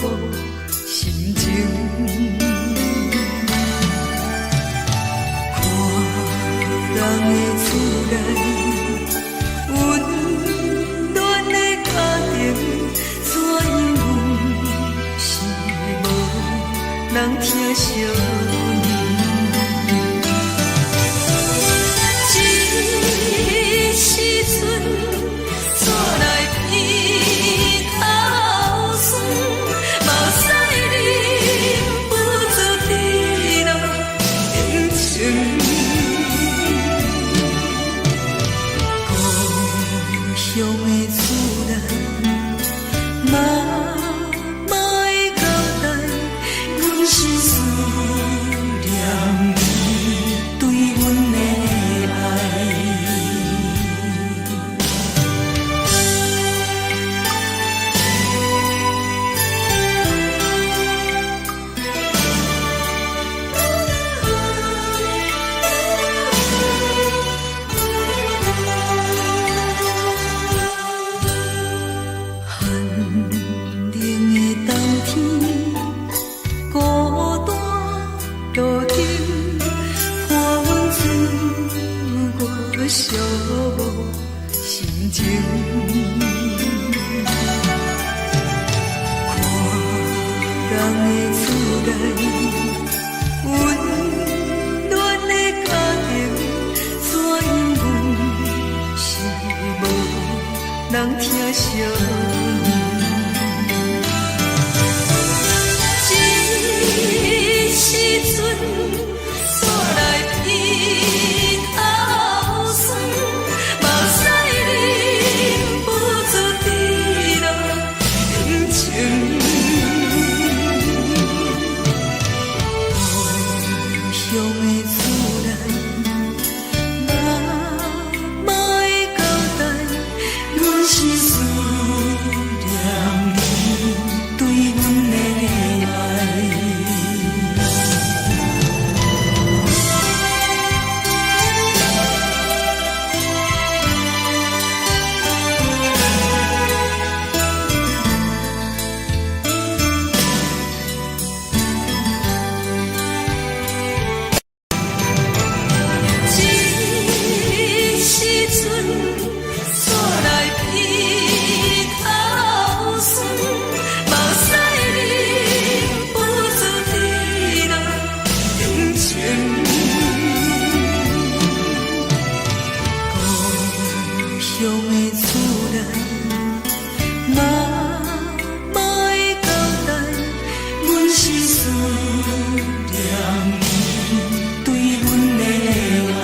無心情。看人的厝內，溫暖的家庭，怎樣阮是無人疼惜阮。這時陣煞來鼻頭酸，目屎忍不住滴落眼睛。故鄉的厝內，媽媽的交代，阮是思念你對阮的愛。寒冷的冬天，孤單路燈，看阮自我寂寞心情。看人的厝內，溫暖的家庭，怎樣阮是無人疼惜阮。這時陣煞來鼻頭酸，目屎忍不住滴落眼睛。故鄉的厝內，媽媽的交代，阮是思念你對阮的愛。這時陣煞來鼻頭酸，目屎忍不住滴落眼睛。故鄉的厝內，媽媽的交代，阮是思念你對阮的愛。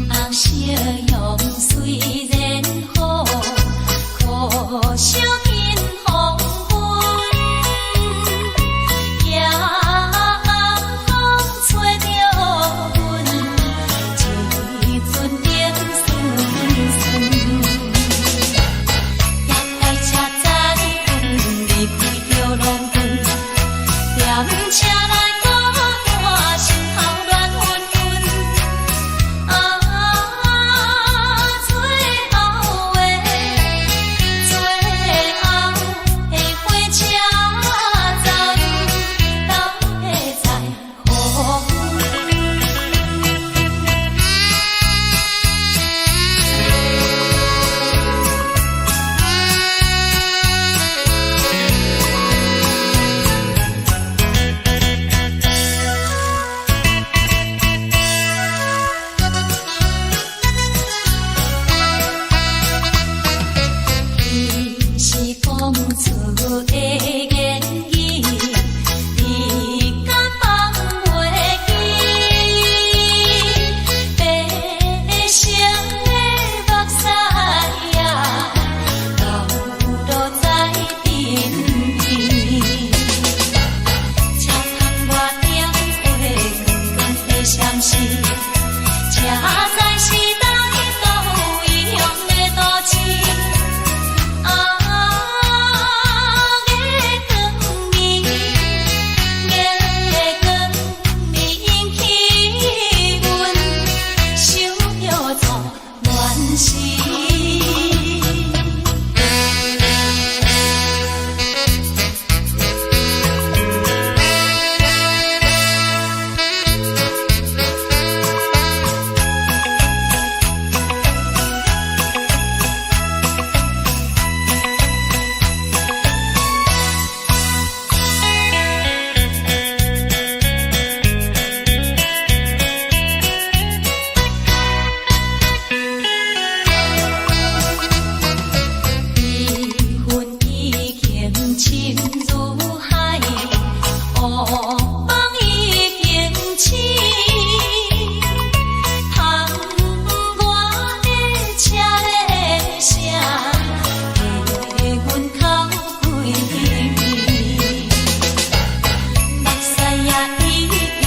紅夕陽雖然好，可惜見黃昏。夜暗風吹著阮，一陣冷淥淥。夜來車載阮離開著農村，踮車內孤單，心頭亂紛紛。啊，最後的最後的火車站，敢會知予阮？夢已經醒，窗外的車的聲，替阮哭規暝。目屎也已經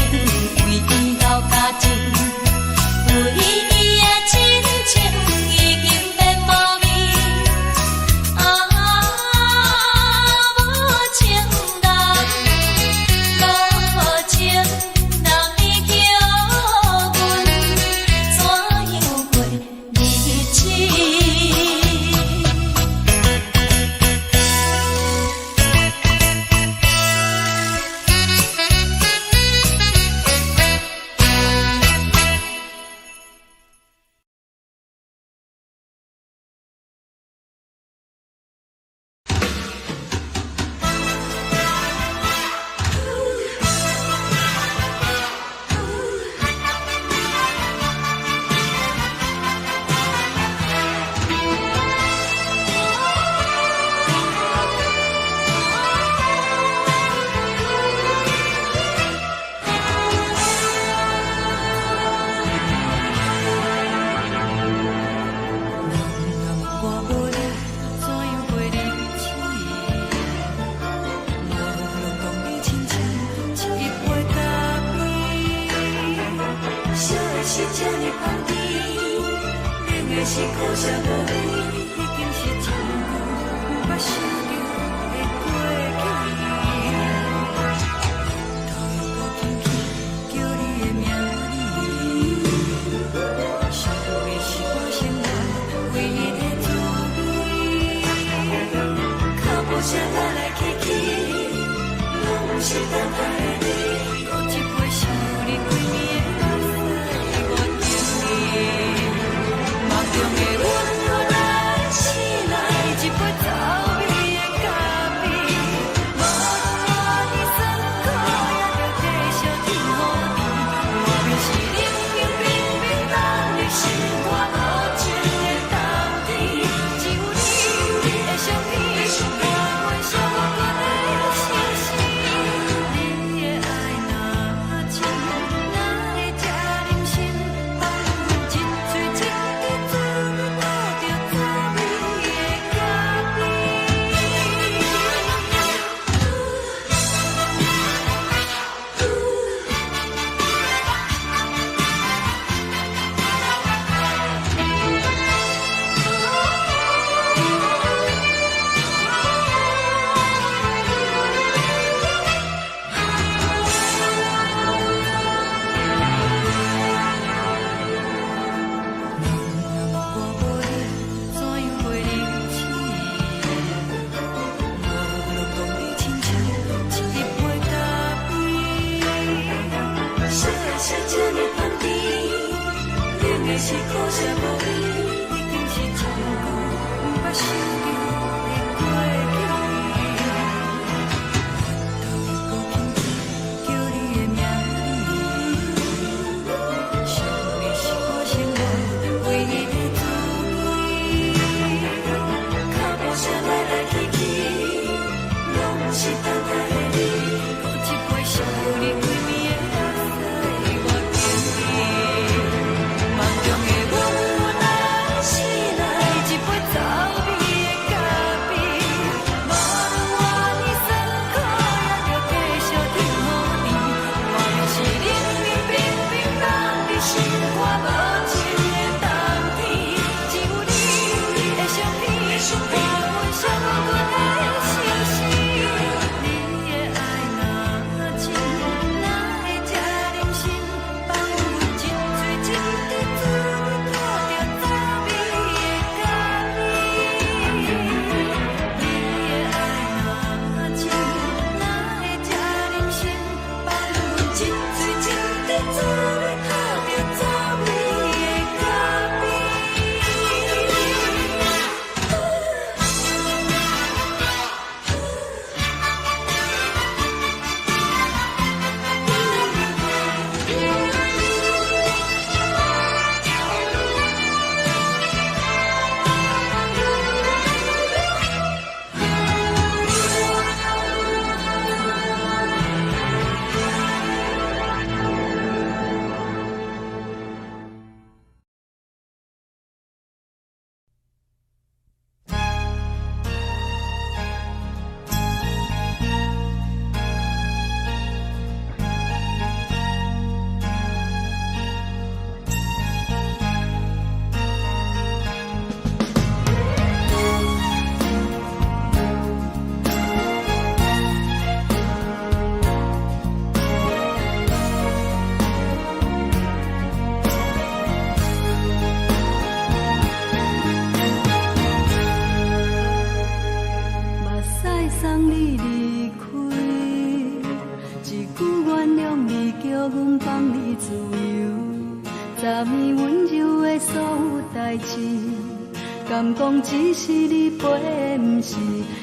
為伊流乾淨，為伊的真情已經變無味。啊，無情人，無情人，你叫阮怎樣過日子？人若问我无你，怎樣過日子？我攏講你親像一杯咖啡，燒的是這呢香甜，冷的是苦澀無味，已經是真久毋捌想著的過去。頭又閣輕輕叫你的名字，想的是我生活唯一的滋味。腳步聲來來去去，攏毋是等待的你。閣一杯想你規暝的目屎，我敬你。夢中的阮來醒來，一杯走味的咖啡。無論偌尼酸苦，也著繼續天予甜。無論是冷冷冰冰等你心肝無情的冬天，只有你的相片，伴阮寂寞的相思。你的愛若真，哪會這忍心放阮一喙一支嘴吐著走味的咖啡？人若問我無你，怎樣過日子？我攏講你親像一杯咖啡，燒的是這呢香甜，冷的是苦澀無味，已經是真久毋捌想著的過去。頭又閣輕輕叫你的名字，想的是我生活唯一的滋味。腳步聲來來去去，攏毋是等待的你。閣一杯想你規暝的目屎，我敬你。夢中的阮來醒來，一杯走味的阮放你自由。昨暝温柔的所有代誌，敢講只是你飛，毋是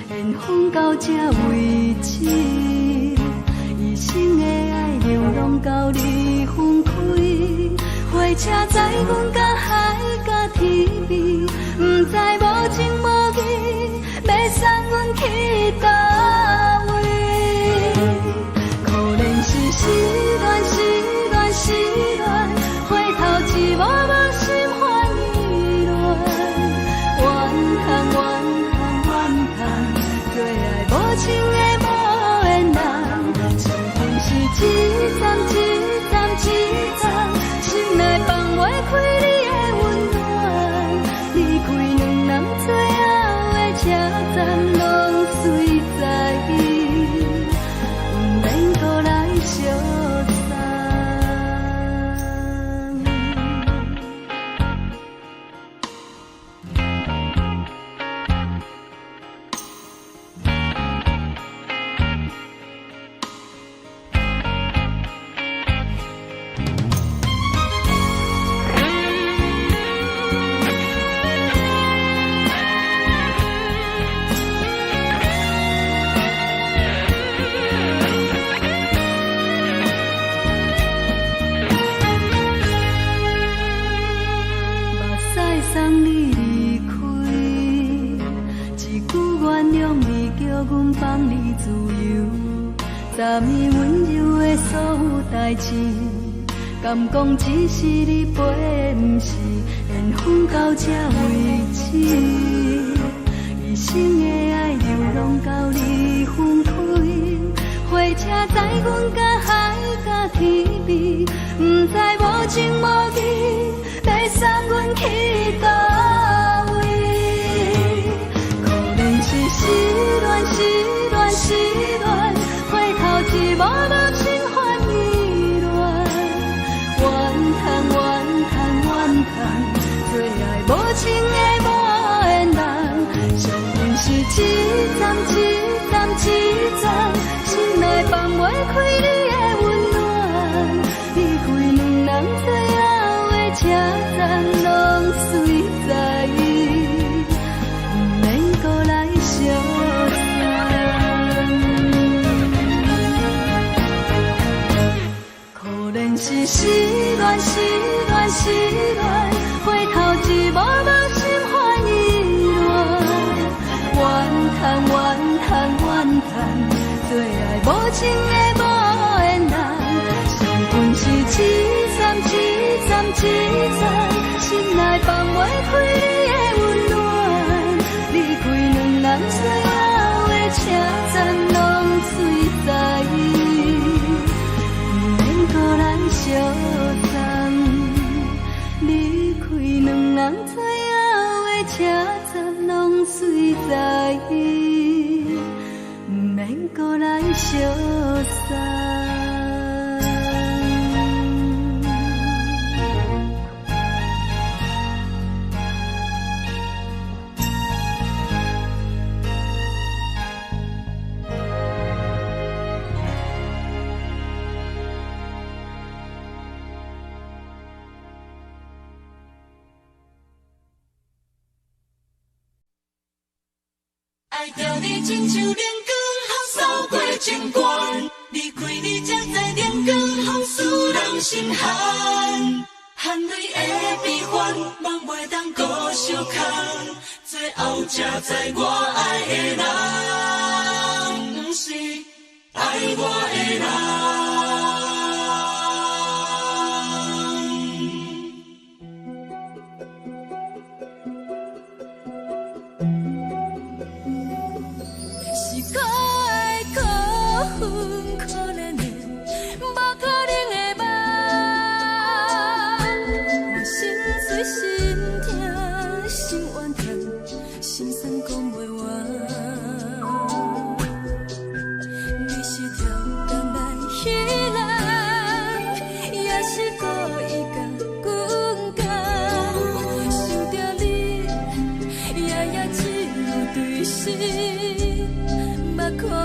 緣分到這為止。一生的愛流浪到你分開，火車載阮到海角天邊，毋知無情無義，欲送阮去佗位。可憐是失戀，失戀，失戀，回頭一幕幕心煩意亂。怨嘆怨嘆怨嘆，做愛無情的無緣人，相逢是一站一站一站，心內放袂開你的溫暖。離開兩人最後的車站，攏隨在意，毋免閣來相送。目屎送你離開，一句原諒你，叫阮放你自由。昨暝溫柔的所有代誌，敢講只是你飛，毋是緣分到這為止。一生的愛流浪到你分開，火車載阮到海角天邊，毋知無情無義，欲送阮去佗位。可憐是失戀，失戀，失戀，回頭一幕幕心煩意亂。怨嘆怨嘆怨嘆，做愛無情的無緣人，相逢是一站一站一站，心內放袂開你的溫暖。離開兩人最後的車站，攏隨在意，毋免閣來相送。可憐是失戀，失戀，失戀，回頭一幕幕心煩意亂。怨嘆怨嘆怨嘆，做愛無情的無緣人，相逢是一站一站一站，心內放袂開你的溫暖。離開兩人最後的車站，攏隨在意，毋免閣來相送。離開兩人最後的車站，攏隨在意，毋免閣來相送。愛著你親像冷光予掃過情關，離開你才知冷光予使人心寒，含淚的悲歡，夢袂當閣相牽，最後才知我愛的人，毋是愛我的人。是可愛可恨可憐的，無可能的夢。我心碎心痛心怨叹，心酸講袂完。你是超工來彼人，也是故意共阮講。想著你，夜夜只有對心目可愛。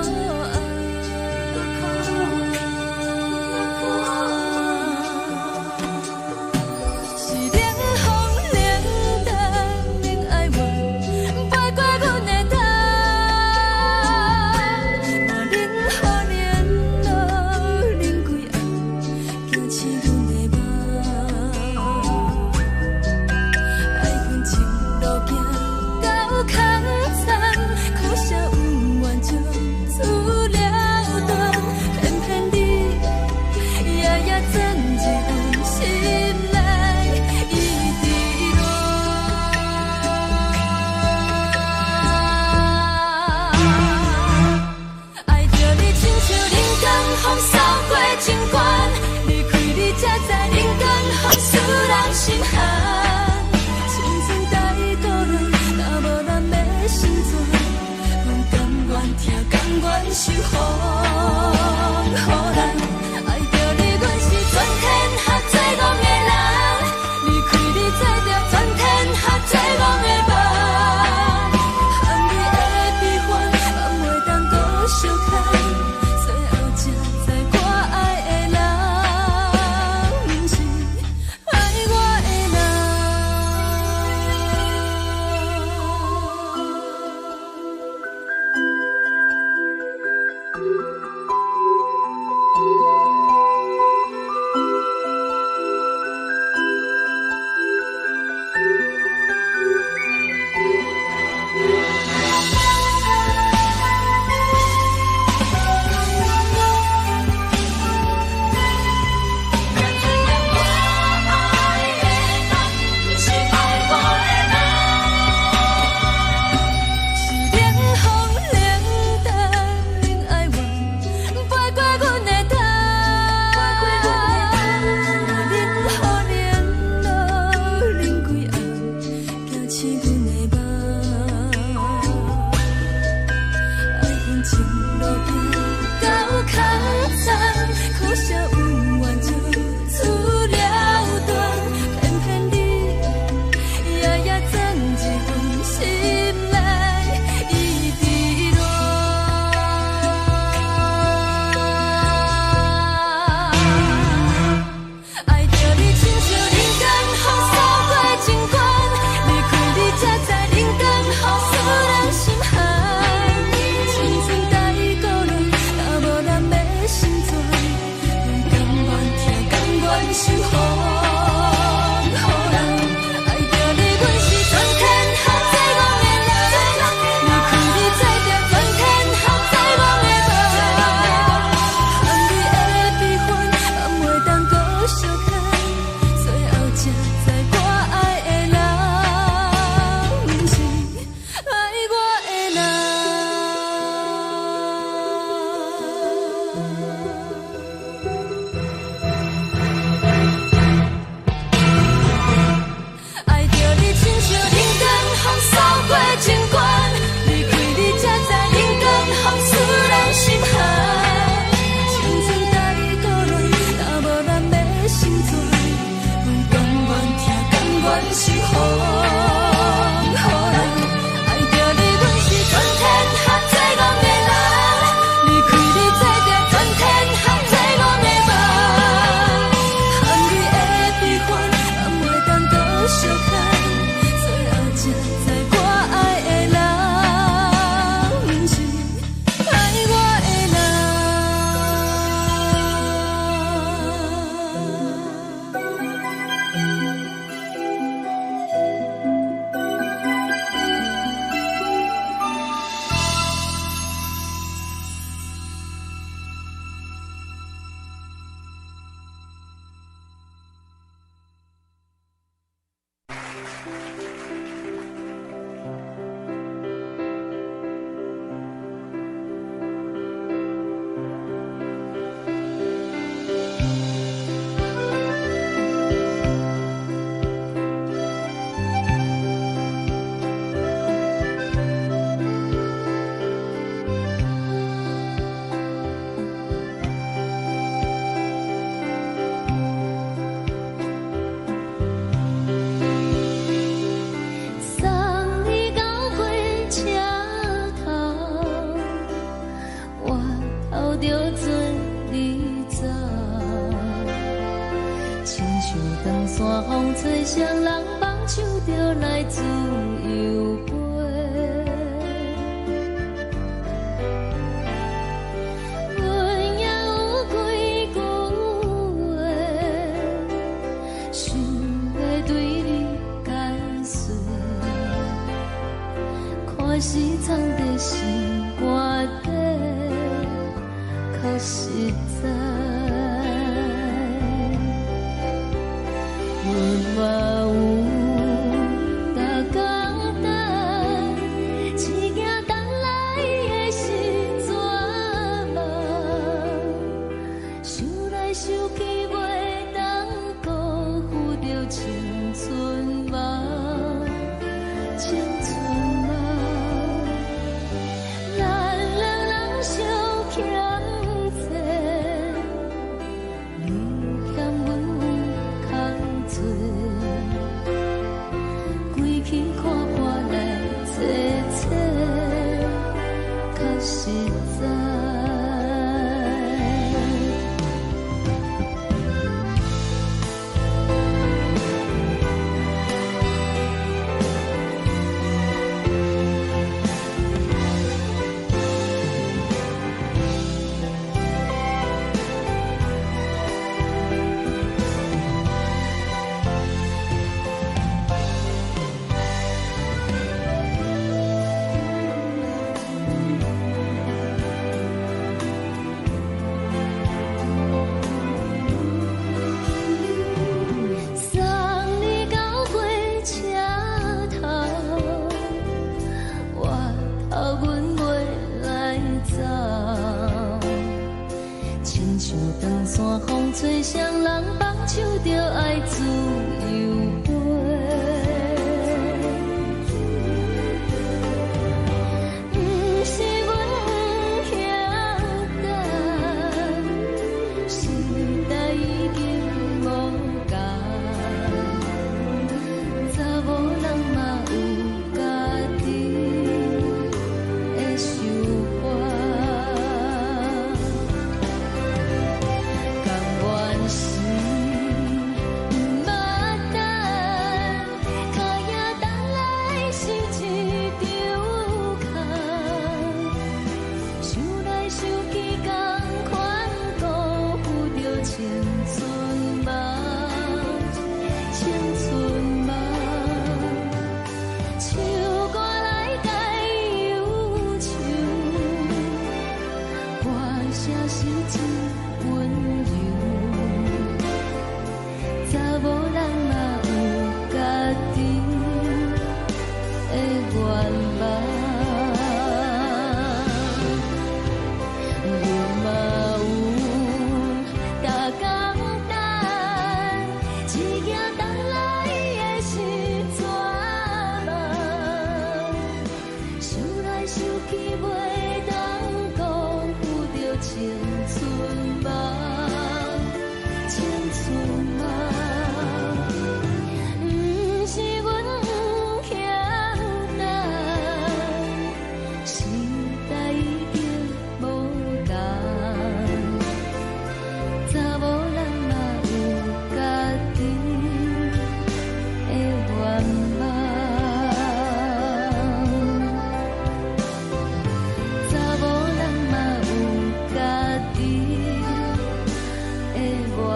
長山風吹，誰人放手就來自由飛。阮也有幾句話，想欲對你解說，看是藏佇心肝底，較實在。阮嘛有逐工等，只驚等來的是绝望。想來想去，袂當辜負著青春夢，青春夢。咱兩人相欠債，你欠阮有空做，規氣看破來坐坐，較實在。送你到火車頭，我頭阮袂來走。親像長山風吹，誰人放手就愛自由飛。毋是阮不肯等，時代已經無仝，查某人嘛有家己的想法。甘願是毋捌等，跤影等來是一場空。想來想去，仝款辜負著青春夢，青春夢。唱歌來解憂愁，歌聲是真溫柔。查某人嘛有家己的願望。阮嘛有逐工等，只驚等來的是絕望。想來想去，袂當辜負著青春夢，青春夢。毋是阮不肯等，時代已經無仝，查某人嘛有家己的願望。查某人嘛有家己的願望。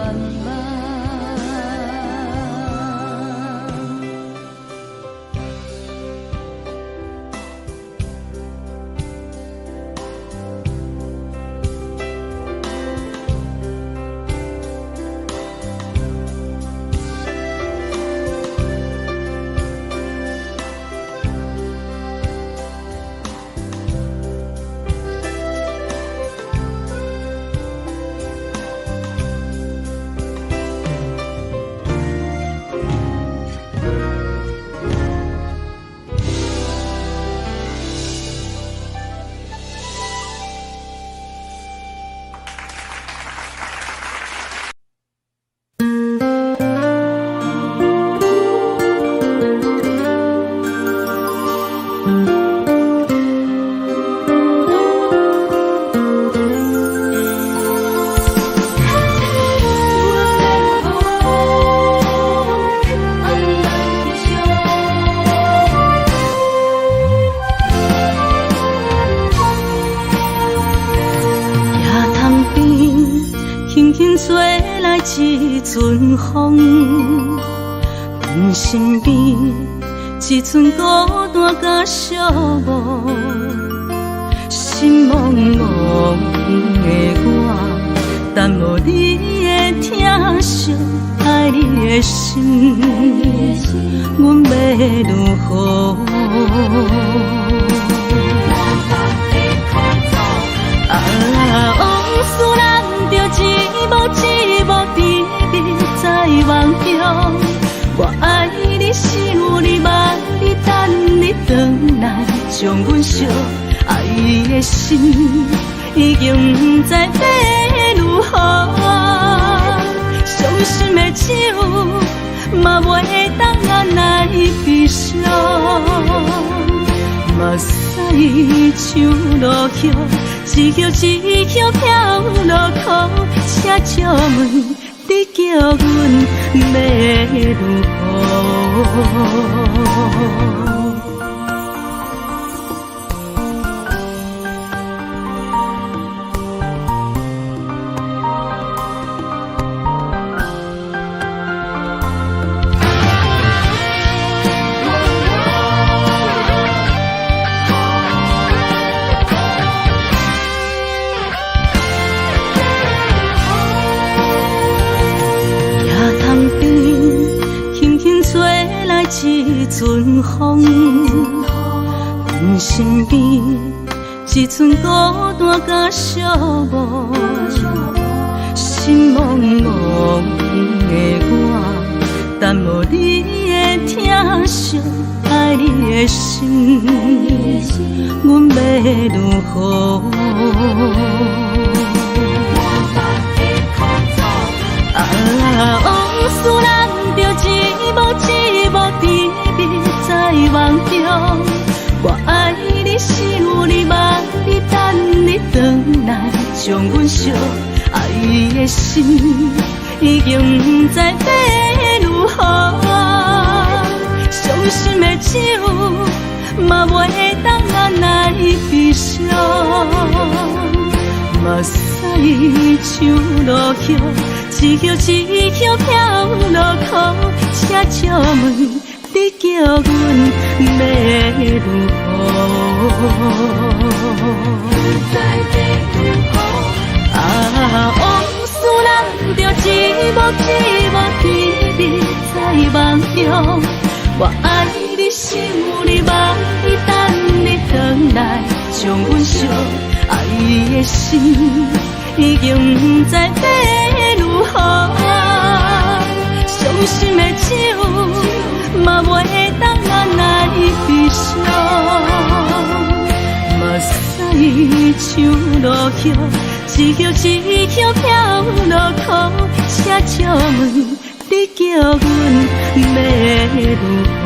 來一陣風，阮身邊一陣孤單佮寂寞，心茫茫的我，等無你的疼惜，愛你的心，阮欲如何？啊，往事難著一幕一幕甜蜜在夢中。我愛你，想你，望你，等你轉來，將阮惜。愛的心已經不知欲如何，傷心的酒嘛袂當按捺悲傷。目屎像落雨，一葉一葉飄落苦，請借問你叫阮欲如何？一陣風，阮身邊一陣孤單佮寂寞，心茫茫的我，等無你的疼惜，愛你的心，阮欲如何？啊，往事難著一幕一幕甜蜜在夢中。我愛你，想你，望你，等你轉來，將阮惜。愛的心已經不知欲如何，傷心的酒嘛袂當按捺悲傷。目屎像落雨，一葉一葉飄落苦，請借問你叫阮欲如何？啊，往事難著一幕一幕甜蜜在夢中。我愛你，想你，望你，等你轉來，將阮惜。愛的心已經不知欲如何，傷心的酒嘛袂當按捺悲傷。目屎像落雨，一葉一葉飄落苦，請借問你叫阮欲如何？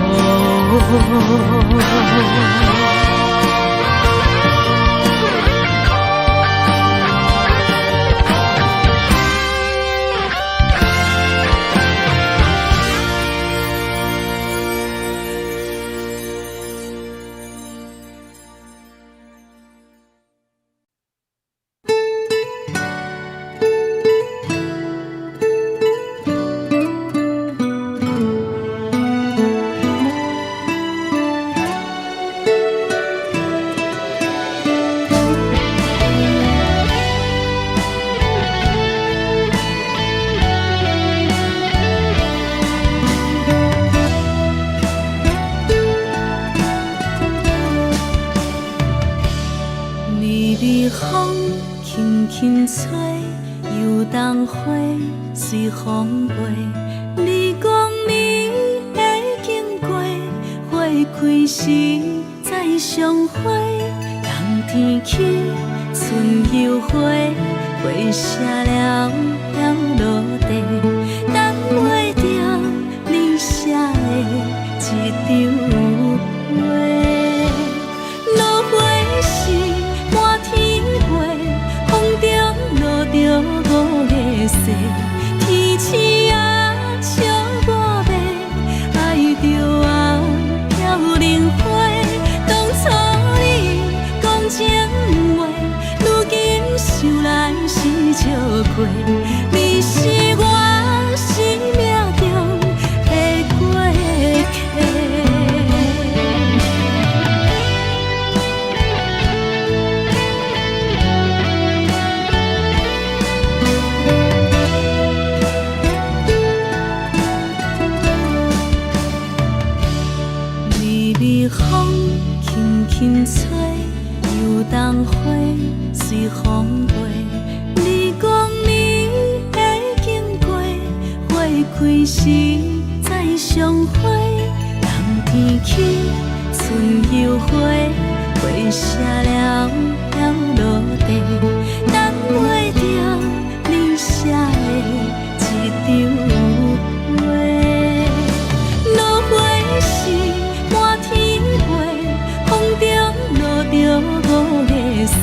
想來是笑過。開時再相會，冬天起春又回，花謝了了落地，等袂著你寫的一張批。落花時滿天飛，風中落著五个誓，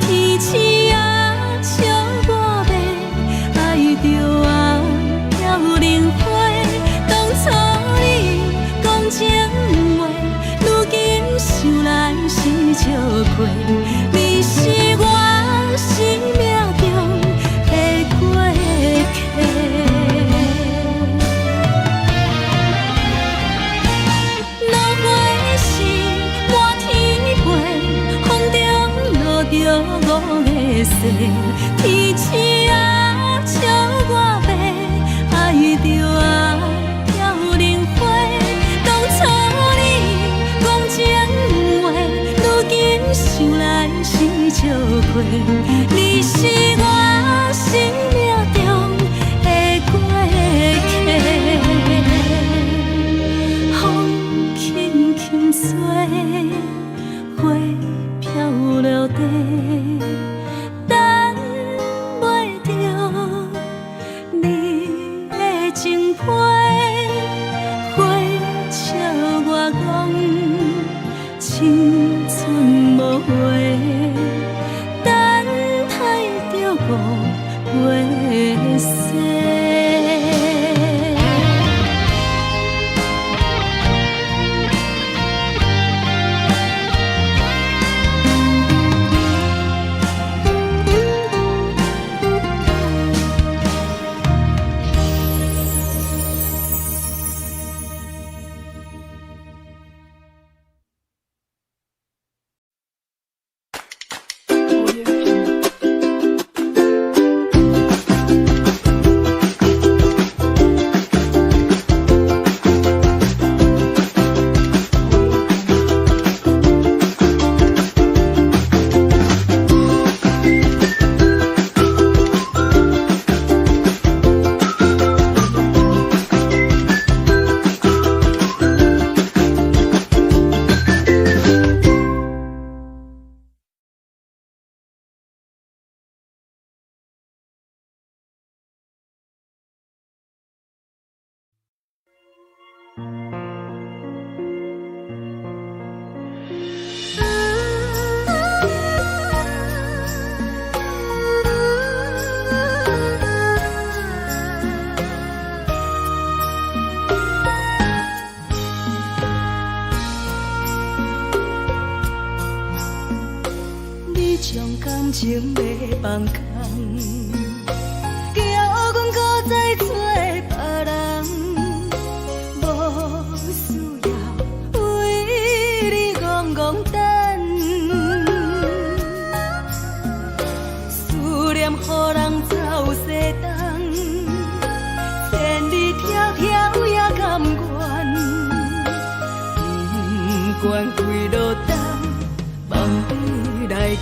天星啊笑我欲，愛著啊飄零花。當初你講情話，如今想來是笑虧。你是我生命中的過客。落花時滿天飛，風中落著五个誓，天星啊笑我欲，愛著啊飄零花。當初你講情話，如今想來是笑虧。你是我生命中的過客。風輕輕吹，花飄落地，等袂著你的情批。花笑我講青春無話，等待著五月雪。你將感情欲放空，叫阮閣再找別人，無需要為你戇戇等，思念予人走西東，千里迢迢也甘願，不管幾落冬，望你來牽。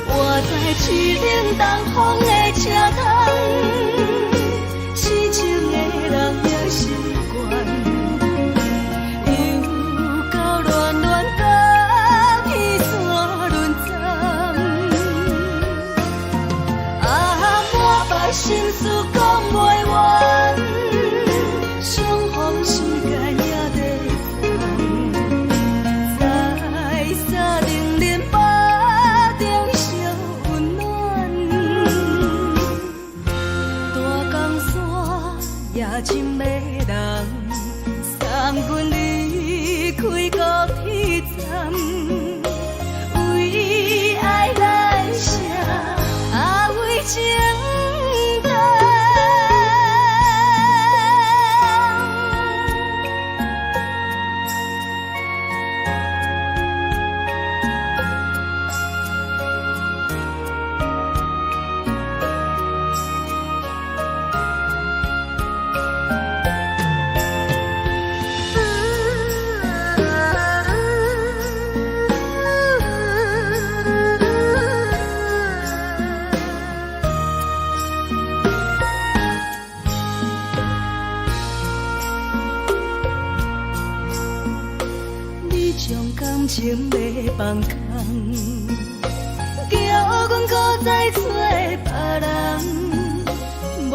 我知凄冷東風的車窗，痴情的人也習慣，又到暖暖甲彼山轮转，啊，满腹心事講袂完，相逢時間也短暫，在三零零腹中相溫暖，大江山也真迷人，送阮離開高鐵站，為愛來寫，啊為情等。心情欲放空，叫阮閣再揣別人，無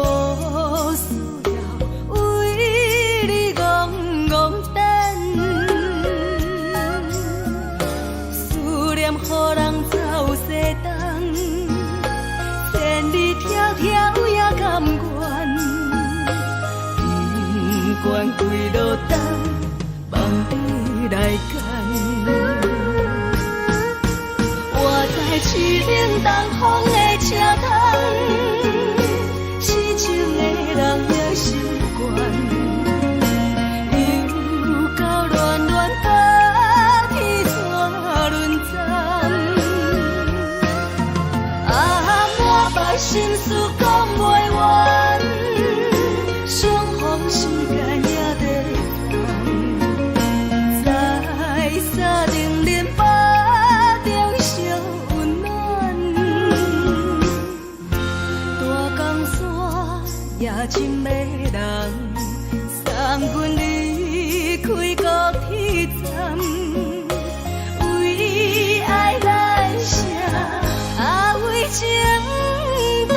需要為你戇戇等。思念予人走西東，千里迢迢也甘願，不管幾落冬，望你來牽。我知凄冷東風的車窗，痴情的人也習慣。又到暖暖冬天怎輪站？啊，滿腹心事講袂完，相逢時間也短暫，在三重恁腹中相溫暖。大江山也真迷人，送阮離開高鐵站，為愛來寫，啊為情等。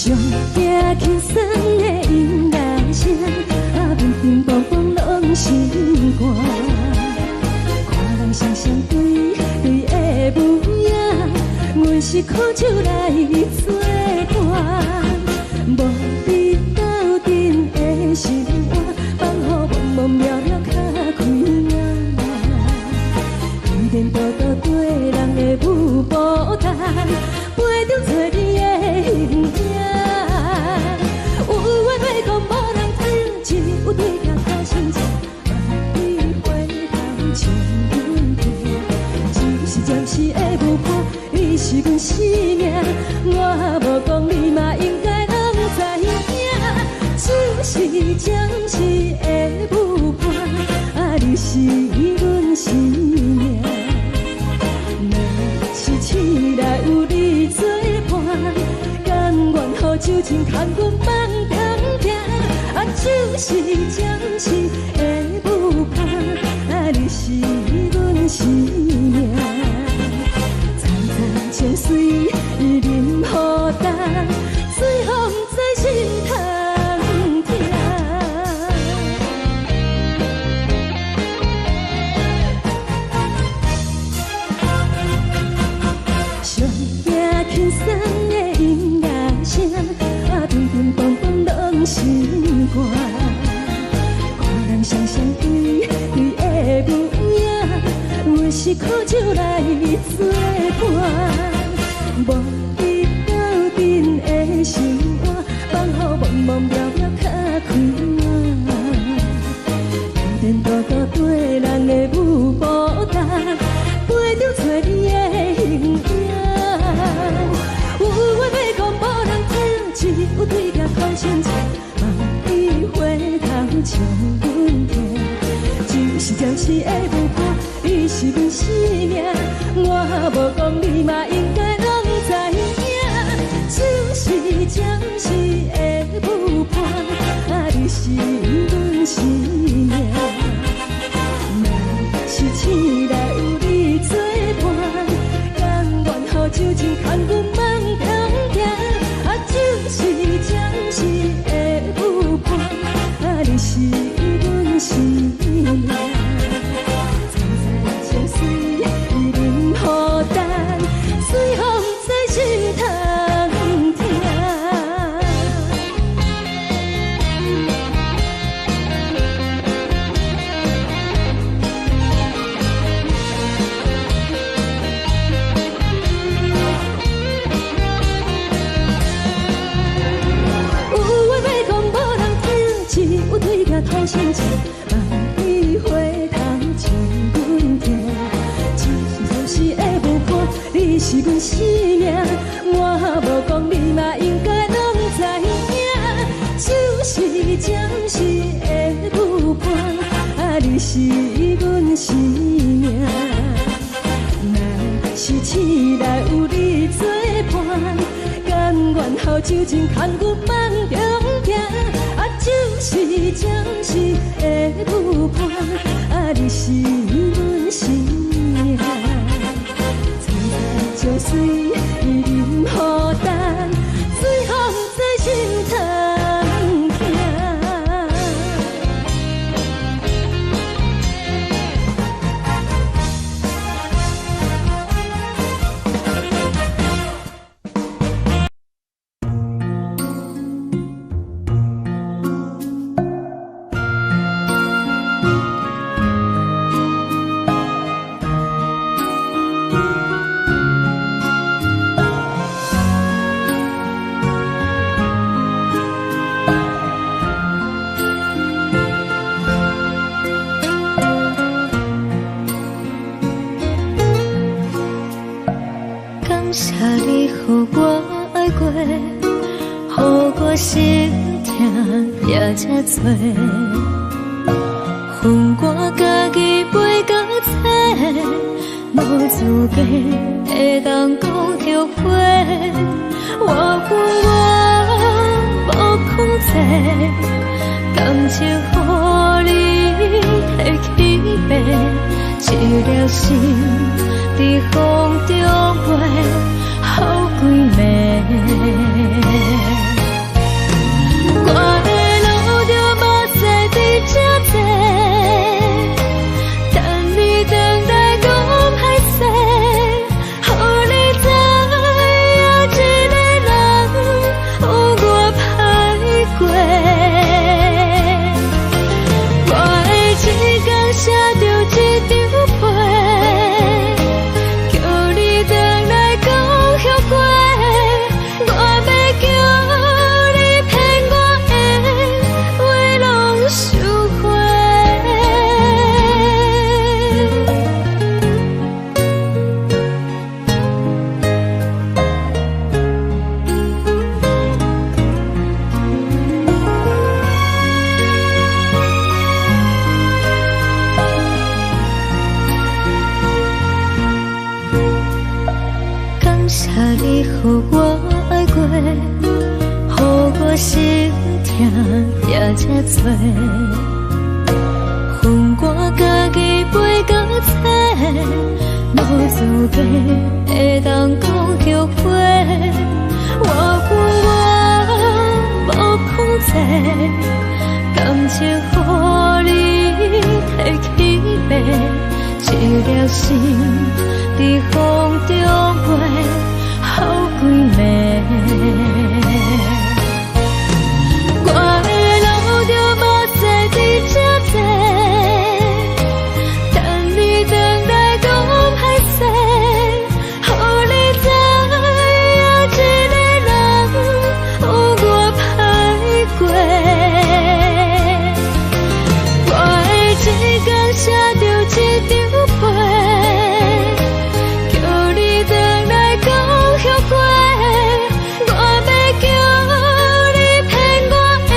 上驚輕鬆的音樂聲，啊，乒乒乓乓攏心肝。看人雙雙對對的模樣，阮是苦酒來做伴，無你鬥陣的心肝，放予茫茫渺渺較開眼。依然獨獨綴人的舞步單，陪著找你的形影。有話欲講無人聽，只有對鏡苦心情，望你回頭笑阮聽。只是暫時的舞伴，你是阮生命，我無講你嘛應該攏知影。只是暫時的舞伴，啊，你是阮生命。若是醒來有你作伴，甘願予酒精牽阮放通行。啊，只是暫時的舞伴，啊，你是阮生命。層層情隨伊淋雨干，最予毋知心通疼。上驚輕鬆的音樂聲，啊，乒乒乓乓攏心肝。看人雙雙對對的模樣，阮是苦酒來做伴，無你鬥陣的心肝，放予茫茫渺渺較開眼。依然獨獨綴人的舞步單，陪著找你的形影。有話欲講無人聽，只有對鏡苦心情，望你回頭笑阮聽。只是暫時的舞伴，你是阮生命，我無講你嘛應該攏知影。只是暫時的舞伴，啊，你是阮生命。若是醒來有你作伴，甘願予酒精牽阮放通行。啊，只是暫時的舞伴，啊，你是阮生命。層層情隨伊淋雨干，最予毋知心通疼。有話欲講無人聽，只有對鏡苦心情，望你回頭笑阮聽。只是暫時的舞伴，你是阮生命，我無講你嘛應該攏知影。只是暫時的舞伴，啊，你是阮生命。若是醒來有你作伴，甘願予酒精牽阮放中行。啊，只是暫時的舞伴，啊，你是阮生命。層層情隨伊淋雨干，最予毋知心通疼。感謝你予我愛過，予我心疼也這多。分我家己飛到找，無資格會當講後悔。我有我無控制，感情予你提去爬，一粒心佇風中飛，好幾暝。心疼也這多。予我家己飞到册，無資格會當講後悔。我有我無控制，感情予你提去爬，一粒心佇風中飛，予幾暝。我會流著目屎佇這坐，等你轉來講歹勢，予你知影一个人有偌歹過。我會一工寫著一張批，叫你轉來講後悔。我欲叫你騙我的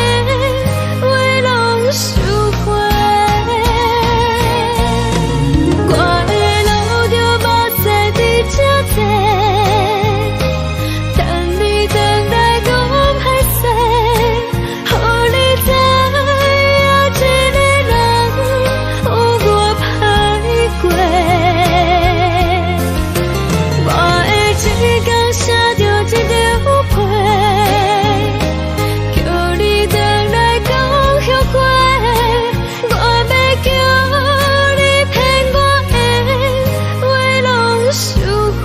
話攏收回。我會流著目屎佇這坐，等你轉來講歹勢，予你知影一個人有偌歹過。我會一工寫著一張批，叫你轉來講後悔。我欲叫你騙我的話攏收回。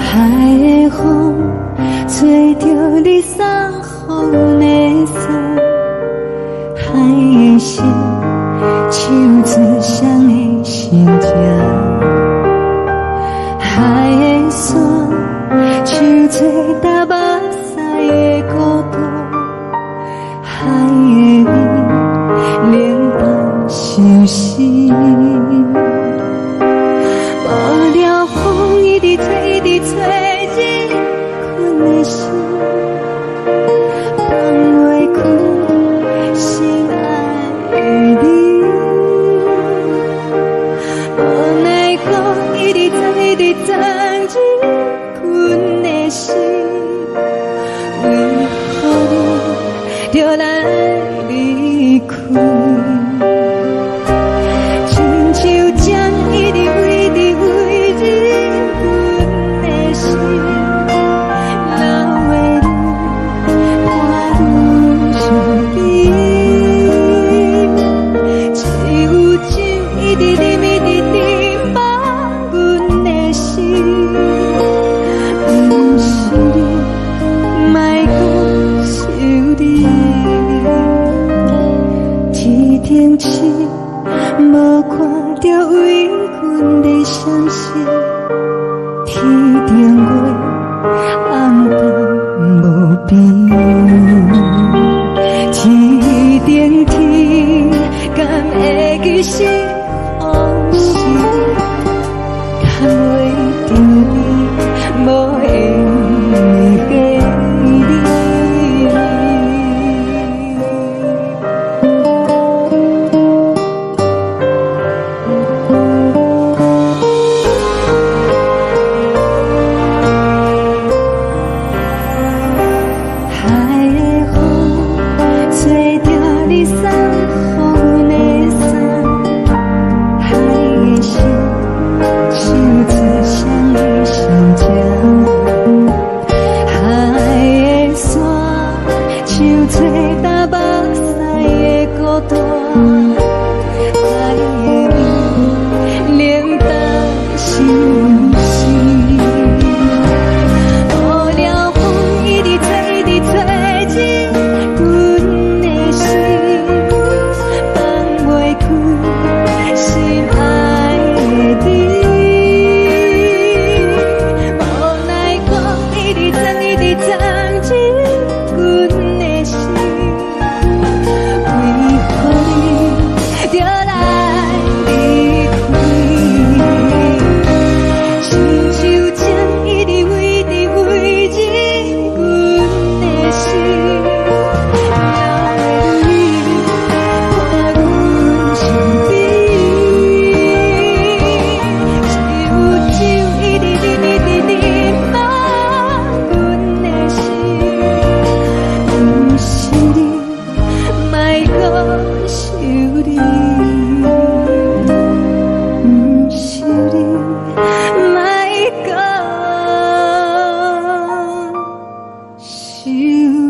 海的風吹著你送予阮的衫，海的心唱出誰的心情，海的山唱出踏目屎的孤單，海的雨冷淡相思。無聊風一直吹，一直吹入阮的心，放袂開心愛的你。無奈何一直鑽，一直鑽入阮的心，為何你著來離開？親像針一直飛，一直飛入阮的心，老的你伴阮身邊，只有酒一直啉，一直斟滿阮的心，毋是你，莫閣想你。天頂星無看著為阮咧閃爍，天頂月暗淡無邊。天頂天敢會記是予是？牽袂著你，無緣的你。海的風吹著你送予阮的衫，海的心唱出誰的心情，海的山唱出踏目屎的孤單，海的雨冷淡相思。無聊風一直吹，一直吹。你。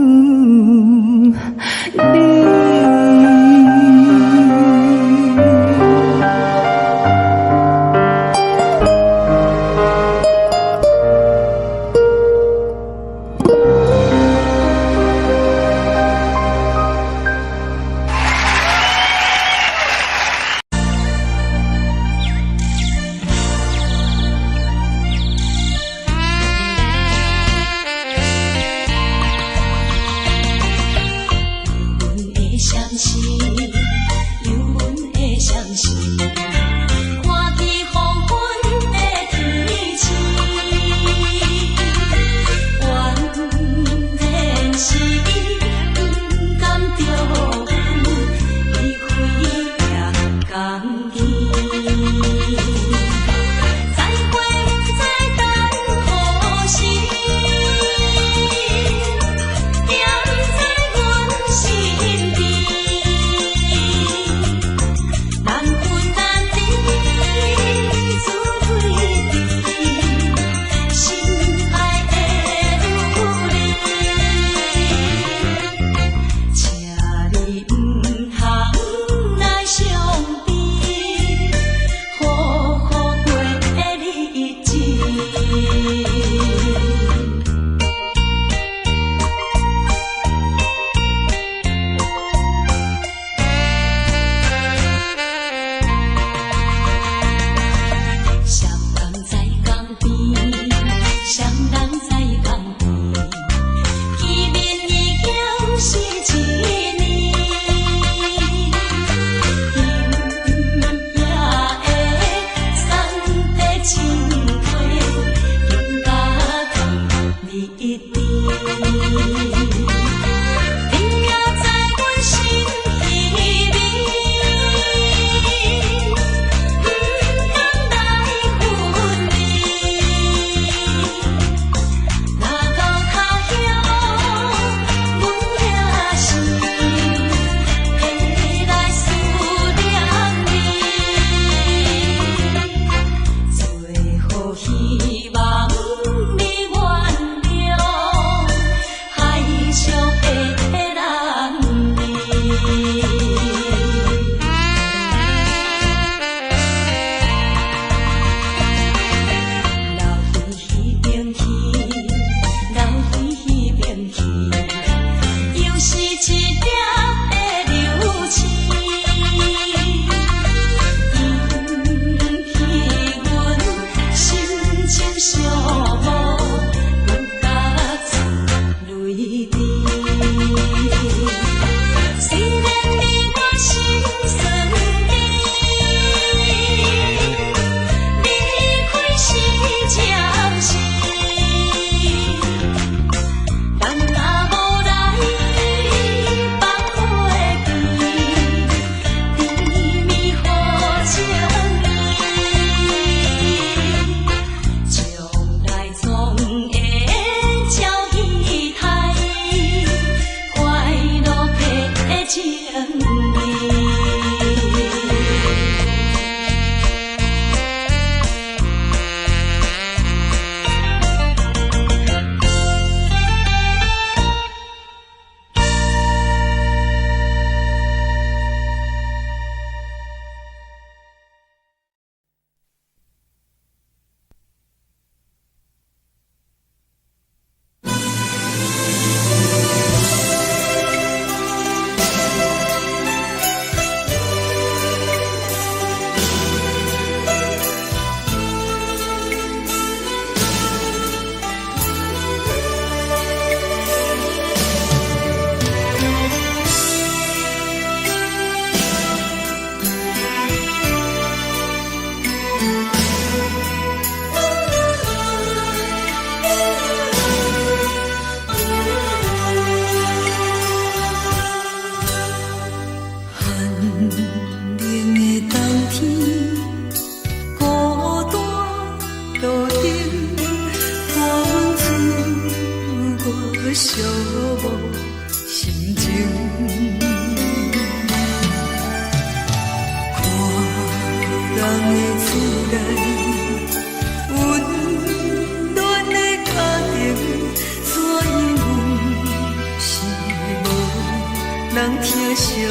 人疼惜你。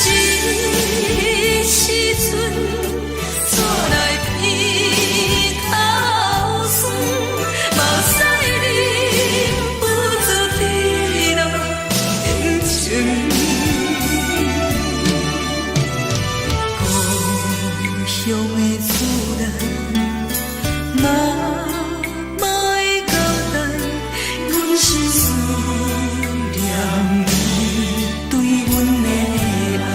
這時陣，煞來鼻頭酸，目屎忍不住滴落眼睛。故鄉的厝內，媽媽的交代，阮是思念你對阮的愛。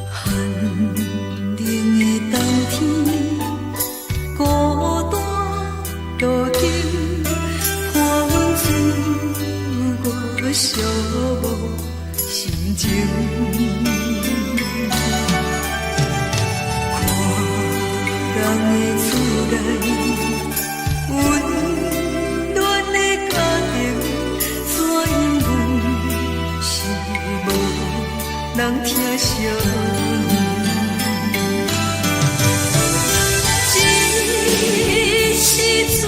寒冷的冬天，孤單路燈，伴阮自我寂寞心情。看人的厝內，溫暖的家庭，怎樣阮是無人疼惜你。這時陣，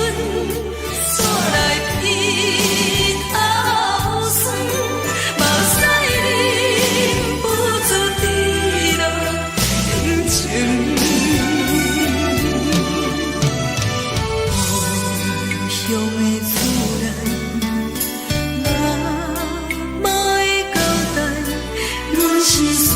煞來鼻頭酸，目屎忍不住滴落眼睛。故鄉的厝內，媽媽的交代，阮是思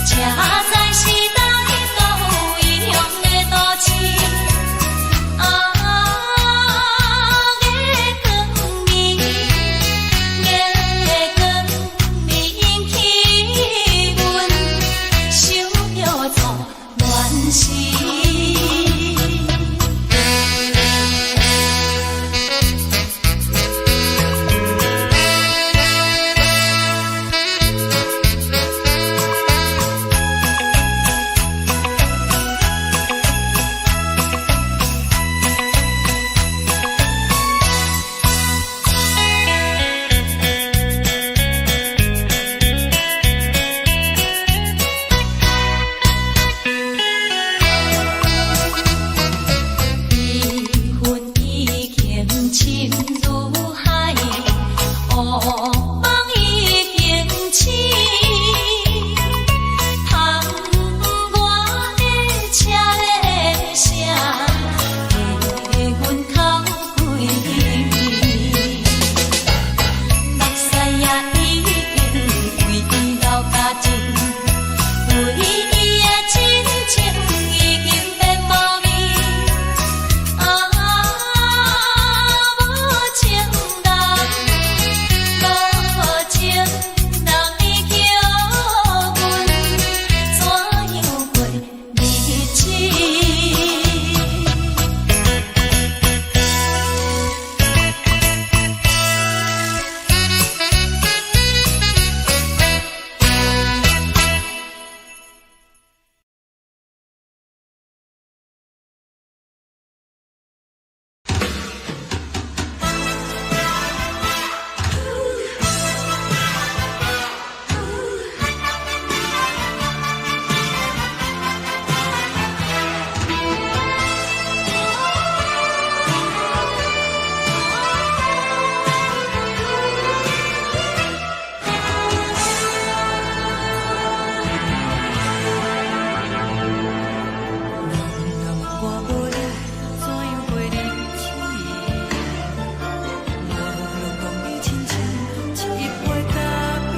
這知是佗去佗位異鄉的都市。啊，月光暝，月光暝引起阮想著初戀時。悲恨已經深如海，烏夢已經醒。窗外的車咧聲，替阮哭規暝。目屎也已經為伊流乾淨，為伊的真情已經變無味。啊，無情人，無情人，你叫阮怎樣過日子？人若問我無你，怎樣過日子？我攏講你親像一杯咖啡，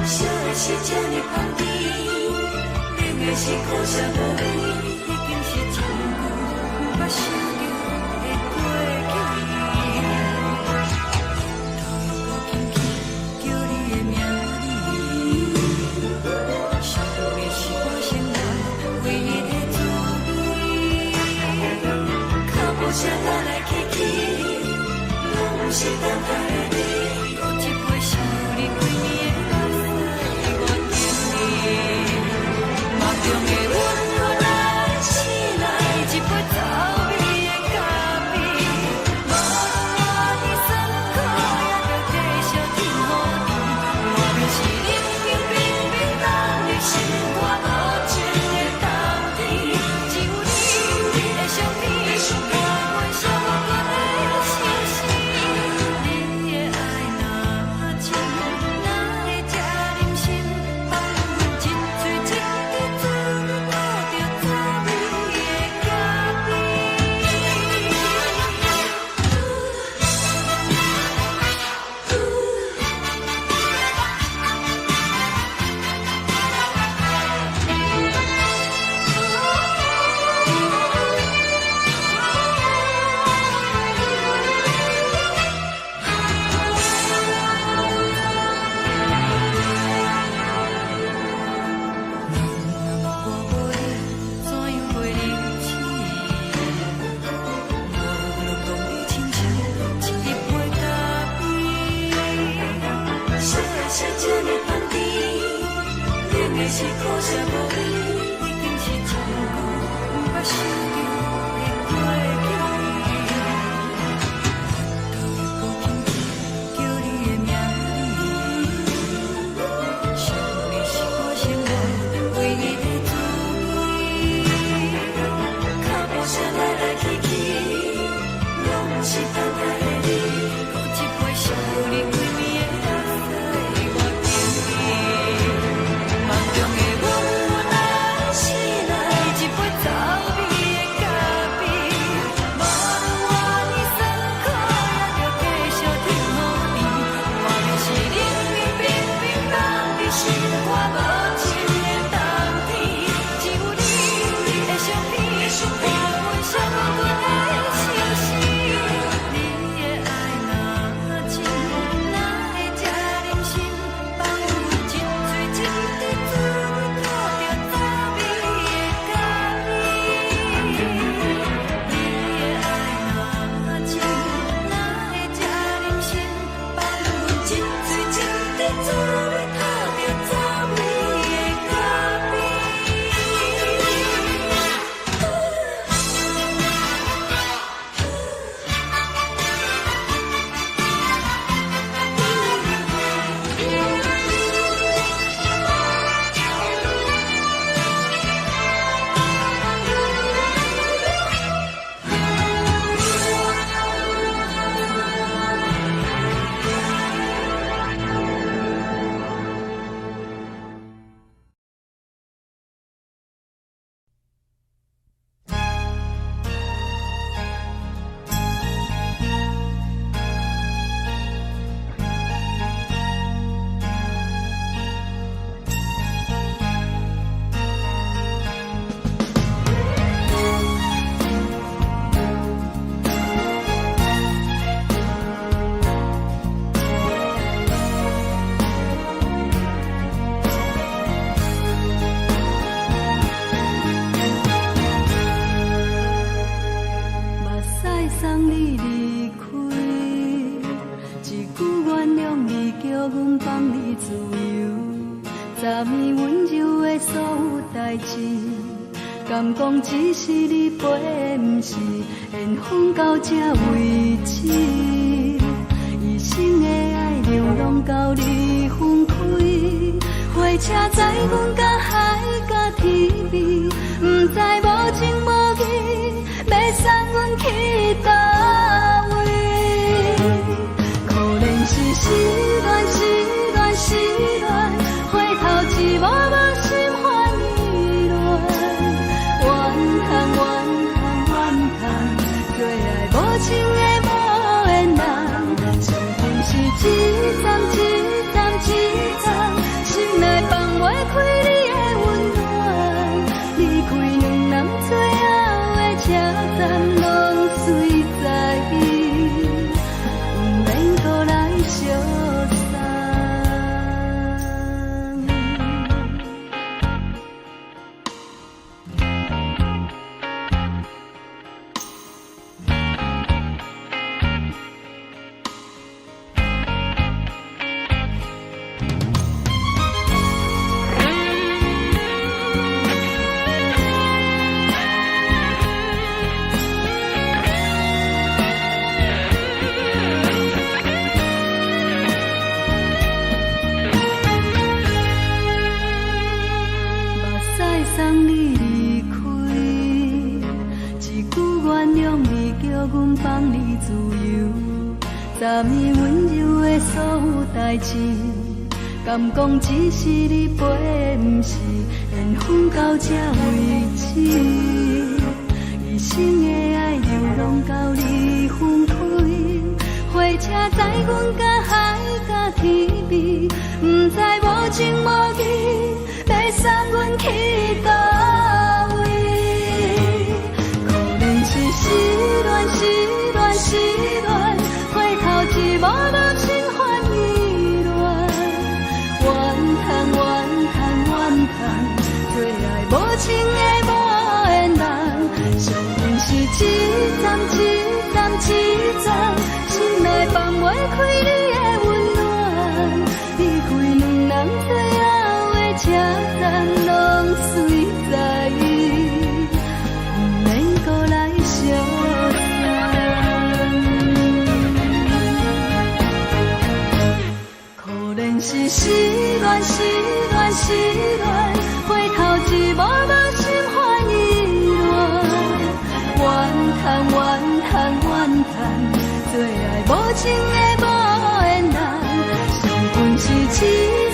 燒的是這呢香甜，冷的是苦澀無味，已經是真久毋捌想著的過去。頭又閣輕輕叫你的名字，想的是我生活唯一的滋味。腳步聲來來去去，攏毋是等待的你。閣一杯想你規暝的目屎，我敬你。夢中的阮阮來醒來，一杯走味的咖啡。無論偌的酸苦，也著繼續天雨甜。我就是冷冰冰冰凍入心肝無情的冬天，只有你的相片，陪阮寂寞的相思。你的愛若真，哪會這忍心放阮一喙一支嘴吐著走味的咖啡？人若問我無你，怎樣過日子？我攏講你親像一杯咖啡，燒的是這呢香甜，冷的是苦澀無味，已經是真久毋捌想著的過去。頭又閣輕輕叫你的名字，想的是我生活唯一的滋味。腳步聲來來去去，攏毋是等待的你。閣一杯想你規暝的目屎，我敬你。夢中的阮阮來醒來，一杯走味的昨暝溫柔的所有代誌，敢講只是你陪，毋是緣分到這為止。一生的愛流浪到你分開，火車載阮甲海甲天邊，毋知無情無義，欲送阮去佗位。可憐是失戀，失戀，失戀，回頭一幕幕心煩意亂，怨嘆怨嘆怨嘆，做愛無情的無緣人，上恨是一站一站一站，心內放袂開你的溫暖，離開兩人最後的車站，攏隨在伊，毋免閣來相送。目屎送你離開，一句原諒你，叫阮放你自由。昨暝溫柔的所有代誌，敢講只是你陪，毋是緣分到這為止。一生的愛流浪到你分開，火車載阮甲海甲天邊，毋知無情無義，欲送阮去佗位。可憐是失戀，失戀，失戀，回頭一幕幕心煩意亂，怨嘆怨嘆怨嘆，做愛無情的無緣人，上恨是一站一站一站，心內放袂開你的溫暖，離開兩人最後的車站，攏隨在伊，毋免閣來相送。可憐是失戀，失戀，失戀，回頭一幕幕心煩意亂，怨嘆怨嘆怨嘆，做愛無情的無緣人，上恨是一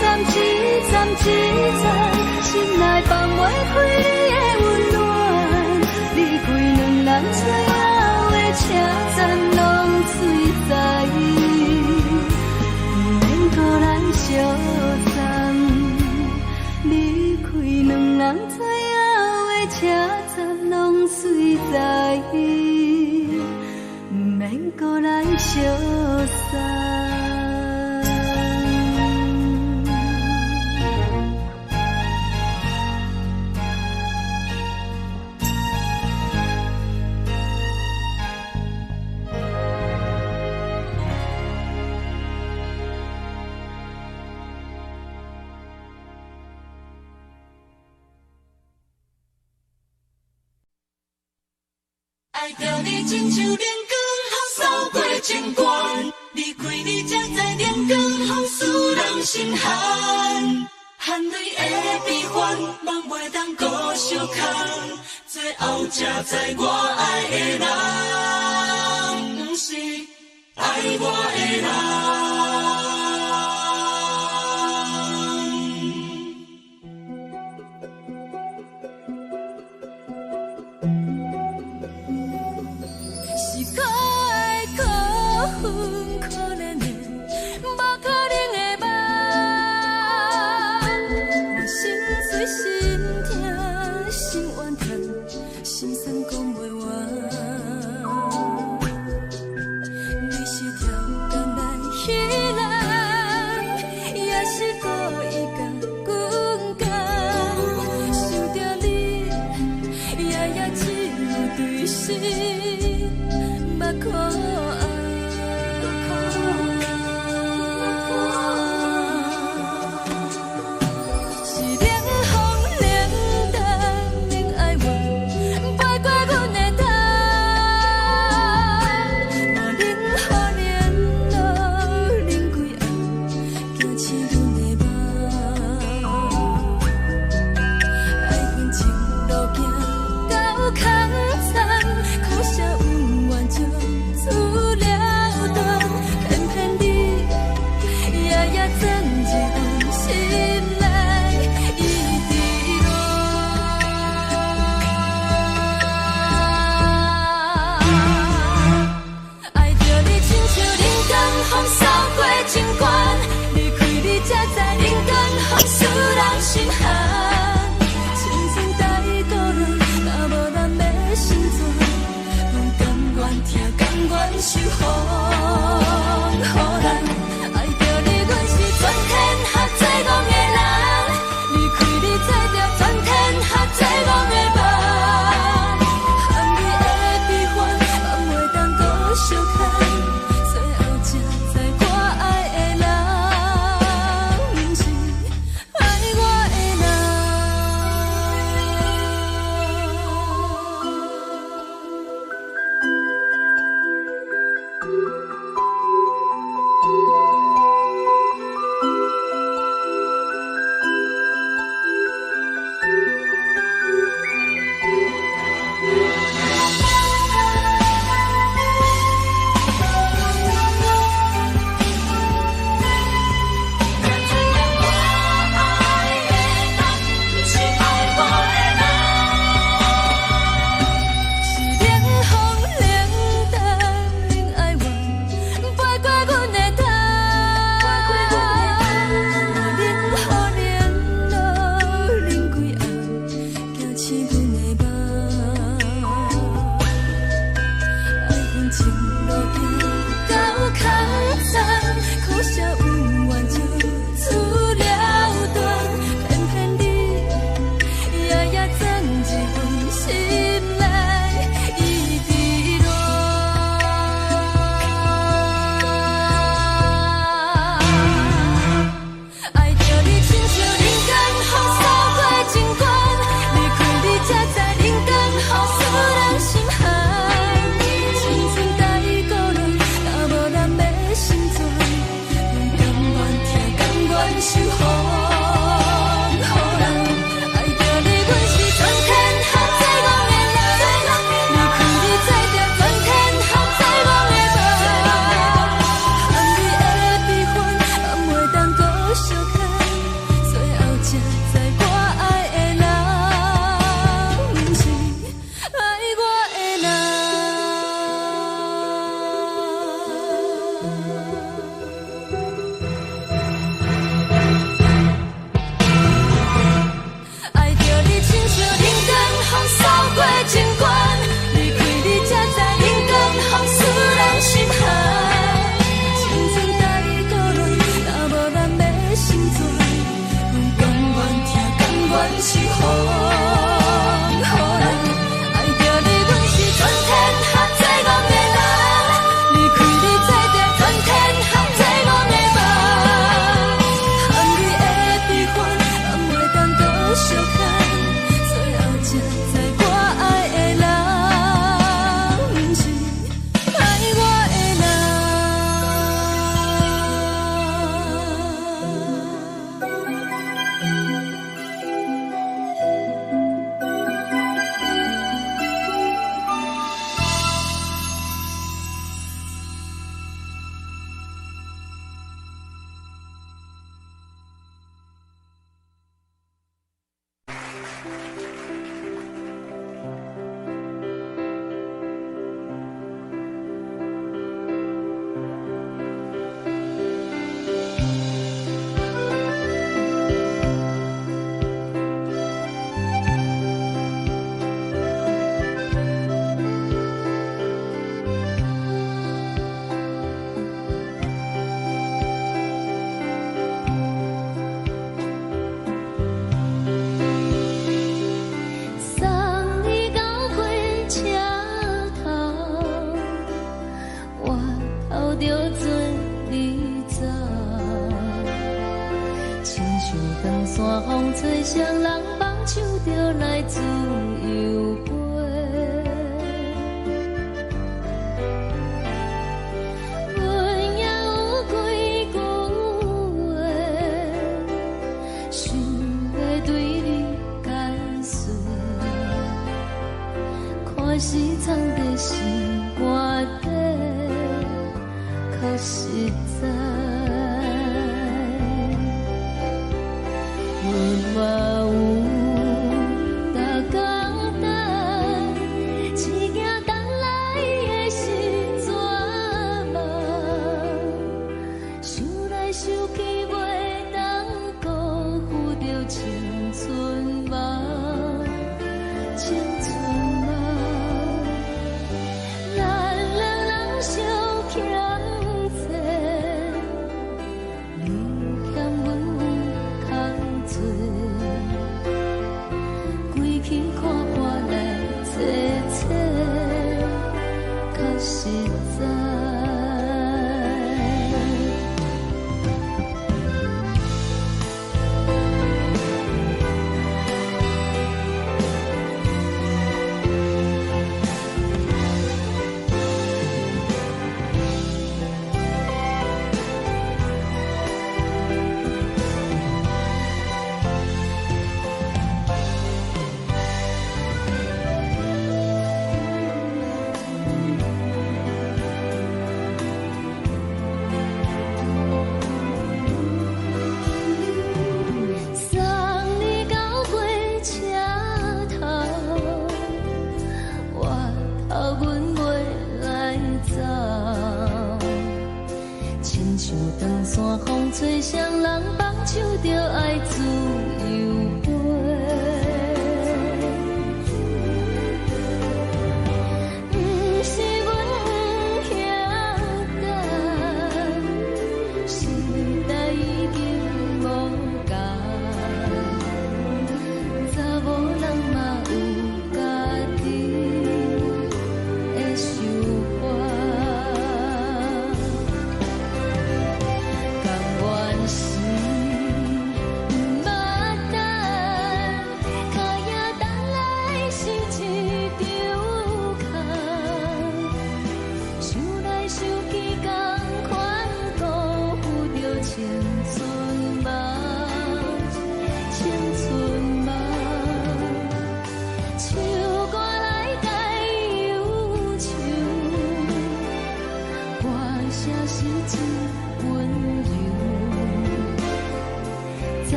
站一站一站，心內放袂開你的溫暖，離開兩人最後的車站，攏隨在伊，毋免閣來相送。離開兩人最後的車站，攏隨在伊，毋免閣來相送。愛著你親像冷光予掃過情關，離開你才知冷光予使人心寒，含淚的悲歡，夢袂當閣相空，最後才知我愛的人，毋是愛我的人。是可愛可恨可憐的，無可能的夢。我心碎心痛心怨叹，心酸講袂完。你是超工來彼是予人。愛著你，阮是全天下最戇的人。離開你，做著全天下最戇的夢。含淚的悲歡，人袂當閣相看。最後才知我愛的人，毋是愛我的人。送你到火車頭，我頭著准你走。親像長山風吹誰人放手就來自由飛。阮也有幾句話，想欲對你解釋，看是藏佇心肝底，較實在。阮嘛有逐工等，只驚等來的是絕望。想來想去，袂當辜負著青春夢，青春夢。咱兩人相欠債，你欠阮空濟，規氣看破來坐坐，較實在。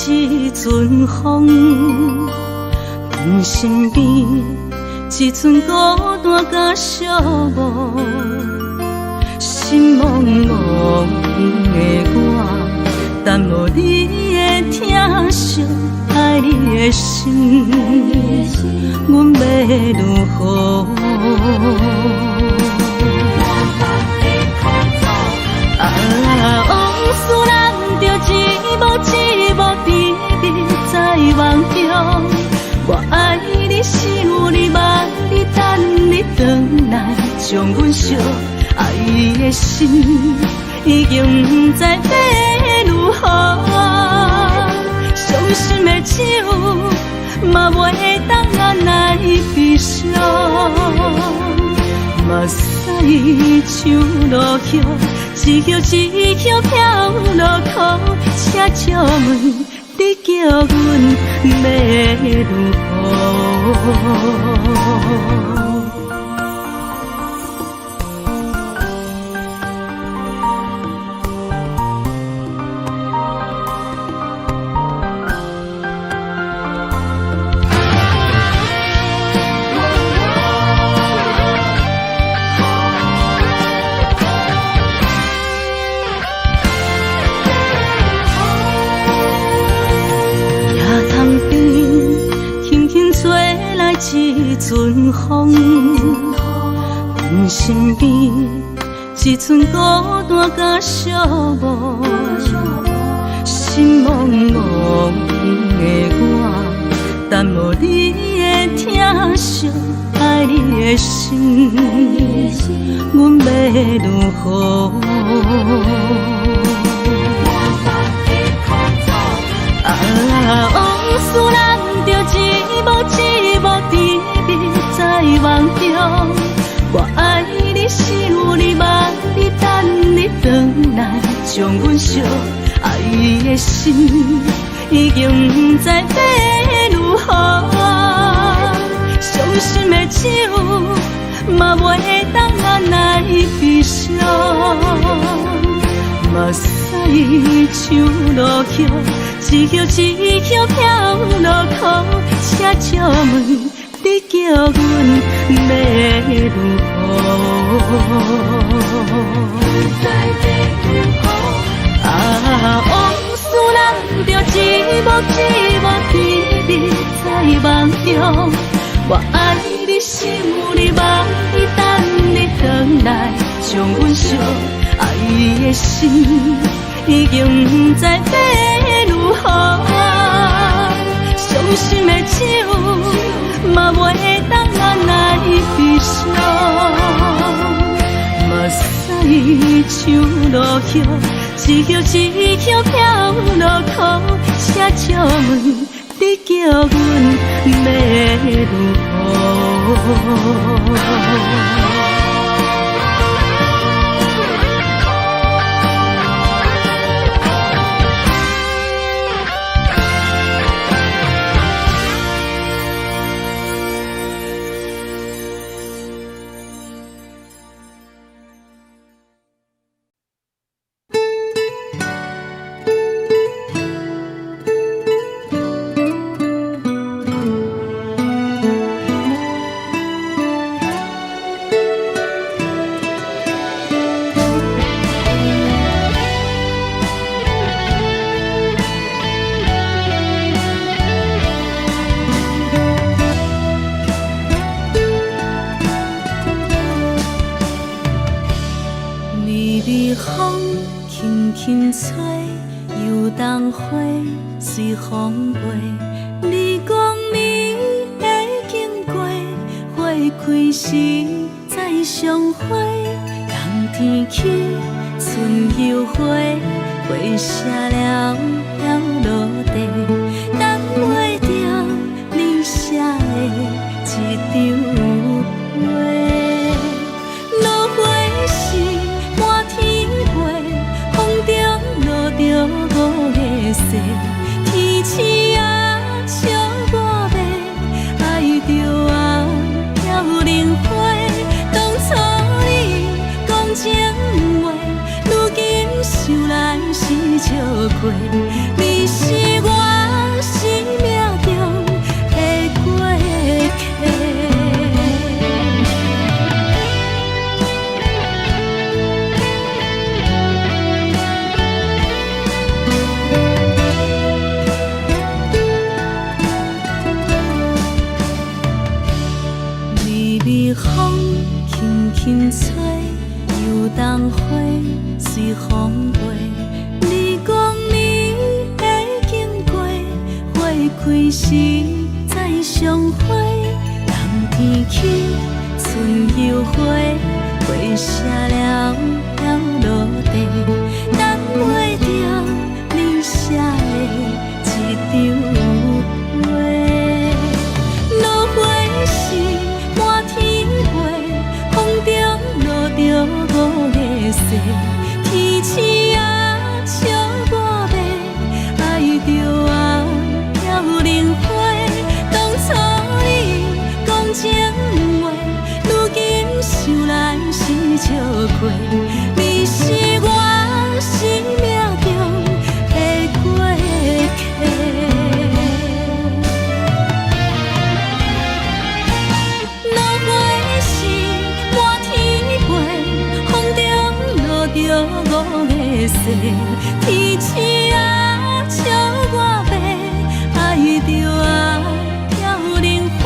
一陣風，阮身邊一陣孤單佮寂寞，心茫茫的我，等無你的疼惜，愛你的心，阮欲如何？啊，往事咱著一幕一幕甜蜜在夢中。我愛你，想你，夢你，等你轉來，將阮惜愛的心已經毋知欲如何。傷心的酒嘛袂當按捺悲傷，目屎像落雨，一葉一葉飄落苦，請借問你叫阮欲如何？野塘邊輕輕吹來一陣風，阮身邊一陣孤單佮寂寞，心茫茫的我，等無你的疼惜，愛你的心，阮欲如何？啊，往事咱著一幕一幕甜蜜在夢中。我愛你，想你，夢你，等你轉來，將阮惜愛的心已經毋知欲如何。傷心的酒嘛袂當按捺悲傷，目屎像落雨，一葉一葉飄落苦，請借問你叫阮欲如何？啊，往事咱著一幕一幕甜蜜在夢中。我愛你，想你，夢你，等你轉來，將阮惜愛的心已經毋知欲如何。傷心的酒嘛袂當按捺悲傷，目屎像落雨，一葉一葉飄落苦，請借問你叫阮欲如何？微微風輕輕吹，油桐花隨風飛。你講你會經過，花開時再相會。冬天起，春又回，花謝了飄落地，等袂著你寫的這張批。落花時滿天飛，風中落著五个雪，天鼠仔笑我欲愛著啊飄零花。當初你講情話，如今想來是笑話，你是我。花隨風飛。你講你會經過，花開時再相會。冬天起，春又回，花謝了飄落地，等袂著你寫的一張批。落花時滿天飛，風中落著五个誓，天星啊笑我欲，愛著啊飄零花。當初你講情話，如今想來是笑虧。你是我生命中的過客。落花時滿天飛，風中落著五个誓，天星啊笑我欲，愛著啊飄零花。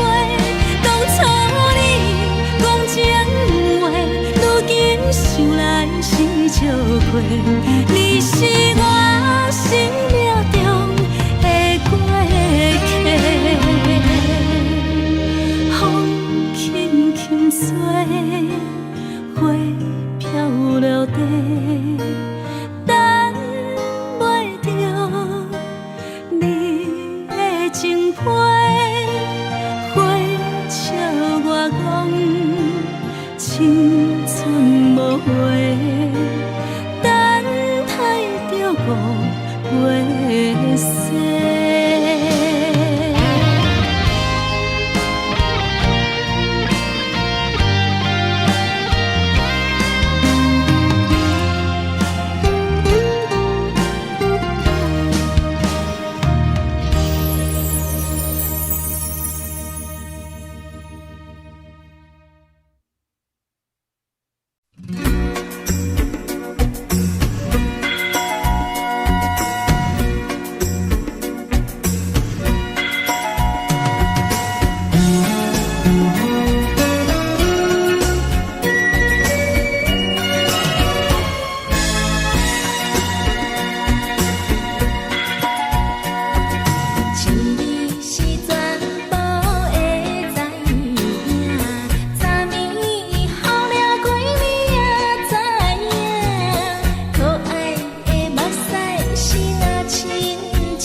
當初你講情話，如今想來是笑虧。你是我生命中的過客。風輕輕吹，花飄落地，等袂著你的情批。花笑我講青春無話，等待著五月雪。情你是全部會知影，昨暝予掠過你也知影，可愛的目屎是若親像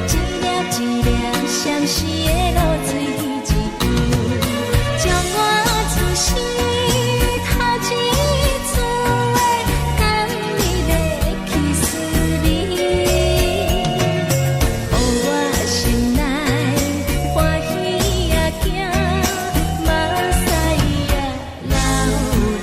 一粒一粒相思的露水一樣，將我此生頭一次的甘美的去思念。予我心內歡喜也驚，目屎也流落。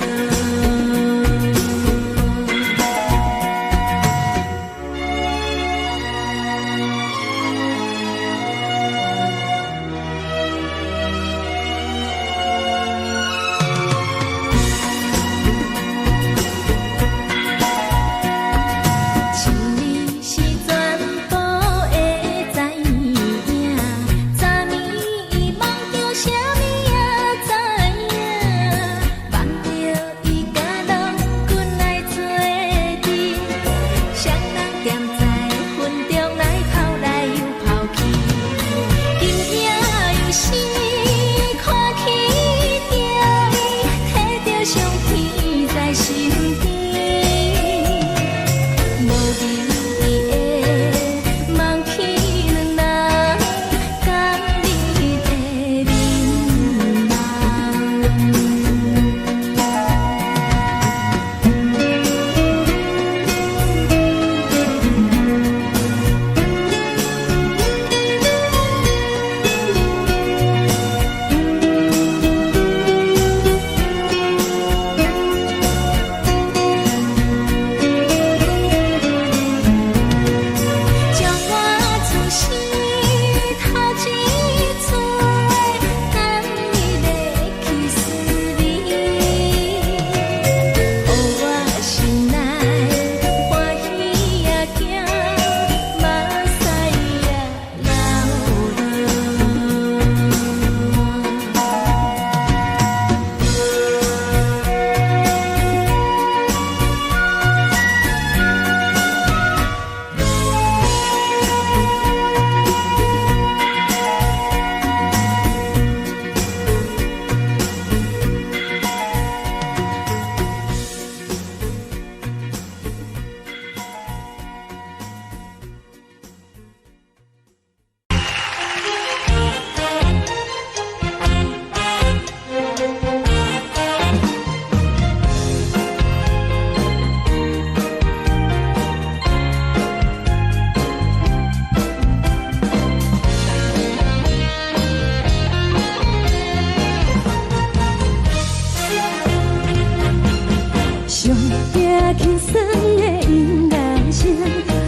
輕鬆的音樂聲，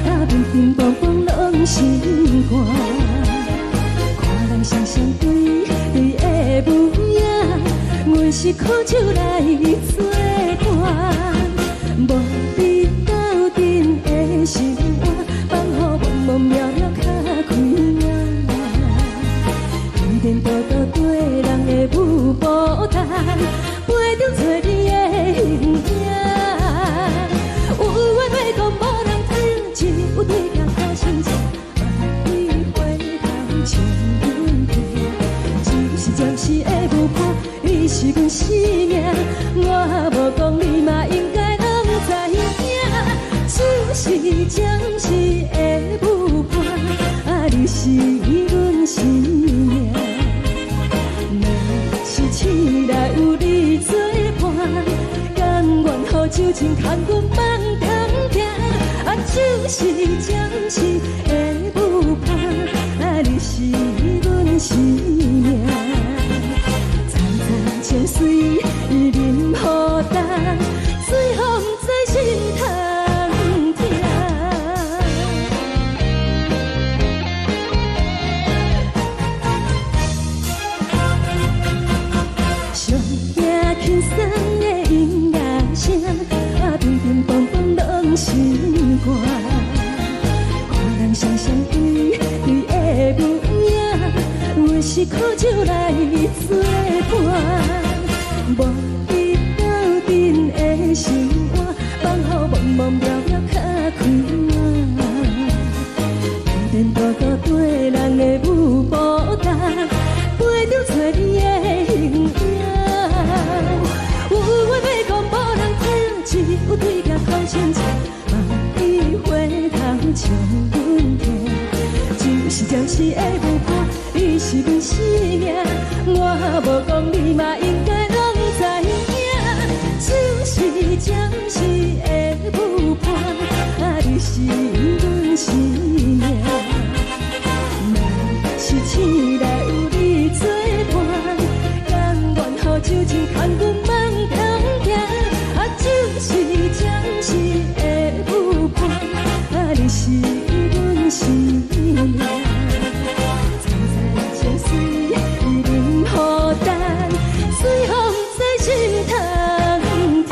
啊，乒乒乓乓攏心肝。看人雙雙對對的舞影，阮是苦酒來做伴，無比鬥陣的心肝，放予茫茫渺渺較開眼。天多多對人的舞步動，陪著找你的形影。有話欲講無人聽，只有對鏡苦心情，萬里回頭唱阮聽。只是暫時的舞伴，你是阮生命，我無講你嘛應該攏知影。只是暫時的舞伴，啊，你是阮生命。若是醒來有你做伴，甘願予酒精牽阮放通行。啊，只是暫時的舞伴，啊，你是阮生命。層層情水啉予乾，水予毋知心通疼。上驚輕鬆的音樂聲，啊，乒乒乓乓攏心肝。看人雙雙對對的舞影，阮是苦酒來做伴，無比鬥陣的心肝，放予茫茫渺渺較開眼。天多多對人的舞步動，陪著找你的形影。有話欲講無人聽，只有對鏡苦心情，望你回頭唱阮聽。只是暫時的舞伴，你是阮生命，我無講你嘛應該攏知影。只是暫時的舞伴，啊，你是阮生命。若是醒來有你做伴，甘願予酒精牽阮放通行。啊，只是暫時的舞伴，啊，你是阮生命。層層情水啉予乾，水予毋知心通疼。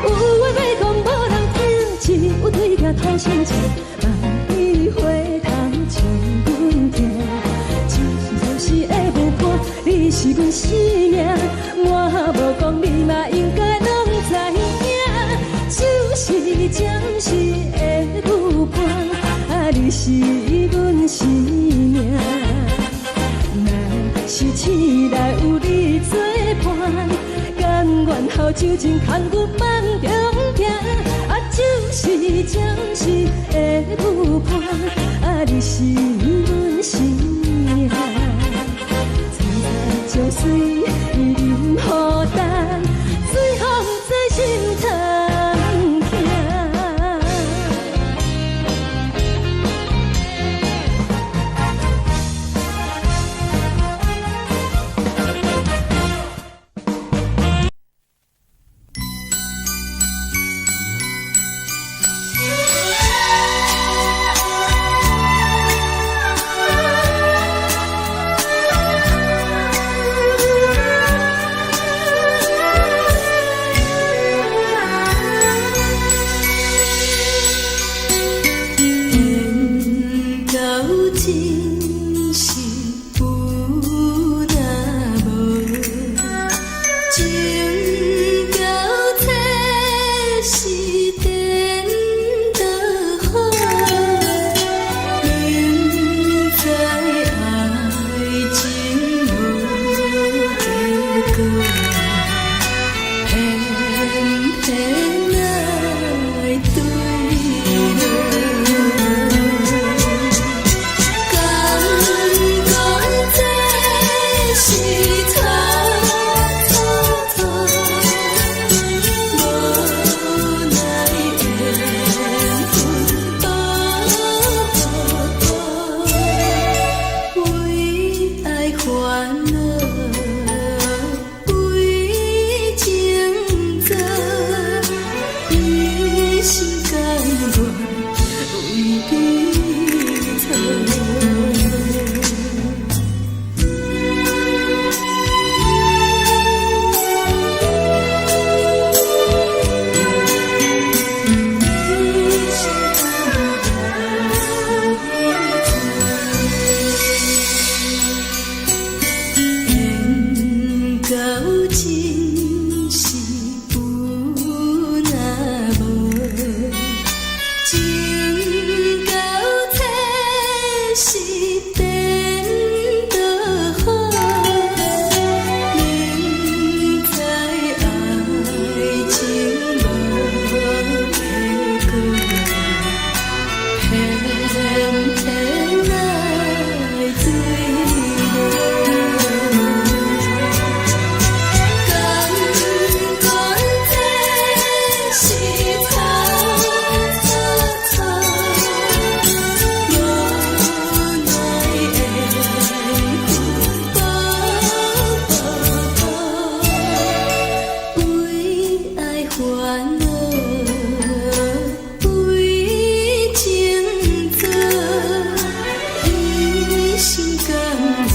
有話欲講無人聽，只有對鏡吐心情，望你回頭唱阮聽。只是暫時的舞伴，你是阮生命，我無講你嘛應該攏知影。只是暫時的舞伴，啊，你是阮生命。若是醒來有你做伴，甘願予酒精牽阮放中行。啊，只是暫時的舞伴，啊，你是阮生命。層層情水啉予乾，水予毋知心通疼。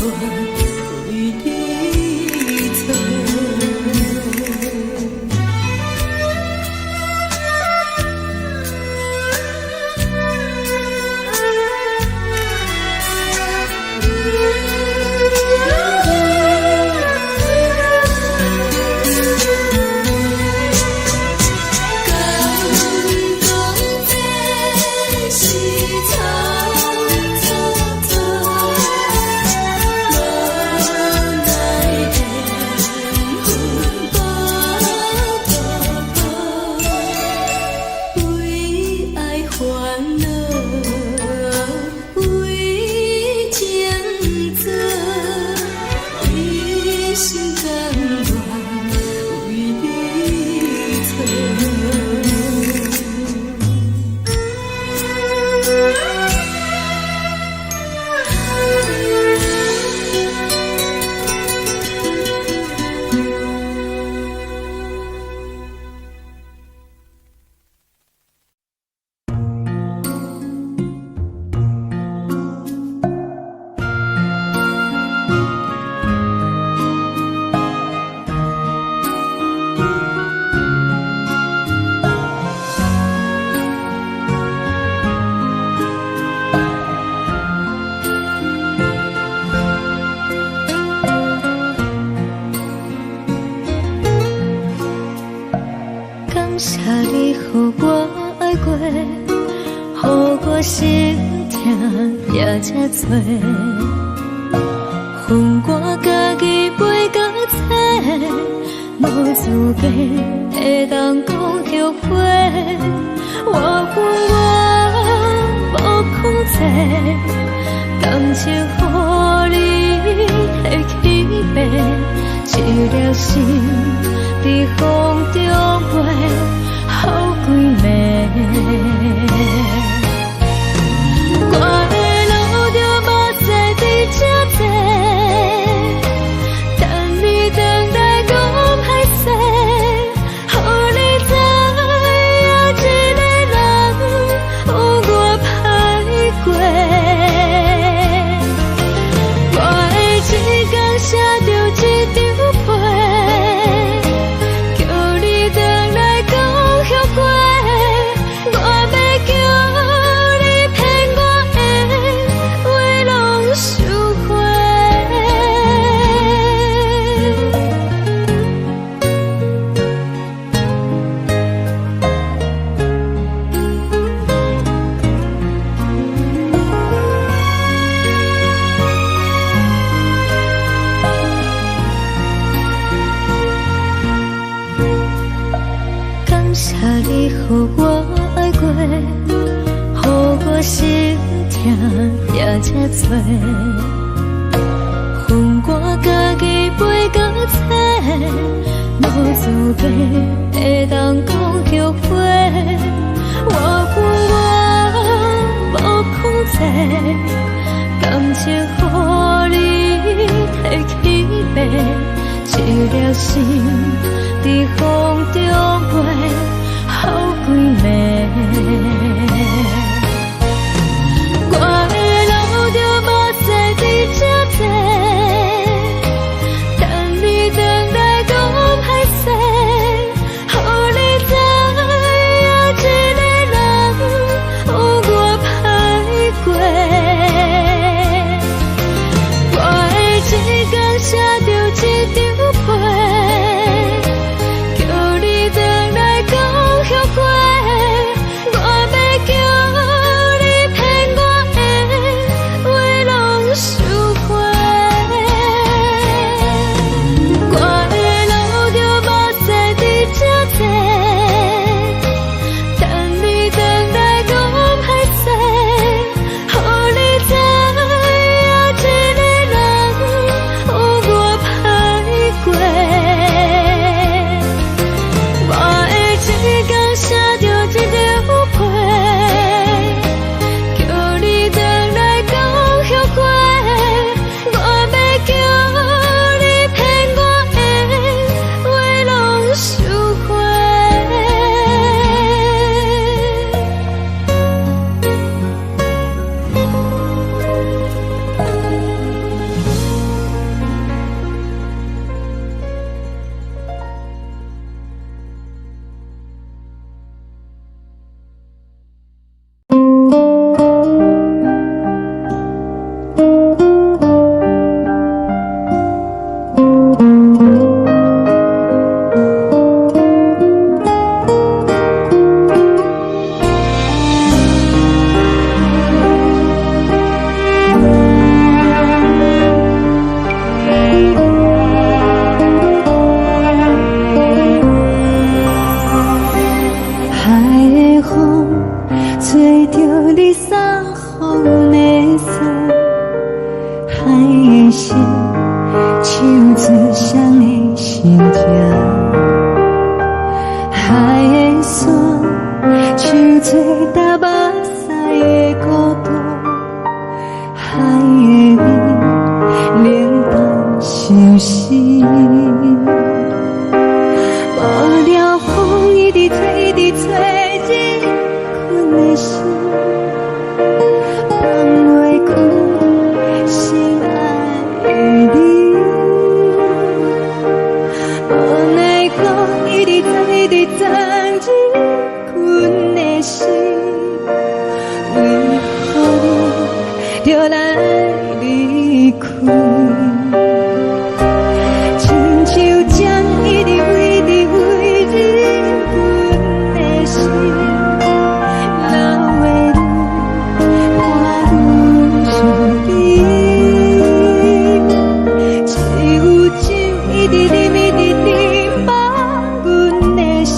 為你做。敢講這是草草草，無奈緣分薄薄薄，為愛煩惱，為情做，一心甘願為你做。感謝你予我愛過，予我心疼也這多。分我家己飛到找，無資格會當講後悔。我恨我無控制，感情予你提起爬，一粒心佇風中飛，好幾暝。我會流著目屎佇這坐，等你轉來講歹勢，予你知影一個人有偌歹過。我會一工寫著一張批，叫你轉來講後悔。我欲叫你騙我的話攏收回。感謝你予我愛過，予我心疼也這多。分我家己飛到找，無資格會當講後悔。我恨我無控制，感情予你提起爬，一粒心佇風中飛，好幾暝。我會流著目屎佇這坐，等你轉來講歹勢，予你知影一個人有偌歹過。我會一工寫著一張批，叫你轉來講的心，唱出誰的心情？海的山，唱出踏目屎的孤單，海的味，冷淡相思。無聊風一直吹，一直吹，入阮的心，放袂開心愛的你。無奈何一直鑽，一直鑽入阮的心，為何你著來離開？親像針一直一直飛入阮的心，流的淚伴阮相依。只有酒一直啉，一直啉，放阮的心，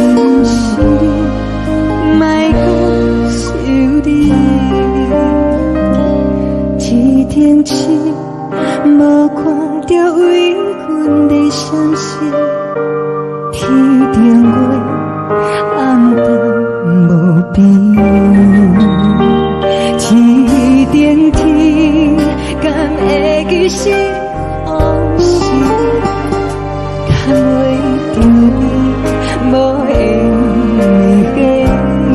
毋是你，莫閣想你。天頂星無看著為阮咧閃爍，天頂月暗淡無邊。天頂天敢會記是予是牽袂著你，無緣的你。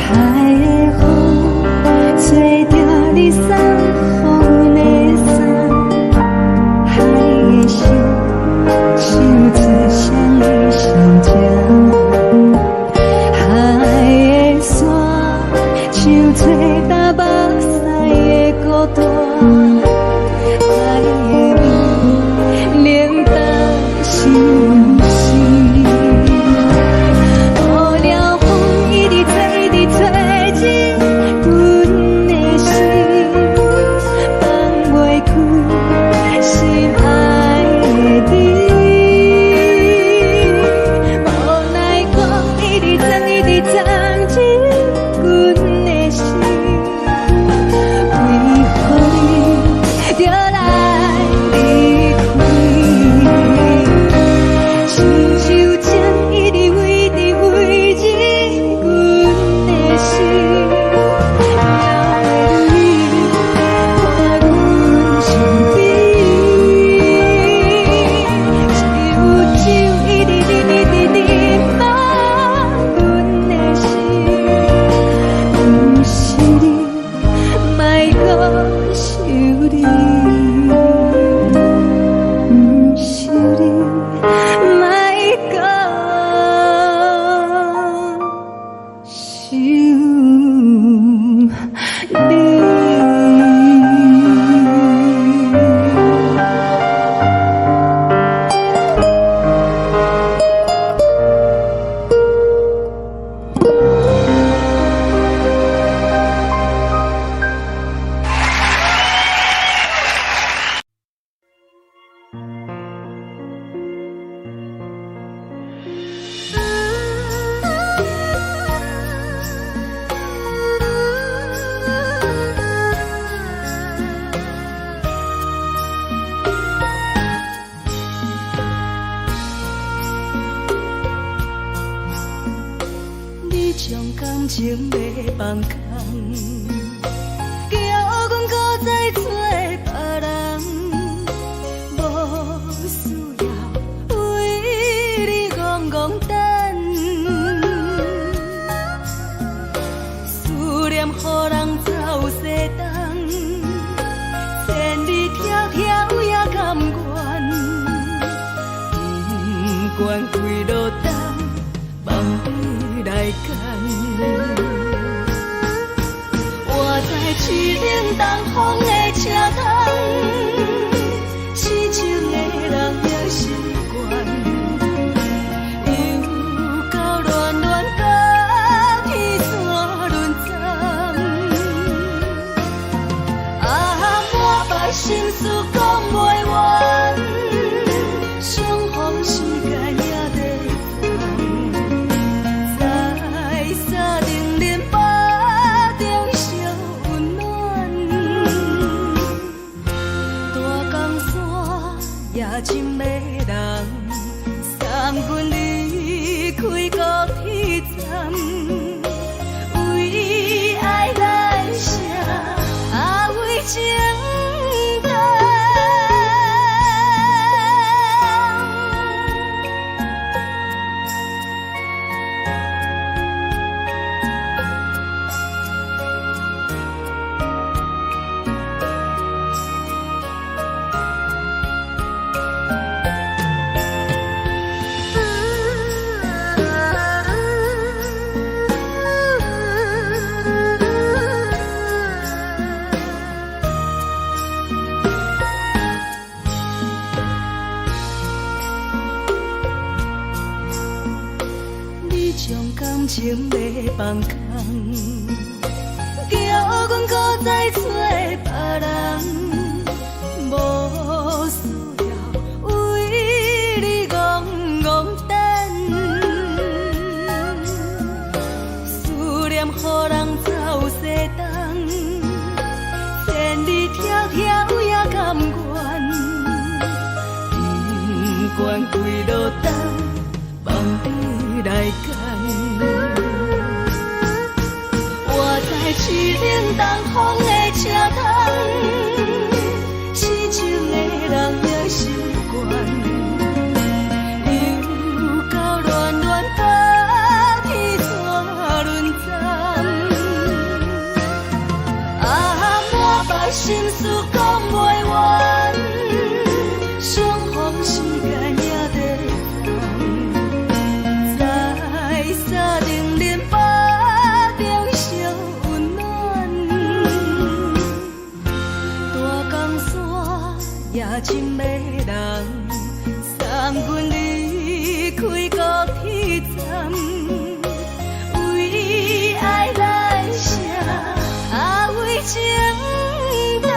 海的風吹著你送予阮的衫，海的心唱出誰的心情？海的山唱出踏目屎的孤單，海的味冷淡相思。無聊風一直吹，一直吹入阮的心，放袂開心愛的你。無奈何一直鑽，一直鑽入阮的心，為何你著來離開？親像針一直飛，一直飛入阮的心，流的淚伴阮相依。只有酒一直啉，一直啉，放阮的心，毋是你，莫閣想你，毋是你，莫閣想你。你將感情欲放空，叫阮閣再找別人，無需要為你戇戇等，思念予人走西東，千里迢迢也甘願，不管幾落冬，望你來牽。我知凄冷東風的車窗，痴情的人已習慣，又到暖暖甲天山輪斬，愛心事講袂完，相逢時間也短暫，在三重恁腹中相溫暖。大江山也真迷人，送阮離開高鐵站，為愛來寫，啊為情等。你將感情欲放空，叫阮閣再揣別人，無需要為你戇戇等。思念予人走西東，千里迢迢也甘願，不管幾落冬，放你來揀。我在淒冷東風的車窗，痴情的人也心懸，又到暖暖冬天怎轮转？啊，满腹心事講袂完，相逢時間也短暫，在三重恁腹中相溫暖。大江山也真迷人，送阮離開高鐵站，為愛來寫，啊為情等。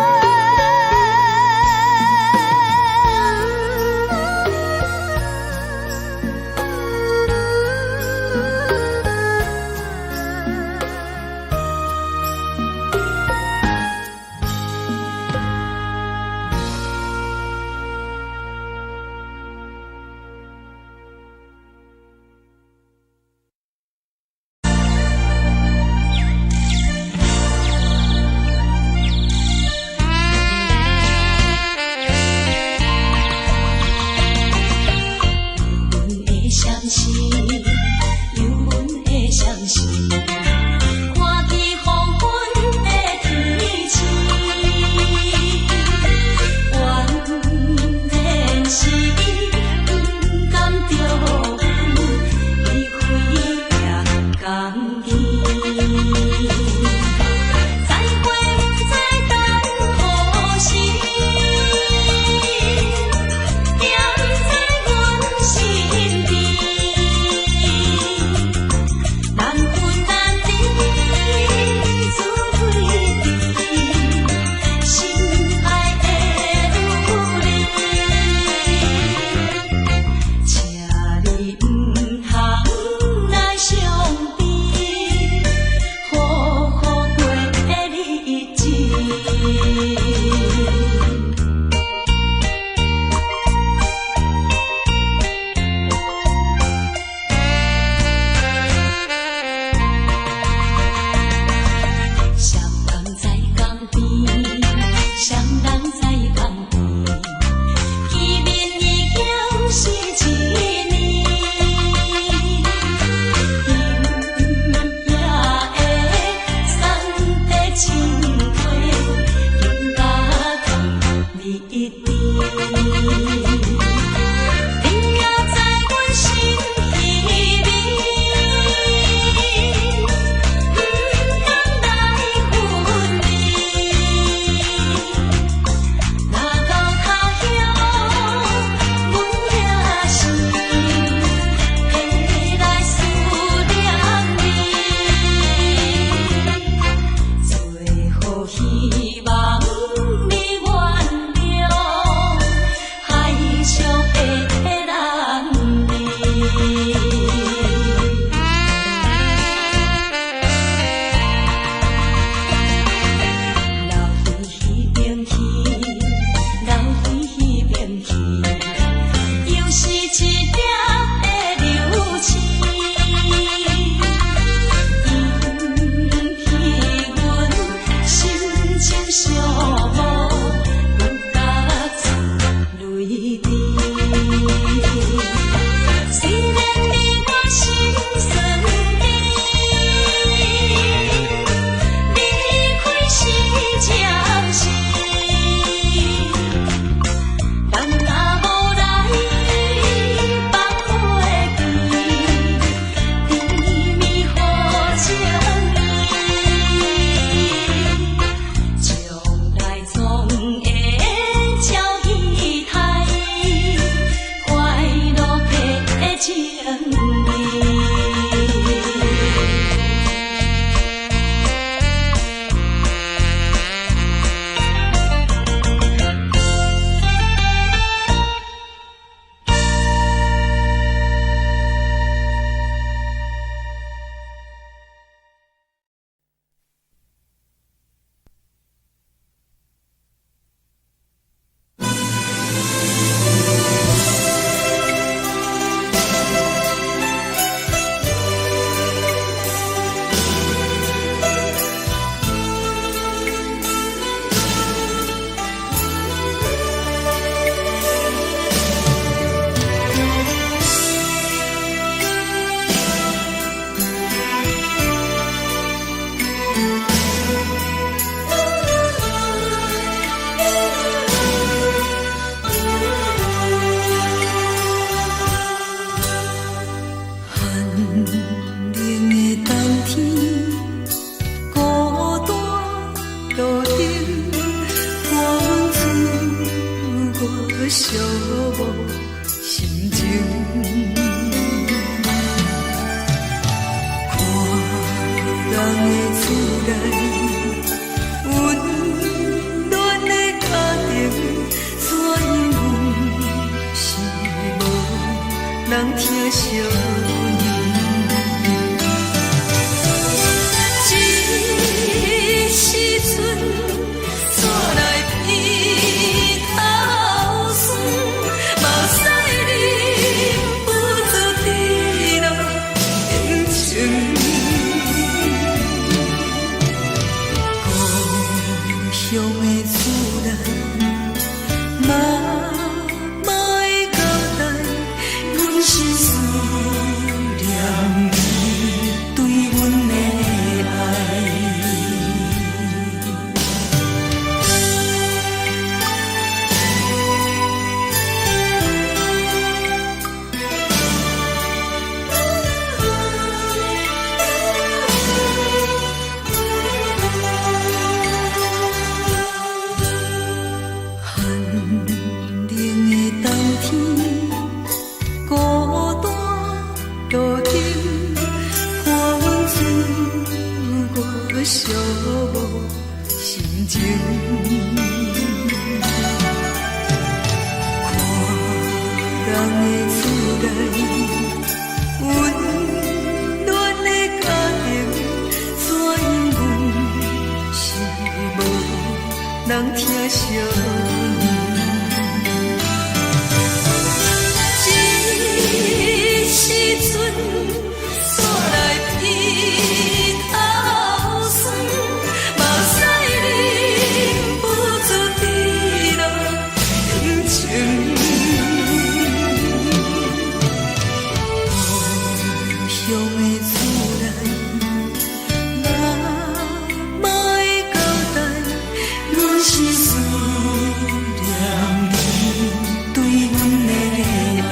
去，老彼邊去，又是一粒的流星。引起阮心情寂寞，阮甲出淚滴。雖然你我心酸甜，離開是暫時，人若無來放袂記，甜蜜予情意，將來總會照彼台，快樂的情意。寒冷的冬天，孤單路燈，伴阮自我寂寞心情。看人的厝內，溫暖的家庭，怎樣阮是無人疼惜阮。這時陣，煞來鼻頭酸，目屎忍不住滴落眼睛。故鄉的厝內，媽媽的交代，阮是思念你對阮的愛。寒冷的冬天，孤單路燈，伴阮自我寂寞心情。看人的厝內，溫暖的家庭，怎樣阮是無人疼惜阮。這時陣，煞來鼻頭酸，目屎忍不住滴落眼睛。故鄉的厝內，媽媽的交代，阮是思念你對阮的愛。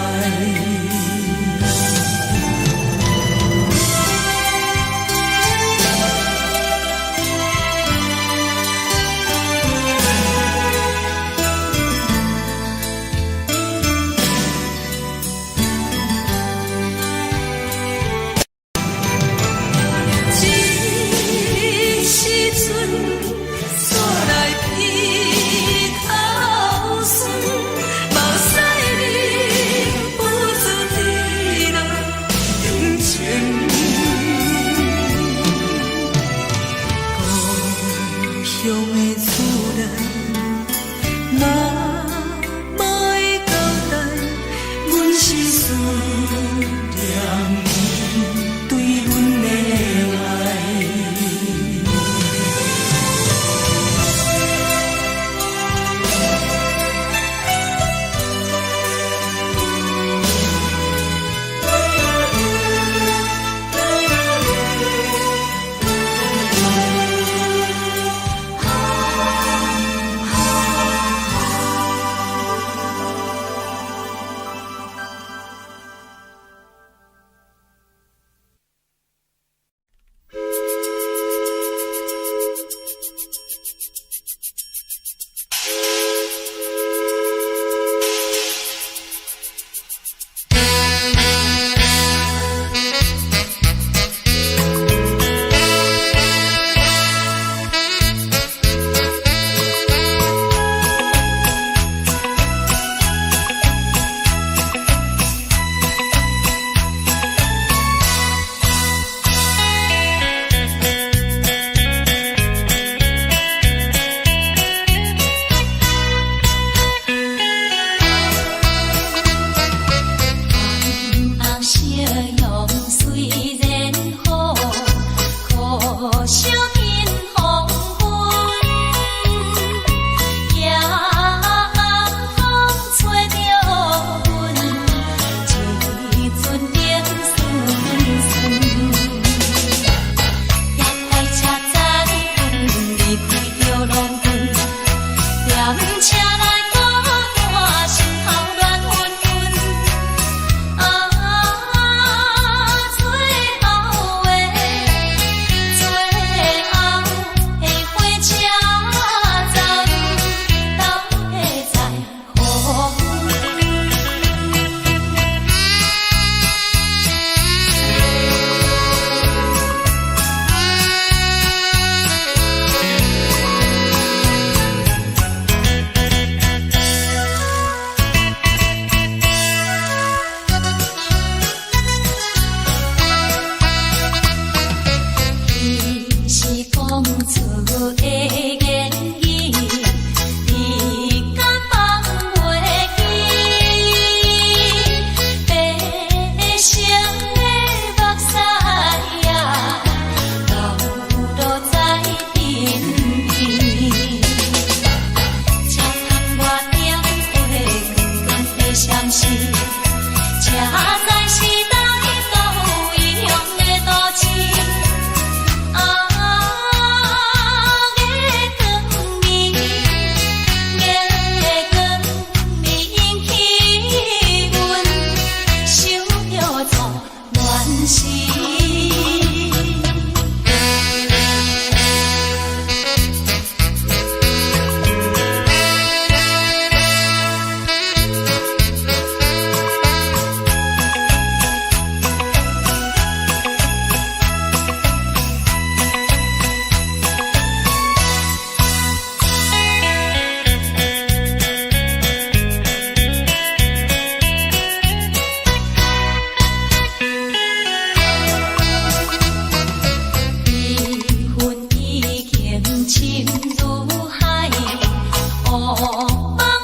夢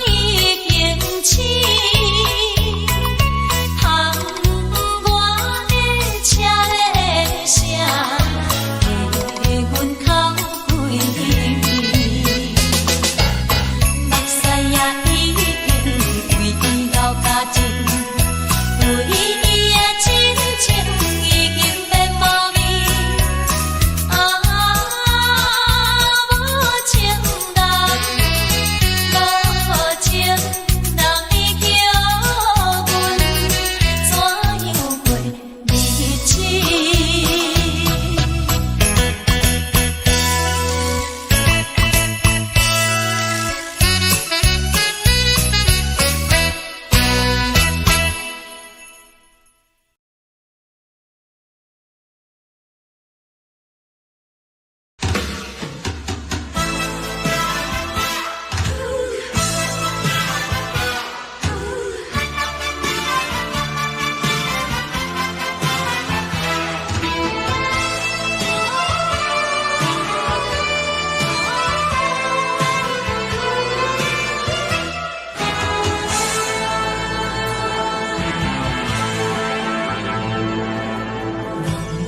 已經醒，窗外的車的聲，替阮哭規暝。目屎也已經規流甲盡，對伊的真情已經變無味。啊，無情人，無情人，你叫阮怎樣過日子？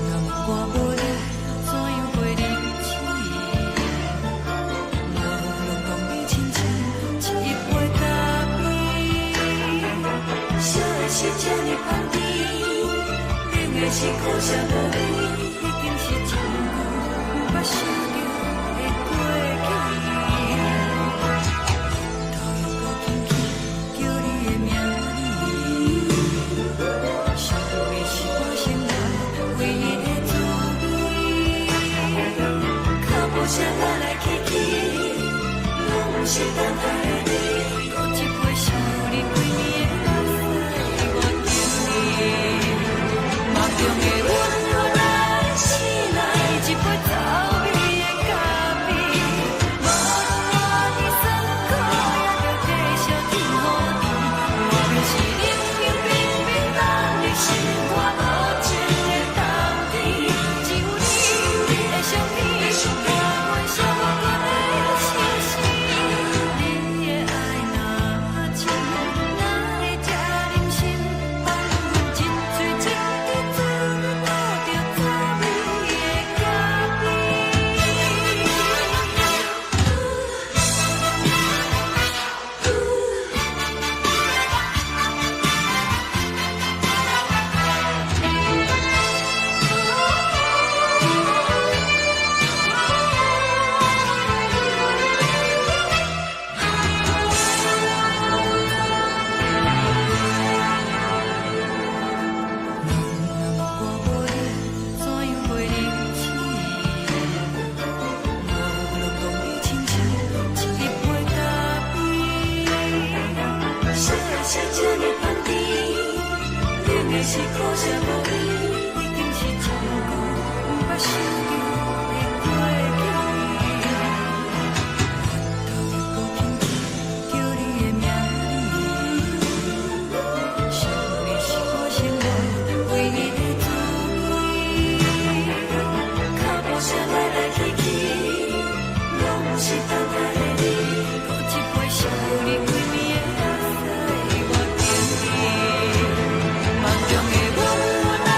人若我無你，怎樣過日子？無論講你親像一杯咖啡，燒的是這呢香甜，冷的是苦澀無味，已經是真久毋捌想著的過去。頭又閣輕輕叫你的名字，想你是我生活唯一的滋味。腳步聲來來去去，攏毋是等待的你。閣一杯想你規暝的目屎，我等你。夢中的阮來醒來，一杯走味的咖啡。無論活佇酸苦，也著繼續天雨甜。莫非是冷冷冰冰等你心肝無情的冬天？只有你的相片，伴阮寂寞的相思。你的愛若真，哪會這忍心放阮一喙一滴嘴吐著走味的咖啡？人若我無你，怎樣過日子？無論講你親像一杯咖啡，燒的是這呢香甜，冷的是苦澀無味，已經是真久毋捌想著的過去。頭又閣輕輕叫你的名字，想你是我生活唯一的滋味。腳步聲來來去去，攏毋是等待的你。閣一杯想你規暝的目屎，我等你。夢中的阮來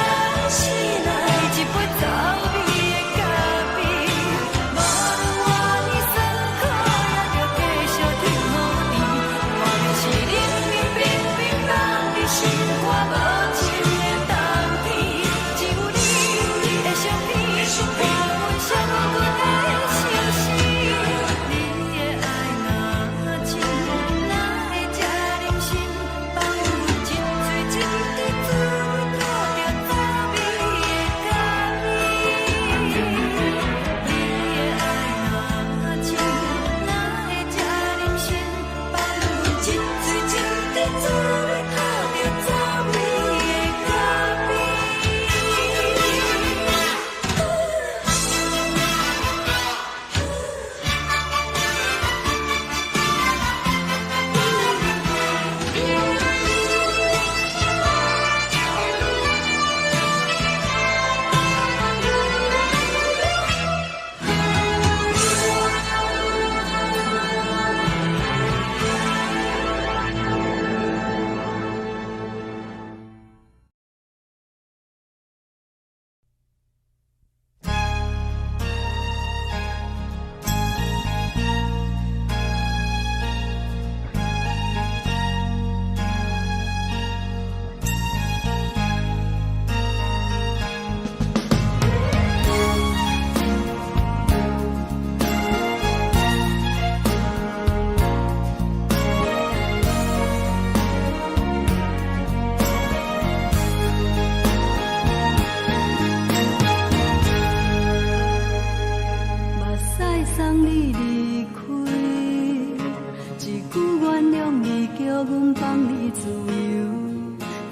阮放你自由。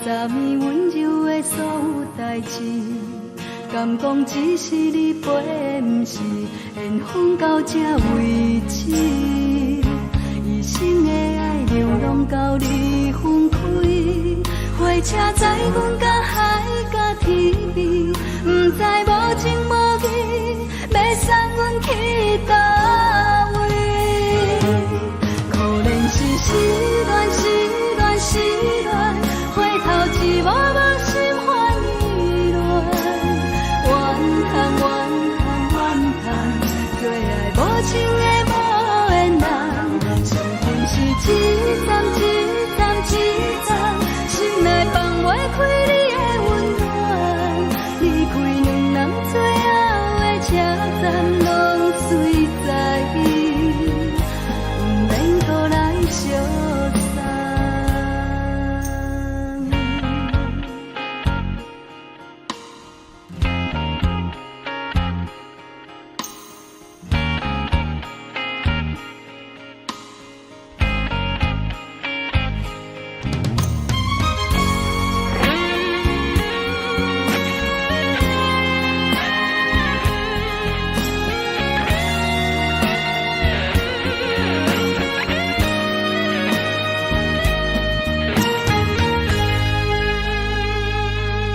昨暝温柔的所有代誌，敢講只是你陪，毋是緣分到這為止。一生的愛流浪到你分開，火車載阮到海角天邊，毋知無情無義，欲送阮去佗位。可憐是失戀，失戀，失戀，回頭一幕幕心煩意亂，怨嘆怨嘆怨嘆，做愛無情的無緣人，相逢是一站一站一站，心內放袂開你的溫暖，離開兩人最後的車站，攏隨在毋免閣來相送。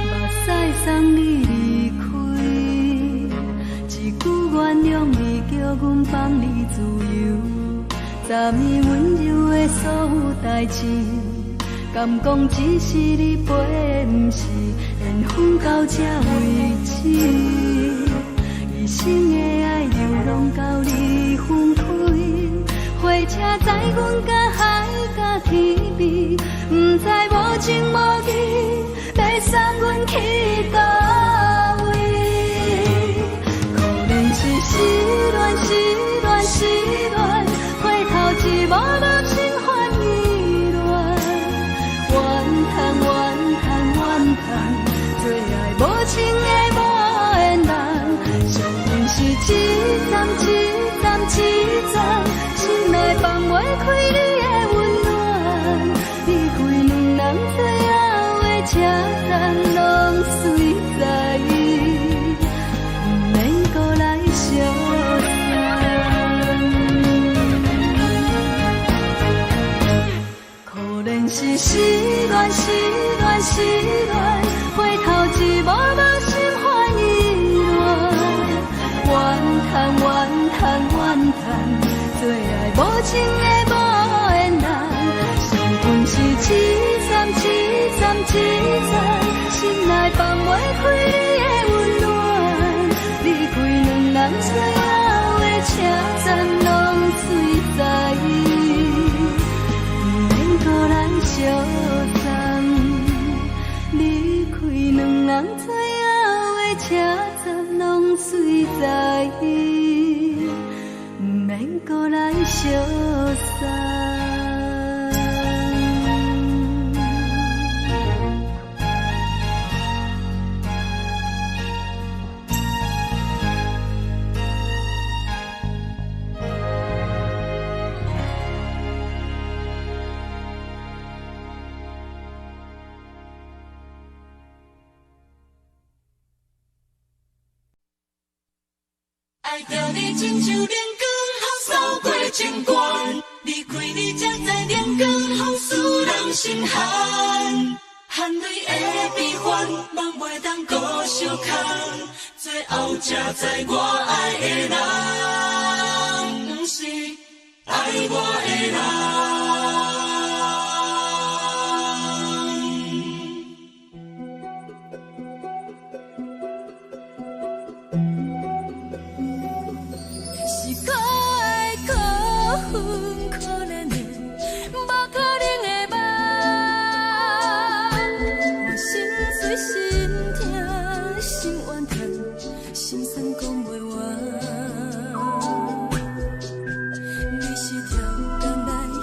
目屎送你離開，一句原諒你叫阮放你自由。昨暝溫柔的所有代誌，敢講只是你陪，毋是緣分到這為止。一生的愛流浪到你分開，火車載阮到海角天邊，毋知無情無義，欲送阮去佗位。可憐是失戀，失戀，失戀，回頭一幕幕心煩意亂，怨嘆怨嘆怨嘆，做愛無情的無緣人，相逢是一站一站一站，心內放袂開你的溫暖，離開兩人最後的車站，攏隨在毋免閣來相送。可憐是失戀，失戀，失戀，回頭一幕幕心煩意亂，怨嘆怨嘆怨嘆，做愛無情的無緣人，相逢是一站一站一站，心內放袂開你的溫暖，離開兩人最後的車站，攏隨在毋免閣來相送。離開兩人最後的車站，攏隨在毋免閣來相送。愛著你親像冷光予掃過情關，離開你才知冷光予使人心寒，含淚的悲歡，夢袂當閣相牽，最後才知我愛的人，毋是愛我的人。是可愛可恨可憐的，無可能的夢。我心碎心痛心怨嘆，心酸講袂完。你是超工來彼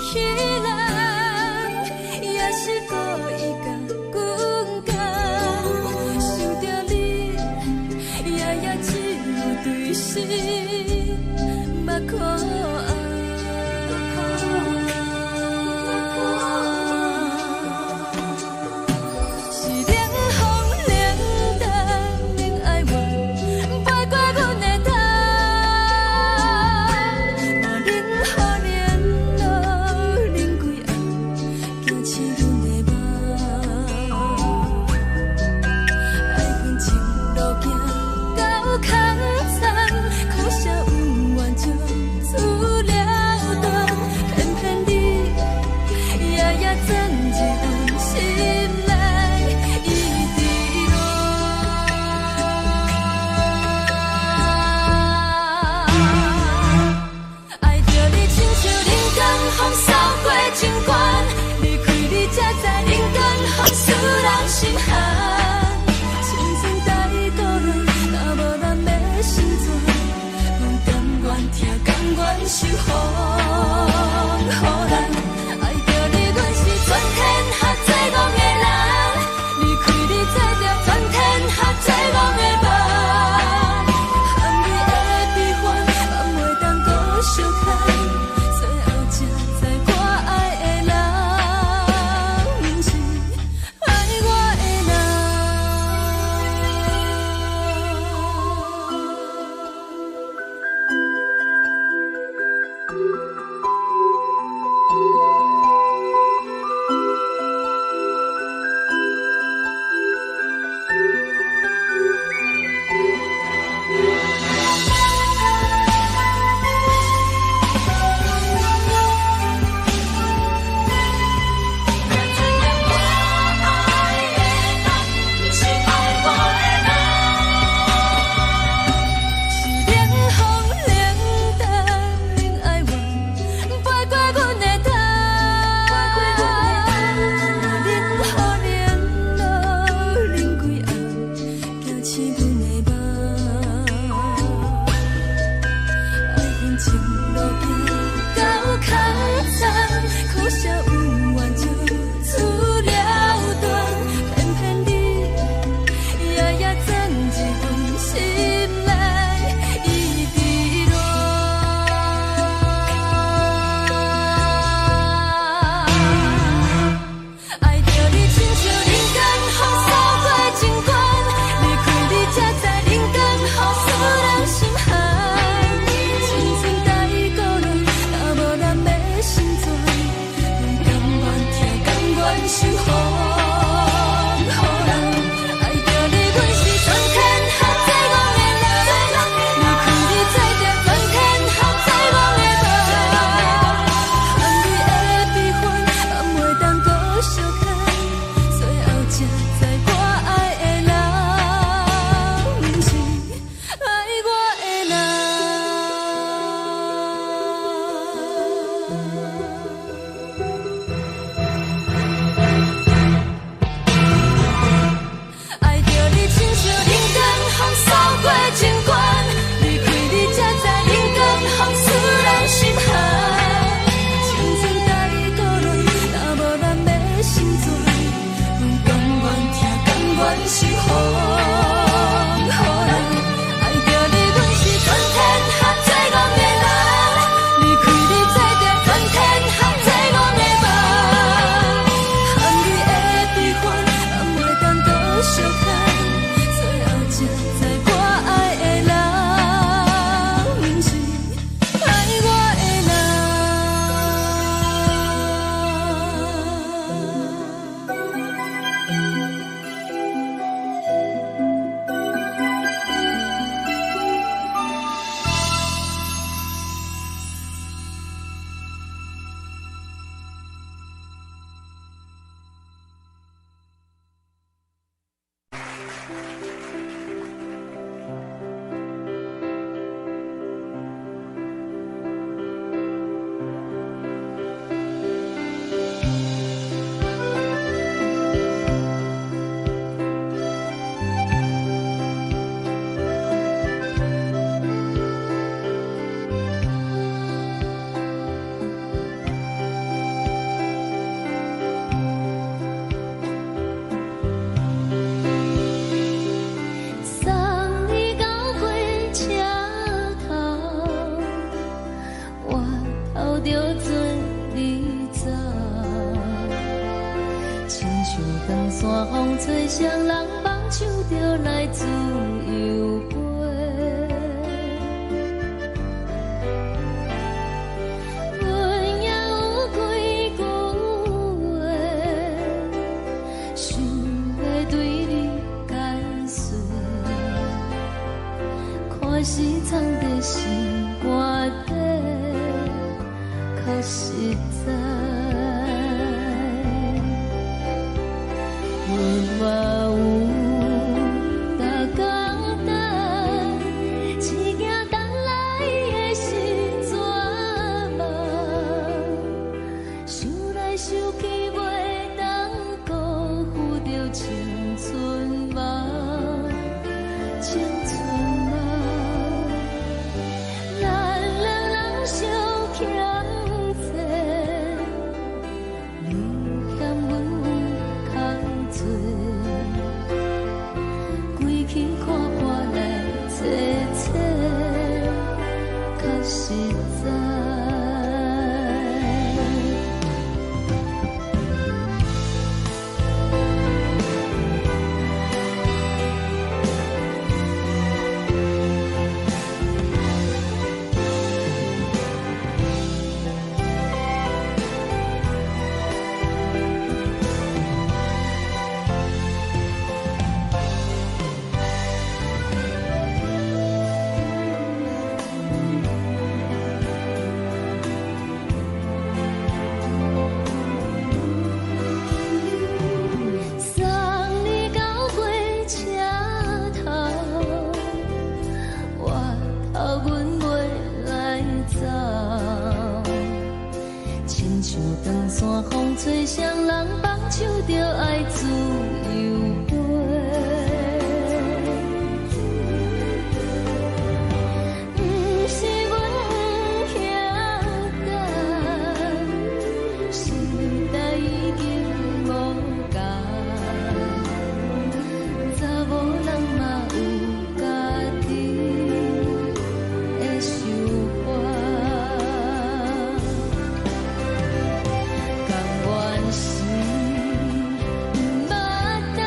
像風予人。愛著你，阮是全天下最戇的人。離開你，做著全天下最戇的夢。含淚的悲歡，嘛袂當閣相牽。最後才知我愛的人，毋是愛我的人。愛著你，親像冷光風掃過情關，離開你才知冷光風使人心寒。青春甲你討論，若無咱欲生存，阮甘願疼，甘願受風予人。愛著你，阮是全天下最戇的人，離開你做著全天下最戇的夢。含淚的悲歡，嘛袂當閣相牽。最後才知我愛的人，毋是愛我的人。送你到火車頭，我頭著做你走。親像長山風吹，誰人放手就來自由飛。阮也有幾句話，想欲對你解說，看是藏佇心肝底，較實在。阮嘛有逐工等，只驚等來的是绝望。想來想去，袂當辜負著青春夢，青春夢。咱兩人相欠債，你欠阮空濟，規氣看破來找找，較實在。送你到火車頭，我頭阮袂來走。親像長山風吹，誰人放手就愛自由飛。毋是阮不曉等，時代已經無仝，查某人嘛有家己的想法。甘願是毋捌等，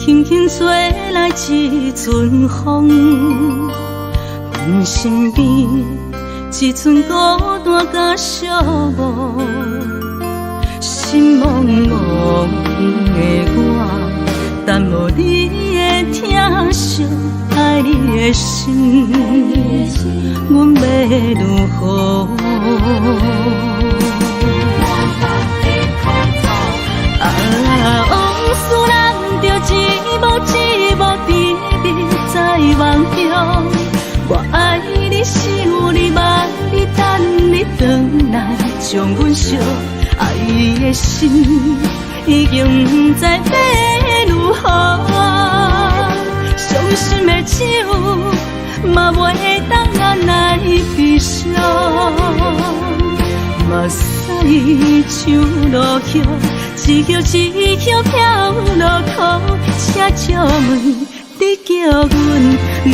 輕輕吹來一陣風，阮身邊一陣孤單佮寂寞，心茫茫的我，等無你的疼惜，愛你的心，阮欲如何？啊，往事難著一幕一幕甜蜜在夢中，我愛你，想你，望你，等你轉來，將阮惜愛的心已經毋知欲如何，傷心的酒嘛袂當來悲傷，目屎像落雨，一葉一葉飄落苦，請借問你叫阮欲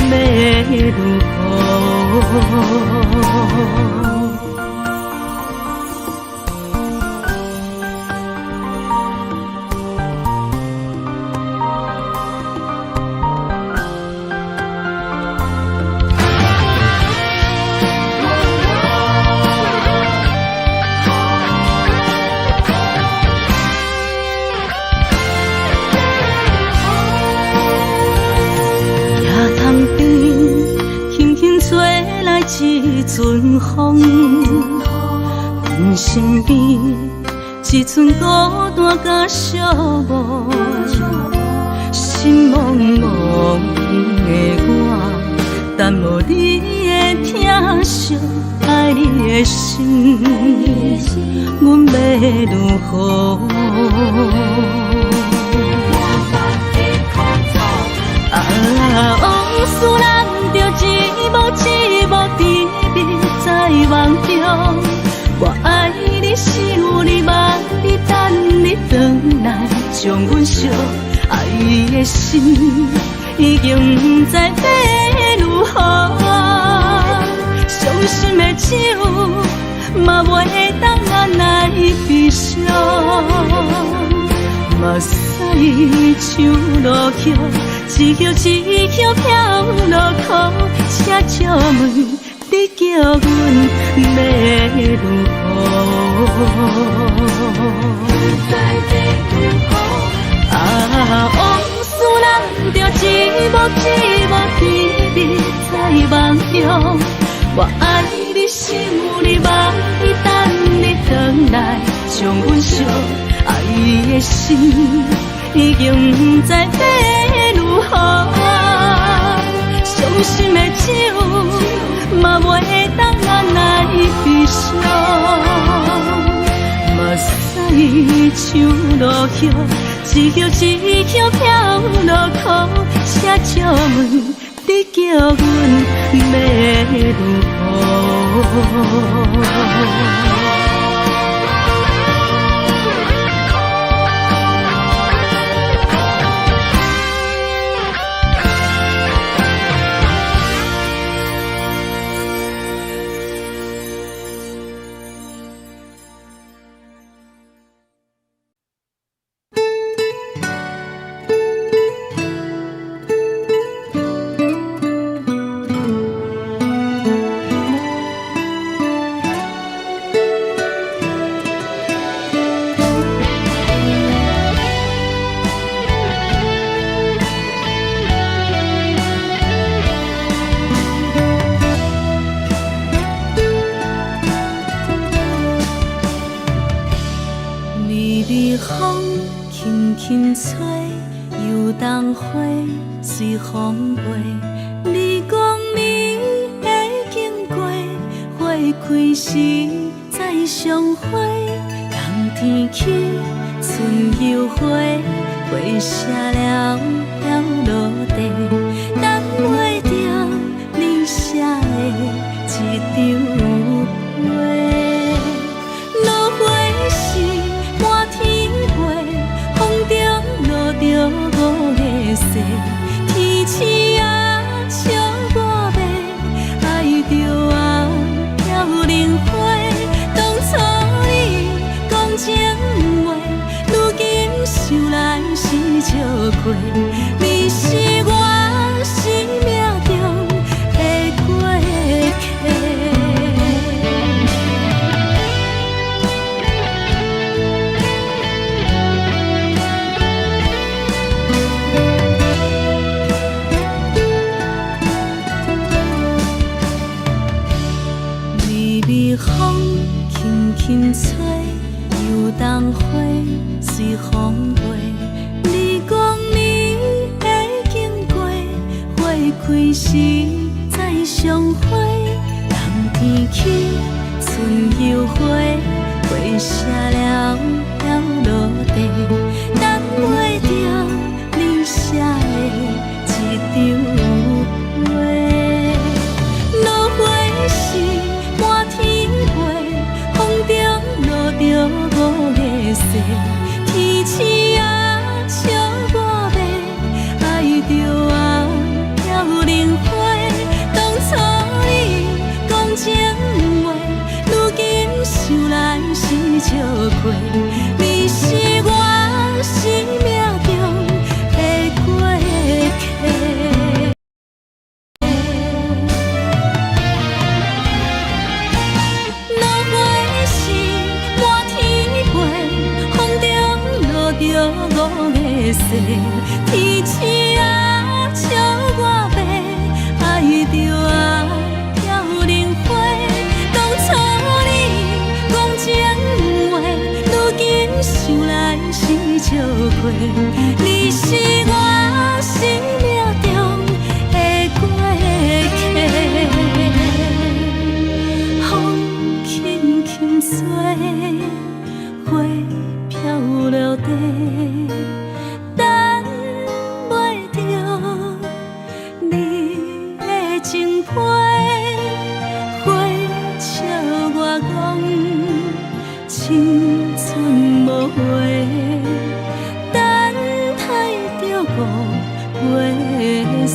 如何？一陣風，阮身邊一陣孤單佮寂寞，心茫茫的我，等無你的疼惜，愛你的心，阮欲如何？啊，往事難著一幕一幕甜蜜在夢中，我愛你，想你，望你，等你轉來，將阮惜愛的心已經毋知欲如何，傷心的酒嘛袂當來悲傷，目屎像落雨，一葉一葉飄落苦，請借問你叫阮欲如何？啊，往事難著一幕一幕甜蜜在夢中，我愛你，想你，望你，等你轉來，將阮惜愛的心已經毋知欲如何，傷心的酒嘛袂當來悲傷，目屎像落雨，一葉一葉飄落苦，請借問你叫阮欲如何？微微風輕輕吹，油桐花隨風飛。你講你會經過，花開時再相會。冬天起，春又回，花謝了飘落地，等袂著你寫的這張批。落花是滿天飛，風中落著五个雪，天鼠仔笑我欲愛著啊飘零花。當初你講情話，如今想來是笑虧。時再相會，冬天起春又回，花謝了了落地，等袂著你寫的這張批。落花時滿天飛，風中落著五个誓，天星啊笑我欲，愛著啊飄零花。當初你講情話，如今想來是笑話。你是我生命中的過客。落花時滿天飛，風中落著五个誓，天星啊笑我欲，愛著啊飄零花。當初你講情話，如今想來是笑話。你是我生命中的過客。風輕輕吹，花飄落地，等袂著你的情批。花笑我講青春無話，等待著五月雪。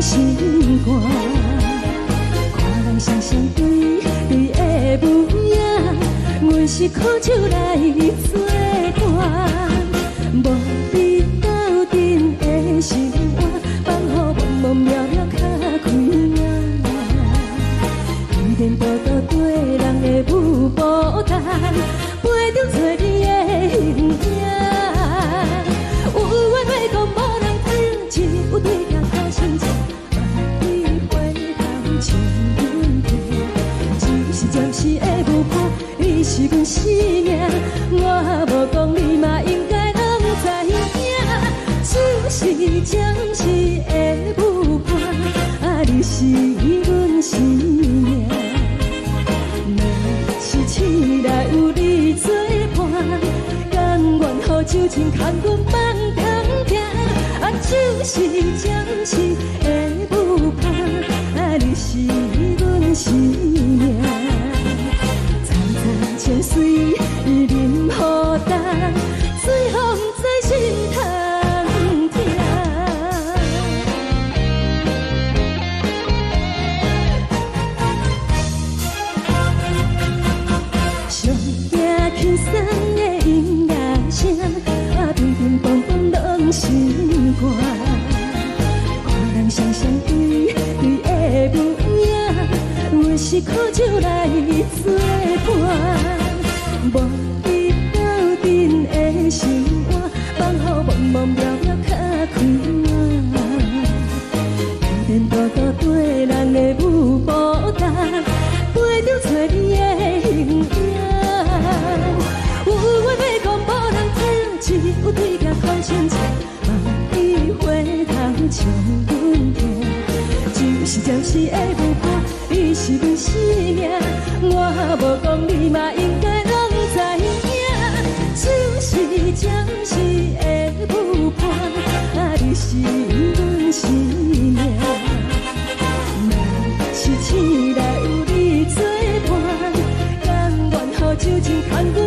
心肝。看人双雙對對的舞影，阮是苦酒來做伴，無比鬥陣的心肝，放予茫茫渺渺較開眼。天多多對人的舞步單，陪著找你的形影。有緣話講無人知，只有對鏡苦心情，萬里回頭笑阮聽。只是暫時的舞伴，你是阮生命，我無講你嘛應該攏知影。只是暫時的舞伴，啊，你是阮生命。若是醒來有你做伴，甘願予酒精牽阮放長行。啊，只是暫時的舞伴，啊，你是阮生命。層層清水啉予干，水予毋知心通疼。上驚輕鬆的音樂聲，啊，乒乒乓乓攏心肝。看人雙雙對對的舞影，阮是苦酒來做伴，無比鬥陣的生活，放予茫茫渺渺較開眼。天多多對人的舞步單，陪著找你的形影。有緣欲講無人知，只有對鏡苦心情，萬里回頭笑阮聽。只是暫時的舞伴，你是阮生命，我無講你嘛應該攏知影。只是暫時的舞伴，啊，你是阮生命。若是醒來有你做伴，甘願予酒精牽阮